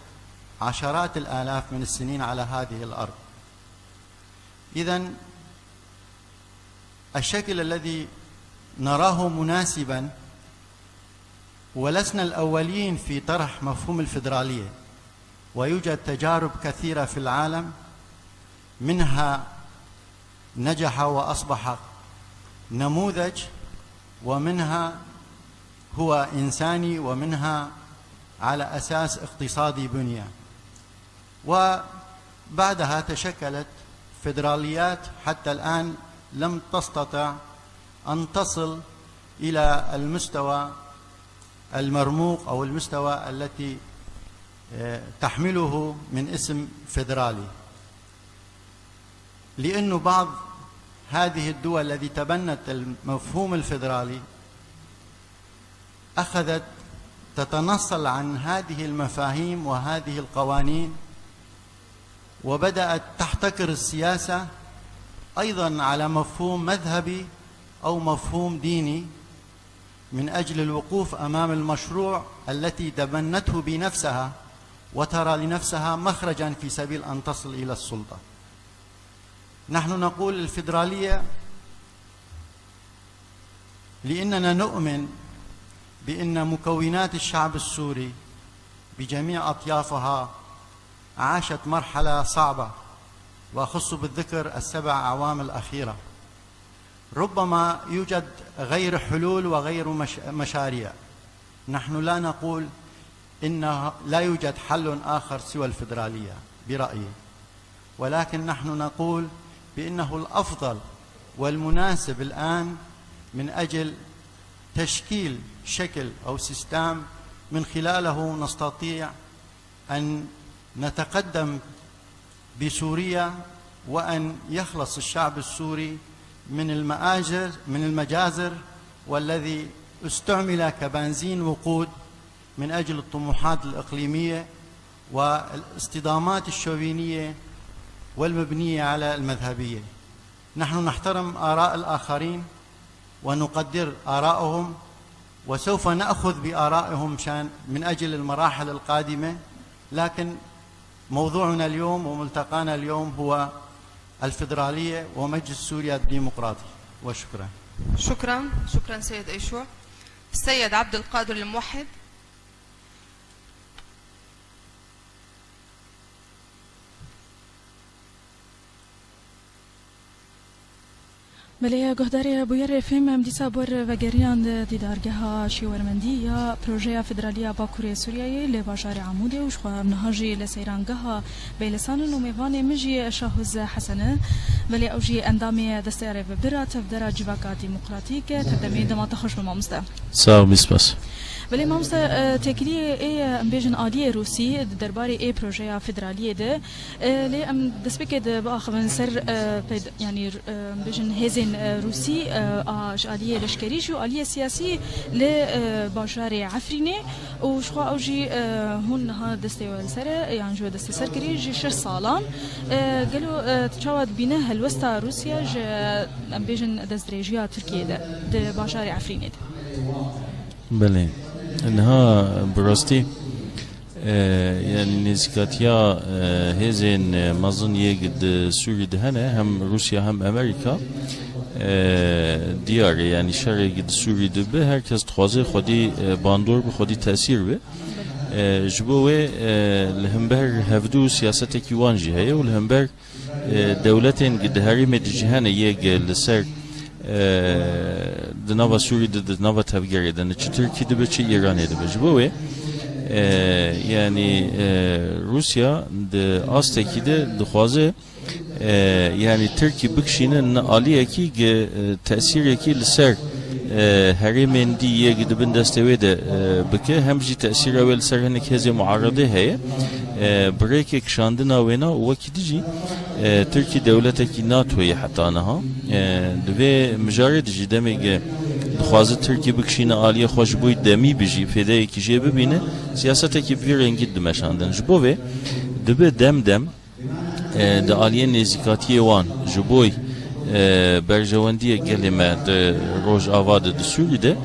عشرات الآلاف من السنين على هذه الأرض. إذن الشكل الذي نراه مناسبا، ولسنا الأولين في طرح مفهوم الفيدرالية، ويوجد تجارب كثيرة في العالم، منها نجح وأصبح نموذج، ومنها هو إنساني، ومنها على أساس اقتصادي بني. وبعدها تشكلت فيدراليات حتى الآن لم تستطع أن تصل إلى المستوى المرموق أو المستوى التي، آه، تحمله من اسم فيدرالي. لأنه بعض هذه الدول التي تبنت المفهوم الفيدرالي أخذت تتنصل عن هذه المفاهيم وهذه القوانين، وبدأت تحتكر السياسة أيضا على مفهوم مذهبي أو مفهوم ديني من أجل الوقوف أمام المشروع التي تبنته بنفسها وترى لنفسها مخرجا في سبيل أن تصل إلى السلطة. نحن نقول الفيدرالية لأننا نؤمن بأن مكونات الشعب السوري بجميع أطيافها عاشت مرحلة صعبة، وأخص بالذكر السبع أعوام الأخيرة. ربما يوجد غير حلول وغير مش-، مشاريع. نحن لا نقول إن لا يوجد حل آخر سوى الفيدرالية برأيي، ولكن نحن نقول بأنه الأفضل والمناسب الآن من أجل تشكيل شكل أو سيستم من خلاله نستطيع أن نتقدم بسوريا، وأن يخلص الشعب السوري من المآجر، من المجازر، والذي استعمل كبنزين وقود من أجل الطموحات الإقليمية والاصطدامات الشوفينية والمبنية على المذهبية. نحن نحترم آراء الآخرين ونقدر آراءهم، وسوف نأخذ بآرائهم مشان من أجل المراحل القادمة، لكن موضوعنا اليوم وملتقانا اليوم هو الفيدرالية ومجلس سوريا الديمقراطي. وشكرا. شكرا، شكرا سيد أيشوع. السيد عبد القادر الموحد. Belê, guhdarê bûyerê fêm, em dîsa bor vegeriyan di dîdargeha şêwermendî ya Projeya Federaliya Bakurê Sûriyeyê li bajarê Amûdê û ji xwe em niha jî li seyrangeha Beylisan in û mêvanê min jî Şahoz Hesen e. Belê, ew jî endamê Desteya Rêvebir a Tevgera Civaka Demokratîk e. Tevdemê dema te xweş be, mamoste. Sax bî, spas. Belê, mamoste, e, têkiliyê ê, em bêjin aliyê Rûsî di derbarê ê projeya federaliyê de, e, lê em destpêkê de biaxivin ser, e, pêd-, yanî, e, em bêjin hêzên, e, Rûsî, e, a ji aliyê leşkerî jî û aliyê siyasî li, e, bajarê Efrînê û ji xwe ew jî, e, hûn niha destê we li ser e, yan ji we desteser kirî ji şeş salan. E, gelo, e, tu çawa dibîne helwesta Rûsya ji, em bêjin, destdirêjiya Tirkiyê de di bajarê Efrînê de? Belê. Niha bi rastî, e, yanî nêzîkatiya, e, hêzên, e, mezin yek di Sûrî de hene, hem Rûsya hem Amerîka, e, diyar e, yanî şerek di Sûrî de be, her kes dixwaze xwedî, e, bandor be, xwedî tesîr be. E, ji bo wê, e, li hember hevdû siyasetekî wan jî heye û li hember e, dewletên gi di herêmê di cîhanê yê gi li ser, e, di nava Sûrî de, di nava tevgerê de ne çi Tirkî dibe, çi Îranê dibe. Ji bo wê, e, yanî, e, Rûsya di astekî de dixwaze, e, yanî Tirkî bikişîne ne aliyekî gi, e, tesîrekî li ser e, herêmên dî yê di bin destê wê de, e, bike, hem jî tesîra wê li ser hinek hêzên muaredê heye. E, bi rêkê kişandina wêna û wekî dî jî, e, Tirkî dewletekî NATO ye heta niha. E, di vê mijarê de jî demê ge dixwaze Tirkî bikişîne aliyê xwe ji bo demî bijî, fêdeyekî jê bibîne, siyasetekî bi vî rengî dimeşandin. Ji bo vê dibe dem dem e, di aliyê nêzîkatiyê wan ji bo, e, berjewendiyê gelê me di Rojava de, di Sûrî de,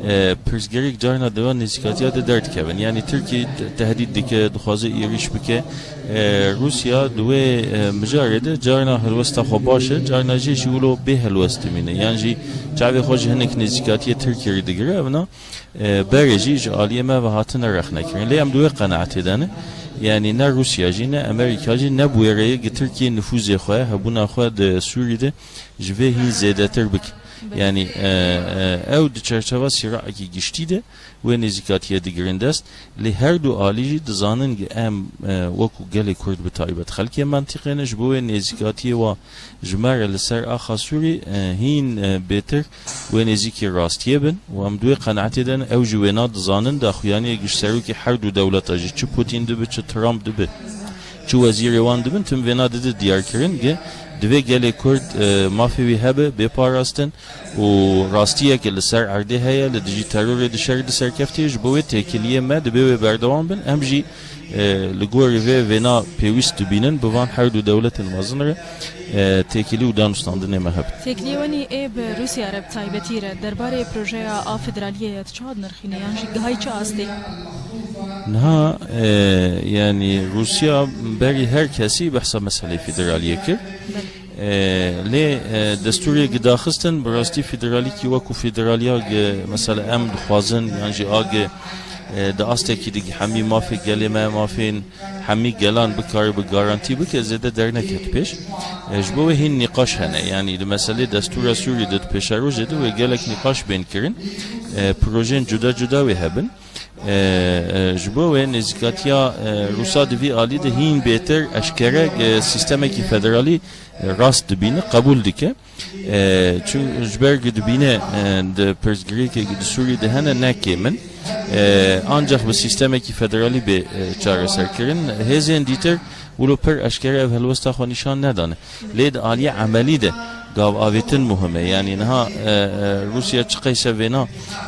e, pirsgirêk carna di wan nêzîkatiya de derdikevin. Yanî Tirkî te-, tehdît dike, dixwaze êrîş bike. E, Rûsya di wê, e, mijarê de carna helwesta xwe baş e, carna jê jî wilo bê helwest dimîne. Yan jî çavê xwe ji hinek nêzîkatiyê Tirkiyê re digire, evna E, berê jî ji aliyê me ve hatine rexnekirin. Lê em di wê qenaetê de ne. Yanî ne Rûsya jî, ne Amerîka jî ne bi wê rêyê gi Tirkiye nifûzê xwe, hebûna xwe di Sûrî de ji vê hîn zêdetir bike. Yanî, e, e, ew di çerçeva sîraekî giştî de wê nêzîkatiyê digirin dest. Lê her du alî jî dizanin gi em, e, wekû gelê Kurd bi taybet xelkê mentîqê ne, ji bo wê nêzîkatiyê wa ji me re li ser axa Sûrî, e, hîn, e, bêtir wê nêzîkî rastiyê bin û em di wê qenaetê de ne, ew jî wêna dizanin, daxuyaniyê giş serokê her du dewleta jî, çi Putin dibe, çi Trump dibe, çi wezîrê wan dibin, tim vêna dide diyarkirin, gi divê gelê Kurd, e, mafê wî hebe, bê parastin û rastiyeke li ser erdê heye, li dijî terorê di şer di serkeftiye, ji bo wê têkiliyê me dibe wê berdewam bin, em jî e, li gorî vê vêna pêwîst dibînin, bi van her du dewletên mezin re, e, têkilî û danûstandinê me hebin. Têkiliyê wenî ê bi Rûsya re bi taybetî re derbarê projeya a federaliyê ye, tu çawa dinirxîne yan jî gihayî çi astê? Niha, e, yanî Rûsya berî her kesî behsa meselê federaliyê kir. E, lê, e, destûrê gi daxistin, bi rastî federalîkî wekû federaliya gi, mesela, em dixwazin, yan jî a gi, e, di astekî di hemî mafê gelê me, mafên hemî gelan bikare bi garantî bike, zêde derneket pêş. E, ji bo wê hîn nîqaş hene. Yanî di meselê destûra Sûrî de di pêşerojê de wê gelek nîqaş bên kirin. E, projeyên cuda cuda wê hebin. E, e, ji bo wê nêzîkatiya, e, Rûsa di vî alî de hîn bêtir eşkere, e, sîstemekî federalî, e, rast dibîne, qebûl dike. E, çi ji ber ku dibîne, e, di pirsgirêkê ku di Sûrî de hene ne kêm in. E, ancaq bi sîstemekî federalî bê, e, çareserkirin. Hêzên dîtir wilo pir eşkere ev helwesta xwe nîşan nedane. Lê di aliyê emelî de gav avêtin muhim e. Yanî niha, e, e, Rûsya çi qeyse vêna,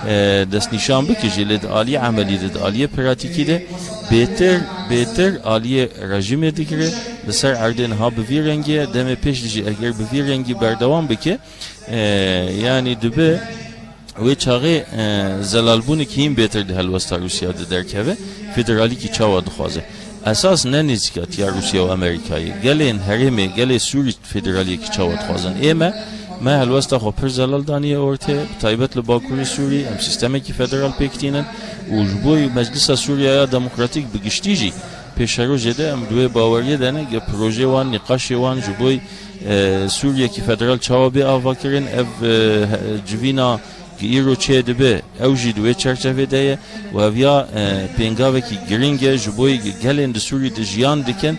e, destnîşan bike jî, lê di aliyê emelî de, di aliyê pratîkî de bêtir, bêtir aliyê rejîmê digire. Li ser erdê niha bi vî rengî ye, demê pêş de jî eger bi vî rengî berdewam bike, e, yanî dibe wê çaxê, e, zelalbûnek hîn bêtir di helwesta Rûsya de derkeve, federalîkî çawa dixwaze. Esas ne nêzîkatiya Rûsya û Amerîkayê. Gelên herêmê, gelê Sûrî federaliyekî çawa dixwazin. Ê me, me helwesta xwe pir zelal daniye ortê, bi taybet li Bakurê Sûrî, em sîstemekî federal pêk tînin û ji bo Meclisa Sûriya ya Demokratîk bi giştî jî pêşerojê de em di wê baweriyê de ne, ge projeyê wan, nîqaşê wan ji bo, e, Sûriyekî federal çawa bê avakirin, ev, e, he-, civîna Ki îro çêdibe, ew jî di wê çerçevê de ye û ev ya, e, pêngavekî girîng e ji bo gelên di Sûrî de jiyan dikin,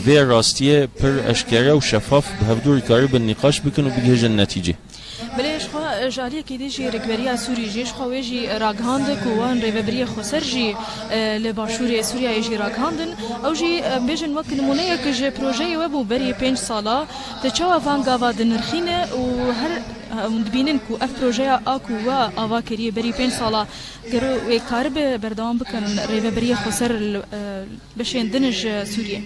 vê rastiyê pir eşkere û şefaf bi hevdû re karibin nîqaş bikin û bigihêjin netîcê. Belê, ji xwe, e, ji aliyekî dî jî Rêkberiya Sûrî jî, ji xwe wê jî ragihand ku wan rêvebiriyê xweser jî, e, li başûrê Sûriyeyê jî ragihandin. Ew jî, e, bêjin wek nimûneyek ji projeyê we bû berî pênc sala. Te çawa van gava dinirxîne û her Hûn dibînin ku ev projeya a ku we ava kiriye berî pênc sala, gero wê karibe berdewam bikin rêvebiriyê xweser li, e, beşên din ji Sûriyê?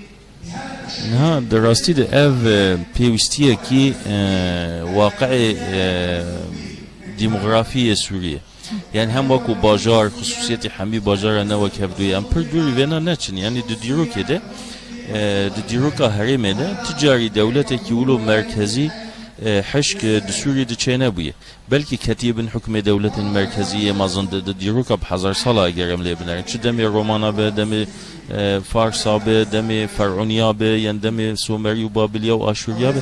Niha di rastî de ev, e, pêwîstiyekî, e, waqiê, e, demografiyê Sûriyê. Yani hem wekû bajar, xisûsiyetê hemî bajara ne wek hevdûyê. Em pir dûrî vêna neçin. Yani di dîrokê de, e, di dîroka herêmê de ti carî dewletekî wilo merkezî, e, hişk, e, di Sûriyê de çênebûye. Belkî ketiye bin hukmê dewletên merkezî yê mezin di, di dîroka bi hezar sala eger em lê binerin. Çi demê Romana be, demê, e, Farsa be, demê Ferûniya be, yan demê Somerî û Babiliya û Aşûriya be.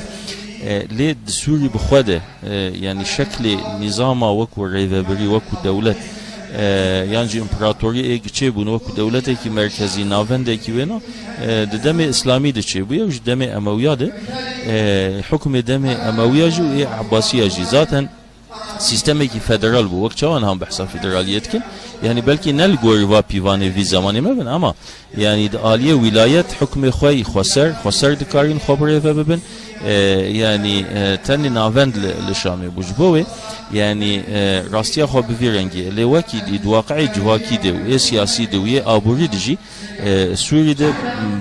E, lê di Sûrî bi xwe de, e, yanî şeklê nîzama wekû rêvebirî, wekû dewlet, e, yan jî împeratorî ê giçê bûn, wekû dewletekî merkezî, navendekî wêna, e, di demê Îslamî de çêbûye û ji demê Emewiya de, e, hukmê demê Emewiya jî û ê Ebbasiya jî. Zaten sîstemekî federal bû. Wek çawa niha behsa federaliyê dikin? Yanî belkî ne li gorî va pîvanê vî zemanê me bin, ama yanî di aliyê wîlayet hukmê xwe yî xweser, xweser dikarîn xwe bi rê ve bibin. E, yanî, e, tenê navend li, li Şamê bû. Ji bo wê, yanî, e, rastiya xwe bi vî rengî ye. Lê wekî dî di waqiê civakî de û ê siyasî de û yê aborî de jî, e, Sûrî de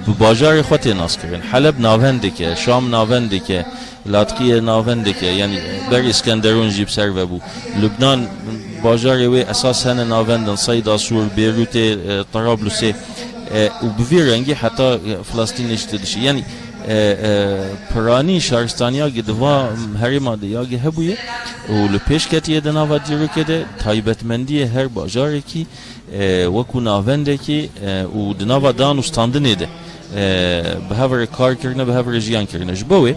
bi bajarê xwe tê naskirin. Heleb navendek e, Şam navendek e, Latqiyê navendek e, yanî ber Îskenderûn jî bi ser ve bû. Lubnan, bajarê wê esas hene navendin, Seyda Sûr, Bêrûtê, e, Tarablusê, e, û bi vî rengî heta, e, Filistînê jî tê dişî. Yanî, e, e, piranî şaristaniya gi di va herêma de ya gi hebûye û li pêş ketiye di nava dîrokê de, taybetmendiyê her bajarekî, e, wekû navendekî, e, û di nava dan û standinê de, e, bi hev re kar kirine, bi hev re jiyan kirine. Ji bo wê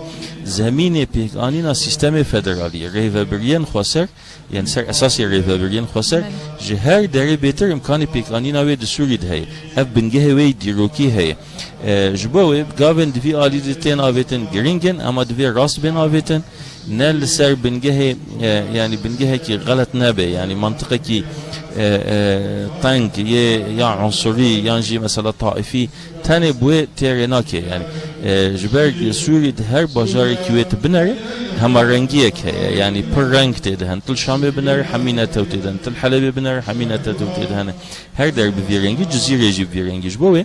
zemînê pêkanîna sîstemê federalî, rêvebiriyên xweser, yên ser esasê rêvebiriyên xweser, belê, ji her derê bêtir îmkanê pêkanîna wê di Sûrî de heye. Ev bingehê wê yî dîrokî heye. E, ji bo wê gavên di vî alî de tên avêtin girîng in, ema divê rast bên avêtin. Ne li ser bingehê, e, yanî bingehekî xelet nebe, yanî mantiqekî, e, e, teng yê ya unsurî yan jî mesela taifî tenê bi wê têrê nake. Yanî, e, ji ber Sûrî di her bajarekî wê tu binere, hemarengiyek heye. Yanî pir reng tê de hene. Tu li Şamê binere, hemî netew tê de hene. Tu li Helebê binere, hemî netew tê de hene. Her der bi vî rengî, Cizîrê jî bi vî rengî. Ji bo wê,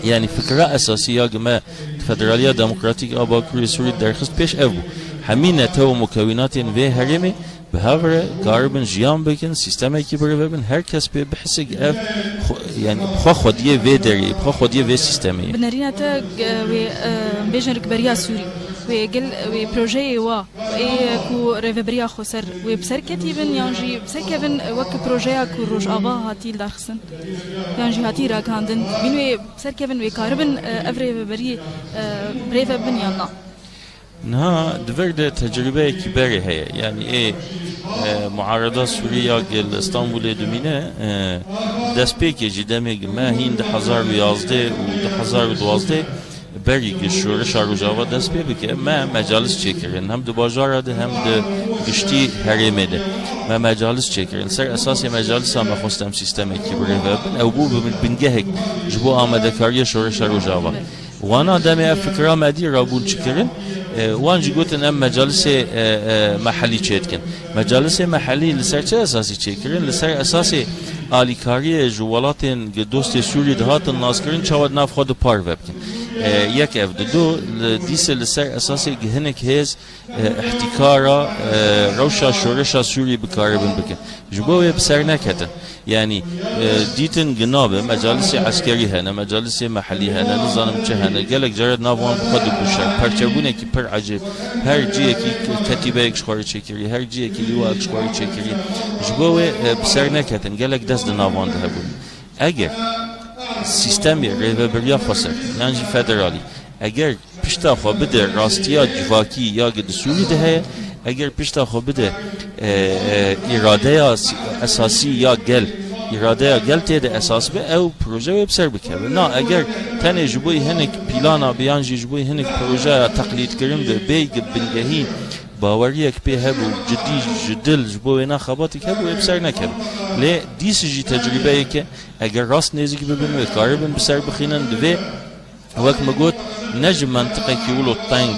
yanî fikra esasî ya gi me di Federaliya Demokratîk a Bakurê Sûrî derxist pêş ev bû. Hemî nete û mukewînatên vê herêmê bi hev re karibin jiyan bikin, sîstemekî bi rê ve bin, her kes pê bihise ku ev xwe, yanî bi xwe xwediyê vê derê, bi xwe xwediyê vê sîstemê ye. Bi nerîna te, e, wê, e, bêjin rikberiya Sûrî, wê gel, wê projeyê wa, ê ku rêveberiya xweser, wê bi ser ketî bin yan jî bi ser kevin wek projeya ku Rojava hatî lidarxistin, yan jî hatî ragihandin, bîn wê bi ser kevin, wê karibin, e, ev rêveberî, e, bi rê ve bin yan na? Niha di vir de tecrûbeyekî berê heye. Yanî ê, e, muarada Sûrî ya ku li Stenbolê dimîne, e, destpêkê jî demê ku me hîn du hezar û yazdeh û du hezar û duwazdeh berî ku şoreşa Rojava dest pê bike, me mecalis çêkirin. Hem di bajara de hem di giştî herêmê de me mecalis çêkirin. Ser esasê mecalis a me xwest em sîstemekî bi rê ve bin. Ew bû bi bingehek ji bo amadekariya şoreşa Rojava. Wana demê ev fikra me dî rabûn çi kirin, e, wan jî gotin em mecalisê, e, e, mehellî çêdikin. Mecalisê mehellî li ser çi esasî çêkirin? Li ser esasê alîkariyê ji welatên dostê Sûrî dihatin naskirin, çawa di nav xwe de parve bikin. E, yek ev, di du, li, dîse li ser esasê ku hinek hêz, e, îhtîkara, e, rewşa şoreşa Sûrî bikaribin bikin. Ji bo wê bi ser neketin. Yanî, e, dîtin ku nabe, mecalisê eskerî hene, mecalisê mehellî hene, nizanim çi hene, gelek caret nav wan bi xwe dibû şer. Perçebûnekî pir ecêb. Her ciyekî ketîbeyek ji xwe re çêkirî, her ciyekî lîwayek ji xwe re çêkirî. Ji bo wê, e, bi ser neketin, gelek dest di nav wan de hebûn. Eger sîstemê rêveberiya xweser yan jî federalî, eger pişta xwe bide rastiya civakî ya ku di Sûrî de heye, eger pişta xwe bide, e, e, îradeya si-, esasî ya gel, îradeya gel tê de esas be, ew proje wê bi ser bikeve. Na, eger tenê ji bo hinek plana be yan jî ji bo hinek projeya teqlîdkirin be, bê ku bingehîn baweriyek pê hebû, cidî ji dil ji bo wêna xebatek hebû, wê bi ser nekeve. Lê dîs jî tecrûbeyeke, eger rast nêzîk bibin, wê karibin bi ser bixînin, divê wek min got, ne ji mentiqekî wilo teng,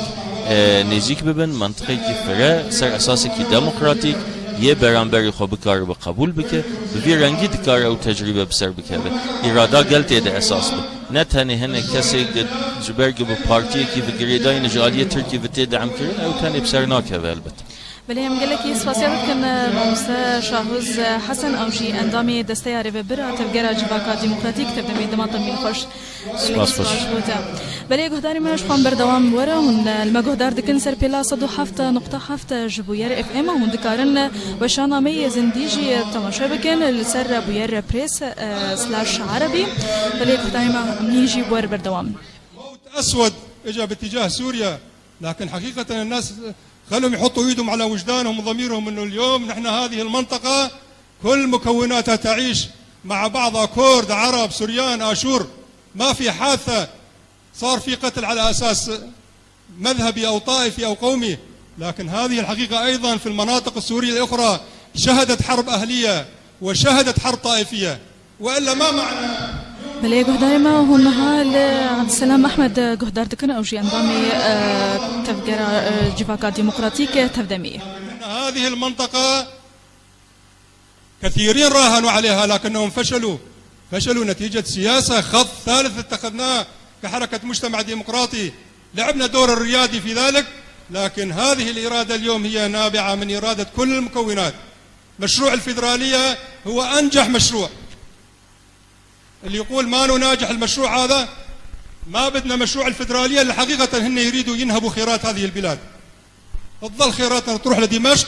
e, nêzîk bibin, mentiqekî fire, ser esasekî demokratîk, yê beramberî xwe bikaribe qebûl bike, bi vî rengî dikare ew tecrûbe bi ser bikeve. Îrada gel tê de esas be. Ne tenê hinek kesê ku ji ber ku bi partiyekî ve girêdayî ne ji aliyê Tirkî ve tê de'mkirin, ew tenê bi ser nakeve helbet. Belê, em gelekî spasiya te dikin, mamoste Şahoz Hesen, ew jî endamê Desteya Rêvebir a Tevgera Civaka Demokratîk, tevdemê dema te bîn xweş. Gelekî Spas xweş. Spas bo te. Belê, guhdarê me, ji xwe berdewam were, hûn, e, li me guhdar dikin ser pêla sed û heft nokta heft ji Bûyer F M, hûn dikarin, e, weşana me yê zindî jî, e, temaşe bikin li ser, e, Bûyer Press, e, slash Erebî. Belê, guhdarê me, em hîn jî wer berdewam in. موت أسود إجا باتجاه سوريا، لكن حقيقة الناس خلهم يحطوا إيدهم على وجدانهم وضميرهم إنه اليوم نحن هذه المنطقة كل مكوناتها تعيش مع بعضها، كرد، عرب، سريان، آشور. ما في حادثة صار في قتل على أساس مذهبي أو طائفي أو قومي، لكن هذه الحقيقة أيضًا في المناطق السورية الأخرى شهدت حرب أهلية وشهدت حرب طائفية، وإلا ما معنى Belê, guhdarê me, hûn niha li Abdulselam Ahmed guhdar dikin, ew jî endamê, e, tevgera, e, Civaka Demokratîk, e, tevdemê ye. إن هذه المنطقة كثيرين راهنوا عليها لكنهم فشلوا، فشلوا نتيجة سياسة خط ثالث اتخذناه كحركة مجتمع ديمقراطي، لعبنا دور الريادي في ذلك، لكن هذه الإرادة اليوم هي نابعة من إرادة كل المكونات. مشروع الفيدرالية هو أنجح مشروع. اللي يقول ما نناجح المشروع هذا، ما بدنا مشروع الفيدرالية، اللي حقيقة هن يريدوا ينهبوا خيرات هذه البلاد. تظل خيراتنا تروح لدمشق،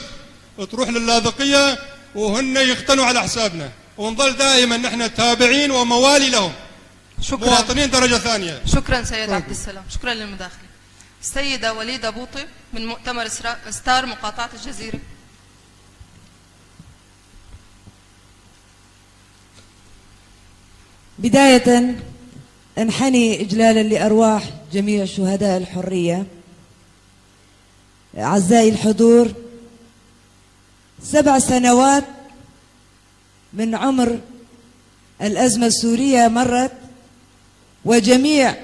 تروح للاذقية، وهن يقتنوا على حسابنا، ونظل دائمًا نحن تابعين وموالي لهم. شكرًا. مواطنين درجة ثانية. شكرًا سيد تفضل. عبد السلام، شكرًا للمداخلة. السيدة وليدة بوطي من مؤتمر إسرا-، ستار مقاطعة الجزيرة. بداية، أنحني إجلالا لأرواح جميع شهداء الحرية. أعزائي الحضور، سبع سنوات من عمر الأزمة السورية مرت، وجميع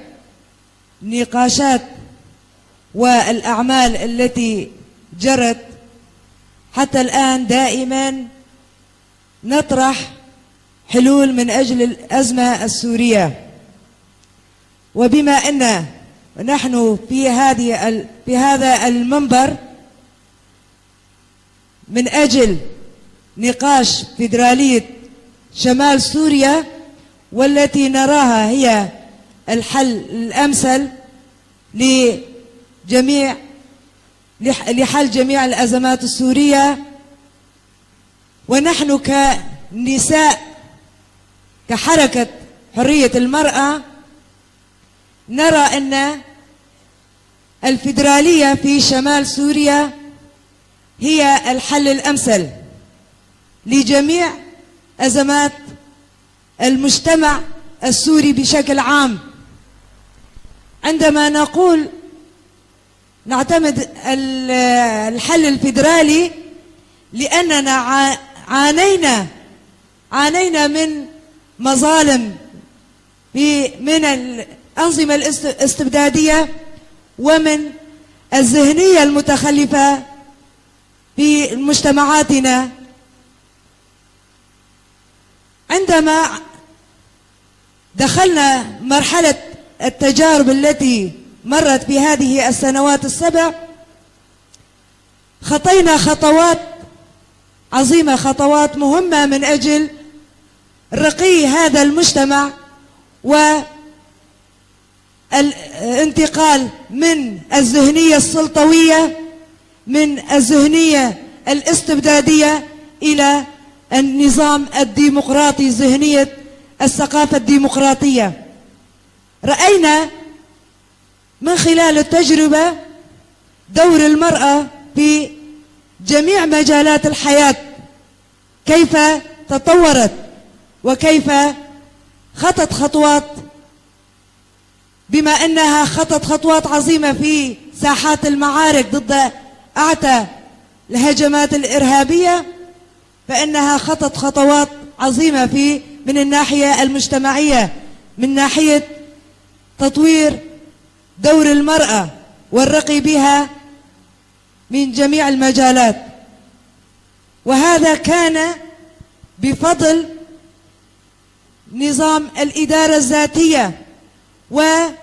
النقاشات والأعمال التي جرت حتى الآن دائمًا نطرح حلول من أجل الأزمة السورية. وبما أن نحن في هذه ال-، في هذا المنبر من أجل نقاش فيدرالية شمال سوريا، والتي نراها هي الحل الأمثل لجميع، لح-، لحل جميع الأزمات السورية. ونحن كنساء، كحركة حرية المرأة، نرى أن الفيدرالية في شمال سوريا هي الحل الأمثل لجميع أزمات المجتمع السوري بشكل عام. عندما نقول نعتمد ال-، الحل الفيدرالي، لأننا عا-، عانينا، عانينا من مظالم في، من الأنظمة الاست-، الاستبدادية ومن الذهنية المتخلفة في مجتمعاتنا. عندما دخلنا مرحلة التجارب التي مرت في هذه السنوات السبع، خطينا خطوات عظيمة، خطوات مهمة من أجل رقي هذا المجتمع و الانتقال من الذهنية السلطوية، من الذهنية الاستبدادية، إلى النظام الديمقراطي، ذهنية الثقافة الديمقراطية. رأينا من خلال التجربة دور المرأة في جميع مجالات الحياة، كيف تطورت وكيف خطت خطوات، بما أنها خطت خطوات عظيمة في ساحات المعارك ضد أعتى الهجمات الإرهابية، فإنها خطت خطوات عظيمة في، من الناحية المجتمعية، من ناحية تطوير دور المرأة والرقي بها من جميع المجالات. وهذا كان بفضل نظام الإدارة الذاتية، وعلى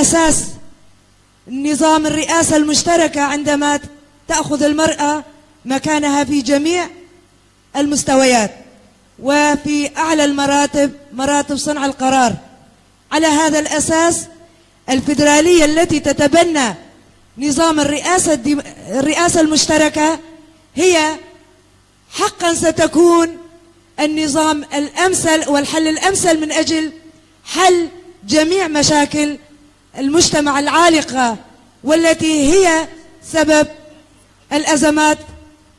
أساس نظام الرئاسة المشتركة، عندما تأخذ المرأة مكانها في جميع المستويات وفي أعلى المراتب، مراتب صنع القرار. على هذا الأساس، الفيدرالية التي تتبنى نظام الرئاسة الديم-، الرئاسة المشتركة هي حقًا ستكون النظام الأمثل والحل الأمثل من أجل حل جميع مشاكل المجتمع العالقة، والتي هي سبب الأزمات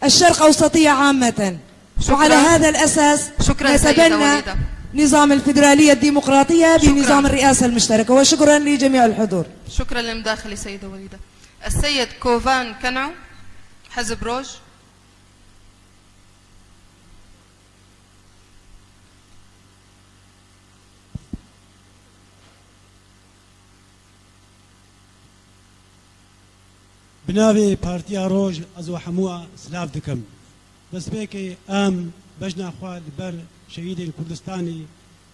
الشرق أوسطية عامة. شكرًا. وعلى هذا الأساس شكرًا سيدة نتبنى وليدة. نظام الفيدرالية الديمقراطية شكرًا. بنظام الرئاسة المشتركة. وشكرًا لجميع الحضور. شكرًا للمداخلة سيدة وليدة. السيد كوفان كنعو، حزب روج. Bi navê Partiya Roj ez we hemû silav dikim. Destpêkê em bejna xwe li ber şehîdên Kurdistanê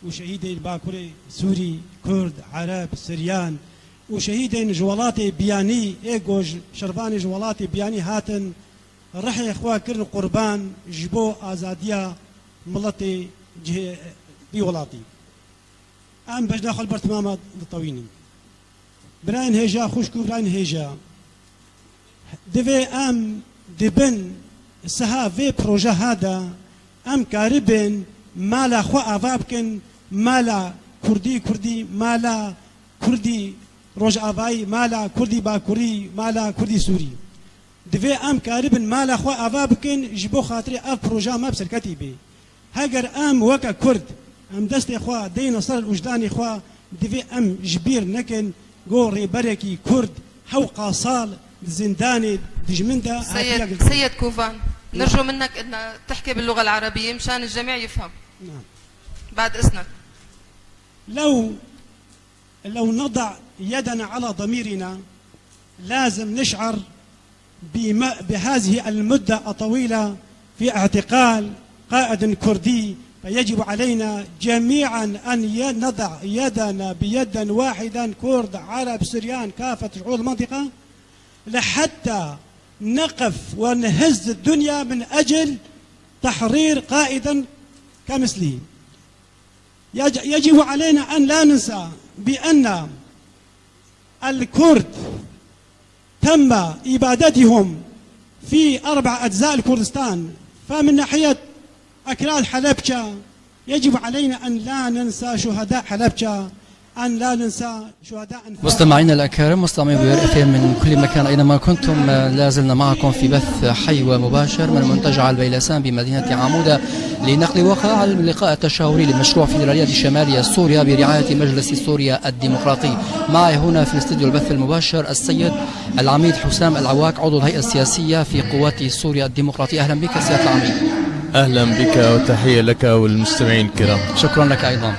û şehîdên Bakurê Sûrî, Kurd, Ereb, Siryan û şehîdên ji welatê biyanî, ê ku ji şervanê ji welatê biyanî hatin, rihê xwe kirin qurban ji bo azadiya miletê cihê vî welatî. Em bejna xwe li ber timama ditewînin. Birayên hêja, xwişk û birayên hêja, divê em di bin siha vê projeha de em karibin mala xwe ava bikin, mala Kurdî Kurdî, mala Kurdî Rojavayî, mala Kurdî Bakurî, mala Kurdî Sûrî. Divê em karibin mala xwe ava bikin ji bo xatirê ev projeya me bi serketî bê. Heger em weke Kurd, em destê xwe deyne ser wijdanê xwe, divê em ji bîr nekin ku rêberekî Kurd hewqa sal di zindanê dijmin de hatiye Seyed, girtin. Seyed Kovan, نعم. نرجو منك أن تحكي باللغة العربية مشان الجميع يفهم. نعم. بعد إذنك. لو لو نضع يدنا على ضميرنا، لازم نشعر بم-، بهذه المدة الطويلة في اعتقال قائد كردي، فيجب علينا جميعًا أن ي-، نضع يدنا بيد واحدة، كرد، عرب، سريان، كافة شعوب المنطقة، لحتى نقف ونهز الدنيا من أجل تحرير قائدا كمثله. يج-، يجب علينا أن لا ننسى بأن الكرد تم إبادتهم في أربع أجزاء الكردستان، فمن ناحية أكراد حلبجة يجب علينا أن لا ننسى شهداء حلبجة، أن لا ننسى شهداء أنفال. مستمعينا الأكارم، مستمعي بوير اف ام من كل مكان أينما كنتم، آه، لا زلنا معكم في بث حي ومباشر من منتجع البيلسان بمدينة عمودة لنقل وقائع اللقاء التشاوري لمشروع فيدرالية شمالية سوريا برعاية مجلس سوريا الديمقراطي. معي هنا في الاستوديو البث المباشر السيد العميد حسام العواك، عضو الهيئة السياسية في قوات سوريا الديمقراطية. أهلا بك سيادة العميد. أهلا بك وتحية لك وللمستمعين الكرام. شكرا لك أيضا.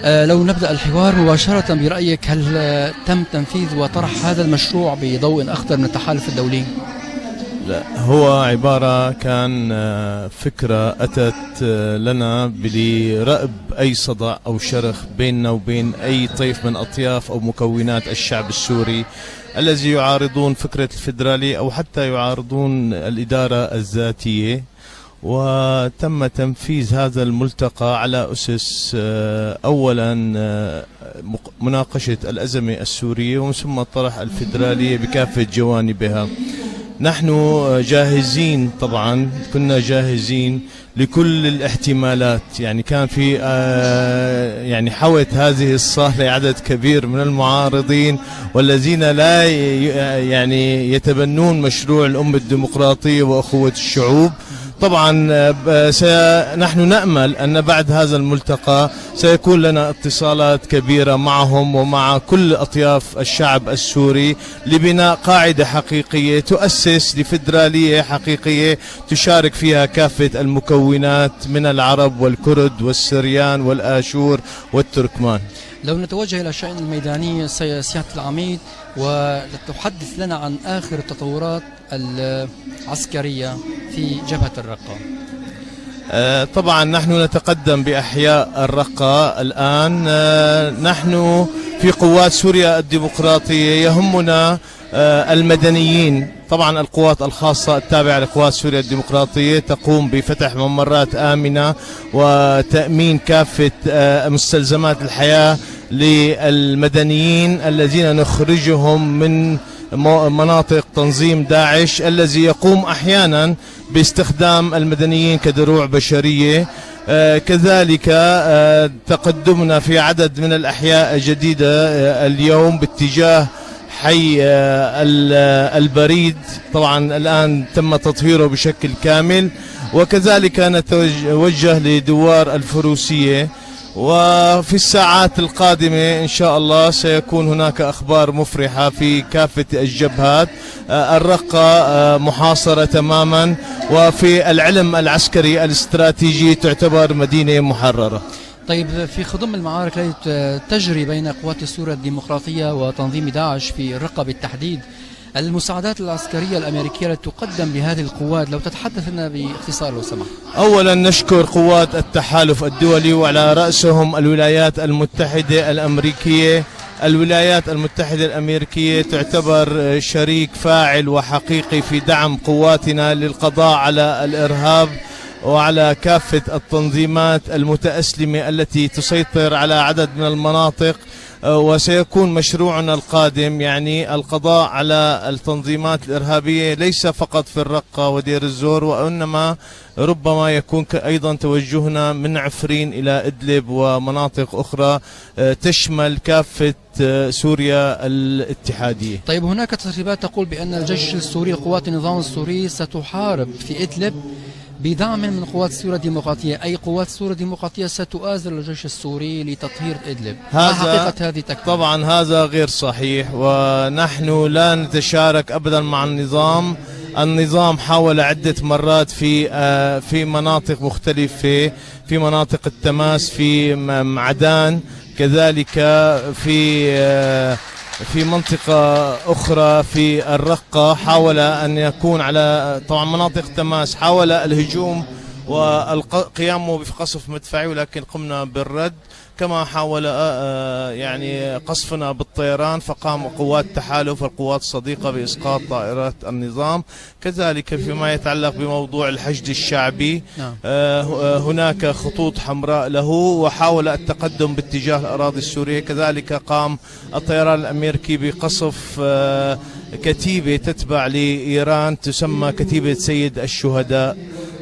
آه، لو نبدأ الحوار مباشرة برأيك، هل، آه، تم تنفيذ وطرح هذا المشروع بضوء أخضر من التحالف الدولي؟ لا، هو عبارة كان، آه، فكرة أتت، آه، لنا بلرأب أي صدع أو شرخ بيننا وبين أي طيف من أطياف أو مكونات الشعب السوري الذي يعارضون فكرة الفدرالية أو حتى يعارضون الإدارة الذاتية. وتم تنفيذ هذا الملتقى على أسس، آه، أولا، آه، مق-، مناقشة الأزمة السورية، ومن ثم الطرح الفدرالية بكافة جوانبها. نحن جاهزين، طبعا كنا جاهزين لكل الاحتمالات. يعني كان في، آه، يعني حوت هذه الصالة عدد كبير من المعارضين والذين لا ي-، يعني يتبنون مشروع الأمة الديمقراطية وأخوة الشعوب. طبعا، آه، ب-، س-، نحن نأمل أن بعد هذا الملتقى سيكون لنا اتصالات كبيرة معهم ومع كل أطياف الشعب السوري لبناء قاعدة حقيقية تؤسس لفدرالية حقيقية تشارك فيها كافة المكونات من العرب والكرد والسريان والآشور والتركمان. لو نتوجه إلى الشأن الميداني، سي-، سيادة العميد، ولتحدث لنا عن آخر التطورات العسكرية في جبهة الرقة. آه، طبعًا نحن نتقدم بأحياء الرقة الآن. آه، نحن في قوات سوريا الديمقراطية يهمنا، آه، المدنيين. طبعًا القوات الخاصة التابعة لقوات سوريا الديمقراطية تقوم بفتح ممرات آمنة وتأمين كافة، آه، مستلزمات الحياة للمدنيين الذين نخرجهم من مو-، مناطق تنظيم داعش الذي يقوم أحيانًا باستخدام المدنيين كدروع بشرية. آه، كذلك، آه، تقدمنا في عدد من الأحياء جديدة، آه، اليوم باتجاه حي، آه، ال-، آه، البريد. طبعًا الآن تم تطهيره بشكل كامل، وكذلك نتوجه لدوار الفروسية. وفي الساعات القادمة إن شاء الله سيكون هناك أخبار مفرحة في كافة الجبهات. آه، الرقة، آه، محاصرة تمامًا، وفي العلم العسكري الاستراتيجي تعتبر مدينة محررة. طيب، في خضم المعارك التي ت-، تجري بين قوات سوريا الديمقراطية وتنظيم داعش في الرقة بالتحديد، المساعدات العسكرية الأمريكية التي تقدم لهذه القوات، لو تتحدث لنا باختصار لو سمحت. أولًا نشكر قوات التحالف الدولي وعلى رأسهم الولايات المتحدة الأمريكية. الولايات المتحدة الأمريكية تعتبر شريك فاعل وحقيقي في دعم قواتنا للقضاء على الإرهاب وعلى كافة التنظيمات المتأسلمة التي تسيطر على عدد من المناطق. آه، وسيكون مشروعنا القادم، يعني، القضاء على التنظيمات الإرهابية ليس فقط في الرقة ودير الزور، وإنما ربما يكون ك-، أيضًا توجهنا من عفرين إلى إدلب ومناطق أخرى، آه، تشمل كافة، آه، سوريا الاتحادية. طيب، هناك تسريبات تقول بأن الجيش السوري، القوات النظام السوري، ستحارب في إدلب بدعم من قوات سوريا الديمقراطية، أي قوات سوريا الديمقراطية ستؤازر الجيش السوري لتطهير إدلب. ما هذا حقيقة هذه التكفير؟ طبعًا هذا غير صحيح، ونحن لا نتشارك أبدًا مع النظام. النظام حاول عدة مرات في، آه، في مناطق مختلفة، في مناطق التماس، في م-، معدان، كذلك في، آه، في منطقة أخرى في الرقة، حاول أن يكون على، طبعًا، مناطق تماس، حاول الهجوم والق-، قيامه بقصف مدفعي، ولكن قمنا بالرد. كما حاول، آه، آه، يعني قصفنا بالطيران، فقام قوات التحالف والقوات الصديقة بإسقاط طائرات النظام. كذلك فيما يتعلق بموضوع الحشد الشعبي، نعم. آه، ه-، آه، هناك خطوط حمراء له، وحاول التقدم باتجاه الأراضي السورية. كذلك قام الطيران الأمريكي بقصف، آه، كتيبة تتبع لإيران تسمى كتيبة سيد الشهداء.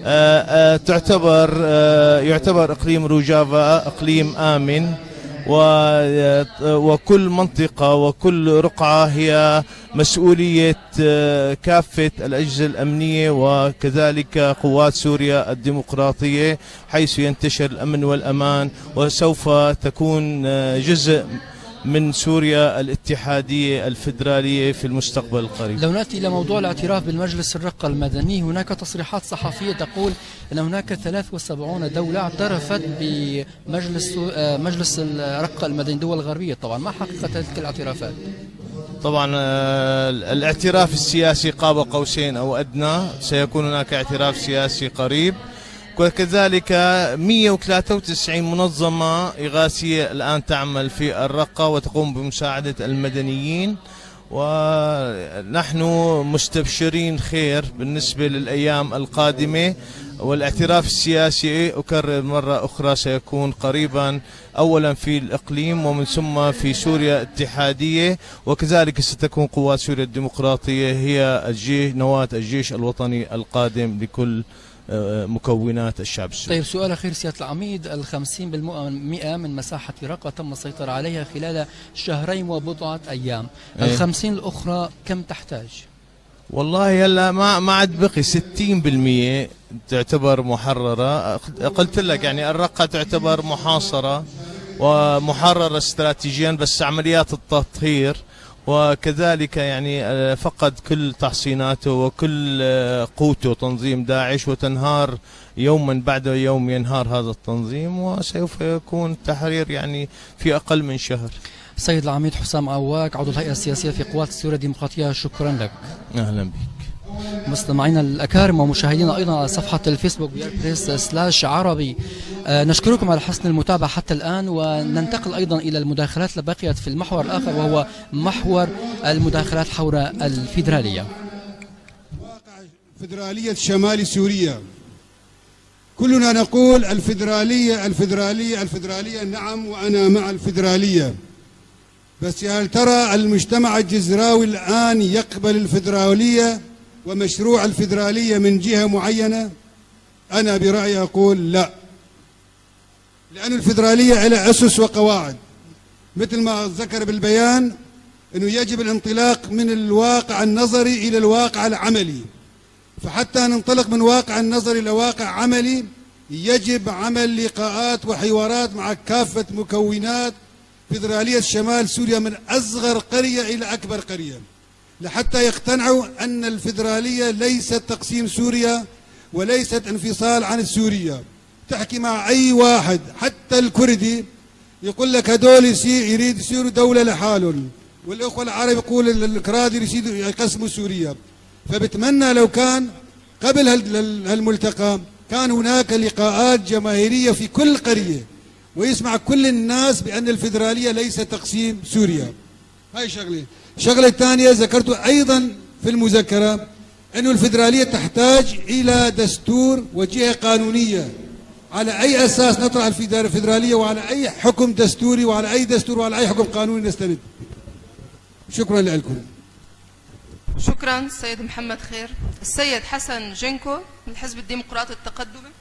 آه، آه، تعتبر، آه، يعتبر إقليم روجافا إقليم آمن، و-، آه، وكل منطقة وكل رقعة هي مسؤولية، آه، كافة الأجهزة الأمنية وكذلك قوات سوريا الديمقراطية، حيث ينتشر الأمن والأمان، وسوف تكون، آه، جزء من سوريا الاتحادية الفيدرالية في المستقبل القريب. لو نأتي إلى موضوع الاعتراف بالمجلس الرقة المدني، هناك تصريحات صحفية تقول أن هناك ثلاث وسبعون دولة اعترفت بمجلس سو-، آه، مجلس الرقة المدني، دول غربية طبعًا. ما حقيقة تلك الاعترافات؟ طبعًا، آه، الاعتراف السياسي قاب قوسين أو أدنى، سيكون هناك اعتراف سياسي قريب. وكذلك مية وتلاتة وتسعين منظمة إغاثية الآن تعمل في الرقة وتقوم بمساعدة المدنيين، ونحن مستبشرين خير بالنسبة للأيام القادمة. والاعتراف السياسي، أكرر مرة أخرى، سيكون قريبًا، أولًا في الإقليم ومن ثم في سوريا اتحادية، وكذلك ستكون قوات سوريا الديمقراطية هي الجي-، نواة الجيش الوطني القادم لكل آه، مكونات الشعب السوري. طيب، سؤال أخير سيادة العميد، الخمسين بالمئة من مساحة رقة تم السيطرة عليها خلال شهرين وبضعة أيام. إيه. الخمسين الأخرى كم تحتاج؟ والله هلا ما، ما عاد بقي، ستين بالمية تعتبر محررة. قلت لك يعني الرقة تعتبر محاصرة ومحررة استراتيجيًا، بس عمليات التطهير وكذلك يعني، آه، فقد كل تحصيناته وكل، آه، قوته تنظيم داعش، وتنهار يومًا بعد يوم ينهار هذا التنظيم، وسوف يكون التحرير يعني في أقل من شهر. السيد العميد حسام عواك، عضو الهيئة السياسية في قوات سوريا الديمقراطية، شكرًا لك. أهلًا بك. مستمعينا الأكارم ومشاهدينا أيضًا على صفحة الفيسبوك بيار بريس سلاش عربي، آه، نشكركم على حسن المتابعة حتى الآن، وننتقل أيضًا إلى المداخلات التي بقيت في المحور الآخر، وهو محور المداخلات حول الفيدرالية. واقع فيدرالية شمال سوريا. كلنا نقول: "الفيدرالية، الفيدرالية، الفيدرالية." نعم، وأنا مع الفيدرالية. بس هل ترى المجتمع الجزراوي الآن يقبل الفيدرالية ومشروع الفيدرالية من جهة معينة؟ أنا برأيي أقول لا. لأن الفيدرالية لها أسس وقواعد، مثل ما ذكر بالبيان، أنه يجب الانطلاق من الواقع النظري إلى الواقع العملي. فحتى ننطلق من واقع النظري إلى واقع عملي، يجب عمل لقاءات وحوارات مع كافة مكونات فيدرالية شمال سوريا، من أصغر قرية إلى أكبر قرية. لحتى يقتنعوا أن الفيدرالية ليست تقسيم سوريا وليست انفصال عن سوريا. تحكي مع أي واحد، حتى الكردي، يقول لك: "هدول يصير، يريد يصيروا دولة لحالهم." والأخوة العرب يقول ال-، الكراد يريد يقسموا سوريا. فبتمنى لو كان قبل هال-، هال-، هالملتقى كان هناك لقاءات جماهيرية في كل قرية، ويسمع كل الناس بأن الفيدرالية ليس تقسيم سوريا. هاي شغلة. شغلة تانية ذكرت أيضًا في المذكرة، أن الفيدرالية تحتاج إلى دستور وجهة قانونية. على أي أساس نطرح الفيدر-، الفيدرالية، وعلى أي حكم دستوري، وعلى أي دستور، وعلى أي حكم قانوني نستند؟ شكرًا لكم. شكرًا سيد محمد خير. السيد حسن جنكو من الحزب الديمقراطي التقدمي.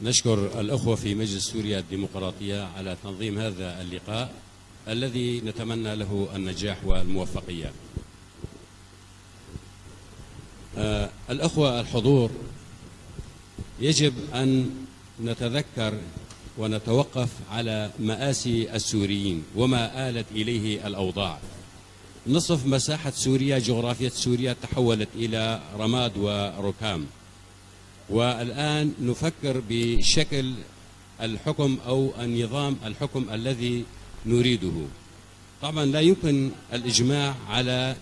نشكر الأخوة في مجلس سوريا الديمقراطية على تنظيم هذا اللقاء الذي نتمنى له النجاح والموفقية. آه، الأخوة الحضور، يجب أن نتذكر ونتوقف على مآسي السوريين وما آلت إليه الأوضاع. نصف مساحة سوريا، جغرافية سوريا، تحولت إلى رماد وركام. والآن نفكر بشكل الحكم أو النظام الحكم الذي نريده. طبعًا لا يمكن الإجماع على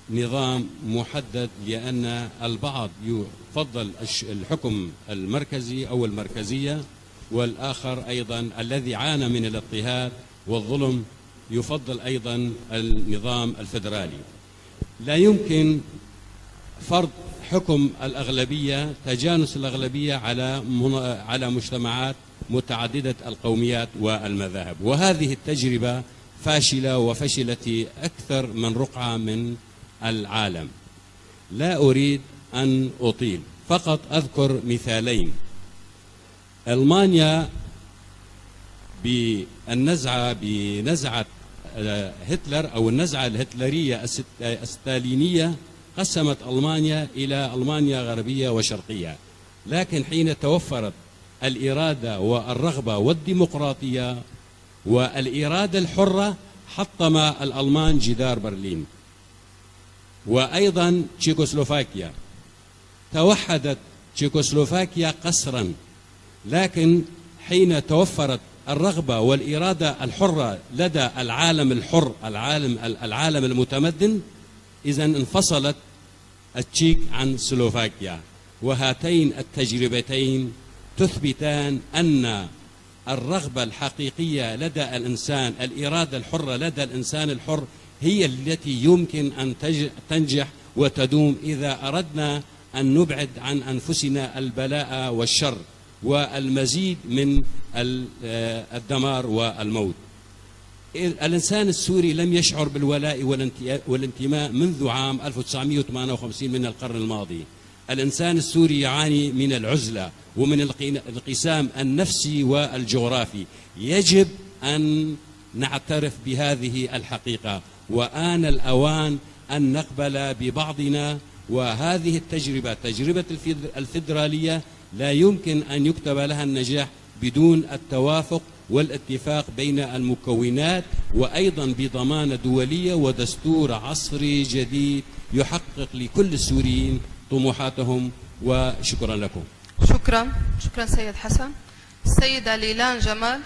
نظام محدد، لأن البعض يفضل الش-، الحكم المركزي أو المركزية، والآخر أيضًا الذي عانى من الاضطهاد والظلم يفضل أيضًا النظام الفيدرالي. لا يمكن فرض حكم الأغلبية، تجانس الأغلبية على من-، على مجتمعات متعددة القوميات والمذاهب، وهذه التجربة فاشلة وفشلت في أكثر من رقعة من العالم. لا أريد أن أطيل، فقط أذكر مثالين. ألمانيا بالنزعة، بنزعة، آه، هتلر أو النزعة الهتلرية الست-، آه، الستالينية قسمت ألمانيا إلى ألمانيا غربية وشرقية، لكن حين توفرت الإرادة والرغبة والديمقراطية والإرادة الحرة حطم الألمان جدار برلين. وأيضًا تشيكوسلوفاكيا، توحدت تشيكوسلوفاكيا قسرًا، لكن حين توفرت الرغبة والإرادة الحرة لدى العالم الحر، العالم، العالم المتمدن، إذن انفصلت التشيك عن سلوفاكيا. وهاتين التجربتين تثبتان أن الرغبة الحقيقية لدى الإنسان، الإرادة الحرة لدى الإنسان الحر، هي التي يمكن أن تج-، تنجح وتدوم إذا أردنا أن نبعد عن أنفسنا البلاء والشر والمزيد من ال-، آه، الدمار والموت. الإنسان السوري لم يشعر بالولاء والانت-، والانتماء منذ عام ألف وتسعمية وثمانية وخمسين من القرن الماضي. الإنسان السوري يعاني من العزلة ومن القي-، الانقسام النفسي والجغرافي. يجب أن نعترف بهذه الحقيقة، وآن الأوان أن نقبل ببعضنا. وهذه التجربة، تجربة الفيد-، الفيدرالية، لا يمكن أن يكتب لها النجاح بدون التوافق والاتفاق بين المكونات، وأيضًا بضمانة دولية ودستور عصري جديد يحقق لكل السوريين طموحاتهم. وشكرًا لكم. شكرًا، شكرًا سيد حسن. السيدة ليلان جمال.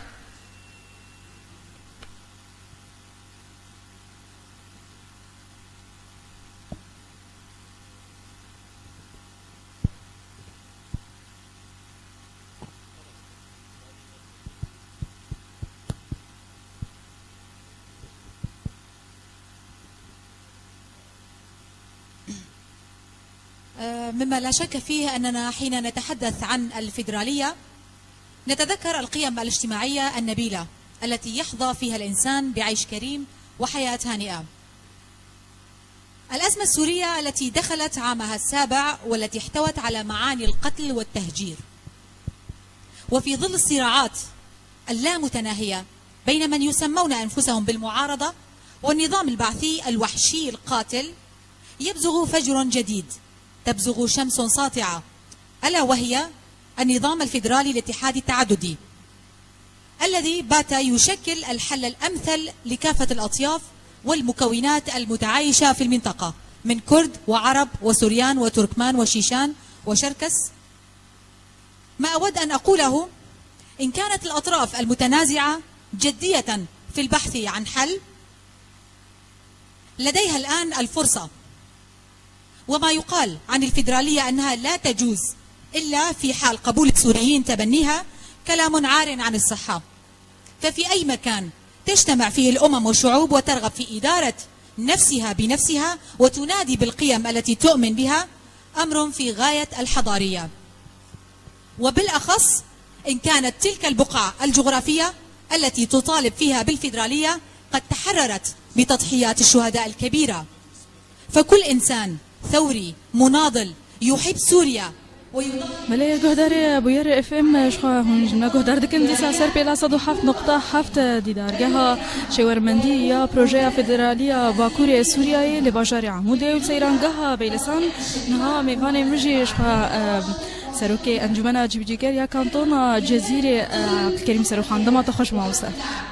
آه، مما لا شك فيه أننا حين نتحدث عن الفيدرالية نتذكر القيم الاجتماعية النبيلة التي يحظى فيها الإنسان بعيش كريم وحياة هانئة. الأزمة السورية التي دخلت عامها السابع والتي احتوت على معاني القتل والتهجير، وفي ظل الصراعات اللامتناهية بين من يسمون أنفسهم بالمعارضة والنظام البعثي الوحشي القاتل، يبزغ فجر جديد، تبزغ شمس ساطعة، ألا وهي النظام الفيدرالي الاتحادي التعددي، الذي بات يشكل الحل الأمثل لكافة الأطياف والمكونات المتعايشة في المنطقة من كرد وعرب وسوريان وتركمان وشيشان وشركس. ما أود أن أقوله، إن كانت الأطراف المتنازعة جدية في البحث عن حل، لديها الآن الفرصة. وما يقال عن الفيدرالية أنها لا تجوز إلا في حال قبول السوريين تبنيها كلام عار عن الصحة. ففي أي مكان تجتمع فيه الأمم والشعوب وترغب في إدارة نفسها بنفسها وتنادي بالقيم التي تؤمن بها، أمر في غاية الحضارية، وبالأخص إن كانت تلك البقعة الجغرافية التي تطالب فيها بالفيدرالية قد تحررت بتضحيات الشهداء الكبيرة. فكل إنسان ثوري مناضل يحب سوريا ويضحي. Belê, guhdarê Bûyerê F M, ji xwe hûn ji me guhdar dikin. Dîsa ser pêla sed û heft nokta heft dîdargeha şêwermendî ya projeya federalî ya Bakurê Sûriyeyê li bajarê Amûdê û seyrangeha Beylisan. Niha mêvanê min jî ji xwe, e, serokê Encûmena Cîbicîger ya Kantona Cezîrê, e, Abdulkerîm Serokxan. Dema te xweş, mamoste.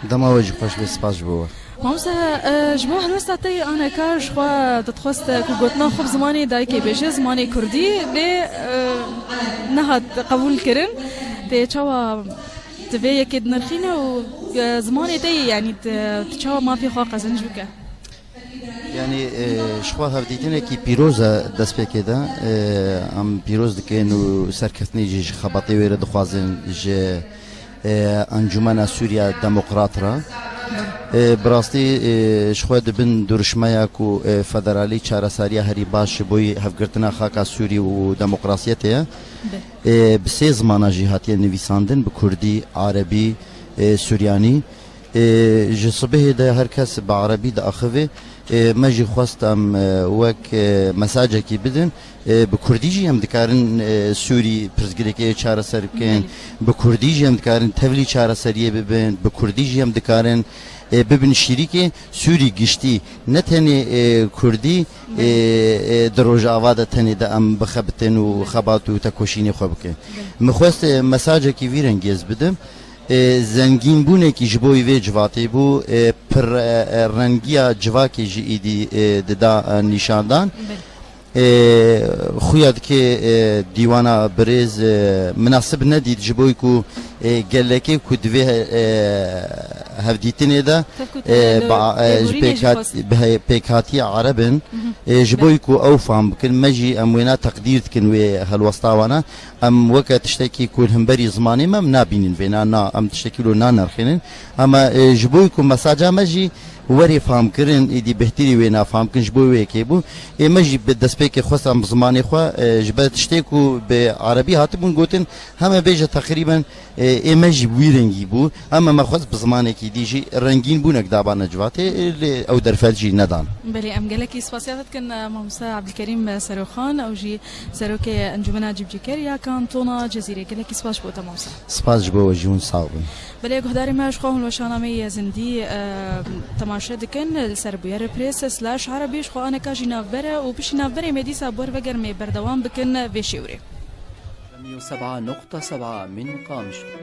Dema we jî xweş be, spas ji bo we. Mamoste, e, ji bo helwesta te yê aneka ji xwe dixwest, e, ku gotina xwe bi zimanê dayikê bêje, zimanê kurdî, lê, e, nehat qebûl kirin. Tê çawa tu vê yekê dinirxîne û, e, zimanê te yê, yanî tu, tu çawa mafê xwe qezenc bike? Yanî, e, ji xwe hevdîtinekî pîroz e destpêkê de, e, em pîroz dikin û serkeftinê jî ji xebatê wê re dixwazin ji e, Encûmena Sûriya Demokrat re. E, bi rastî, e, ji xwe di bin duruşmeya ku, e, federalî çareseriya herî baş ji bo hevgirtina xaka Sûrî û demokrasiyetê ye. Be. E, bi sê zimana jî hatiye nivîsandin, bi kurdî, erebî, e, suryanî. E, ji sibihê de her kes bi erebî diaxivê. E, me jî xwest em, e, wek, e, mesajekî bidin. E, bi kurdî jî em dikarin, e, Sûrî pirsgirêkê çareser bikin. Belê. Bi kurdî jî em dikarin tevlî çareseriyê bibin. Bi kurdî jî em dikarin, e, bibin şîrîkê Sûrî giştî. Ne tenê, e, kurdî, e, Belê. e, di Rojava de tenê de em bixebitin û xebat û tekoşînê xwe bikin. Belê. Min xwest, e, mesajekî vî rengî ez bidim. E, zengînbûnekî ji bo vê civatê bû, e, pir, e, e, rengiya civakê jî îdî, e, dida, e, nîşandan. Belê. E, xuya dike, e, dîwana birêz, e, minasib nedît ji bo ku, e, gelekê ku divê, e, hevdîtinê de, Tevku te e, li ba-, e, ji lêborînê jî pêkhat-, xwest. bi he-, pêkhatiya Ereb in, Mhm. e, ji Be- bo ku ew fam bikin, me jî em wêna teqdîr dikin wê helwesta wana. Em weke tiştekî ku li hemberî zimanê me em nabînin vêna, na, em tiştekî lo nanirxînin. Ama, e, ji bo ku mesaja me jî werê famkirin, êdî bêhtirî wê nafamkin ji bo wê yekê bû. Ê me jî bi destpêkê xwest em bi zimanê xwe, e, ji ber tiştê ku bi erebî hatibûn gotin, heme bêje teqrîben, e, ê me jî wî rengî bû. Heme me xwest bi zimanekî dî jî rengîn bûnek dabane civatê, e, lê ew derfet jî nedan. Belê, em gelekî spasiya te dikin, e, mamoste Abdulkerîm, e, Seroxan, ew jî serokê Encûmena Cîbicîker ya Kantona Cezîrê. Gelekî spas ji bo te, mamoste. Spas ji bo we jî, hûn sax bin. Belê, guhdarê me, ji xwe hûn weşana me yê zindî, e, temaşe dikin, li ser bûyer press slash erebî, ji xwe aneka jî navber e û piştî navberê me dîsa bi we re vegerin, me berdewam bikin vê şêwirê. مية وسبعة نقطة سبعة من قامشلو.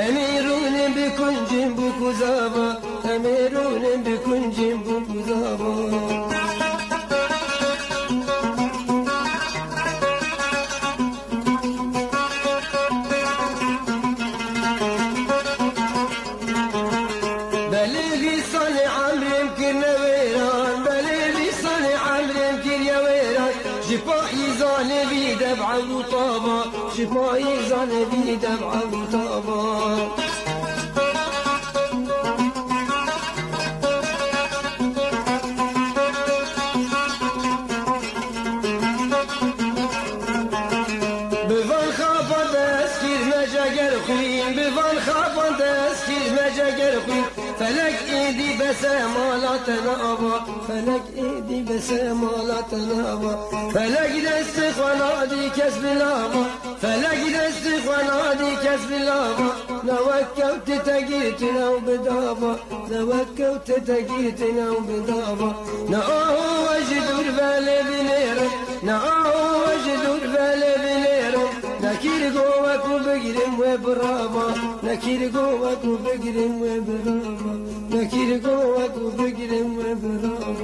Em ê rûnin bi kuncin bûk û zava, em ê rûnin bi kuncin bûk û zava. Belê vî salê emrê em kirine wêran, belê vî salê emrê em kiriye wêran. Ji payîzanê vî dev ewr û tava, ji payîzanê vî dev ewr û tava. Bi van xapan dest kir me jeger xwîn, bi van xapan dest kir me jeger xwîn. Felek êdî bese mala te nava, felek êdî bese mala te nava. Felek destê xwe nadî kes bi lava, felek destê xwe nadî kes bi lava. Ne wek kewtî te girtin ew bi dava, ne wek kewtî te girtin ew bi dava. Ne aho we ji dûr ve lê binêrin, ne aho we ji dûr ve lê binêrin. Ne kîr go we ku bigirim wê birava, ne kîr go we ku bigirim wê birava. Nekî li gova ku bigirim we birava.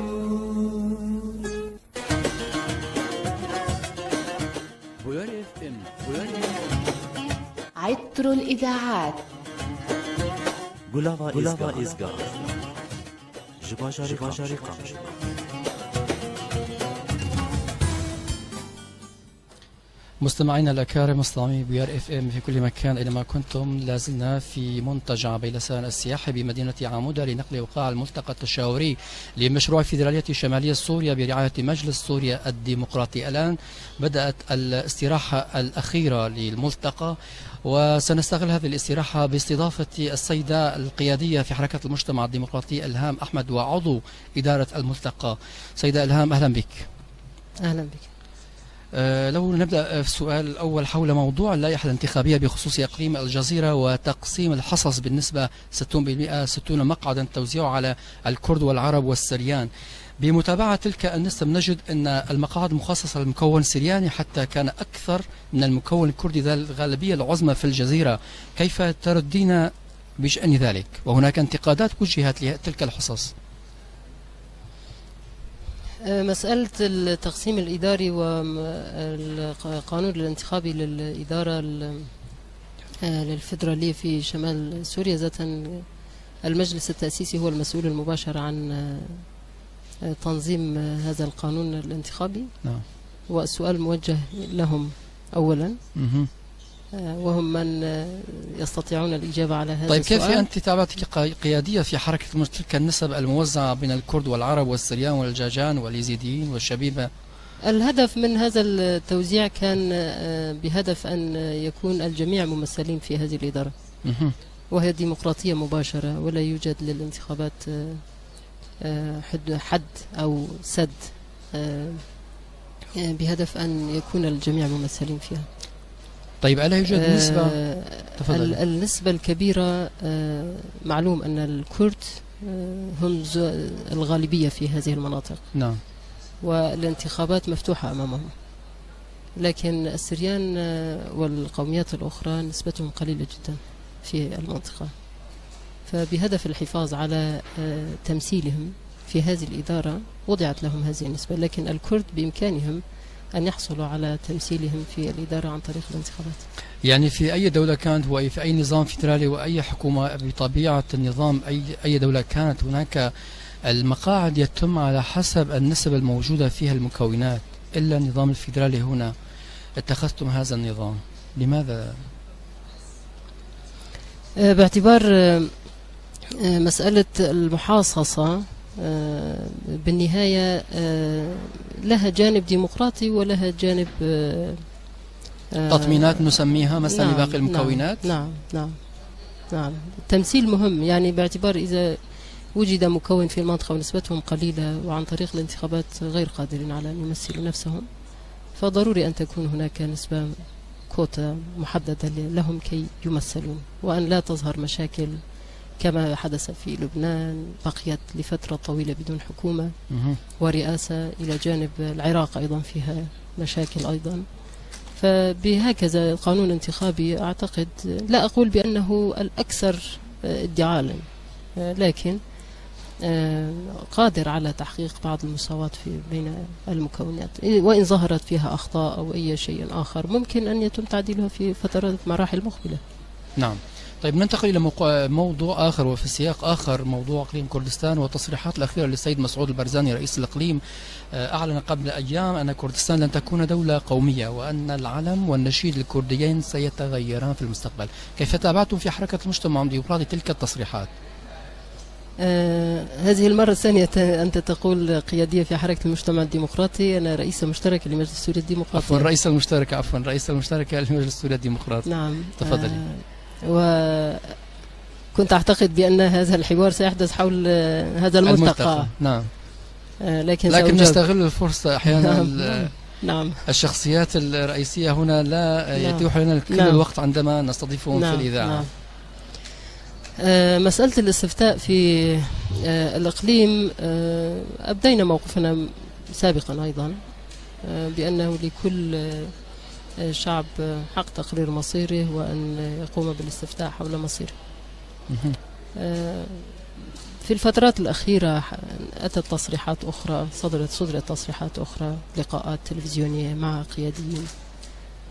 Buyar F M, Buyar F M. عطر الإذاعات. Gulava, Gulava Îzgar. Îzgar. Ji bajarê, ji bajarê Qamişlo. Qamişlo. مستمعينا الأكارم، مستمعي بيار اف ام في كل مكان أينما كنتم، لا زلنا في منتجع بيلسان السياحي بمدينة عمودة لنقل وقاع الملتقى التشاوري لمشروع فيدرالية شمالية سوريا برعاية مجلس سوريا الديمقراطي. الآن بدأت الاستراحة الأخيرة للملتقى، وسنستغل هذه الاستراحة باستضافة السيدة القيادية في حركة المجتمع الديمقراطي، إلهام أحمد، وعضو إدارة الملتقى. سيدة إلهام، أهلًا بك. أهلًا بك. آه، لو نبدأ، آه، في السؤال الأول حول موضوع اللائحة الانتخابية بخصوص إقليم الجزيرة وتقسيم الحصص بالنسبة ستون بالمئة، ستون مقعدا توزيعه على الكرد والعرب والسريان. بمتابعة تلك النسب نجد أن المقاعد مخصصة للمكون السرياني حتى كان أكثر من المكون الكردي ذا الغالبية العظمى في الجزيرة. كيف تردين بشأن ذلك؟ وهناك انتقادات وجهت لتلك الحصص. آه، مسألة التقسيم الإداري والقانون الانتخابي للإدارة ال-، آه، للفيدرالية في شمال سوريا، ذاتا المجلس التأسيسي هو المسؤول المباشر عن، آه، آه، تنظيم، آه، هذا القانون الانتخابي. نعم. والسؤال موجه لهم أولا. مهم. آه، وهم من، آه، يستطيعون الإجابة على هذا طيب، كيف السؤال. أنت تعبت كقي-، قيادية في حركة مج-، تلك النسب الموزعة بين الكرد والعرب والسريان والجاجان واليزيديين والشبيبة؟ الهدف من هذا التوزيع كان، آه، بهدف أن يكون الجميع ممثلين في هذه الإدارة. مهم. وهي ديمقراطية مباشرة، ولا يوجد للانتخابات، آه، آه، حد، حد أو سد، آه، آه، بهدف أن يكون الجميع ممثلين فيها. طيب، ألا يوجد نسبة؟ آه، تفضلي. ال-، النسبة الكبيرة، آه، معلوم أن الكرد، آه، هم ز-، الغالبية في هذه المناطق. نعم. والانتخابات مفتوحة أمامهم. لكن السريان، آه، والقوميات الأخرى نسبتهم قليلة جدًا في المنطقة. فبهدف الحفاظ على، آه، تمثيلهم في هذه الإدارة وضعت لهم هذه النسبة، لكن الكرد بإمكانهم أن يحصلوا على تمثيلهم في الإدارة عن طريق الانتخابات. يعني في أي دولة كانت وفي أي نظام فيدرالي وأي حكومة، بطبيعة النظام، أي، أي دولة كانت، هناك المقاعد يتم على حسب النسب الموجودة فيها المكونات، إلا النظام الفيدرالي هنا اتخذتم هذا النظام. لماذا؟ آه، باعتبار، آه، آه، مسألة المحاصصة، آه، بالنهاية، آه، لها جانب ديمقراطي ولها جانب، آه، آه، تطمينات نسميها مثلًا نعم، لباقي نعم، المكونات؟ نعم، نعم، نعم. التمثيل مهم، يعني، باعتبار إذا وجد مكون في المنطقة ونسبتهم قليلة وعن طريق الانتخابات غير قادرين على أن يمثلوا نفسهم، فضروري أن تكون هناك نسبة، كوتا محددة ل-، لهم كي يمثلون، وأن لا تظهر مشاكل كما حدث في لبنان، بقيت لفترة طويلة بدون حكومة ورئاسة، إلى جانب العراق أيضًا فيها مشاكل أيضًا. فبهكذا القانون الانتخابي، أعتقد، لا أقول بأنه الأكثر، آه، ادعاء، آه، لكن، آه، قادر على تحقيق بعض المساواة في، بين المكونات، وإن ظهرت فيها أخطاء أو أي شيء آخر، ممكن أن يتم تعديلها في فترات، مراحل مقبلة. نعم. طيب، ننتقل إلى موق-، موضوع آخر، وفي سياق آخر، موضوع إقليم كردستان والتصريحات الأخيرة للسيد مسعود البرزاني رئيس الإقليم. آه، أعلن قبل أيام أن كردستان لن تكون دولة قومية، وأن العلم والنشيد الكرديين سيتغيران في المستقبل. كيف تابعتم في حركة المجتمع الديمقراطي تلك التصريحات؟ آه، هذه المرة الثانية ت-، أنت تقول قيادية في حركة المجتمع الديمقراطي. أنا رئيسة مشتركة لمجلس سوريا الديمقراطي. عفوًا، رئيسة المشتركة، عفوًا، رئيسة المشتركة لمجلس سوريا الديمقراطي. نعم. تفضلي. آه، وكنت أعتقد بأن هذا الحوار سيحدث حول، آه، هذا الملتقى. الملتقى، نعم. آه، لكن لكن سأجاوب. نستغل الفرصة أحيانًا نعم، ال-، نعم. الشخصيات الرئيسية هنا لا نعم. يتيح لنا كل نعم. الوقت عندما نستضيفهم في نعم، الإذاعة. نعم. آه، مسألة الاستفتاء في، آه، الإقليم، آه، أبدينا موقفنا سابقًا أيضًا، آه، بأنه لكل، آه، شعب، آه، حق تقرير مصيره وأن يقوم بالاستفتاء حول مصيره. مهم. آه، في الفترات الأخيرة ح-، أتت تصريحات أخرى، صدرت، صدرت تصريحات أخرى، لقاءات تلفزيونية مع قياديين،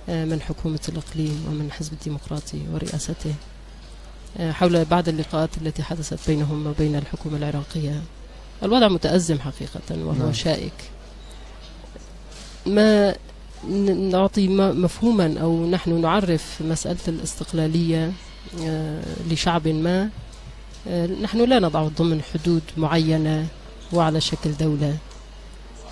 آه، من حكومة الإقليم ومن الحزب الديمقراطي ورئاسته، آه، حول بعض اللقاءات التي حدثت بينهم وبين الحكومة العراقية. الوضع متأزم حقيقة وهو نعم. شائك. ما ن-، نعطي م-، مفهوما، أو نحن نعرف مسألة الاستقلالية، آه، لشعب ما. آه، نحن لا نضع ضمن حدود معينة وعلى شكل دولة.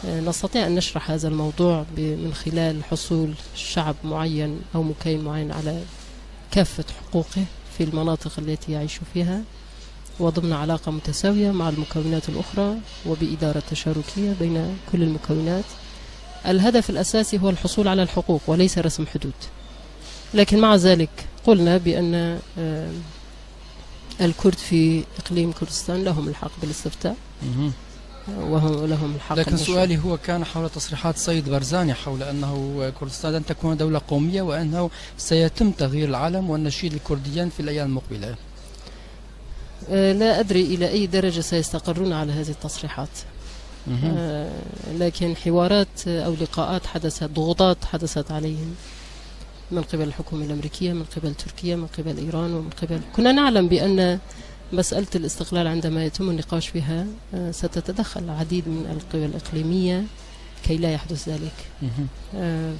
آه، نستطيع أن نشرح هذا الموضوع ب-، من خلال حصول شعب معين أو مكون معين على كافة حقوقه في المناطق التي يعيش فيها، وضمن علاقة متساوية مع المكونات الأخرى، وبإدارة تشاركية بين كل المكونات. الهدف الأساسي هو الحصول على الحقوق وليس رسم حدود. لكن مع ذلك قلنا بأن، آه، الكرد في إقليم كردستان لهم الحق بالاستفتاء، مهم. وهم لهم الحق لكن بالنشر. سؤالي هو كان حول تصريحات السيد برزاني حول أنه كردستان لن تكون دولة قومية، وأنه سيتم تغيير العلم والنشيد الكرديا في الأيام المقبلة. آه، لا أدري إلى أي درجة سيستقرون على هذه التصريحات. مهم. آه، لكن حوارات أو لقاءات حدثت، ضغوطات حدثت عليهم من قبل الحكومة الأمريكية، من قبل تركيا، من قبل إيران، ومن قبل، كنا نعلم بأن مسألة الاستقلال عندما يتم النقاش فيها، آه، ستتدخل العديد من القوى الإقليمية كي لا يحدث ذلك. مهم. آه،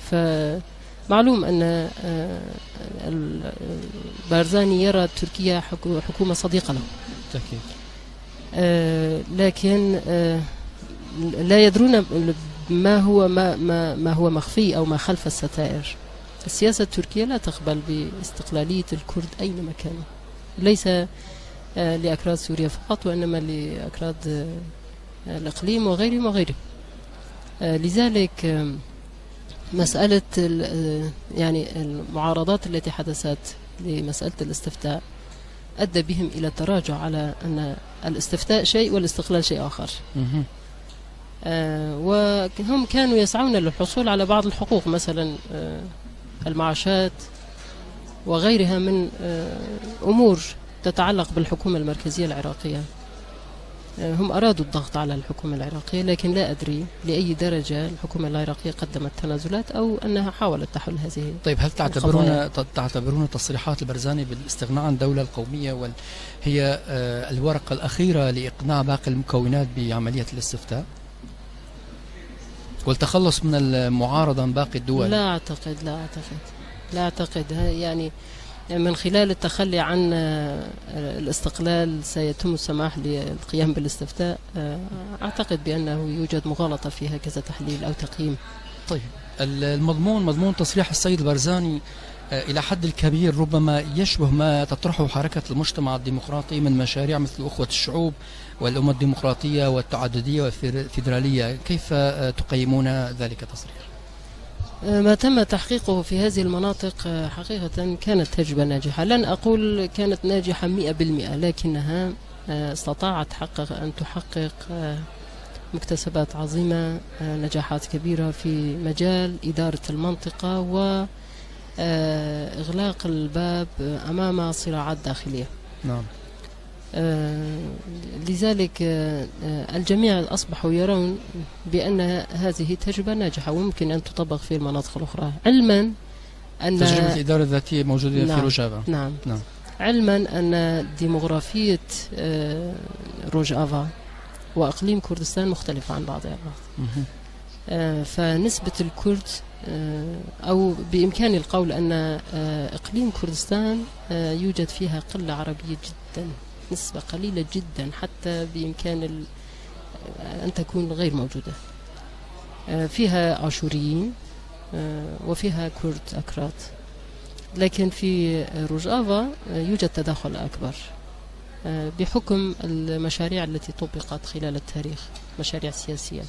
فمعلوم أن، آه، ال-، بارزاني يرى تركيا حكو-، حكومة صديقة له. بالتأكيد. آه، لكن، آه، لا يدرون ما هو، ما، ما، ما هو مخفي أو ما خلف الستائر. السياسة التركية لا تقبل باستقلالية الكرد أينما كانوا. ليس، آه، لأكراد سوريا فقط، وإنما لأكراد، آه، الإقليم وغيرهم وغيرهم. آه، لذلك، آم، مسألة ال-، آه، يعني المعارضات التي حدثت لمسألة الاستفتاء أدى بهم إلى التراجع على أن الاستفتاء شيء والاستقلال شيء آخر. مهم. آه، وهم كانوا يسعون للحصول على بعض الحقوق، مثلًا، آه، المعاشات وغيرها من، آه، أمور تتعلق بالحكومة المركزية العراقية. آه، هم أرادوا الضغط على الحكومة العراقية، لكن لا أدري لأي درجة الحكومة العراقية قدمت تنازلات أو أنها حاولت تحل هذه طيب، هل تعتبرون، القضايا. ت-، تعتبرون تصريحات البرزاني بالاستغناء عن الدولة القومية وال-، هي، آه، الورقة الأخيرة لإقناع باقي المكونات بعملية الاستفتاء والتخلص من المعارضة من باقي الدول؟ لا أعتقد، لا أعتقد، لا أعتقد. ها-، يعني، من خلال التخلي عن، آه، الاستقلال سيتم السماح للقيام بالاستفتاء. آه، أعتقد بأنه يوجد مغالطة في هكذا تحليل أو تقييم. طيب، ال-، المضمون، مضمون تصريح السيد البرزاني، آه، إلى حد الكبير ربما يشبه ما تطرحه حركة المجتمع الديمقراطي من مشاريع مثل أخوة الشعوب والأمة الديمقراطية والتعددية والفيدرالية. كيف، آه، تقيمون ذلك التصريح؟ ما تم تحقيقه في هذه المناطق، آه، حقيقة كانت تجربة ناجحة. لن أقول كانت ناجحة مئة بالمئة، لكنها، آه، استطاعت حقق-، أن تحقق، آه، مكتسبات عظيمة، آه، نجاحات كبيرة في مجال إدارة المنطقة و، آه، إغلاق الباب، آه، أمام صراعات داخلية. نعم. آه، لذلك، آه، آه، الجميع أصبحوا يرون بأن هذه تجربة ناجحة وممكن أن تطبق في المناطق الأخرى، علما أن تجربة الإدارة الذاتية موجودة في نعم، روجافا. نعم. نعم. علما أن ديموغرافية، آه، روجافا وإقليم كردستان مختلفة عن بعضها البعض. مهم. آه، فنسبة الكرد، آه، أو بإمكاني القول أن، آه، إقليم كردستان، آه، يوجد فيها قلة عربية جدًا، نسبة قليلة جدًا، حتى بإمكان ال-، آه، أن تكون غير موجودة. آه، فيها آشوريين، آه، وفيها كرد أكراد، لكن في روجافا، آه، يوجد تداخل أكبر، آه، بحكم المشاريع التي طبقت خلال التاريخ، مشاريع سياسية.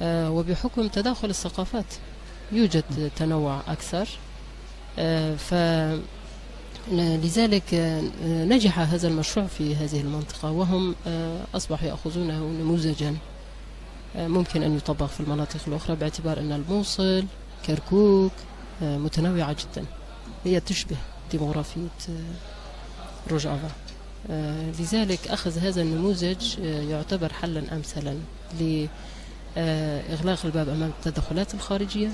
آه، وبحكم تداخل الثقافات يوجد تنوع أكثر. آه، ف-، لذلك، آه، نجح هذا المشروع في هذه المنطقة، وهم، آه، أصبحوا يأخذونه نموذجا، آه، ممكن أن يطبق في المناطق الأخرى، باعتبار أن الموصل، كركوك، آه، متنوعة جدًا، هي تشبه ديموغرافية، آه، روجافا. آه، لذلك أخذ هذا النموذج، آه، يعتبر حلًا أمثلًا ل، آه، إغلاق الباب أمام التدخلات الخارجية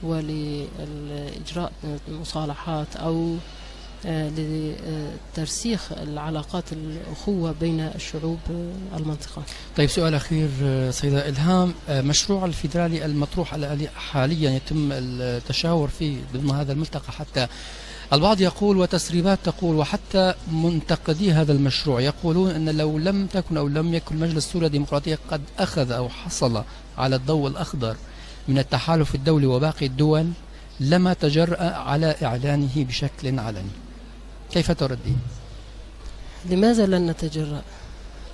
ولإجراء، آه، مصالحات أو، آه، لترسيخ العلاقات الأخوة بين الشعوب، آه، المنطقة. طيب، سؤال أخير، آه، سيدة إلهام. آه، مشروع الفيدرالي المطروح الآلي حاليًا يتم التشاور فيه ضمن هذا الملتقى، حتى البعض يقول وتسريبات تقول، وحتى منتقدي هذا المشروع يقولون أن لو لم تكن أو لم يكن المجلس السوري الديمقراطي قد أخذ أو حصل على الضوء الأخضر من التحالف الدولي وباقي الدول، لما تجرأ على إعلانه بشكل علني. كيف تردين؟ لماذا لن نتجرأ؟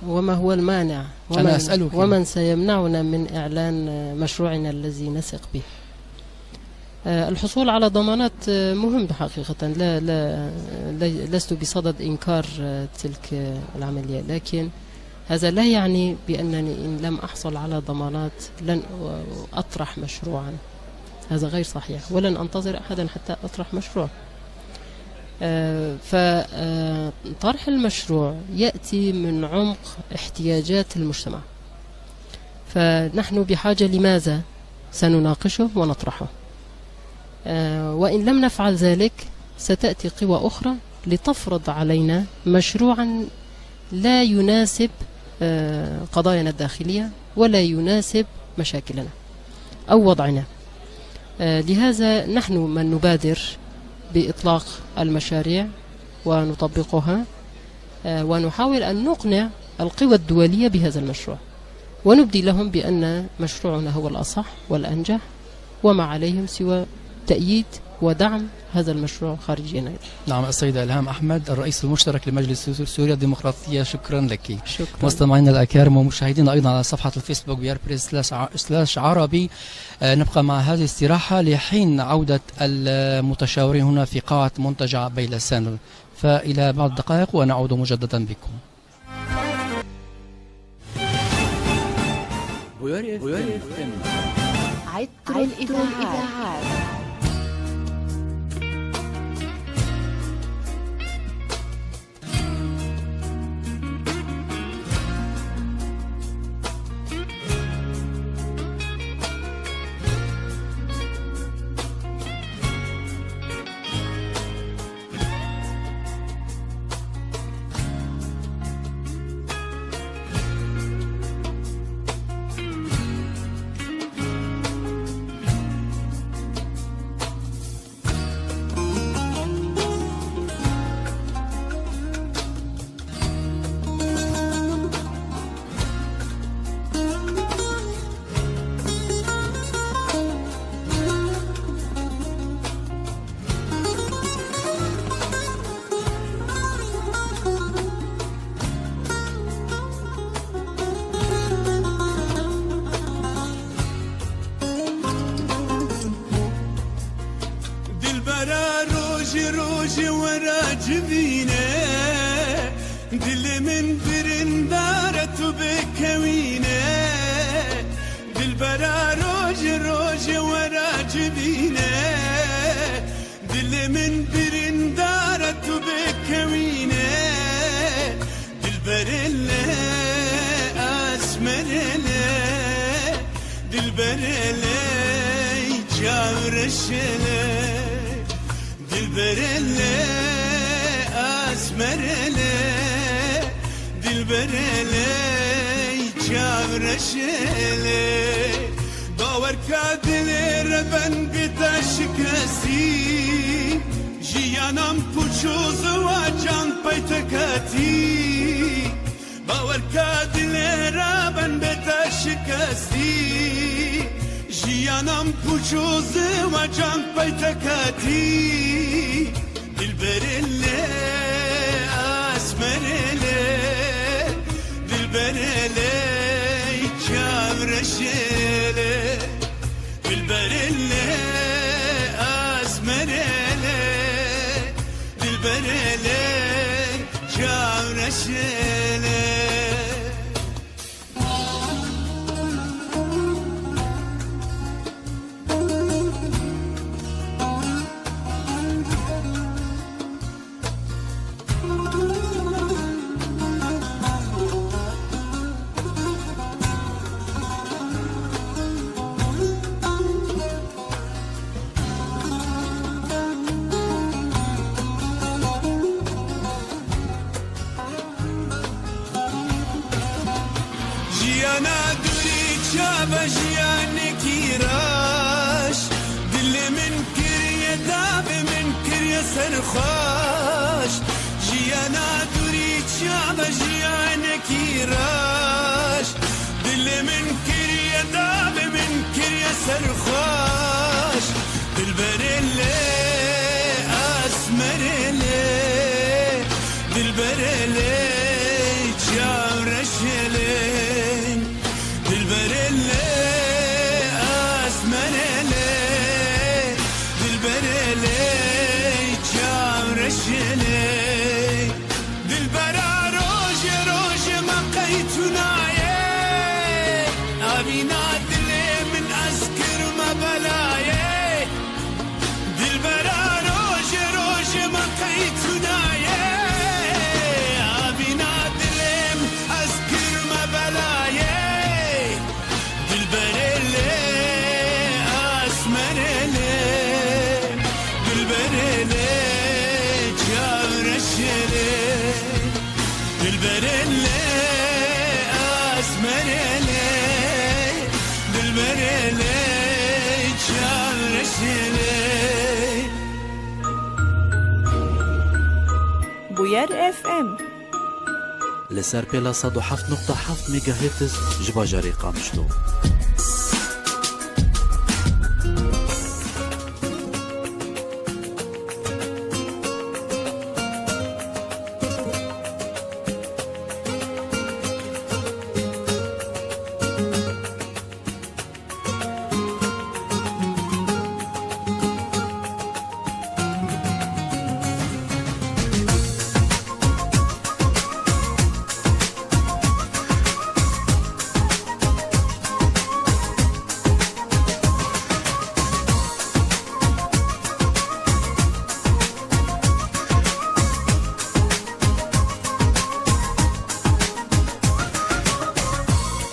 وما هو المانع؟ أنا ومن، أسألك. ومن سيمنعنا من إعلان مشروعنا الذي نثق به؟ آه، الحصول على ضمانات، آه، مهم حقيقة. لا، لا، لا، لست بصدد إنكار، آه، تلك العملية، لكن هذا لا يعني بأنني إن لم أحصل على ضمانات لن أطرح مشروعا. هذا غير صحيح، ولن أنتظر أحدا حتى أطرح مشروع. آه، ف، آه، طرح المشروع يأتي من عمق احتياجات المجتمع. فنحن بحاجة لماذا؟ سنناقشه ونطرحه. آه، وإن لم نفعل ذلك، ستأتي قوى أخرى لتفرض علينا مشروعا لا يناسب، آه، قضايانا الداخلية ولا يناسب مشاكلنا أو وضعنا. آه، لهذا نحن من نبادر بإطلاق المشاريع ونطبقها، آه، ونحاول أن نقنع القوى الدولية بهذا المشروع، ونبدي لهم بأن مشروعنا هو الأصح والأنجح، وما عليهم سوى تأييد ودعم هذا المشروع خارجيًا أيضًا. نعم، السيدة إلهام أحمد، الرئيس المشترك لمجلس سو-، سوريا الديمقراطية، شكرًا لك. شكرًا. مستمعينا الأكارم ومشاهدينا أيضًا على صفحة الفيسبوك بيار بريس سلاش ع-، سلاش عربي. آه، نبقى مع هذه الاستراحة لحين عودة المتشاورين هنا في قاعة منتجع بيلسان. فإلى بعض الدقائق ونعود مجددًا بكم. بوير اف ام. عطر الإذاعات. Dilbera rojê rojê wera civîne, dilê min birindar e tu bikewîne. Dilbera rojê rojê wera civîne, dilê min birindar e tu bikewîne. Dilberê le, esmerê le, dilberê le, çavreşê le. Dilberê le, esmerê le, dilberê le, çavreşê le. Bawer ka dilê re ben bê te şikestî, jiyanan puç û ziwacan pey te ketî. Bawer ke dilê re ben bê te şikestî, jiyanan puç û ziwacan pey te ketî. Dilberê le, esmerê le, dilberê le, çavreşê le. Dilberê le, esmerê le, dilberê le, çavreşê le. Jiyanekî reş, dilê min kiriye, davê min kiriye serxweş. Jiyana dûrî çawa jiyanekî reş, dilê min kiriye, davê min kiriye serxweş. Dilberê lê, esmerê lê, dilberê lê, çaw reşê lê. Dilberê lê, esmerê lê, dilberê lê, çaw reşê lê. Dilbera rojê rojê me qey tu nayê, avîna dilê min ez kirime belayê. Dilbera rojê rojê me qey tu nayê, avîna dilê min ez kirime belayê. Dilberê lê, esmerê lê, dilberê lê, çaw reşê lê. Dilberê lê, esmerê lê, dilberê lê, çaw reşê lê. Bûyer F M. Li ser pêla sed û heft nokta heft megahertz ji bajarê Qamişlo.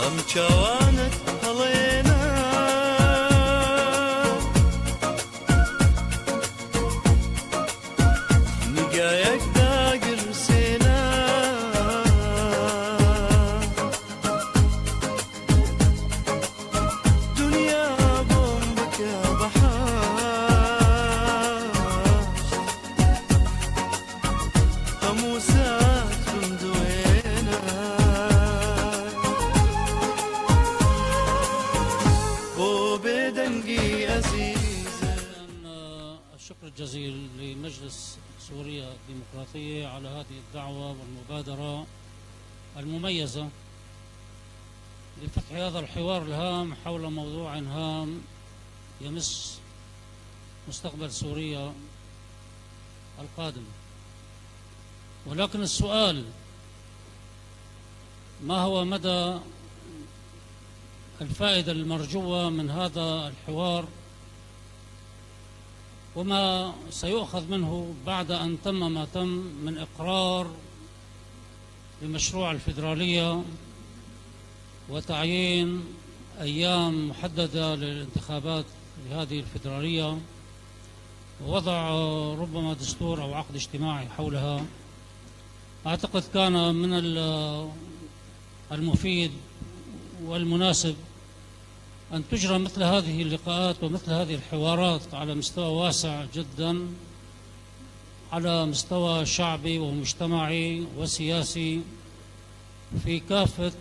Em çawanik helêne, nigayek dagirsêne. Dinya bom bike behar. Hemû saet bin duêne. O bêdengî ezîz e. الشكر الجزيل لمجلس سوريا الديمقراطية على هذه الدعوة والمبادرة المميزة لفتح هذا الحوار الهام حول موضوع هام يمس مستقبل سوريا القادم. ولكن السؤال، ما هو مدى الفائدة المرجوة من هذا الحوار، وما سيؤخذ منه بعد أن تم ما تم من إقرار بمشروع الفيدرالية وتعيين أيام محددة للانتخابات لهذه الفيدرالية، ووضع ربما دستور أو عقد اجتماعي حولها. أعتقد كان من ال-، المفيد والمناسب أن تجرى مثل هذه اللقاءات ومثل هذه الحوارات على مستوى واسع جدًا، على مستوى شعبي ومجتمعي وسياسي في كافة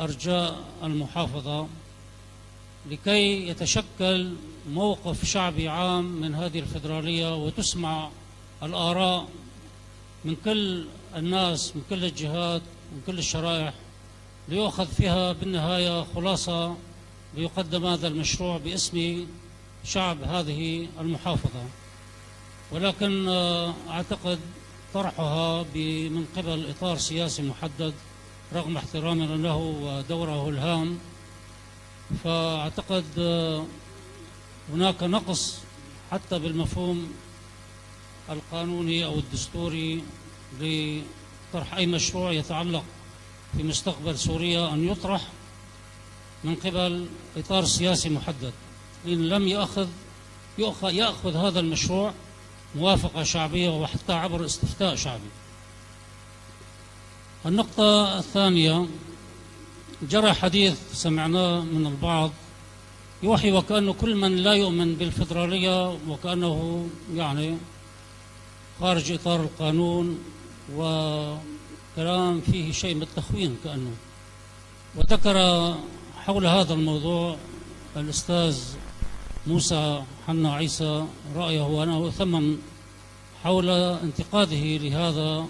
أرجاء المحافظة، لكي يتشكل موقف شعبي عام من هذه الفيدرالية، وتسمع الآراء من كل الناس، من كل الجهات، من كل الشرائح، ليؤخذ فيها بالنهاية خلاصة، ليقدم هذا المشروع باسم شعب هذه المحافظة. ولكن، آه، أعتقد طرحها ب-، من قبل إطار سياسي محدد، رغم احترامنا له ودوره الهام، فأعتقد، آه، هناك نقص حتى بالمفهوم القانوني أو الدستوري لطرح أي مشروع يتعلق في مستقبل سوريا أن يطرح من قبل إطار سياسي محدد، إن لم يأخذ، يؤخ-، يأخذ هذا المشروع موافقة شعبية وحتى عبر استفتاء شعبي. النقطة الثانية، جرى حديث سمعناه من البعض يوحي وكأنه كل من لا يؤمن بالفيدرالية وكأنه، يعني، خارج إطار القانون، وكلام فيه شيء من التخوين كأنه. وذكر حول هذا الموضوع الأستاذ موسى حنا عيسى رأيه، وأنا أثمن حول انتقاده لهذا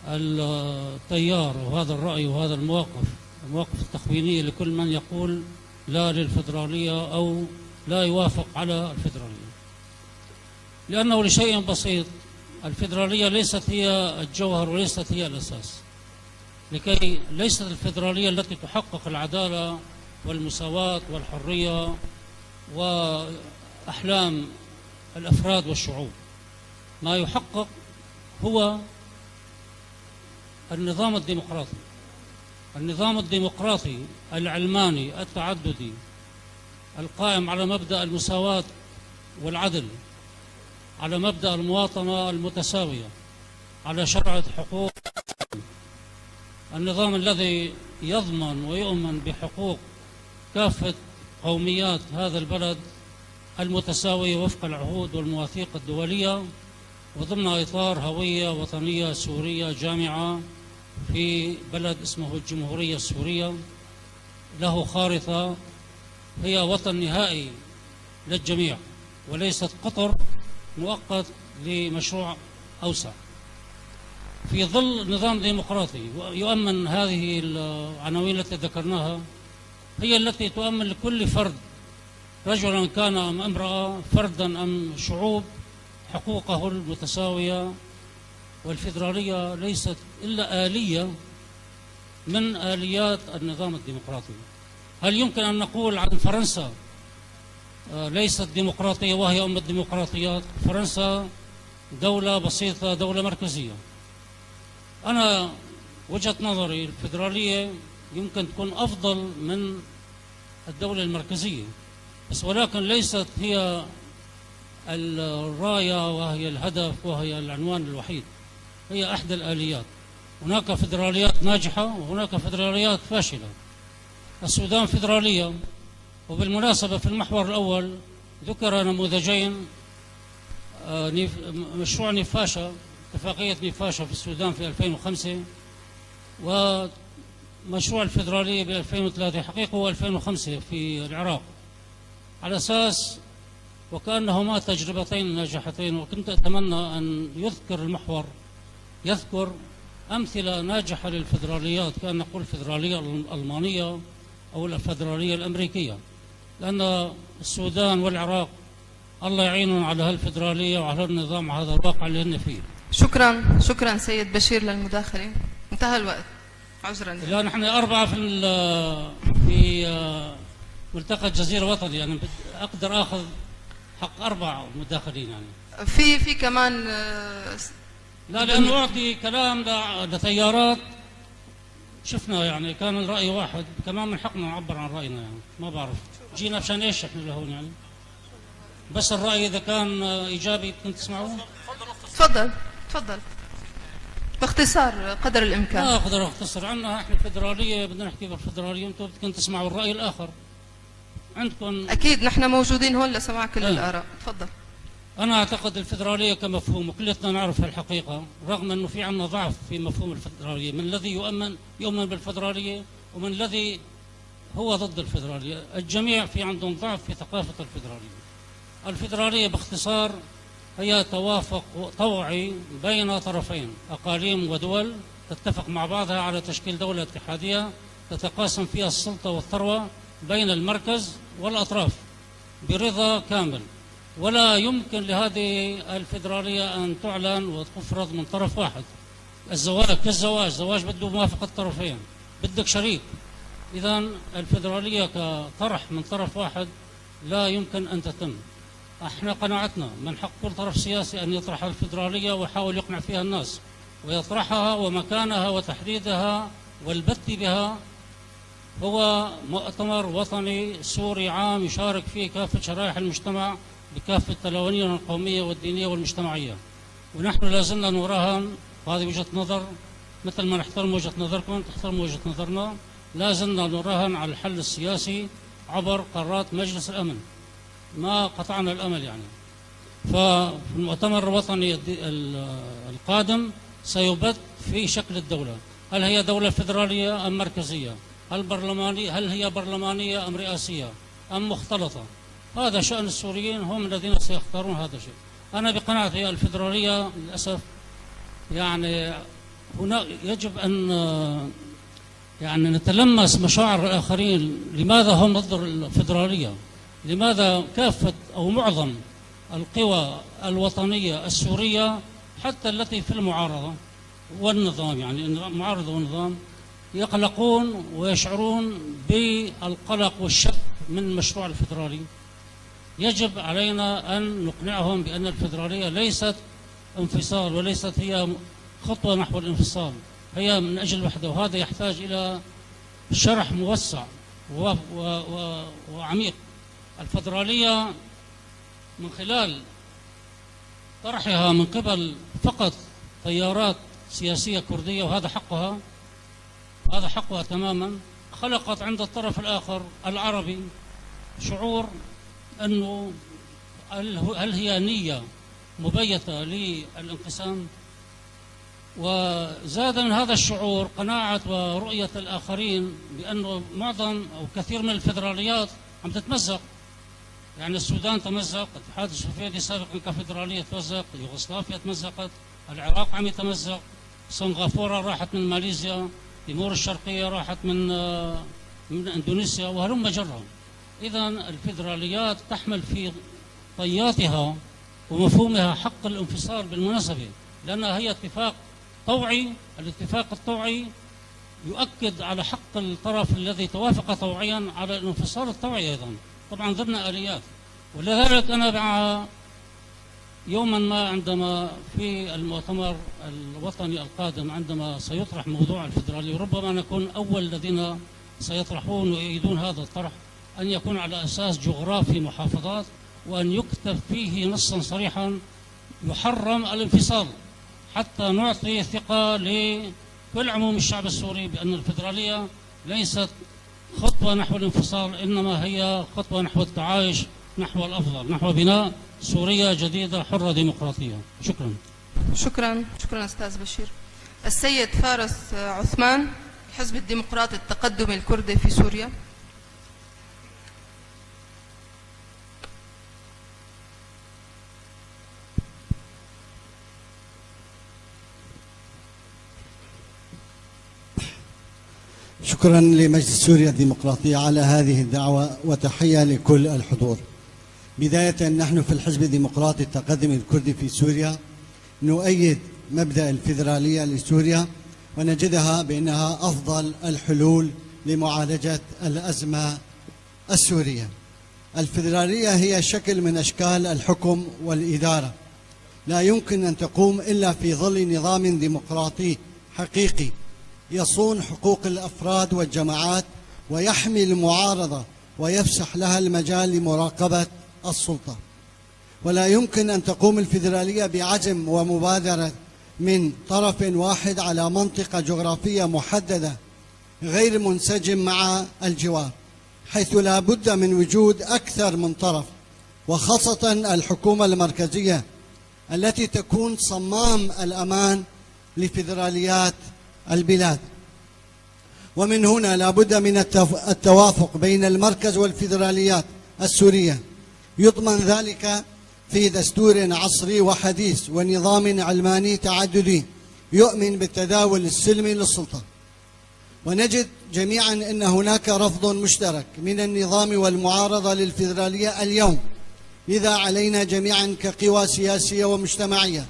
التيار وهذا الرأي وهذا المواقف، المواقف التخوينية لكل من يقول لا للفيدرالية أو لا يوافق على الفيدرالية. لأنه لشيء بسيط، الفيدرالية ليست هي الجوهر وليست هي الأساس. لكي ليست الفيدرالية التي تحقق العدالة والمساواة والحرية وأحلام الأفراد والشعوب. ما يحقق هو النظام الديمقراطي. النظام الديمقراطي العلماني التعددي القائم على مبدأ المساواة والعدل، على مبدأ المواطنة المتساوية، على شرعة حقوق، النظام الذي يضمن ويؤمن بحقوق كافة قوميات هذا البلد المتساوية وفق العهود والمواثيق الدولية، وضمن إطار هوية وطنية سورية جامعة في بلد اسمه الجمهورية السورية، له خارطة، هي وطن نهائي للجميع، وليست قطر مؤقت لمشروع أوسع. في ظل نظام ديمقراطي يؤمن هذه العناوين التي ذكرناها، هي التي تؤمن لكل فرد، رجلا كان أم امرأة، فردا أم شعوب، حقوقه المتساوية. والفيدرالية ليست إلا آلية من آليات النظام الديمقراطي. هل يمكن أن نقول عن فرنسا، آه، ليست ديمقراطية وهي أم الديمقراطيات؟ فرنسا دولة بسيطة، دولة مركزية. أنا وجهة نظري الفيدرالية يمكن تكون أفضل من الدولة المركزية، بس ولكن ليست هي الراية وهي الهدف وهي العنوان الوحيد، هي إحدى الآليات. هناك فيدراليات ناجحة وهناك فيدراليات فاشلة. السودان فيدرالية، وبالمناسبة في المحور الأول ذكر نموذجين، آه، نيف-، مشروع نفاشة، اتفاقية نفاشة في السودان في ألفين وخمسة، ومشروع الفيدرالية ب ألفين وثلاثة، حقيقة هو ألفين وخمسة في العراق، على أساس وكأنهما تجربتين ناجحتين. وكنت أتمنى أن يذكر المحور، يذكر أمثلة ناجحة للفيدراليات، كأن نقول الفيدرالية الألمانية أو الفيدرالية الأمريكية، لأن السودان والعراق الله يعينهم على هالفيدرالية وعلى هالنظام وهذا الواقع اللي هن فيه. شكرا، شكرا سيد بشير للمداخلة. انتهى الوقت. عذرا. لا، نحن أربعة في ال-، في، آه، ملتقى الجزيرة وطني، يعني بد-، أقدر آخذ حق أربع مداخلين يعني. في، في كمان، آه، لا، لأنه أعطي كلام ل-، لتيارات شفنا، يعني، كان الرأي واحد، كمان من حقنا نعبر عن رأينا، يعني، ما بعرف. جينا مشان إيش إحنا لهون، يعني؟ بس الرأي إذا كان، آه، إيجابي بدكم تسمعوه؟ تفضل، تفضل. باختصار قدر الإمكان. ما أقدر أختصر. عنا إحنا فيدرالية، بدنا نحكي بالفيدرالية، أنتوا بدكم تسمعوا الرأي الآخر. عندكم أكيد، نحن موجودين هون لسماع كل آه. الآراء. تفضل. أنا أعتقد الفيدرالية كمفهوم، وكلتنا نعرف هالحقيقة، رغم أنه في عنا ضعف في مفهوم الفيدرالية، من الذي يؤمن، يؤمن بالفيدرالية ومن الذي هو ضد الفيدرالية. الجميع في عندهم ضعف في ثقافة الفيدرالية. الفيدرالية باختصار هي توافق طوعي بين طرفين، أقاليم ودول، تتفق مع بعضها على تشكيل دولة اتحادية تتقاسم فيها السلطة والثروة بين المركز والأطراف برضا كامل، ولا يمكن لهذه الفيدرالية أن تعلن وتفرض من طرف واحد. الزواج كالزواج، زواج بده موافقة طرفين، بدك شريك. إذن الفيدرالية كطرح من طرف واحد لا يمكن أن تتم. احنا قناعتنا من حق كل طرف سياسي أن يطرح الفيدرالية ويحاول يقنع فيها الناس، ويطرحها ومكانها وتحديدها والبت بها هو مؤتمر وطني سوري عام يشارك فيه كافة شرائح المجتمع بكافة تلونها القومية والدينية والمجتمعية. ونحن لا زلنا نراهن، وهذه وجهة نظر، مثل ما نحترم وجهة نظركم، تحترم وجهة نظرنا، لا زلنا نراهن على الحل السياسي عبر قرارات مجلس الأمن. ما قطعنا الأمل يعني. فالمؤتمر الوطني الد-، ال-، القادم سيبت في شكل الدولة. هل هي دولة فيدرالية أم مركزية؟ هل برلمانية، هل هي برلمانية أم رئاسية أم مختلطة؟ هذا شأن السوريين، هم الذين سيختارون هذا الشيء. أنا بقناعتي الفيدرالية للأسف يعني هنا يجب أن، آه، يعني نتلمس مشاعر الآخرين. لماذا هم ضد الفيدرالية؟ لماذا كافة أو معظم القوى الوطنية السورية، حتى التي في المعارضة والنظام، يعني المعارضة والنظام، يقلقون ويشعرون بالقلق والشك من المشروع الفيدرالي؟ يجب علينا أن نقنعهم بأن الفيدرالية ليست انفصال، وليست هي خطوة نحو الانفصال، هي من أجل الوحدة، وهذا يحتاج إلى شرح موسع و-، و-، و-، وعميق. الفيدرالية من خلال طرحها من قبل فقط تيارات سياسية كردية، وهذا حقها، هذا حقها تمامًا، خلقت عند الطرف الآخر العربي شعور أنه هل هو، هل هي نية مبيتة للانقسام؟ وزاد من هذا الشعور قناعة ورؤية الآخرين بأنه معظم أو كثير من الفيدراليات عم تتمزق. يعني السودان تمزق، الاتحاد السوفيتي سابقًا كفيدرالية تمزق، يوغوسلافيا تمزقت، العراق عم يتمزق، سنغافورة راحت من ماليزيا، تيمور الشرقية راحت من، آه، من إندونيسيا، وهلم جرا. إذن الفيدراليات تحمل في طياتها ومفهومها حق الانفصال بالمناسبة، لأنها هي اتفاق طوعي. الاتفاق الطوعي يؤكد على حق الطرف الذي توافق طوعيًا على الانفصال الطوعي أيضًا، طبعًا ضمن آليات. ولذلك أنا مع يومًا ما عندما في المؤتمر الوطني القادم، عندما سيطرح موضوع الفيدرالية، ربما نكون أول الذين سيطرحون ويؤيدون هذا الطرح، أن يكون على أساس جغرافي محافظات، وأن يكتب فيه نصًا صريحًا يحرم الانفصال، حتى نعطي ثقة لكل عموم الشعب السوري بأن الفيدرالية ليست خطوة نحو الانفصال، إنما هي خطوة نحو التعايش، نحو الأفضل، نحو بناء سوريا جديدة حرة ديمقراطية. شكرًا. شكرًا، شكرًا أستاذ بشير. السيد فارس عثمان، الحزب الديمقراطي التقدمي الكردي في سوريا. شكرًا لمجلس سوريا الديمقراطية على هذه الدعوة، وتحية لكل الحضور. بداية، نحن في الحزب الديمقراطي التقدمي الكردي في سوريا نؤيد مبدأ الفيدرالية لسوريا، ونجدها بأنها أفضل الحلول لمعالجة الأزمة السورية. الفيدرالية هي شكل من أشكال الحكم والإدارة، لا يمكن أن تقوم إلا في ظل نظام ديمقراطي حقيقي يصون حقوق الأفراد والجماعات، ويحمي المعارضة ويفسح لها المجال لمراقبة السلطة. ولا يمكن أن تقوم الفيدرالية بعزم ومبادرة من طرف واحد على منطقة جغرافية محددة غير منسجم مع الجوار، حيث لا بد من وجود أكثر من طرف، وخاصة الحكومة المركزية التي تكون صمام الأمان لفيدراليات البلاد. ومن هنا لا بد من التف-، التوافق بين المركز والفيدراليات السورية، يضمن ذلك في دستور عصري وحديث ونظام علماني تعددي يؤمن بالتداول السلمي للسلطة. ونجد جميعًا أن هناك رفض مشترك من النظام والمعارضة للفيدرالية اليوم، لذا علينا جميعًا كقوى سياسية ومجتمعية،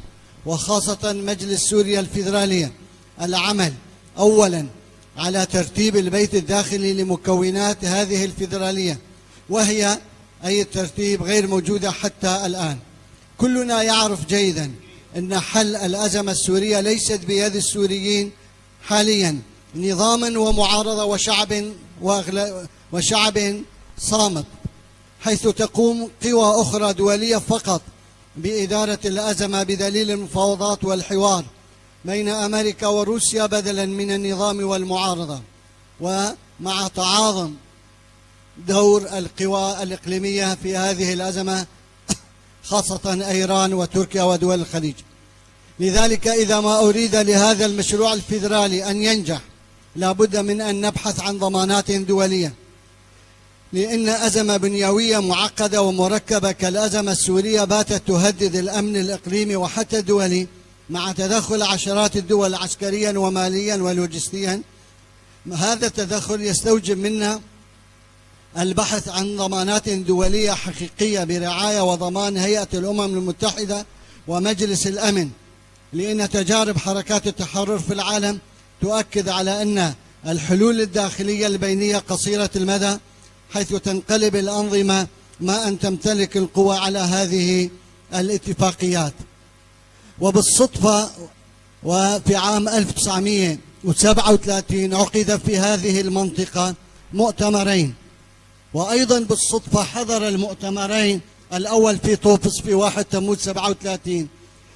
وخاصة مجلس سوريا الفيدرالية، العمل أولًا على ترتيب البيت الداخلي لمكونات هذه الفيدرالية، وهي أي الترتيب غير موجودة حتى الآن. كلنا يعرف جيدًا أن حل الأزمة السورية ليست بيد السوريين حاليًا، نظامًا ومعارضة وشعب وأغل-، وشعب صامت، حيث تقوم قوى أخرى دولية فقط بإدارة الأزمة بدليل المفاوضات والحوار بين أمريكا وروسيا بدلًا من النظام والمعارضة. و مع تعاظم دور القوى الإقليمية في هذه الأزمة، خاصة إيران وتركيا ودول الخليج. لذلك، إذا ما أريد لهذا المشروع الفيدرالي أن ينجح، لا بد من أن نبحث عن ضمانات دولية، لأن أزمة بنيوية معقدة ومركبة كالأزمة السورية باتت تهدد الأمن الإقليمي وحتى الدولي، مع تدخل عشرات الدول عسكريا وماليا ولوجستيا. هذا التدخل يستوجب منا البحث عن ضمانات دولية حقيقية برعاية وضمان هيئة الأمم المتحدة ومجلس الأمن، لأن تجارب حركات التحرر في العالم تؤكد على أن الحلول الداخلية البينية قصيرة المدى، حيث تنقلب الأنظمة ما أن تمتلك القوى على هذه الاتفاقيات. وبالصدفة، وفي عام ألف وتسعمية وسبعة وثلاثين عقد في هذه المنطقة مؤتمرين، وأيضًا بالصدفة حضر المؤتمرين، الأول في طوبس في واحد تموز سبعة وثلاثين،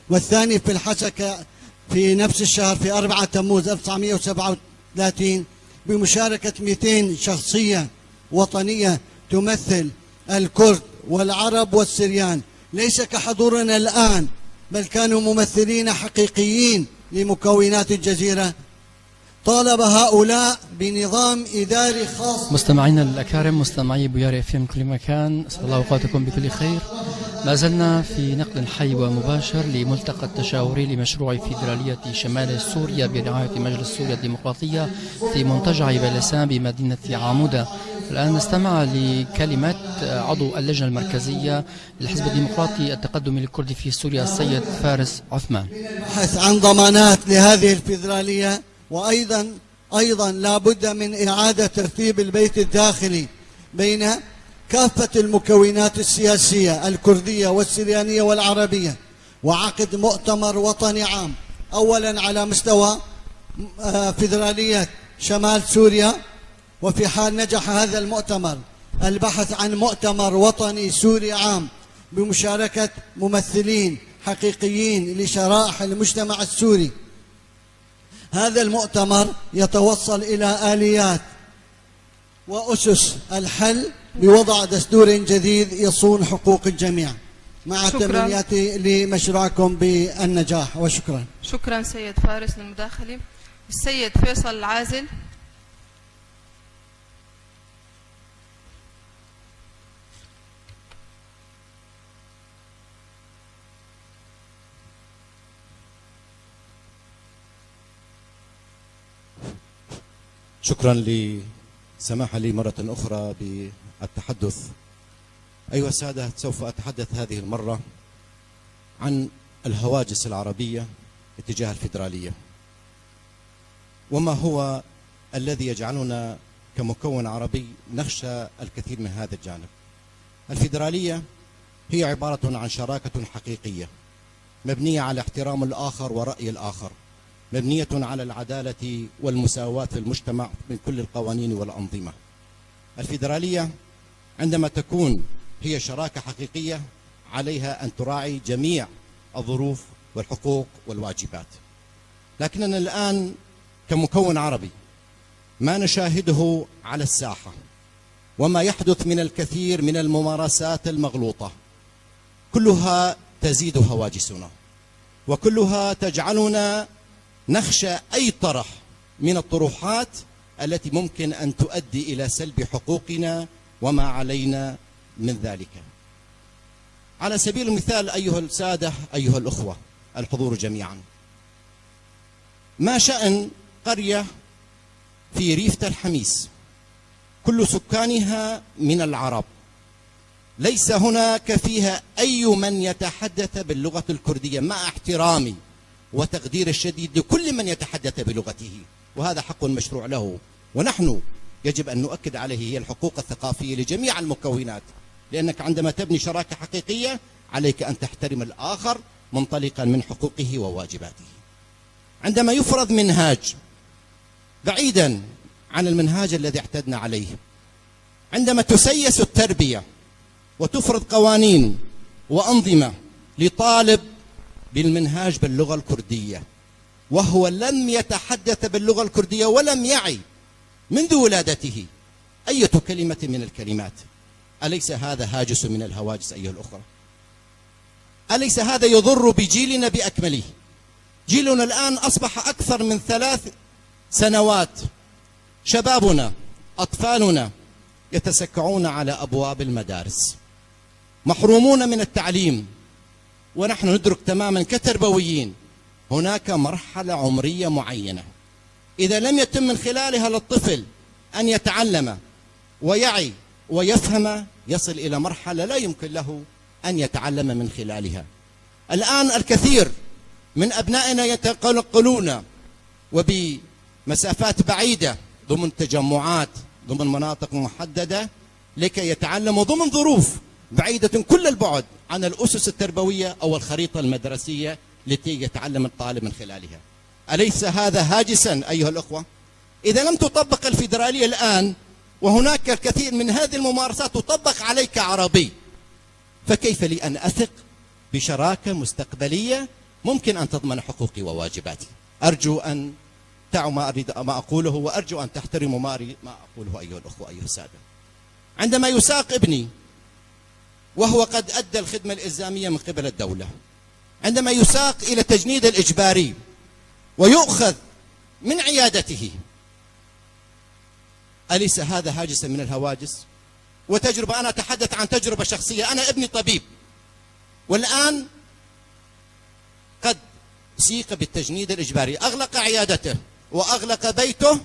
والثاني في الحسكة في نفس الشهر في أربعة تموز ألف وتسعمية وسبعة وثلاثين، بمشاركة ميتين شخصية وطنية تمثل الكرد والعرب والسريان، ليس كحضورنا الآن، بل كانوا ممثلين حقيقيين لمكونات الجزيرة. طالب هؤلاء بنظام إداري خاص. مستمعينا الأكارم، مستمعي بوياري إف إم كل مكان، أسعد الله أوقاتكم بكل خير. ما زلنا في نقل حي ومباشر لملتقى التشاوري لمشروع فيدرالية شمال سوريا برعاية مجلس سوريا الديمقراطية في منتجع بلسان بمدينة عامودة. الآن نستمع لكلمة عضو اللجنة المركزية للحزب الديمقراطي التقدمي الكردي في سوريا، السيد فارس عثمان. البحث عن ضمانات لهذه الفيدرالية، وأيضًا، أيضًا لا بد من إعادة ترتيب البيت الداخلي بين كافة المكونات السياسية الكردية والسريانية والعربية، وعقد مؤتمر وطني عام، أولًا على مستوى، آه، فيدرالية شمال سوريا، وفي حال نجح هذا المؤتمر، البحث عن مؤتمر وطني سوري عام بمشاركة ممثلين حقيقيين لشرائح المجتمع السوري. هذا المؤتمر يتوصل إلى آليات وأسس الحل بوضع دستور جديد يصون حقوق الجميع. مع شكرًا. تمنياتي لمشروعكم بالنجاح، وشكرًا. شكرًا سيد فارس للمداخلة. السيد فيصل العازل. شكرًا لسماح لي مرة أخرى بالتحدث. أيها السادة، سوف أتحدث هذه المرة عن الهواجس العربية اتجاه الفيدرالية، وما هو الذي يجعلنا كمكون عربي نخشى الكثير من هذا الجانب. الفيدرالية هي عبارة عن شراكة حقيقية مبنية على احترام الآخر ورأي الآخر، مبنية على العدالة والمساواة في المجتمع من كل القوانين والأنظمة. الفيدرالية عندما تكون هي شراكة حقيقية، عليها أن تراعي جميع الظروف والحقوق والواجبات. لكننا الآن كمكون عربي، ما نشاهده على الساحة وما يحدث من الكثير من الممارسات المغلوطة كلها تزيد هواجسنا، وكلها تجعلنا نخشى أي طرح من الطروحات التي ممكن أن تؤدي إلى سلب حقوقنا وما علينا من ذلك. على سبيل المثال، أيها السادة، أيها الأخوة الحضور جميعًا، ما شأن قرية في ريف تل حميس كل سكانها من العرب، ليس هناك فيها أي من يتحدث باللغة الكردية، مع احترامي وتقديري الشديد لكل من يتحدث بلغته، وهذا حق مشروع له، ونحن يجب أن نؤكد عليه هي الحقوق الثقافية لجميع المكونات، لأنك عندما تبني شراكة حقيقية عليك أن تحترم الآخر منطلقًا من حقوقه وواجباته. عندما يفرض منهاج بعيدًا عن المنهاج الذي اعتدنا عليه، عندما تسيس التربية وتفرض قوانين وأنظمة لطالب بالمنهاج باللغة الكردية، وهو لم يتحدث باللغة الكردية ولم يعي منذ ولادته أية كلمة من الكلمات. أليس هذا هاجس من الهواجس أيها الأخوة؟ أليس هذا يضر بجيلنا بأكمله؟ جيلنا الآن أصبح أكثر من ثلاث سنوات، شبابنا، أطفالنا يتسكعون على أبواب المدارس، محرومون من التعليم، ونحن ندرك تمامًا كتربويين هناك مرحلة عمرية معينة إذا لم يتم من خلالها للطفل أن يتعلم ويعي ويفهم، يصل إلى مرحلة لا يمكن له أن يتعلم من خلالها. الآن الكثير من أبنائنا يتنقلون وبمسافات بعيدة ضمن تجمعات، ضمن مناطق محددة، لكي يتعلموا ضمن ظروف بعيدة كل البعد عن الأسس التربوية أو الخريطة المدرسية التي يتعلم الطالب من خلالها. أليس هذا هاجسا أيها الأخوة؟ إذا لم تطبق الفيدرالية الآن، وهناك الكثير من هذه الممارسات تطبق عليك عربي، فكيف لي أن أثق بشراكة مستقبلية ممكن أن تضمن حقوقي وواجباتي؟ أرجو أن تعوا ما أريد، ما أقوله، وأرجو أن تحترموا ما أريد، ما أقوله أيها الأخوة، أيها السادة. عندما يساق ابني وهو قد أدى الخدمة الإلزامية من قبل الدولة، عندما يساق إلى التجنيد الإجباري ويؤخذ من عيادته، أليس هذا هاجس من الهواجس؟ وتجربة، أنا أتحدث عن تجربة شخصية، أنا ابني طبيب، والآن قد سيق بالتجنيد الإجباري، أغلق عيادته وأغلق بيته،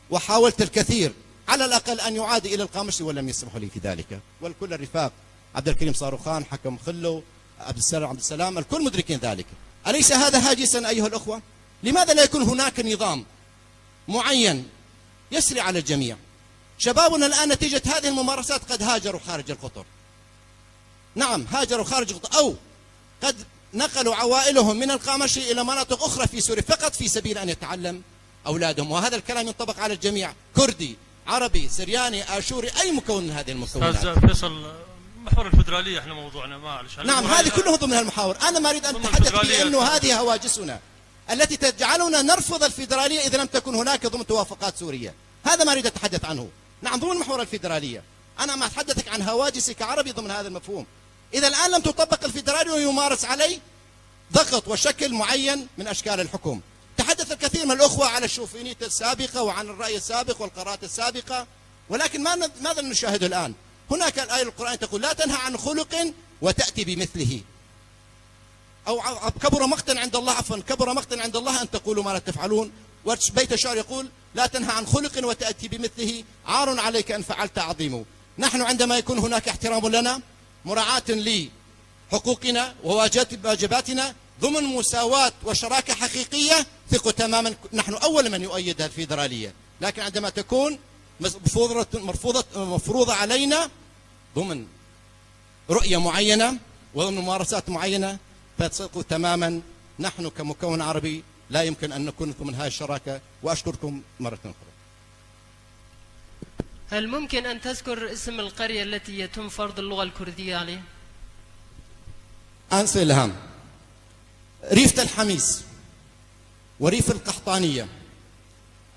وحاولت الكثير على الأقل أن يعاد إلى القامشلي ولم يسمحوا لي في ذلك، والكل الرفاق، عبد الكريم صاروخان، حكم خلو، عبد السلام، عبد السلام، الكل مدركين ذلك. أليس هذا هاجسا أيها الأخوة؟ لماذا لا يكون هناك نظام معين يسري على الجميع؟ شبابنا الآن نتيجة هذه الممارسات قد هاجروا خارج القطر. نعم، هاجروا خارج القطر، أو قد نقلوا عوائلهم من القامشلي إلى مناطق أخرى في سوريا فقط في سبيل أن يتعلم أولادهم، وهذا الكلام ينطبق على الجميع، كردي، عربي، سرياني، آشوري، أي مكون من هذه المكونات. أستاذ فيصل، محور الفيدرالية إحنا موضوعنا، معلش. نعم، هذه كلهم ضمن هالمحاور. أنا ما أريد أن أتحدث في أنه هذه هواجسنا التي تجعلنا نرفض الفيدرالية إذا لم تكن هناك ضمن توافقات سوريا. هذا ما أريد أتحدث عنه. نعم، ضمن محور الفيدرالية. أنا ما أتحدثك عن هواجسي كعربي ضمن هذا المفهوم. إذا الآن لم تطبق الفيدرالية ويمارس علي ضغط وشكل معين من أشكال الحكم. تحدث الكثير من الأخوة على الشوفينية السابقة وعن الرأي السابق والقرارات السابقة، ولكن ما ن-، ماذا نشاهده الآن؟ هناك الآية القرآن تقول: "لا تنهى عن خلق وتأتي بمثله." أو ع-، كبر مقتا عند الله، عفوا، "كبر مقتا عند الله أن تقولوا ما لا تفعلون." وبيت الشعر يقول: "لا تنهى عن خلق وتأتي بمثله، عار عليك أن فعلت عظيم." نحن عندما يكون هناك احترام لنا، مراعاة لحقوقنا وواجبات-، واجباتنا ضمن مساواة وشراكة حقيقية، ثقوا تماما نحن أول من يؤيد الفيدرالية. لكن عندما تكون مز-، مفروضة، مرفوضة، مفروضة علينا ضمن رؤية معينة وضمن ممارسات معينة، فثقوا تماما نحن كمكون عربي لا يمكن أن نكون ضمن هاي الشراكة. وأشكركم مرة أخرى. هل ممكن أن تذكر اسم القرية التي يتم فرض اللغة الكردية عليها؟ أنسة إلهام، ريفة الحميس وريف القحطانية.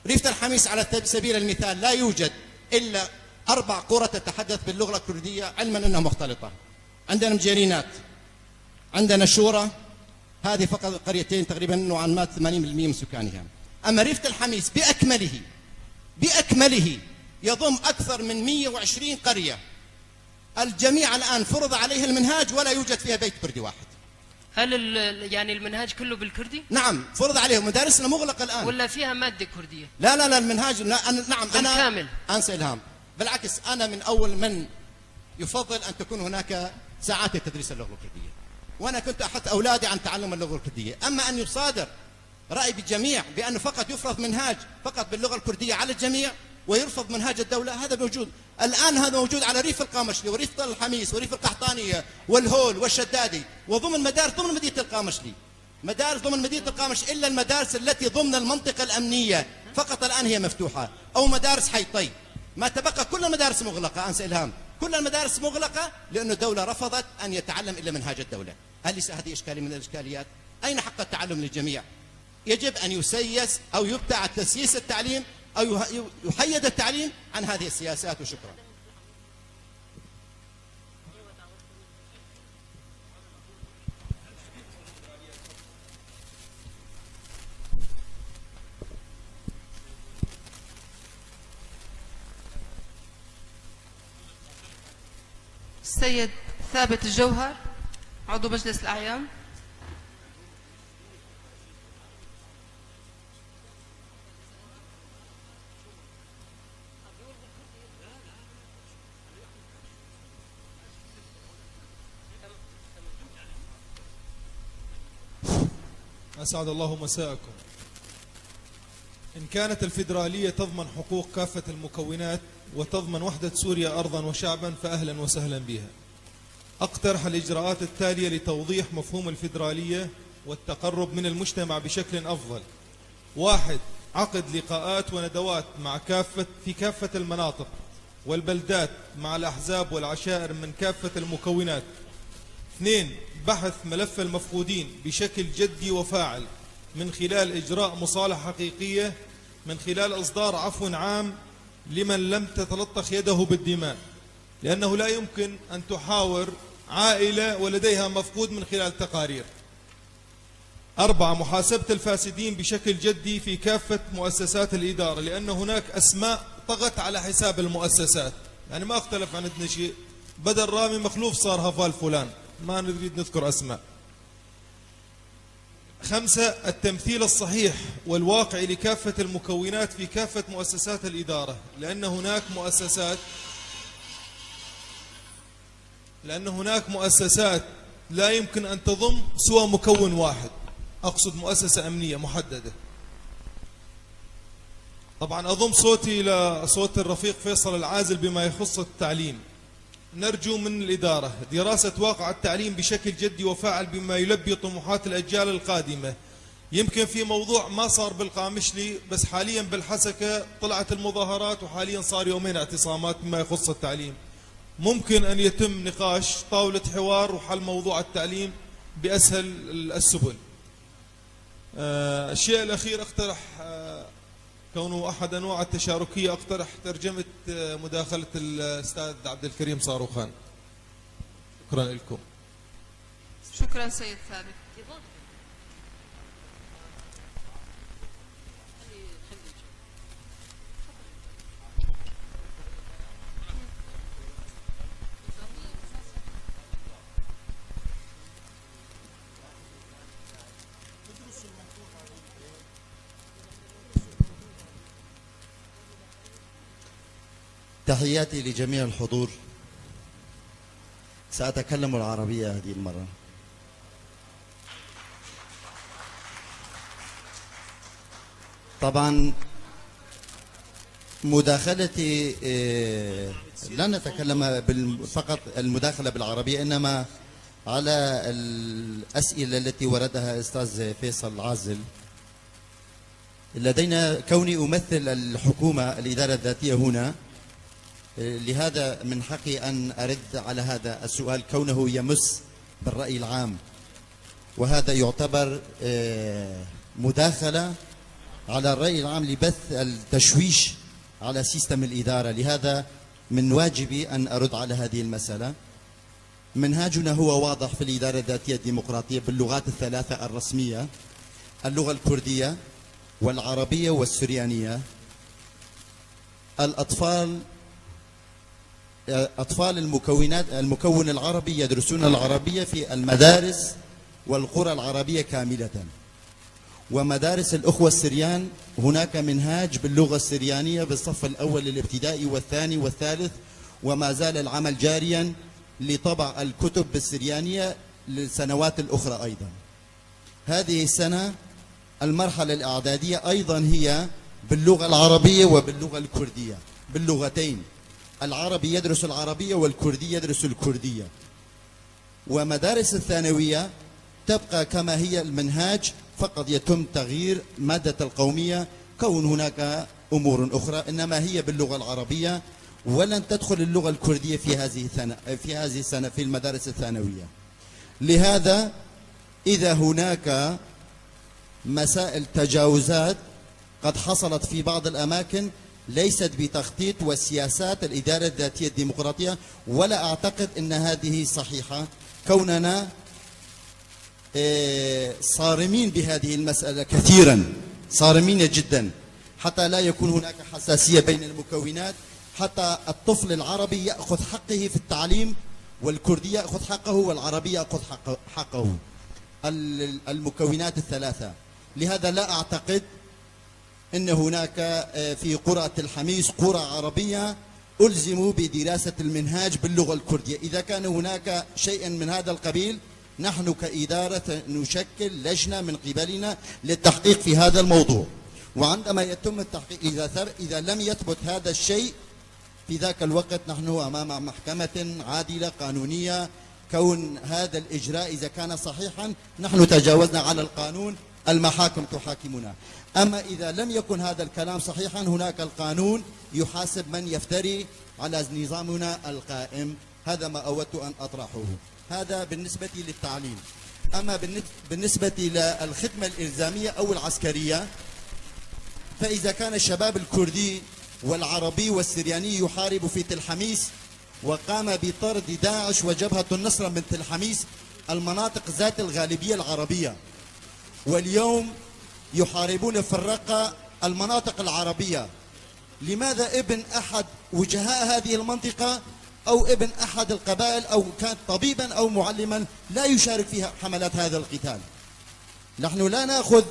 ريفة الحميس على سبيل المثال لا يوجد إلا أربع قرى تتحدث باللغة الكردية، علما أنها مختلطة. عندنا مجيرينات، عندنا شورى، هذه فقط قريتين تقريبا نوعا ما ثمانين بالمية من سكانها. أما ريفة الحميس بأكمله، بأكمله يضم أكثر من مية وعشرين قرية. الجميع الآن فرض عليها المنهاج ولا يوجد فيها بيت كردي واحد. هل ال-، يعني المنهاج كله بالكردي؟ نعم، فرض عليهم، مدارسنا مغلقة الآن. ولا فيها مادة كردية؟ لا، لا، لا، المنهاج، لا، أنا، نعم، أنا بالكامل؟ أنسة إلهام. بالعكس، أنا من أول من يفضل أن تكون هناك ساعات لتدريس اللغة الكردية. وأنا كنت أحث أولادي عن تعلم اللغة الكردية. أما أن يصادر رأي بالجميع بأنه فقط يفرض منهاج فقط باللغة الكردية على الجميع ويرفض منهاج الدولة، هذا موجود. الآن هذا موجود على ريف القامشلي وريف الحميس وريف القحطانية والهول والشدادي وضمن مدارس ضمن مدينة القامشلي. مدارس ضمن مدينة القامشلي، إلا المدارس التي ضمن المنطقة الأمنية فقط الآن هي مفتوحة، أو مدارس حي طي. ما تبقى كل المدارس مغلقة، أنسة إلهام، كل المدارس مغلقة لأن الدولة رفضت أن يتعلم إلا منهاج الدولة. هل ليس هذه إشكالية من الإشكاليات؟ أين حق التعلم للجميع؟ يجب أن يسيس أو يبتعث تسييس التعليم أو يه-، يحيد التعليم عن هذه السياسات. وشكرا. السيد ثابت الجوهر، عضو مجلس الأعيان. أسعد الله مساءكم. إن كانت الفيدرالية تضمن حقوق كافة المكونات وتضمن وحدة سوريا أرضا وشعبا، فأهلا وسهلا بها. أقترح الإجراءات التالية لتوضيح مفهوم الفيدرالية والتقرب من المجتمع بشكل أفضل. واحد، عقد لقاءات وندوات مع كافة، في كافة المناطق والبلدات مع الأحزاب والعشائر من كافة المكونات. اثنين، بحث ملف المفقودين بشكل جدي وفاعل من خلال إجراء مصالحة حقيقية، من خلال إصدار عفو عام لمن لم تتلطخ يده بالدماء، لأنه لا يمكن أن تحاور عائلة ولديها مفقود من خلال تقارير. أربعة، محاسبة الفاسدين بشكل جدي في كافة مؤسسات الإدارة، لأن هناك أسماء طغت على حساب المؤسسات. يعني ما اختلف عندنا شيء، بدل رامي مخلوف صار هفال فلان، ما نريد نذكر أسماء. خمسة، التمثيل الصحيح والواقعي لكافة المكونات في كافة مؤسسات الإدارة، لأن هناك مؤسسات لأن هناك مؤسسات لا يمكن أن تضم سوى مكون واحد، أقصد مؤسسة أمنية محددة. طبعا أضم صوتي إلى صوت الرفيق فيصل العازل بما يخص التعليم. نرجو من الإدارة دراسة واقع التعليم بشكل جدي وفاعل بما يلبي طموحات الأجيال القادمة. يمكن في موضوع ما صار بالقامشلي، بس حاليا بالحسكة طلعت المظاهرات، وحاليا صار يومين اعتصامات بما يخص التعليم. ممكن أن يتم نقاش طاولة حوار وحل موضوع التعليم بأسهل السبل. آه، الشيء الأخير أقترح، آه، كونه أحد أنواع التشاركية، أقترح ترجمة، آه، مداخلة الأستاذ عبد الكريم صاروخان. شكرا لكم. شكرا سيد ثابت. تحياتي لجميع الحضور. سأتكلم العربية هذه المرة. طبعا مداخلتي، آه، لن أتكلم بال-، فقط المداخلة بالعربية، إنما على الأسئلة التي وردها أستاذ فيصل عازل. لدينا، كوني أمثل الحكومة، الإدارة الذاتية هنا، لهذا من حقي أن أرد على هذا السؤال كونه يمس بالرأي العام، وهذا يعتبر، آه، مداخلة على الرأي العام لبث التشويش على سيستم الإدارة. لهذا من واجبي أن أرد على هذه المسألة. منهاجنا هو واضح في الإدارة الذاتية الديمقراطية باللغات الثلاثة الرسمية، اللغة الكردية والعربية والسريانية. الأطفال، أطفال المكونات، المكون العربي يدرسون العربية في المدارس والقرى العربية كاملة. ومدارس الأخوة السريان هناك منهاج باللغة السريانية بالصف الأول الابتدائي والثاني والثالث، وما زال العمل جاريا لطبع الكتب بالسريانية للسنوات الأخرى أيضا. هذه السنة المرحلة الإعدادية أيضا هي باللغة العربية وباللغة الكردية، باللغتين، العربي يدرس العربية والكردي يدرس الكردية. ومدارس الثانوية تبقى كما هي المنهاج، فقط يتم تغيير مادة القومية، كون هناك أمور أخرى، إنما هي باللغة العربية، ولن تدخل اللغة الكردية في هذه الثنا-، في هذه السنة في المدارس الثانوية. لهذا إذا هناك مسائل تجاوزات قد حصلت في بعض الأماكن ليست بتخطيط وسياسات الإدارة الذاتية الديمقراطية، ولا أعتقد أن هذه صحيحة، كوننا، آه، صارمين بهذه المسألة كثيرًا، صارمين جدًا، حتى لا يكون هناك حساسية بين المكونات، حتى الطفل العربي يأخذ حقه في التعليم، والكردي يأخذ حقه، والعربي يأخذ حقه، حقه. ال-، المكونات الثلاثة. لهذا لا أعتقد أن هناك، آه، في قرى تل حميس قرى عربية ألزموا بدراسة المنهاج باللغة الكردية. إذا كان هناك شيء من هذا القبيل، نحن كإدارة نشكل لجنة من قبلنا للتحقيق في هذا الموضوع. وعندما يتم التحقيق، إذا ثب-، إذا لم يثبت هذا الشيء، في ذاك الوقت نحن أمام محكمة عادلة قانونية، كون هذا الإجراء إذا كان صحيحًا، نحن تجاوزنا على القانون، المحاكم تحاكمنا. أما إذا لم يكن هذا الكلام صحيحًا، هناك القانون يحاسب من يفتري على نظامنا القائم. هذا ما أودت أن أطرحه. هذا بالنسبة للتعليم. أما بالنس-، بالنسبة للخدمة الإلزامية أو العسكرية، فإذا كان الشباب الكردي والعربي والسرياني يحارب في تل حميس، وقام بطرد داعش وجبهة النصرة من تل حميس، المناطق ذات الغالبية العربية، واليوم يحاربون في الرقة المناطق العربية. لماذا ابن أحد وجهاء هذه المنطقة أو ابن أحد القبائل أو كان طبيبًا أو معلمًا لا يشارك في حملات هذا القتال؟ نحن لا نأخذ،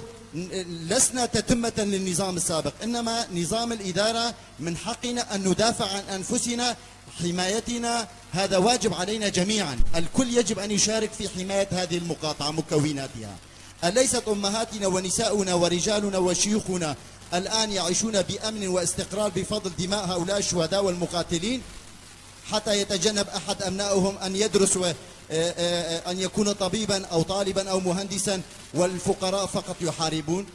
لسنا تتمة للنظام السابق، إنما نظام الإدارة من حقنا أن ندافع عن أنفسنا، حمايتنا، هذا واجب علينا جميعًا. الكل يجب أن يشارك في حماية هذه المقاطعة مكوناتها. أليست أمهاتنا ونساؤنا ورجالنا وشيوخنا الآن يعيشون بأمن واستقرار بفضل دماء هؤلاء الشهداء والمقاتلين؟ حتى يتجنب أحد أبنائهم أن يدرس و-، آه، آه، آه، أن يكون طبيبًا أو طالبًا أو مهندسًا، والفقراء فقط يحاربون.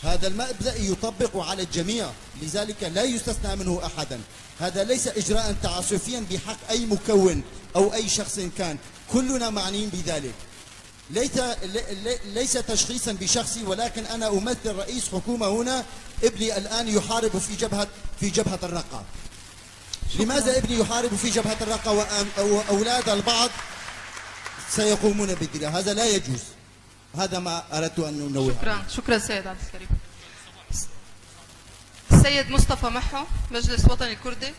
هذا المبدأ يطبق على الجميع، لذلك لا يستثنى منه أحدًا. هذا ليس إجراء تعسفيًا بحق أي مكون أو أي شخص كان، كلنا معنيين بذلك. ليس، لي-، لي-، ليس تشخيصًا بشخصي، ولكن أنا أمثل رئيس حكومة هنا. ابني الآن يحارب في جبهة، في جبهة الرقة. لماذا ابني يحارب في جبهة الرقة وأم-، وأولاد البعض سيقومون بالدراسة؟ هذا لا يجوز. هذا ما أردت أن أنوه عليه. شكرًا، شكرًا سيد عبد الكريم. السيد مصطفى محو، مجلس وطني كردي.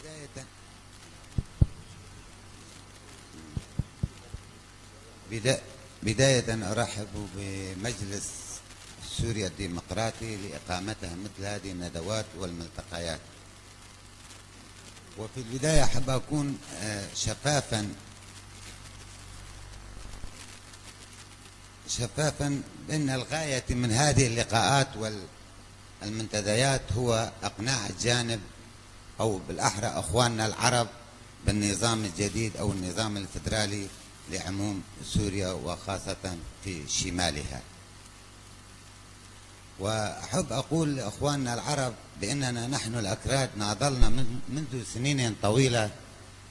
بداية، بدا-، بداية أرحب بمجلس سوريا الديمقراطي لإقامته مثل هذه الندوات والملتقيات. وفي البداية أحب أكون، آه، شفافًا، شفافًا بأن الغاية من هذه اللقاءات والمنتديات هو إقناع الجانب، أو بالأحرى إخواننا العرب، بالنظام الجديد أو النظام الفدرالي لعموم سوريا، وخاصة في شمالها. وأحب أقول لإخواننا العرب بأننا نحن الأكراد ناضلنا من-، منذ سنين طويلة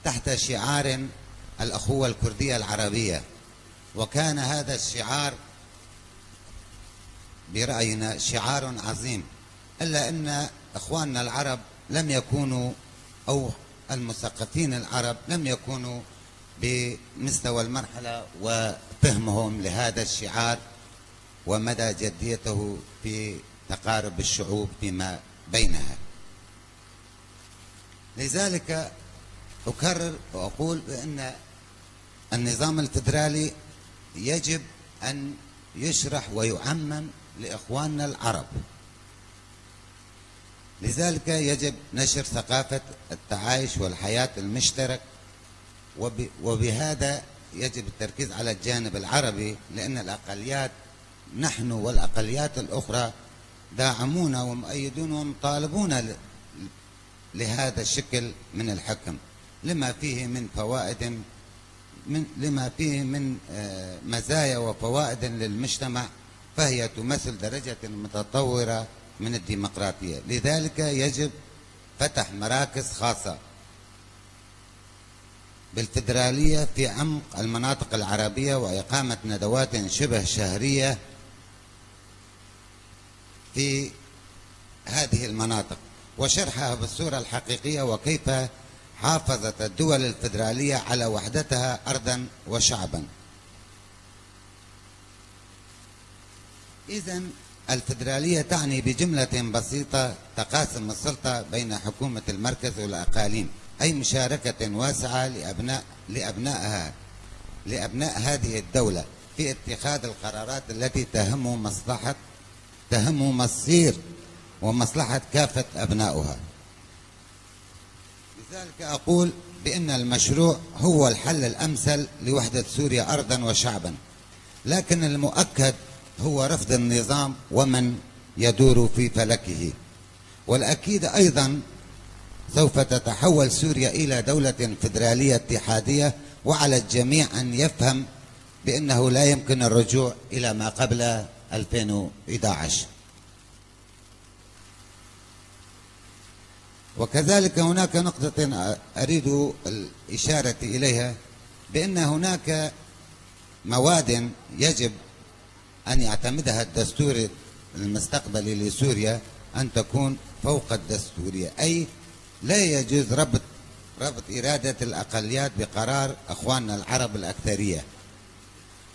تحت شعار الأخوة الكردية العربية، وكان هذا الشعار برأينا شعار عظيم، إلا أن إخواننا العرب لم يكونوا، أو المثقفين العرب لم يكونوا بمستوى المرحلة وفهمهم لهذا الشعار ومدى جديته في تقارب الشعوب فيما بينها. لذلك أكرر وأقول بأن النظام الفدرالي يجب أن يشرح ويعمم لإخواننا العرب. لذلك يجب نشر ثقافة التعايش والحياة المشترك، وب-، وبهذا يجب التركيز على الجانب العربي، لأن الأقليات، نحن والأقليات الأخرى، داعمون ومؤيدون ومطالبون ل-، لهذا الشكل من الحكم، لما فيه من فوائد، من، لما فيه من، آه، مزايا وفوائد للمجتمع، فهي تمثل درجة متطورة من الديمقراطية. لذلك يجب فتح مراكز خاصة بالفدرالية في عمق المناطق العربية، وإقامة ندوات شبه شهرية في هذه المناطق، وشرحها بالصورة الحقيقية، وكيف حافظت الدول الفدرالية على وحدتها أرضا وشعبا. إذن الفدرالية تعني بجملة بسيطة تقاسم السلطة بين حكومة المركز والأقاليم، أي مشاركة واسعة لأبناء، لأبنائها، لأبناء هذه الدولة في اتخاذ القرارات التي تهم مصلحة، تهم مصير ومصلحة كافة أبنائها. لذلك أقول بأن المشروع هو الحل الأمثل لوحدة سوريا أرضا وشعبا، لكن المؤكد هو رفض النظام ومن يدور في فلكه. والأكيد أيضا سوف تتحول سوريا إلى دولة فدرالية اتحادية، وعلى الجميع أن يفهم بأنه لا يمكن الرجوع إلى ما قبل ألفين وإحدعش. وكذلك هناك نقطة أريد الإشارة إليها، بأن هناك مواد يجب أن يعتمدها الدستور المستقبلي لسوريا أن تكون فوق الدستورية، أي لا يجوز ربط، ربط إرادة الأقليات بقرار أخواننا العرب الأكثرية.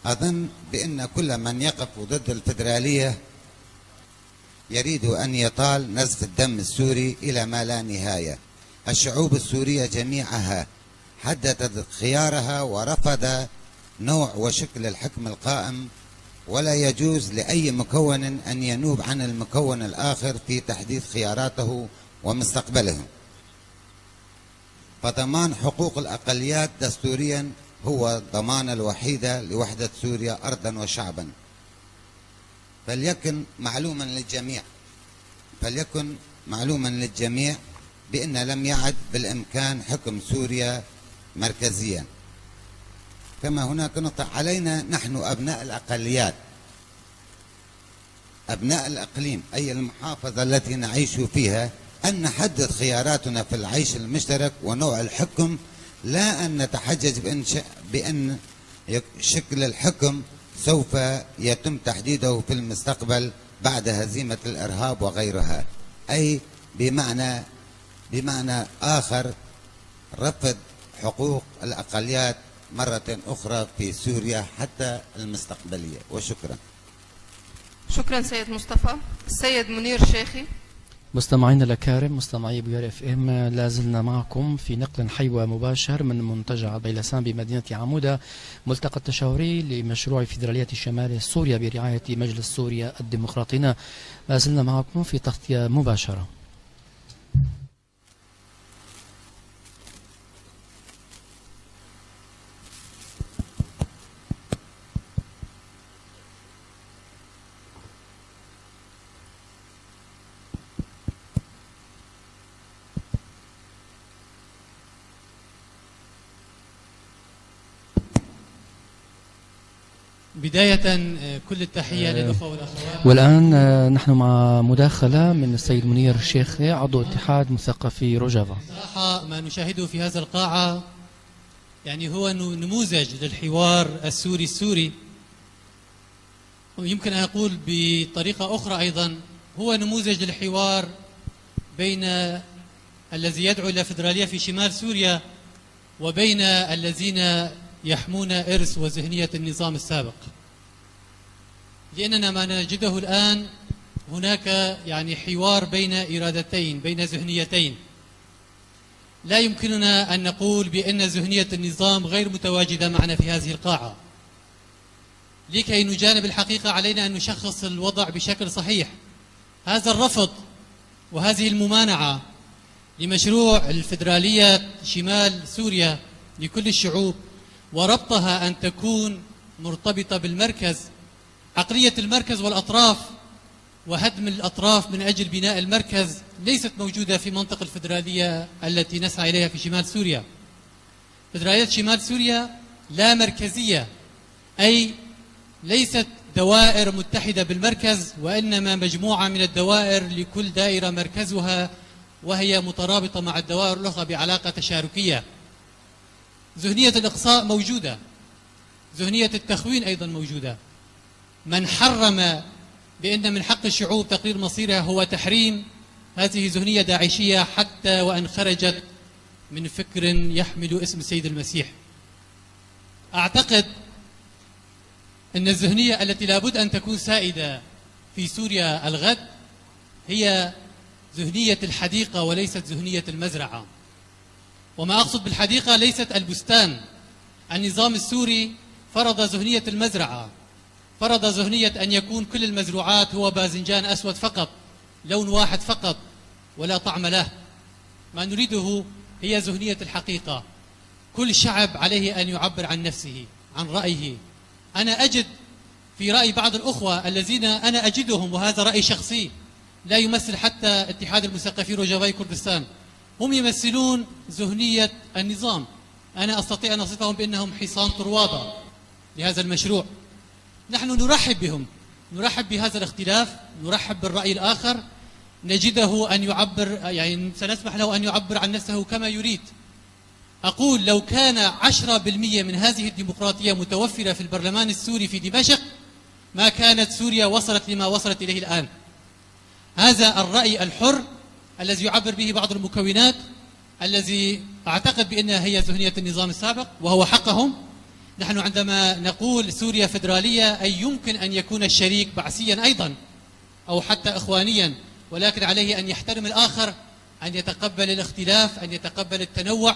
أظن بأن كل من يقف ضد الفدرالية يريد أن يطال نزف الدم السوري إلى ما لا نهاية. الشعوب السورية جميعها حددت خيارها ورفض نوع وشكل الحكم القائم، ولا يجوز لأي مكون أن ينوب عن المكون الآخر في تحديد خياراته ومستقبله. فضمان حقوق الأقليات دستوريا هو الضمانة الوحيدة لوحدة سوريا أرضا وشعبا. فليكن معلوما للجميع، فليكن معلوما للجميع بأن لم يعد بالإمكان حكم سوريا مركزيا. كما هناك نقطة، علينا نحن أبناء الأقليات، أبناء الإقليم، أي المحافظة التي نعيش فيها، أن نحدد خياراتنا في العيش المشترك ونوع الحكم، لا أن نتحجج بأن ش-، بأن يك-، شكل الحكم سوف يتم تحديده في المستقبل بعد هزيمة الإرهاب وغيرها. أي بمعنى، بمعنى آخر، رفض حقوق الأقليات مرة أخرى في سوريا حتى المستقبلية. وشكرا. شكرا سيد مصطفى. السيد منير شيخي. مستمعينا الأكارم، مستمعي بوير اف ام، لا زلنا معكم في نقل حي ومباشر من منتجع بيلسان بمدينة عمودة، ملتقى التشاوري لمشروع فيدرالية شمال سوريا برعاية مجلس سوريا الديمقراطي. ما زلنا معكم في تغطية مباشرة. بداية، آه، كل التحية آه، للأخوة والأخوات. والآن، آه، نحن مع مداخلة من السيد منير شيخ، عضو اتحاد مثقفي روجافا. بصراحة ما نشاهده في هذا القاعة، يعني، هو نو-، نموذج للحوار السوري السوري. ويمكن أن أقول بطريقة أخرى أيضًا، هو نموذج للحوار بين الذي يدعو إلى فيدرالية في شمال سوريا وبين الذين يحمون إرث وذهنية النظام السابق. لأننا ما نجده الآن هناك، يعني، حوار بين إرادتين، بين ذهنيتين. لا يمكننا أن نقول بأن ذهنية النظام غير متواجدة معنا في هذه القاعة. لكي نجانب الحقيقة، علينا أن نشخص الوضع بشكل صحيح. هذا الرفض وهذه الممانعة لمشروع الفدرالية شمال سوريا لكل الشعوب، وربطها أن تكون مرتبطة بالمركز، عقلية المركز والأطراف، وهدم الأطراف من أجل بناء المركز، ليست موجودة في منطق الفدرالية التي نسعى إليها في شمال سوريا. فدرالية شمال سوريا لا مركزية، أي ليست دوائر متحدة بالمركز، وإنما مجموعة من الدوائر لكل دائرة مركزها، وهي مترابطة مع الدوائر الأخرى بعلاقة تشاركية. ذهنية الإقصاء موجودة، ذهنية التخوين أيضًا موجودة. من حرم بأن من حق الشعوب تقرير مصيرها هو تحريم هذه ذهنية داعشية حتى وإن خرجت من فكر يحمل اسم السيد المسيح. أعتقد أن الذهنية التي لابد أن تكون سائدة في سوريا الغد هي ذهنية الحديقة وليست ذهنية المزرعة. وما أقصد بالحديقة ليست البستان. النظام السوري فرض ذهنية المزرعة، فرض ذهنية أن يكون كل المزروعات هو باذنجان أسود فقط، لون واحد فقط، ولا طعم له. ما نريده هي ذهنية الحقيقة. كل شعب عليه أن يعبر عن نفسه، عن رأيه. أنا أجد في رأي بعض الأخوة الذين أنا أجدهم، وهذا رأي شخصي، لا يمثل حتى اتحاد المثقفين روجافاي كردستان، هم يمثلون ذهنية النظام. أنا أستطيع أن أصفهم بأنهم حصان طروادة لهذا المشروع. نحن نرحب بهم، نرحب بهذا الاختلاف، نرحب بالرأي الآخر، نجده أن يعبر، يعني، سنسمح له أن يعبر عن نفسه كما يريد. أقول لو كان عشرة بالمية من هذه الديمقراطية متوفرة في البرلمان السوري في دمشق، ما كانت سوريا وصلت لما وصلت إليه الآن. هذا الرأي الحر الذي يعبر به بعض المكونات، الذي أعتقد بأنها هي ذهنية النظام السابق، وهو حقهم. نحن عندما نقول سوريا فيدرالية، أي يمكن أن يكون الشريك بعثيا أيضًا، أو حتى إخوانيا، ولكن عليه أن يحترم الآخر، أن يتقبل الاختلاف، أن يتقبل التنوع.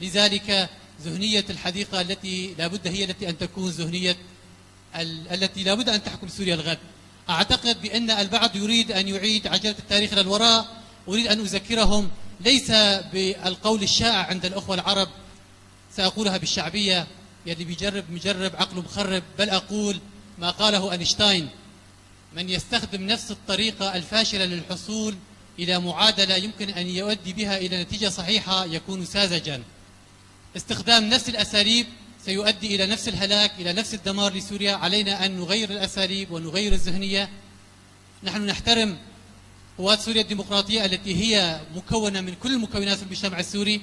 لذلك ذهنية الحديقة التي لا بد هي التي أن تكون ذهنية ال-، التي لا بد أن تحكم سوريا الغد. أعتقد بأن البعض يريد أن يعيد عجلة التاريخ إلى الوراء. أريد أن أذكرهم ليس بالقول الشائع عند الأخوة العرب، سأقولها بالشعبية، يلي بيجرب مجرب عقله مخرب، بل أقول ما قاله أينشتاين: من يستخدم نفس الطريقة الفاشلة للحصول إلى معادلة يمكن أن يؤدي بها إلى نتيجة صحيحة يكون ساذجا. استخدام نفس الأساليب سيؤدي إلى نفس الهلاك، إلى نفس الدمار لسوريا. علينا أن نغير الأساليب ونغير الذهنية. نحن نحترم قوات سوريا الديمقراطية التي هي مكونة من كل المكونات في المجتمع السوري،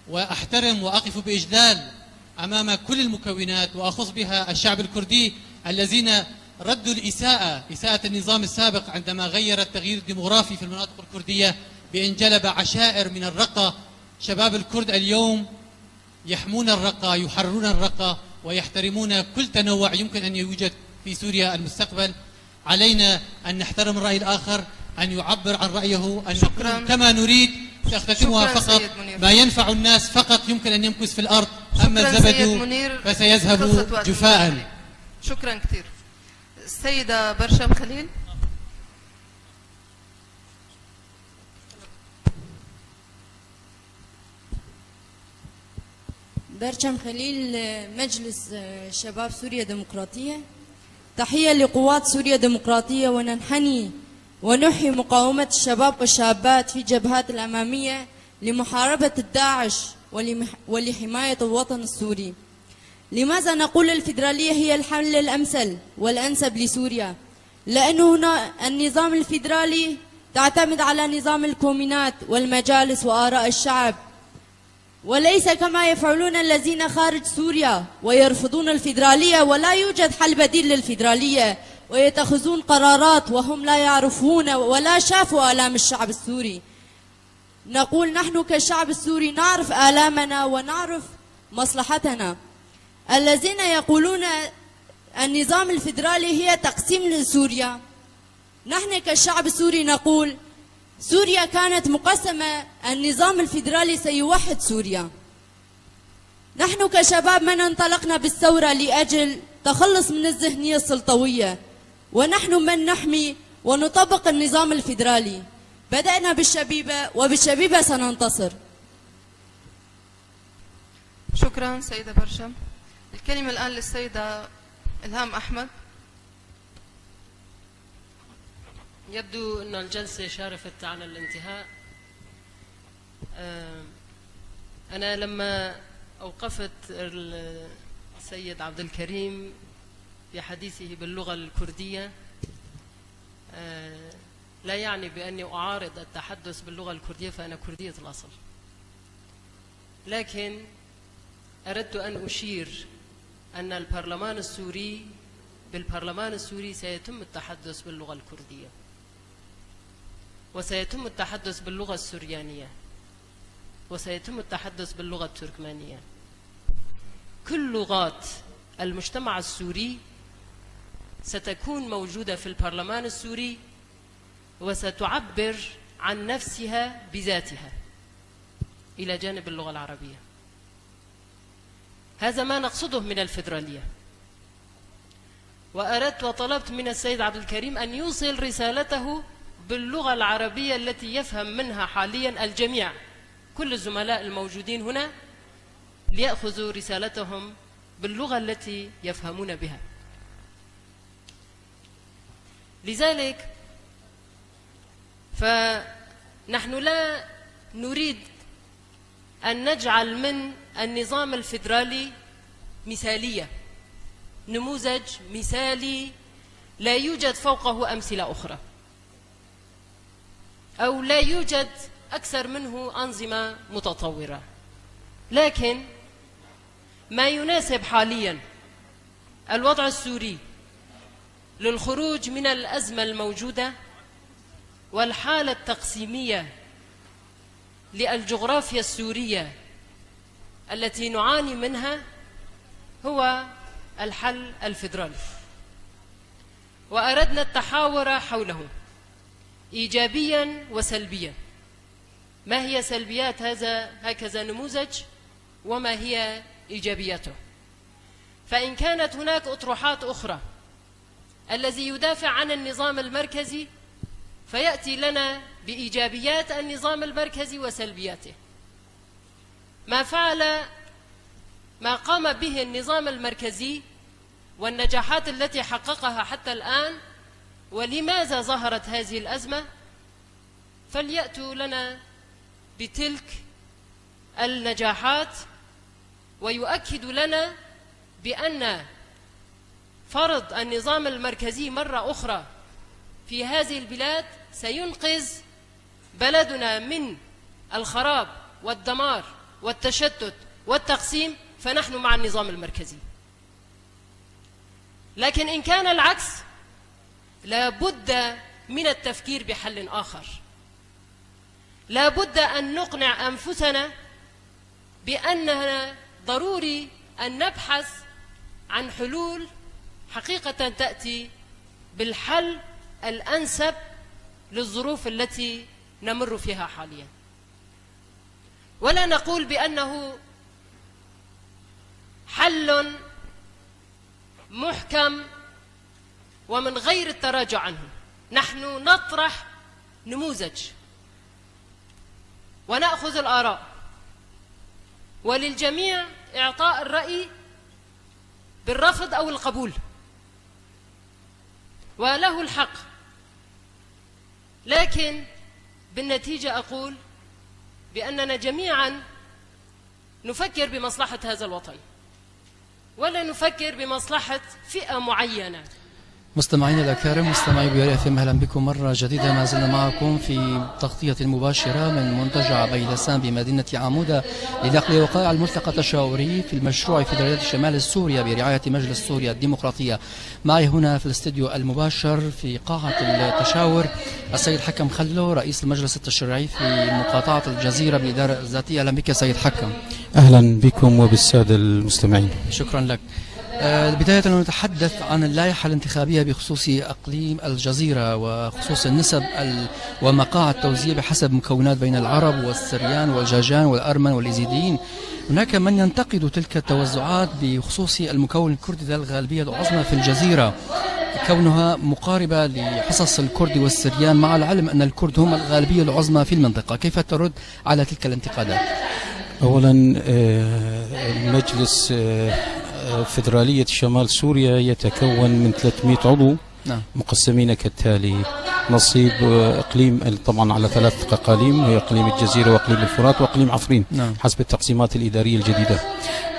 وأحترم وأقف بإجلال أمام كل المكونات، وأخص بها الشعب الكردي الذين ردوا الإساءة، إساءة النظام السابق عندما غير التغيير الديمغرافي في المناطق الكردية بأن جلب عشائر من الرقة. شباب الكرد اليوم يحمون الرقة، يحررون الرقة، ويحترمون كل تنوع يمكن أن يوجد في سوريا المستقبل. علينا أن نحترم الرأي الآخر، أن يعبر عن رأيه، أن نقول شكرًا. كما نريد. سأختتمها شكرًا فقط. سيد منير. ما ينفع الناس فقط يمكن أن يمكث في الأرض، أما شكرًا الزبد سيد منير. فسيذهب خلصت وقت جفاء. المداخلة. شكرًا كثير. السيدة برشم خليل. برشم خليل، مجلس شباب سوريا ديمقراطية. تحية لقوات سوريا ديمقراطية، وننحني ونحيي مقاومة الشباب والشابات في جبهات الأمامية لمحاربة الداعش ولمح-، ولحماية الوطن السوري. لماذا نقول الفيدرالية هي الحل الأمثل والأنسب لسوريا؟ لأنه هنا النظام الفيدرالي تعتمد على نظام الكومينات والمجالس وآراء الشعب، وليس كما يفعلون الذين خارج سوريا ويرفضون الفيدرالية، ولا يوجد حل بديل للفيدرالية، ويتخذون قرارات وهم لا يعرفون ولا شافوا آلام الشعب السوري. نقول نحن كالشعب السوري نعرف آلامنا ونعرف مصلحتنا. الذين يقولون النظام الفيدرالي هي تقسيم لسوريا، نحن كالشعب السوري نقول سوريا كانت مقسمة، النظام الفيدرالي سيوحد سوريا. نحن كشباب من انطلقنا بالثورة لأجل تخلص من الذهنية السلطوية، ونحن من نحمي ونطبق النظام الفيدرالي. بدأنا بالشبيبة، وبالشبيبة سننتصر. شكرًا سيدة برشم. الكلمة الآن للسيدة إلهام أحمد. يبدو أن الجلسة شارفت على الانتهاء. آه، أنا لما أوقفت ال-، السيد عبد الكريم في حديثه باللغة الكردية، آه، لا يعني بأني أعارض التحدث باللغة الكردية، فأنا كردية الأصل. لكن أردت أن أشير أن البرلمان السوري، بالبرلمان السوري سيتم التحدث باللغة الكردية، وسيتم التحدث باللغة السريانية، وسيتم التحدث باللغة التركمانية. كل لغات المجتمع السوري ستكون موجودة في البرلمان السوري، وستعبر عن نفسها بذاتها إلى جانب اللغة العربية. هذا ما نقصده من الفيدرالية. وأردت وطلبت من السيد عبد الكريم أن يوصل رسالته باللغة العربية التي يفهم منها حاليًا الجميع، كل الزملاء الموجودين هنا ليأخذوا رسالتهم باللغة التي يفهمون بها. لذلك فنحن لا نريد أن نجعل من النظام الفيدرالي مثالية، نموذج مثالي لا يوجد فوقه أمثلة أخرى، أو لا يوجد أكثر منه أنظمة متطورة. لكن ما يناسب حاليًا الوضع السوري للخروج من الأزمة الموجودة والحالة التقسيمية للجغرافيا السورية التي نعاني منها هو الحل الفيدرالي، وأردنا التحاور حوله إيجابيًا وسلبيًا. ما هي سلبيات هذا، هكذا نموذج، وما هي إيجابياته؟ فإن كانت هناك أطروحات أخرى، الذي يدافع عن النظام المركزي فيأتي لنا بإيجابيات النظام المركزي وسلبياته. ما فعل، ما قام به النظام المركزي والنجاحات التي حققها حتى الآن، ولماذا ظهرت هذه الأزمة، فليأتوا لنا بتلك النجاحات، ويؤكد لنا بأن فرض النظام المركزي مرة أخرى في هذه البلاد سينقذ بلدنا من الخراب والدمار والتشتت والتقسيم، فنحن مع النظام المركزي. لكن إن كان العكس، لا بد من التفكير بحل آخر. لا بد أن نقنع أنفسنا بأننا ضروري أن نبحث عن حلول حقيقة تأتي بالحل الأنسب للظروف التي نمر فيها حاليًا. ولا نقول بأنه حل محكم ومن غير التراجع عنه. نحن نطرح نموذج ونأخذ الآراء، وللجميع إعطاء الرأي بالرفض أو القبول، وله الحق. لكن بالنتيجة أقول بأننا جميعًا نفكر بمصلحة هذا الوطن، ولا نفكر بمصلحة فئة معينة. مستمعينا الأكارم، مستمعي بياري اف ام، أهلا بكم مرة جديدة. ما زلنا معكم في تغطية مباشرة من منتجع بيلسان بمدينة عمودة لنقل وقائع الملتقى التشاوري في المشروع فيدرالية شمال سوريا برعاية مجلس سوريا الديمقراطية. معي هنا في الاستديو المباشر في قاعة التشاور السيد حكم خلو، رئيس المجلس التشريعي في مقاطعة الجزيرة بالإدارة الذاتية. أهلا بك سيد حكم. أهلا بكم وبالسادة المستمعين. شكرا لك. آه، بداية نتحدث عن اللائحة الانتخابية بخصوص أقليم الجزيرة وخصوص النسب ال-، ومقاعد التوزيع بحسب مكونات بين العرب والسريان والجاجان والأرمن والإيزيديين. هناك من ينتقد تلك التوزعات بخصوص المكون الكردي ذا الغالبية العظمى في الجزيرة، كونها مقاربة لحصص الكرد والسريان، مع العلم أن الكرد هم الغالبية العظمى في المنطقة. كيف ترد على تلك الانتقادات؟ أولا، آه، مجلس، آه، آه، فيدرالية شمال سوريا يتكون من ثلاثمية عضو، نعم. مقسمين كالتالي: نصيب، آه، إقليم ال-، طبعًا على ثلاث أقاليم، وهي إقليم الجزيرة وإقليم الفرات وإقليم عفرين، نعم. حسب التقسيمات الإدارية الجديدة.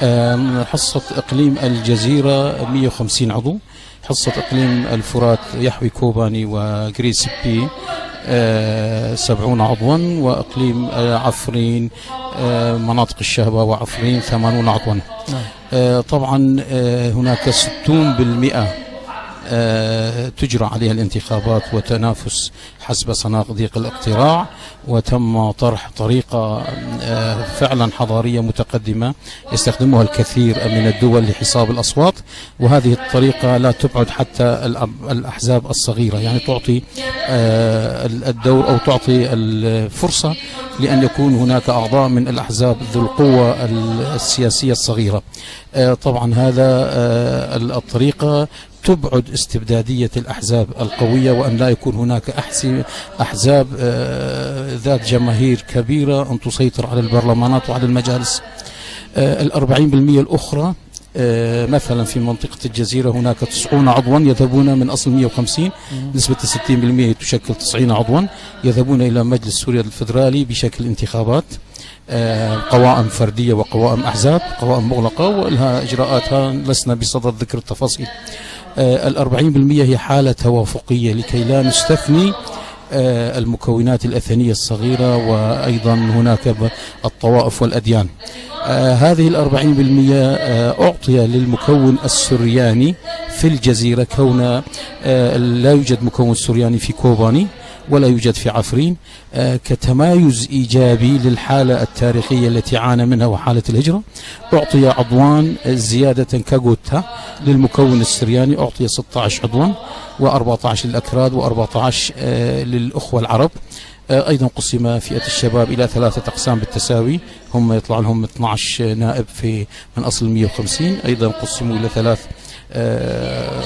آم، حصة إقليم الجزيرة مية وخمسين عضو، حصة إقليم الفرات يحوي كوباني وغري سبي، آه، سبعون عضوًا، وإقليم، آه، عفرين، آه، مناطق الشهبة وعفرين ثمانون عضوًا. نعم. آه، طبعًا، آه، هناك ستون بالمئة، آه، تجرى عليها الانتخابات وتنافس حسب صناديق الاقتراع، وتم طرح طريقة، آه، فعلًا حضارية متقدمة يستخدمها الكثير من الدول لحساب الأصوات، وهذه الطريقة لا تبعد حتى الأب-، الأحزاب الصغيرة، يعني تعطي، آه، ال-، الدور أو تعطي الفرصة لأن يكون هناك أعضاء من الأحزاب ذو القوة ال-، السياسية الصغيرة. آه، طبعًا هذا، آه، ال-، الطريقة تبعد استبدادية الأحزاب القوية، وأن لا يكون هناك أحس-، أحزاب، آه، ذات جماهير كبيرة أن تسيطر على البرلمانات وعلى المجالس. آه، الأربعين بالمئة الأخرى، آه، مثلًا في منطقة الجزيرة هناك تسعون عضوا يذهبون من أصل مية وخمسين، نسبة الستين بالمئة تشكل تسعين عضوا يذهبون إلى مجلس سوريا الفيدرالي بشكل انتخابات. آه، قوائم فردية وقوائم أحزاب، قوائم مغلقة، ولها إجراءاتها لسنا بصدد ذكر التفاصيل. آه، الأربعين بالمئة هي حالة توافقية لكي لا نستثني، آه، المكونات الأثنية الصغيرة، وأيضًا هناك ب-، الطوائف والأديان. آه، هذه الأربعين بالمئة، آه، أعطي للمكون السرياني في الجزيرة، كون، آه، لا يوجد مكون سرياني في كوباني ولا يوجد في عفرين، آه، كتمايز إيجابي للحالة التاريخية التي عانى منها وحالة الهجرة. أعطي عضوان زيادة كاغوتا للمكون السرياني، أعطي ستعش عضوا، وأربعتعش للأكراد، وأربعتعش، آه، للأخوة العرب. آه، أيضًا قسم فئة الشباب إلى ثلاثة أقسام بالتساوي، هم يطلع لهم اثنعش نائب في، من أصل مية وخمسين، أيضًا قسموا إلى ثلاث، آه،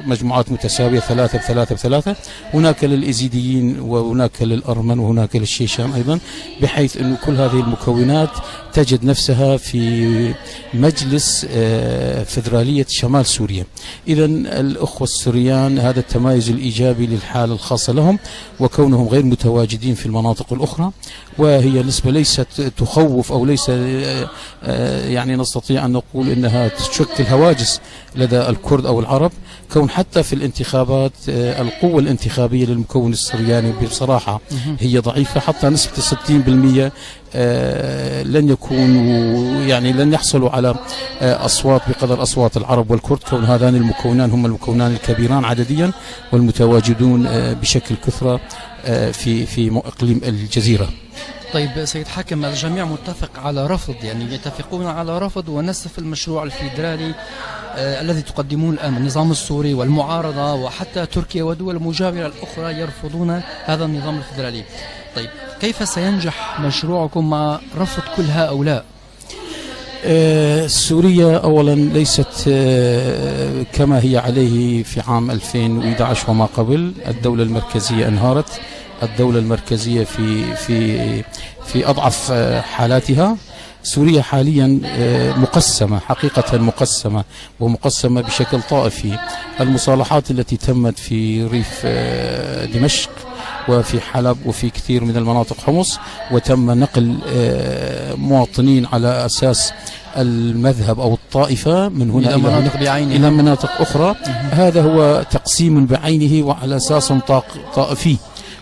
مجموعات متساوية، ثلاثة بثلاثة بثلاثة، هناك للإيزيديين وهناك للأرمن وهناك للشيشان أيضًا، بحيث أنه كل هذه المكونات تجد نفسها في مجلس، آه، فيدرالية شمال سوريا. إذن الأخوة السريان هذا التمايز الإيجابي للحالة الخاصة لهم، وكونهم غير متواجدين في المناطق الأخرى، وهي نسبة ليست تخوف أو ليس، آه، آه، يعني نستطيع أن نقول أنها تشكل هواجس لدى الكرد أو العرب، كون حتى في الانتخابات، آه، القوة الانتخابية للمكون السرياني بصراحة هي ضعيفة، حتى نسبة الستين بالمئة، آه، لن يكونوا، يعني لن يحصلوا على، آه، أصوات بقدر أصوات العرب والكرد، كون هذان المكونان هم المكونان الكبيران عدديًا والمتواجدون، آه، بشكل كثرة، آه، في، في م-، إقليم الجزيرة. طيب سيد حاكم، الجميع متفق على رفض، يعني يتفقون على رفض ونسف المشروع الفيدرالي، آه، الذي تقدمون الآن، النظام السوري والمعارضة وحتى تركيا ودول مجاورة الأخرى يرفضون هذا النظام الفيدرالي. طيب، كيف سينجح مشروعكم مع رفض كل هؤلاء؟ آه، سوريا أولًا ليست، آه، كما هي عليه في عام ألفين وإحدعش وما قبل. الدولة المركزية انهارت، الدولة المركزية في، في، في أضعف، آه، حالاتها. سوريا حاليًا، آه، مقسمة، حقيقة مقسمة، ومقسمة بشكل طائفي. المصالحات التي تمت في ريف، آه، دمشق وفي حلب وفي كثير من المناطق حمص، وتم نقل، آه، مواطنين على أساس المذهب أو الطائفة من هنا إلى إلى مناطق هنا بعينها. إلى مناطق أخرى. هذا هو تقسيم بعينه وعلى أساس طاق-، طائفي.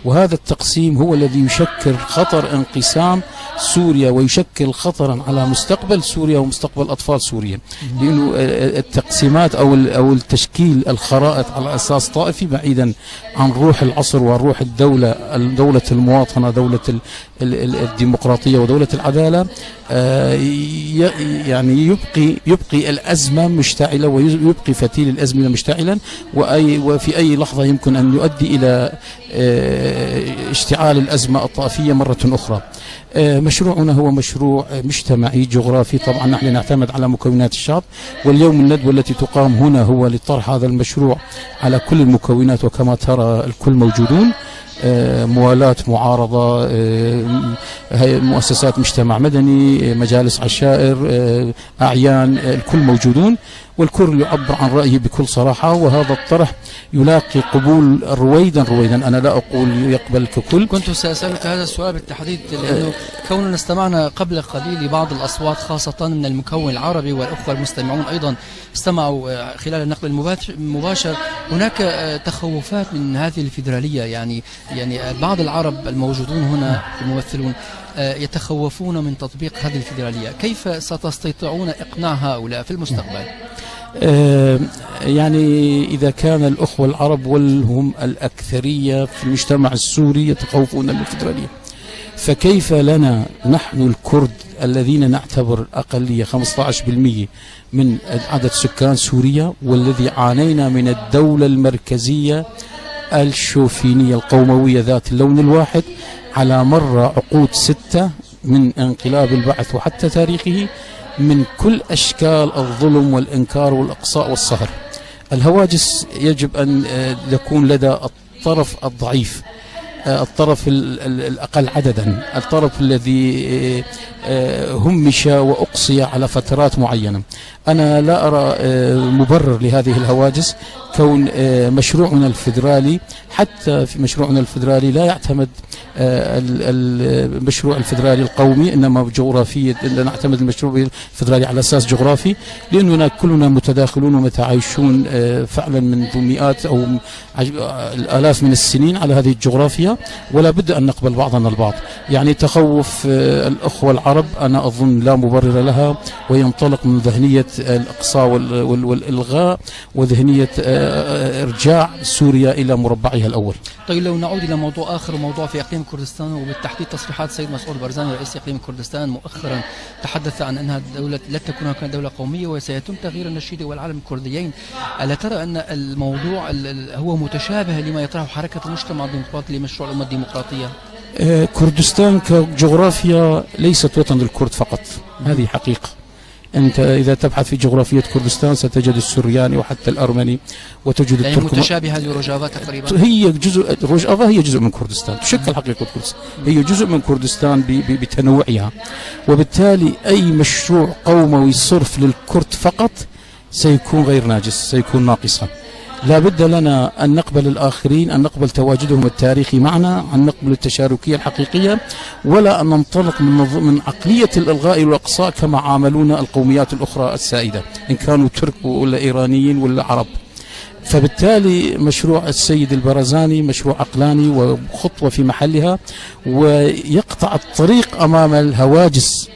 وهذا التقسيم هو الذي يشكل خطر انقسام سوريا، ويشكل خطرًا على مستقبل سوريا ومستقبل أطفال سوريا. لأنه، آه، التقسيمات أو ال-، أو التشكيل الخرائط على أساس طائفي بعيدًا عن روح العصر وروح الدولة، ال-، دولة المواطنة، دولة ال-، ال-، ال-، الديمقراطية ودولة العدالة، آه، ي-، يعني يبقي، يبقي الأزمة مشتعلة ويبقي فتيل الأزمة مشتعلًا، وأي، وفي أي لحظة يمكن أن يؤدي إلى، آه، اشتعال الأزمة الطائفية مرة أخرى. آه، مشروعنا هو مشروع، آه، مجتمعي جغرافي. طبعًا نحن نعتمد على مكونات الشعب، واليوم الندوة التي تقام هنا هو لطرح هذا المشروع على كل المكونات، وكما ترى الكل موجودون، آه، موالاة، معارضة، آه، هي-، مؤسسات مجتمع مدني، آه، مجالس عشائر، آه، أعيان، آه، الكل موجودون. والكل يعبر عن رأيه بكل صراحة، وهذا الطرح يلاقي قبول رويدا رويدا. أنا لا أقول يقبل ككل. كنت سأسألك هذا السؤال بالتحديد، لأنه كوننا استمعنا قبل قليل لبعض الأصوات، خاصة من المكون العربي، والأخوة المستمعون أيضا استمعوا، آه، خلال النقل المبات-، المباشر. هناك، آه، تخوفات من هذه الفيدرالية، يعني، يعني، آه، بعض العرب الموجودون هنا، الممثلون، آه، يتخوفون من تطبيق هذه الفيدرالية. كيف ستستطيعون إقناع هؤلاء في المستقبل؟ آه، يعني، إذا كان الأخوة العرب، وهم الأكثرية في المجتمع السوري، يتخوفون من الفيدرالية، فكيف لنا نحن الكرد الذين نعتبر أقلية، خمستاش بالمية من عدد سكان سوريا، والذي عانينا من الدولة المركزية الشوفينية القوموية ذات اللون الواحد على مر عقود ستة من انقلاب البعث وحتى تاريخه، من كل أشكال الظلم والإنكار والإقصاء والصهر. الهواجس يجب أن، آه، تكون لدى الطرف الضعيف، آه، الطرف ال-، ال-، الأقل عددا، الطرف الذي، آه، آه، همش وأقصي على فترات معينة. أنا لا أرى، آه، مبرر لهذه الهواجس، كون، آه، مشروعنا الفيدرالي، حتى في مشروعنا الفيدرالي لا يعتمد، آه، ال-، ال-، المشروع الفيدرالي القومي، إنما جغرافية، إننا نعتمد المشروع الفيدرالي على أساس جغرافي، لأننا كلنا متداخلون ومتعايشون، آه، فعلا منذ مئات أو عج-، آه، الآلاف من السنين على هذه الجغرافيا، ولا بد أن نقبل بعضنا البعض. يعني، تخوف، آه، الأخوة العرب، أنا أظن، لا مبرر لها، وينطلق من ذهنية الإقصاء وال-، وال-، والإلغاء، وذهنية، آه، آه، إرجاع سوريا إلى مربعها الأول. طيب، لو نعود إلى موضوع آخر، وموضوع في إقليم كردستان، وبالتحديد تصريحات السيد مسعود برزاني رئيس إقليم كردستان مؤخرا، تحدث عن أنها الدولة لن تكون هناك دولة قومية وسيتم تغيير النشيد والعلم الكرديين. ألا ترى أن الموضوع ال-، ال-، هو متشابه لما يطرحه حركة المجتمع الديمقراطي لمشروع الأمة الديمقراطية؟ آه، كردستان كجغرافيا ليست وطن الكرد فقط. هذه حقيقة. أنت إذا تبحث في جغرافية كردستان ستجد السرياني وحتى الأرمني وتجد يعني التركمان. متشابهة لروجافا تقريبا. هي جزء، روجافا هي جزء من كردستان، تشكل حقيقة كردستان، هي جزء من كردستان ب-، ب-، بتنوعها. وبالتالي أي مشروع قوموي صرف للكرد فقط سيكون غير ناجز، سيكون ناقصا. لا بد لنا أن نقبل الآخرين، أن نقبل تواجدهم التاريخي معنا، أن نقبل التشاركية الحقيقية، ولا أن ننطلق من نظ-، من عقلية الإلغاء والإقصاء كما عاملونا القوميات الأخرى السائدة، إن كانوا ترك ولا إيرانيين ولا عرب. فبالتالي مشروع السيد البرزاني مشروع عقلاني وخطوة في محلها، ويقطع الطريق أمام الهواجس،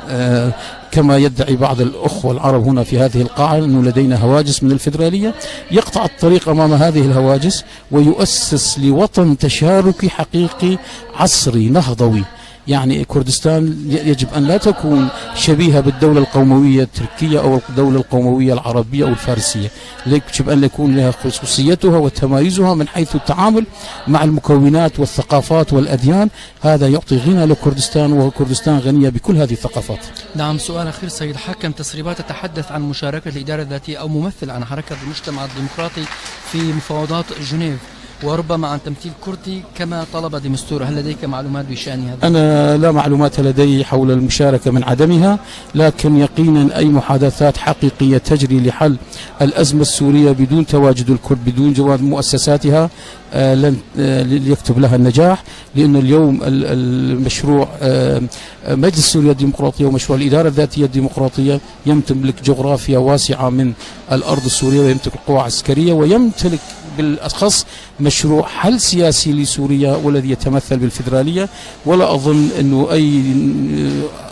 آه، كما يدعي بعض الأخوة العرب هنا في هذه القاعة أنه لدينا هواجس من الفدرالية، يقطع الطريق أمام هذه الهواجس ويؤسس لوطن تشاركي حقيقي عصري نهضوي. يعني، كردستان ي-، يجب أن لا تكون شبيهة بالدولة القوموية التركية أو الدولة القوموية العربية أو الفارسية. يجب أن يكون لها خصوصيتها وتمايزها من حيث التعامل مع المكونات والثقافات والأديان. هذا يعطي غنى لكردستان، وكردستان غنية بكل هذه الثقافات. نعم، سؤال أخير سيد حكم، تسريبات تتحدث عن مشاركة الإدارة الذاتية أو ممثل عن حركة المجتمع الديمقراطي في مفاوضات جنيف، وربما عن تمثيل كردي كما طلب ديمستور. هل لديك معلومات بشأن هذا؟ أنا لا معلومات لدي حول المشاركة من عدمها، لكن يقينا أي محادثات حقيقية تجري لحل الأزمة السورية بدون تواجد الكرد، بدون جواز مؤسساتها، آه، لن، آه، ليكتب لها النجاح، لأن اليوم ال-، المشروع، آه، مجلس سوريا الديمقراطية ومشروع الإدارة الذاتية الديمقراطية يمتلك جغرافيا واسعة من الأرض السورية، ويمتلك قوة عسكرية، ويمتلك بالأخص مشروع حل سياسي لسوريا والذي يتمثل بالفدرالية، ولا أظن أنه أي،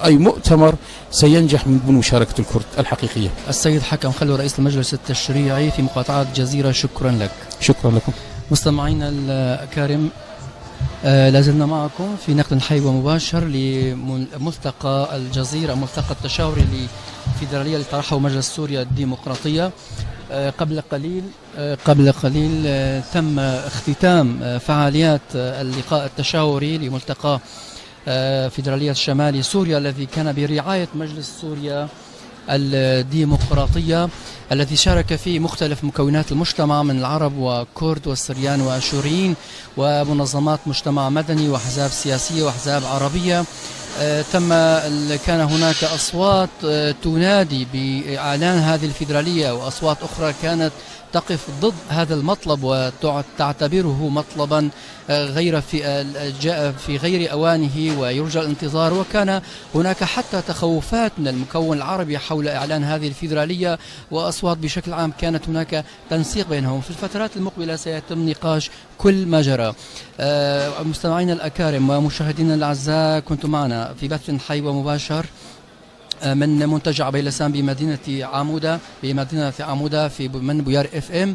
أي مؤتمر سينجح من دون مشاركة الكرد الحقيقية. السيد حكم خلو، رئيس المجلس التشريعي في مقاطعة جزيرة، شكرا لك. شكرا لكم. مستمعينا الكرام، آه، لا زلنا معكم في نقل حي ومباشر لملتقى الجزيرة، ملتقى التشاوري للفيدرالية اللي طرحه مجلس سوريا الديمقراطية. آه، قبل قليل، آه، قبل قليل، آه، تم اختتام، آه، فعاليات، آه، اللقاء التشاوري لملتقى، آه، فيدرالية شمال سوريا الذي كان برعاية مجلس سوريا الديمقراطية، الذي شارك فيه مختلف مكونات المجتمع من العرب وكرد والسريان وآشوريين ومنظمات مجتمع مدني وأحزاب سياسية وأحزاب عربية. آه، تم ال-، كان هناك أصوات، آه، تنادي بإعلان هذه الفيدرالية، وأصوات أخرى كانت تقف ضد هذا المطلب وتعتبره مطلبا، آه، غير في، آه، جاء في غير أوانه ويرجى الانتظار. وكان هناك حتى تخوفات من المكون العربي حول إعلان هذه الفيدرالية، وأصوات بشكل عام كانت هناك تنسيق بينهم. في الفترات المقبلة سيتم نقاش كل ما جرى. آه، مستمعينا الأكارم ومشاهدينا الأعزاء، كنتم معنا في بث حي ومباشر، آه، من منتجع بيلسان بمدينة عمودة، بمدينة عمودة في ب-، من بويار FM.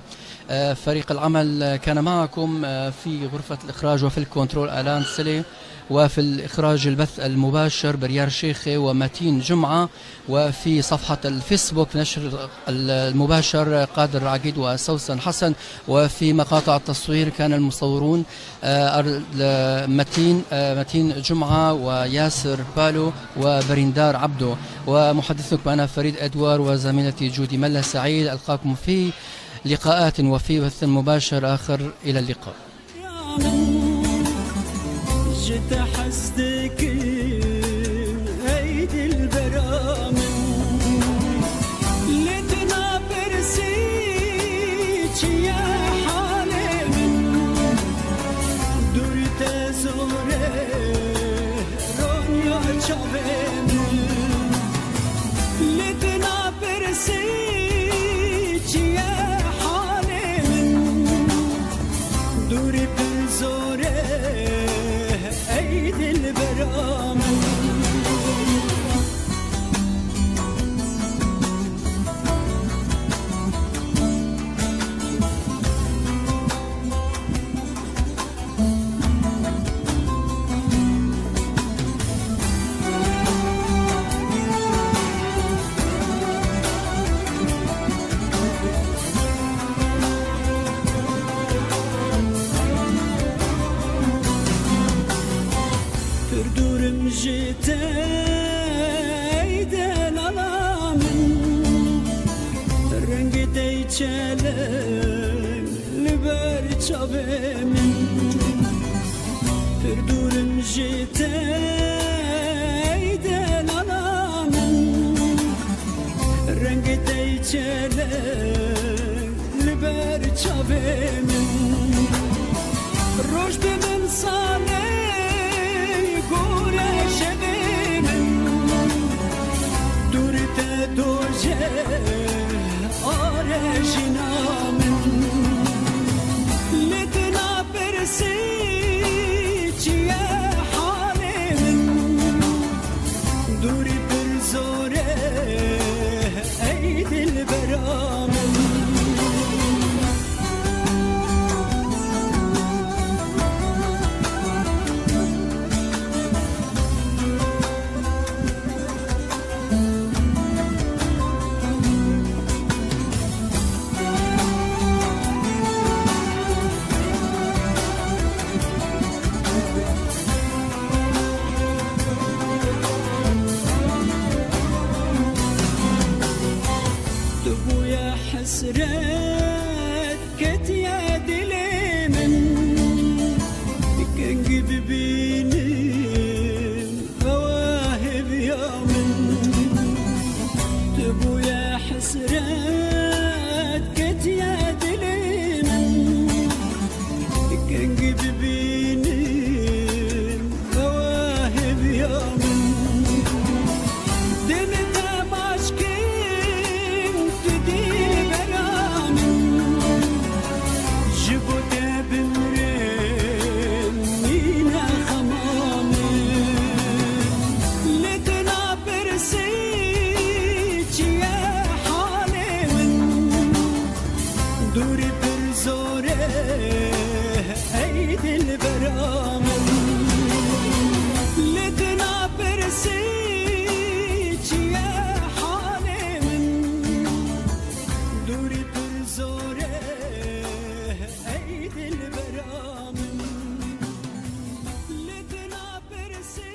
آه، فريق العمل كان معكم، آه، في غرفة الإخراج وفي الكنترول آلان سلي، وفي الإخراج البث المباشر بريار شيخي ومتين جمعة، وفي صفحة الفيسبوك نشر ال-، المباشر قادر عقيد وسوسن حسن، وفي مقاطع التصوير كان المصورون، آه، أر-، ل-، متين، آه، متين جمعة وياسر بالو وبريندار عبدو، ومحدثكم أنا فريد إدوار وزميلتي جودي ملا سعيد. ألقاكم في لقاءات وفي بث مباشر آخر. إلى اللقاء. Ji te hez dikim, ey dilbera min. Lê tu napirsî çi ye halê min? Dûrî te zor e, ronya çavê min. Lê tu napirsî çi ye halê min? Dûrî pir zor e, ey dilbera min. Pir dûr im ji te, ey delala min. Rengê te yê çeleng li ber çavê min. Pir dûr im ji te, ey delala min. Rengê te yê çeleng li ber çavê min. Roj bi min salê, gore şevê min. Dûrî te dojeh, are jina min. Lê tu napirsî çi ye halê min? Dûrî pir zor e, ey dilbera min. Tu bûye hesret ketiye dilê min, kengî bibînim hewa hêviya min. Tu bûye hesret ketiye dilê min, kengî bibînim hewa hêviya min. Dil te maşkin, tu dilbera min. Ji bo te bimrim, nîne xema min. Lê tu napirsî çi ye halê min? Dûrî pir zor e, ey dilbera min. Lê tu napirsî çi ye halê min? Dûrî pir zor e, ey dilbera min. Lê tu napirsî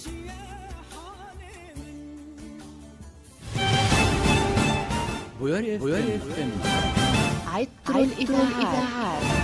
çi ye halê min? بويار FM. عطر الإذاعات.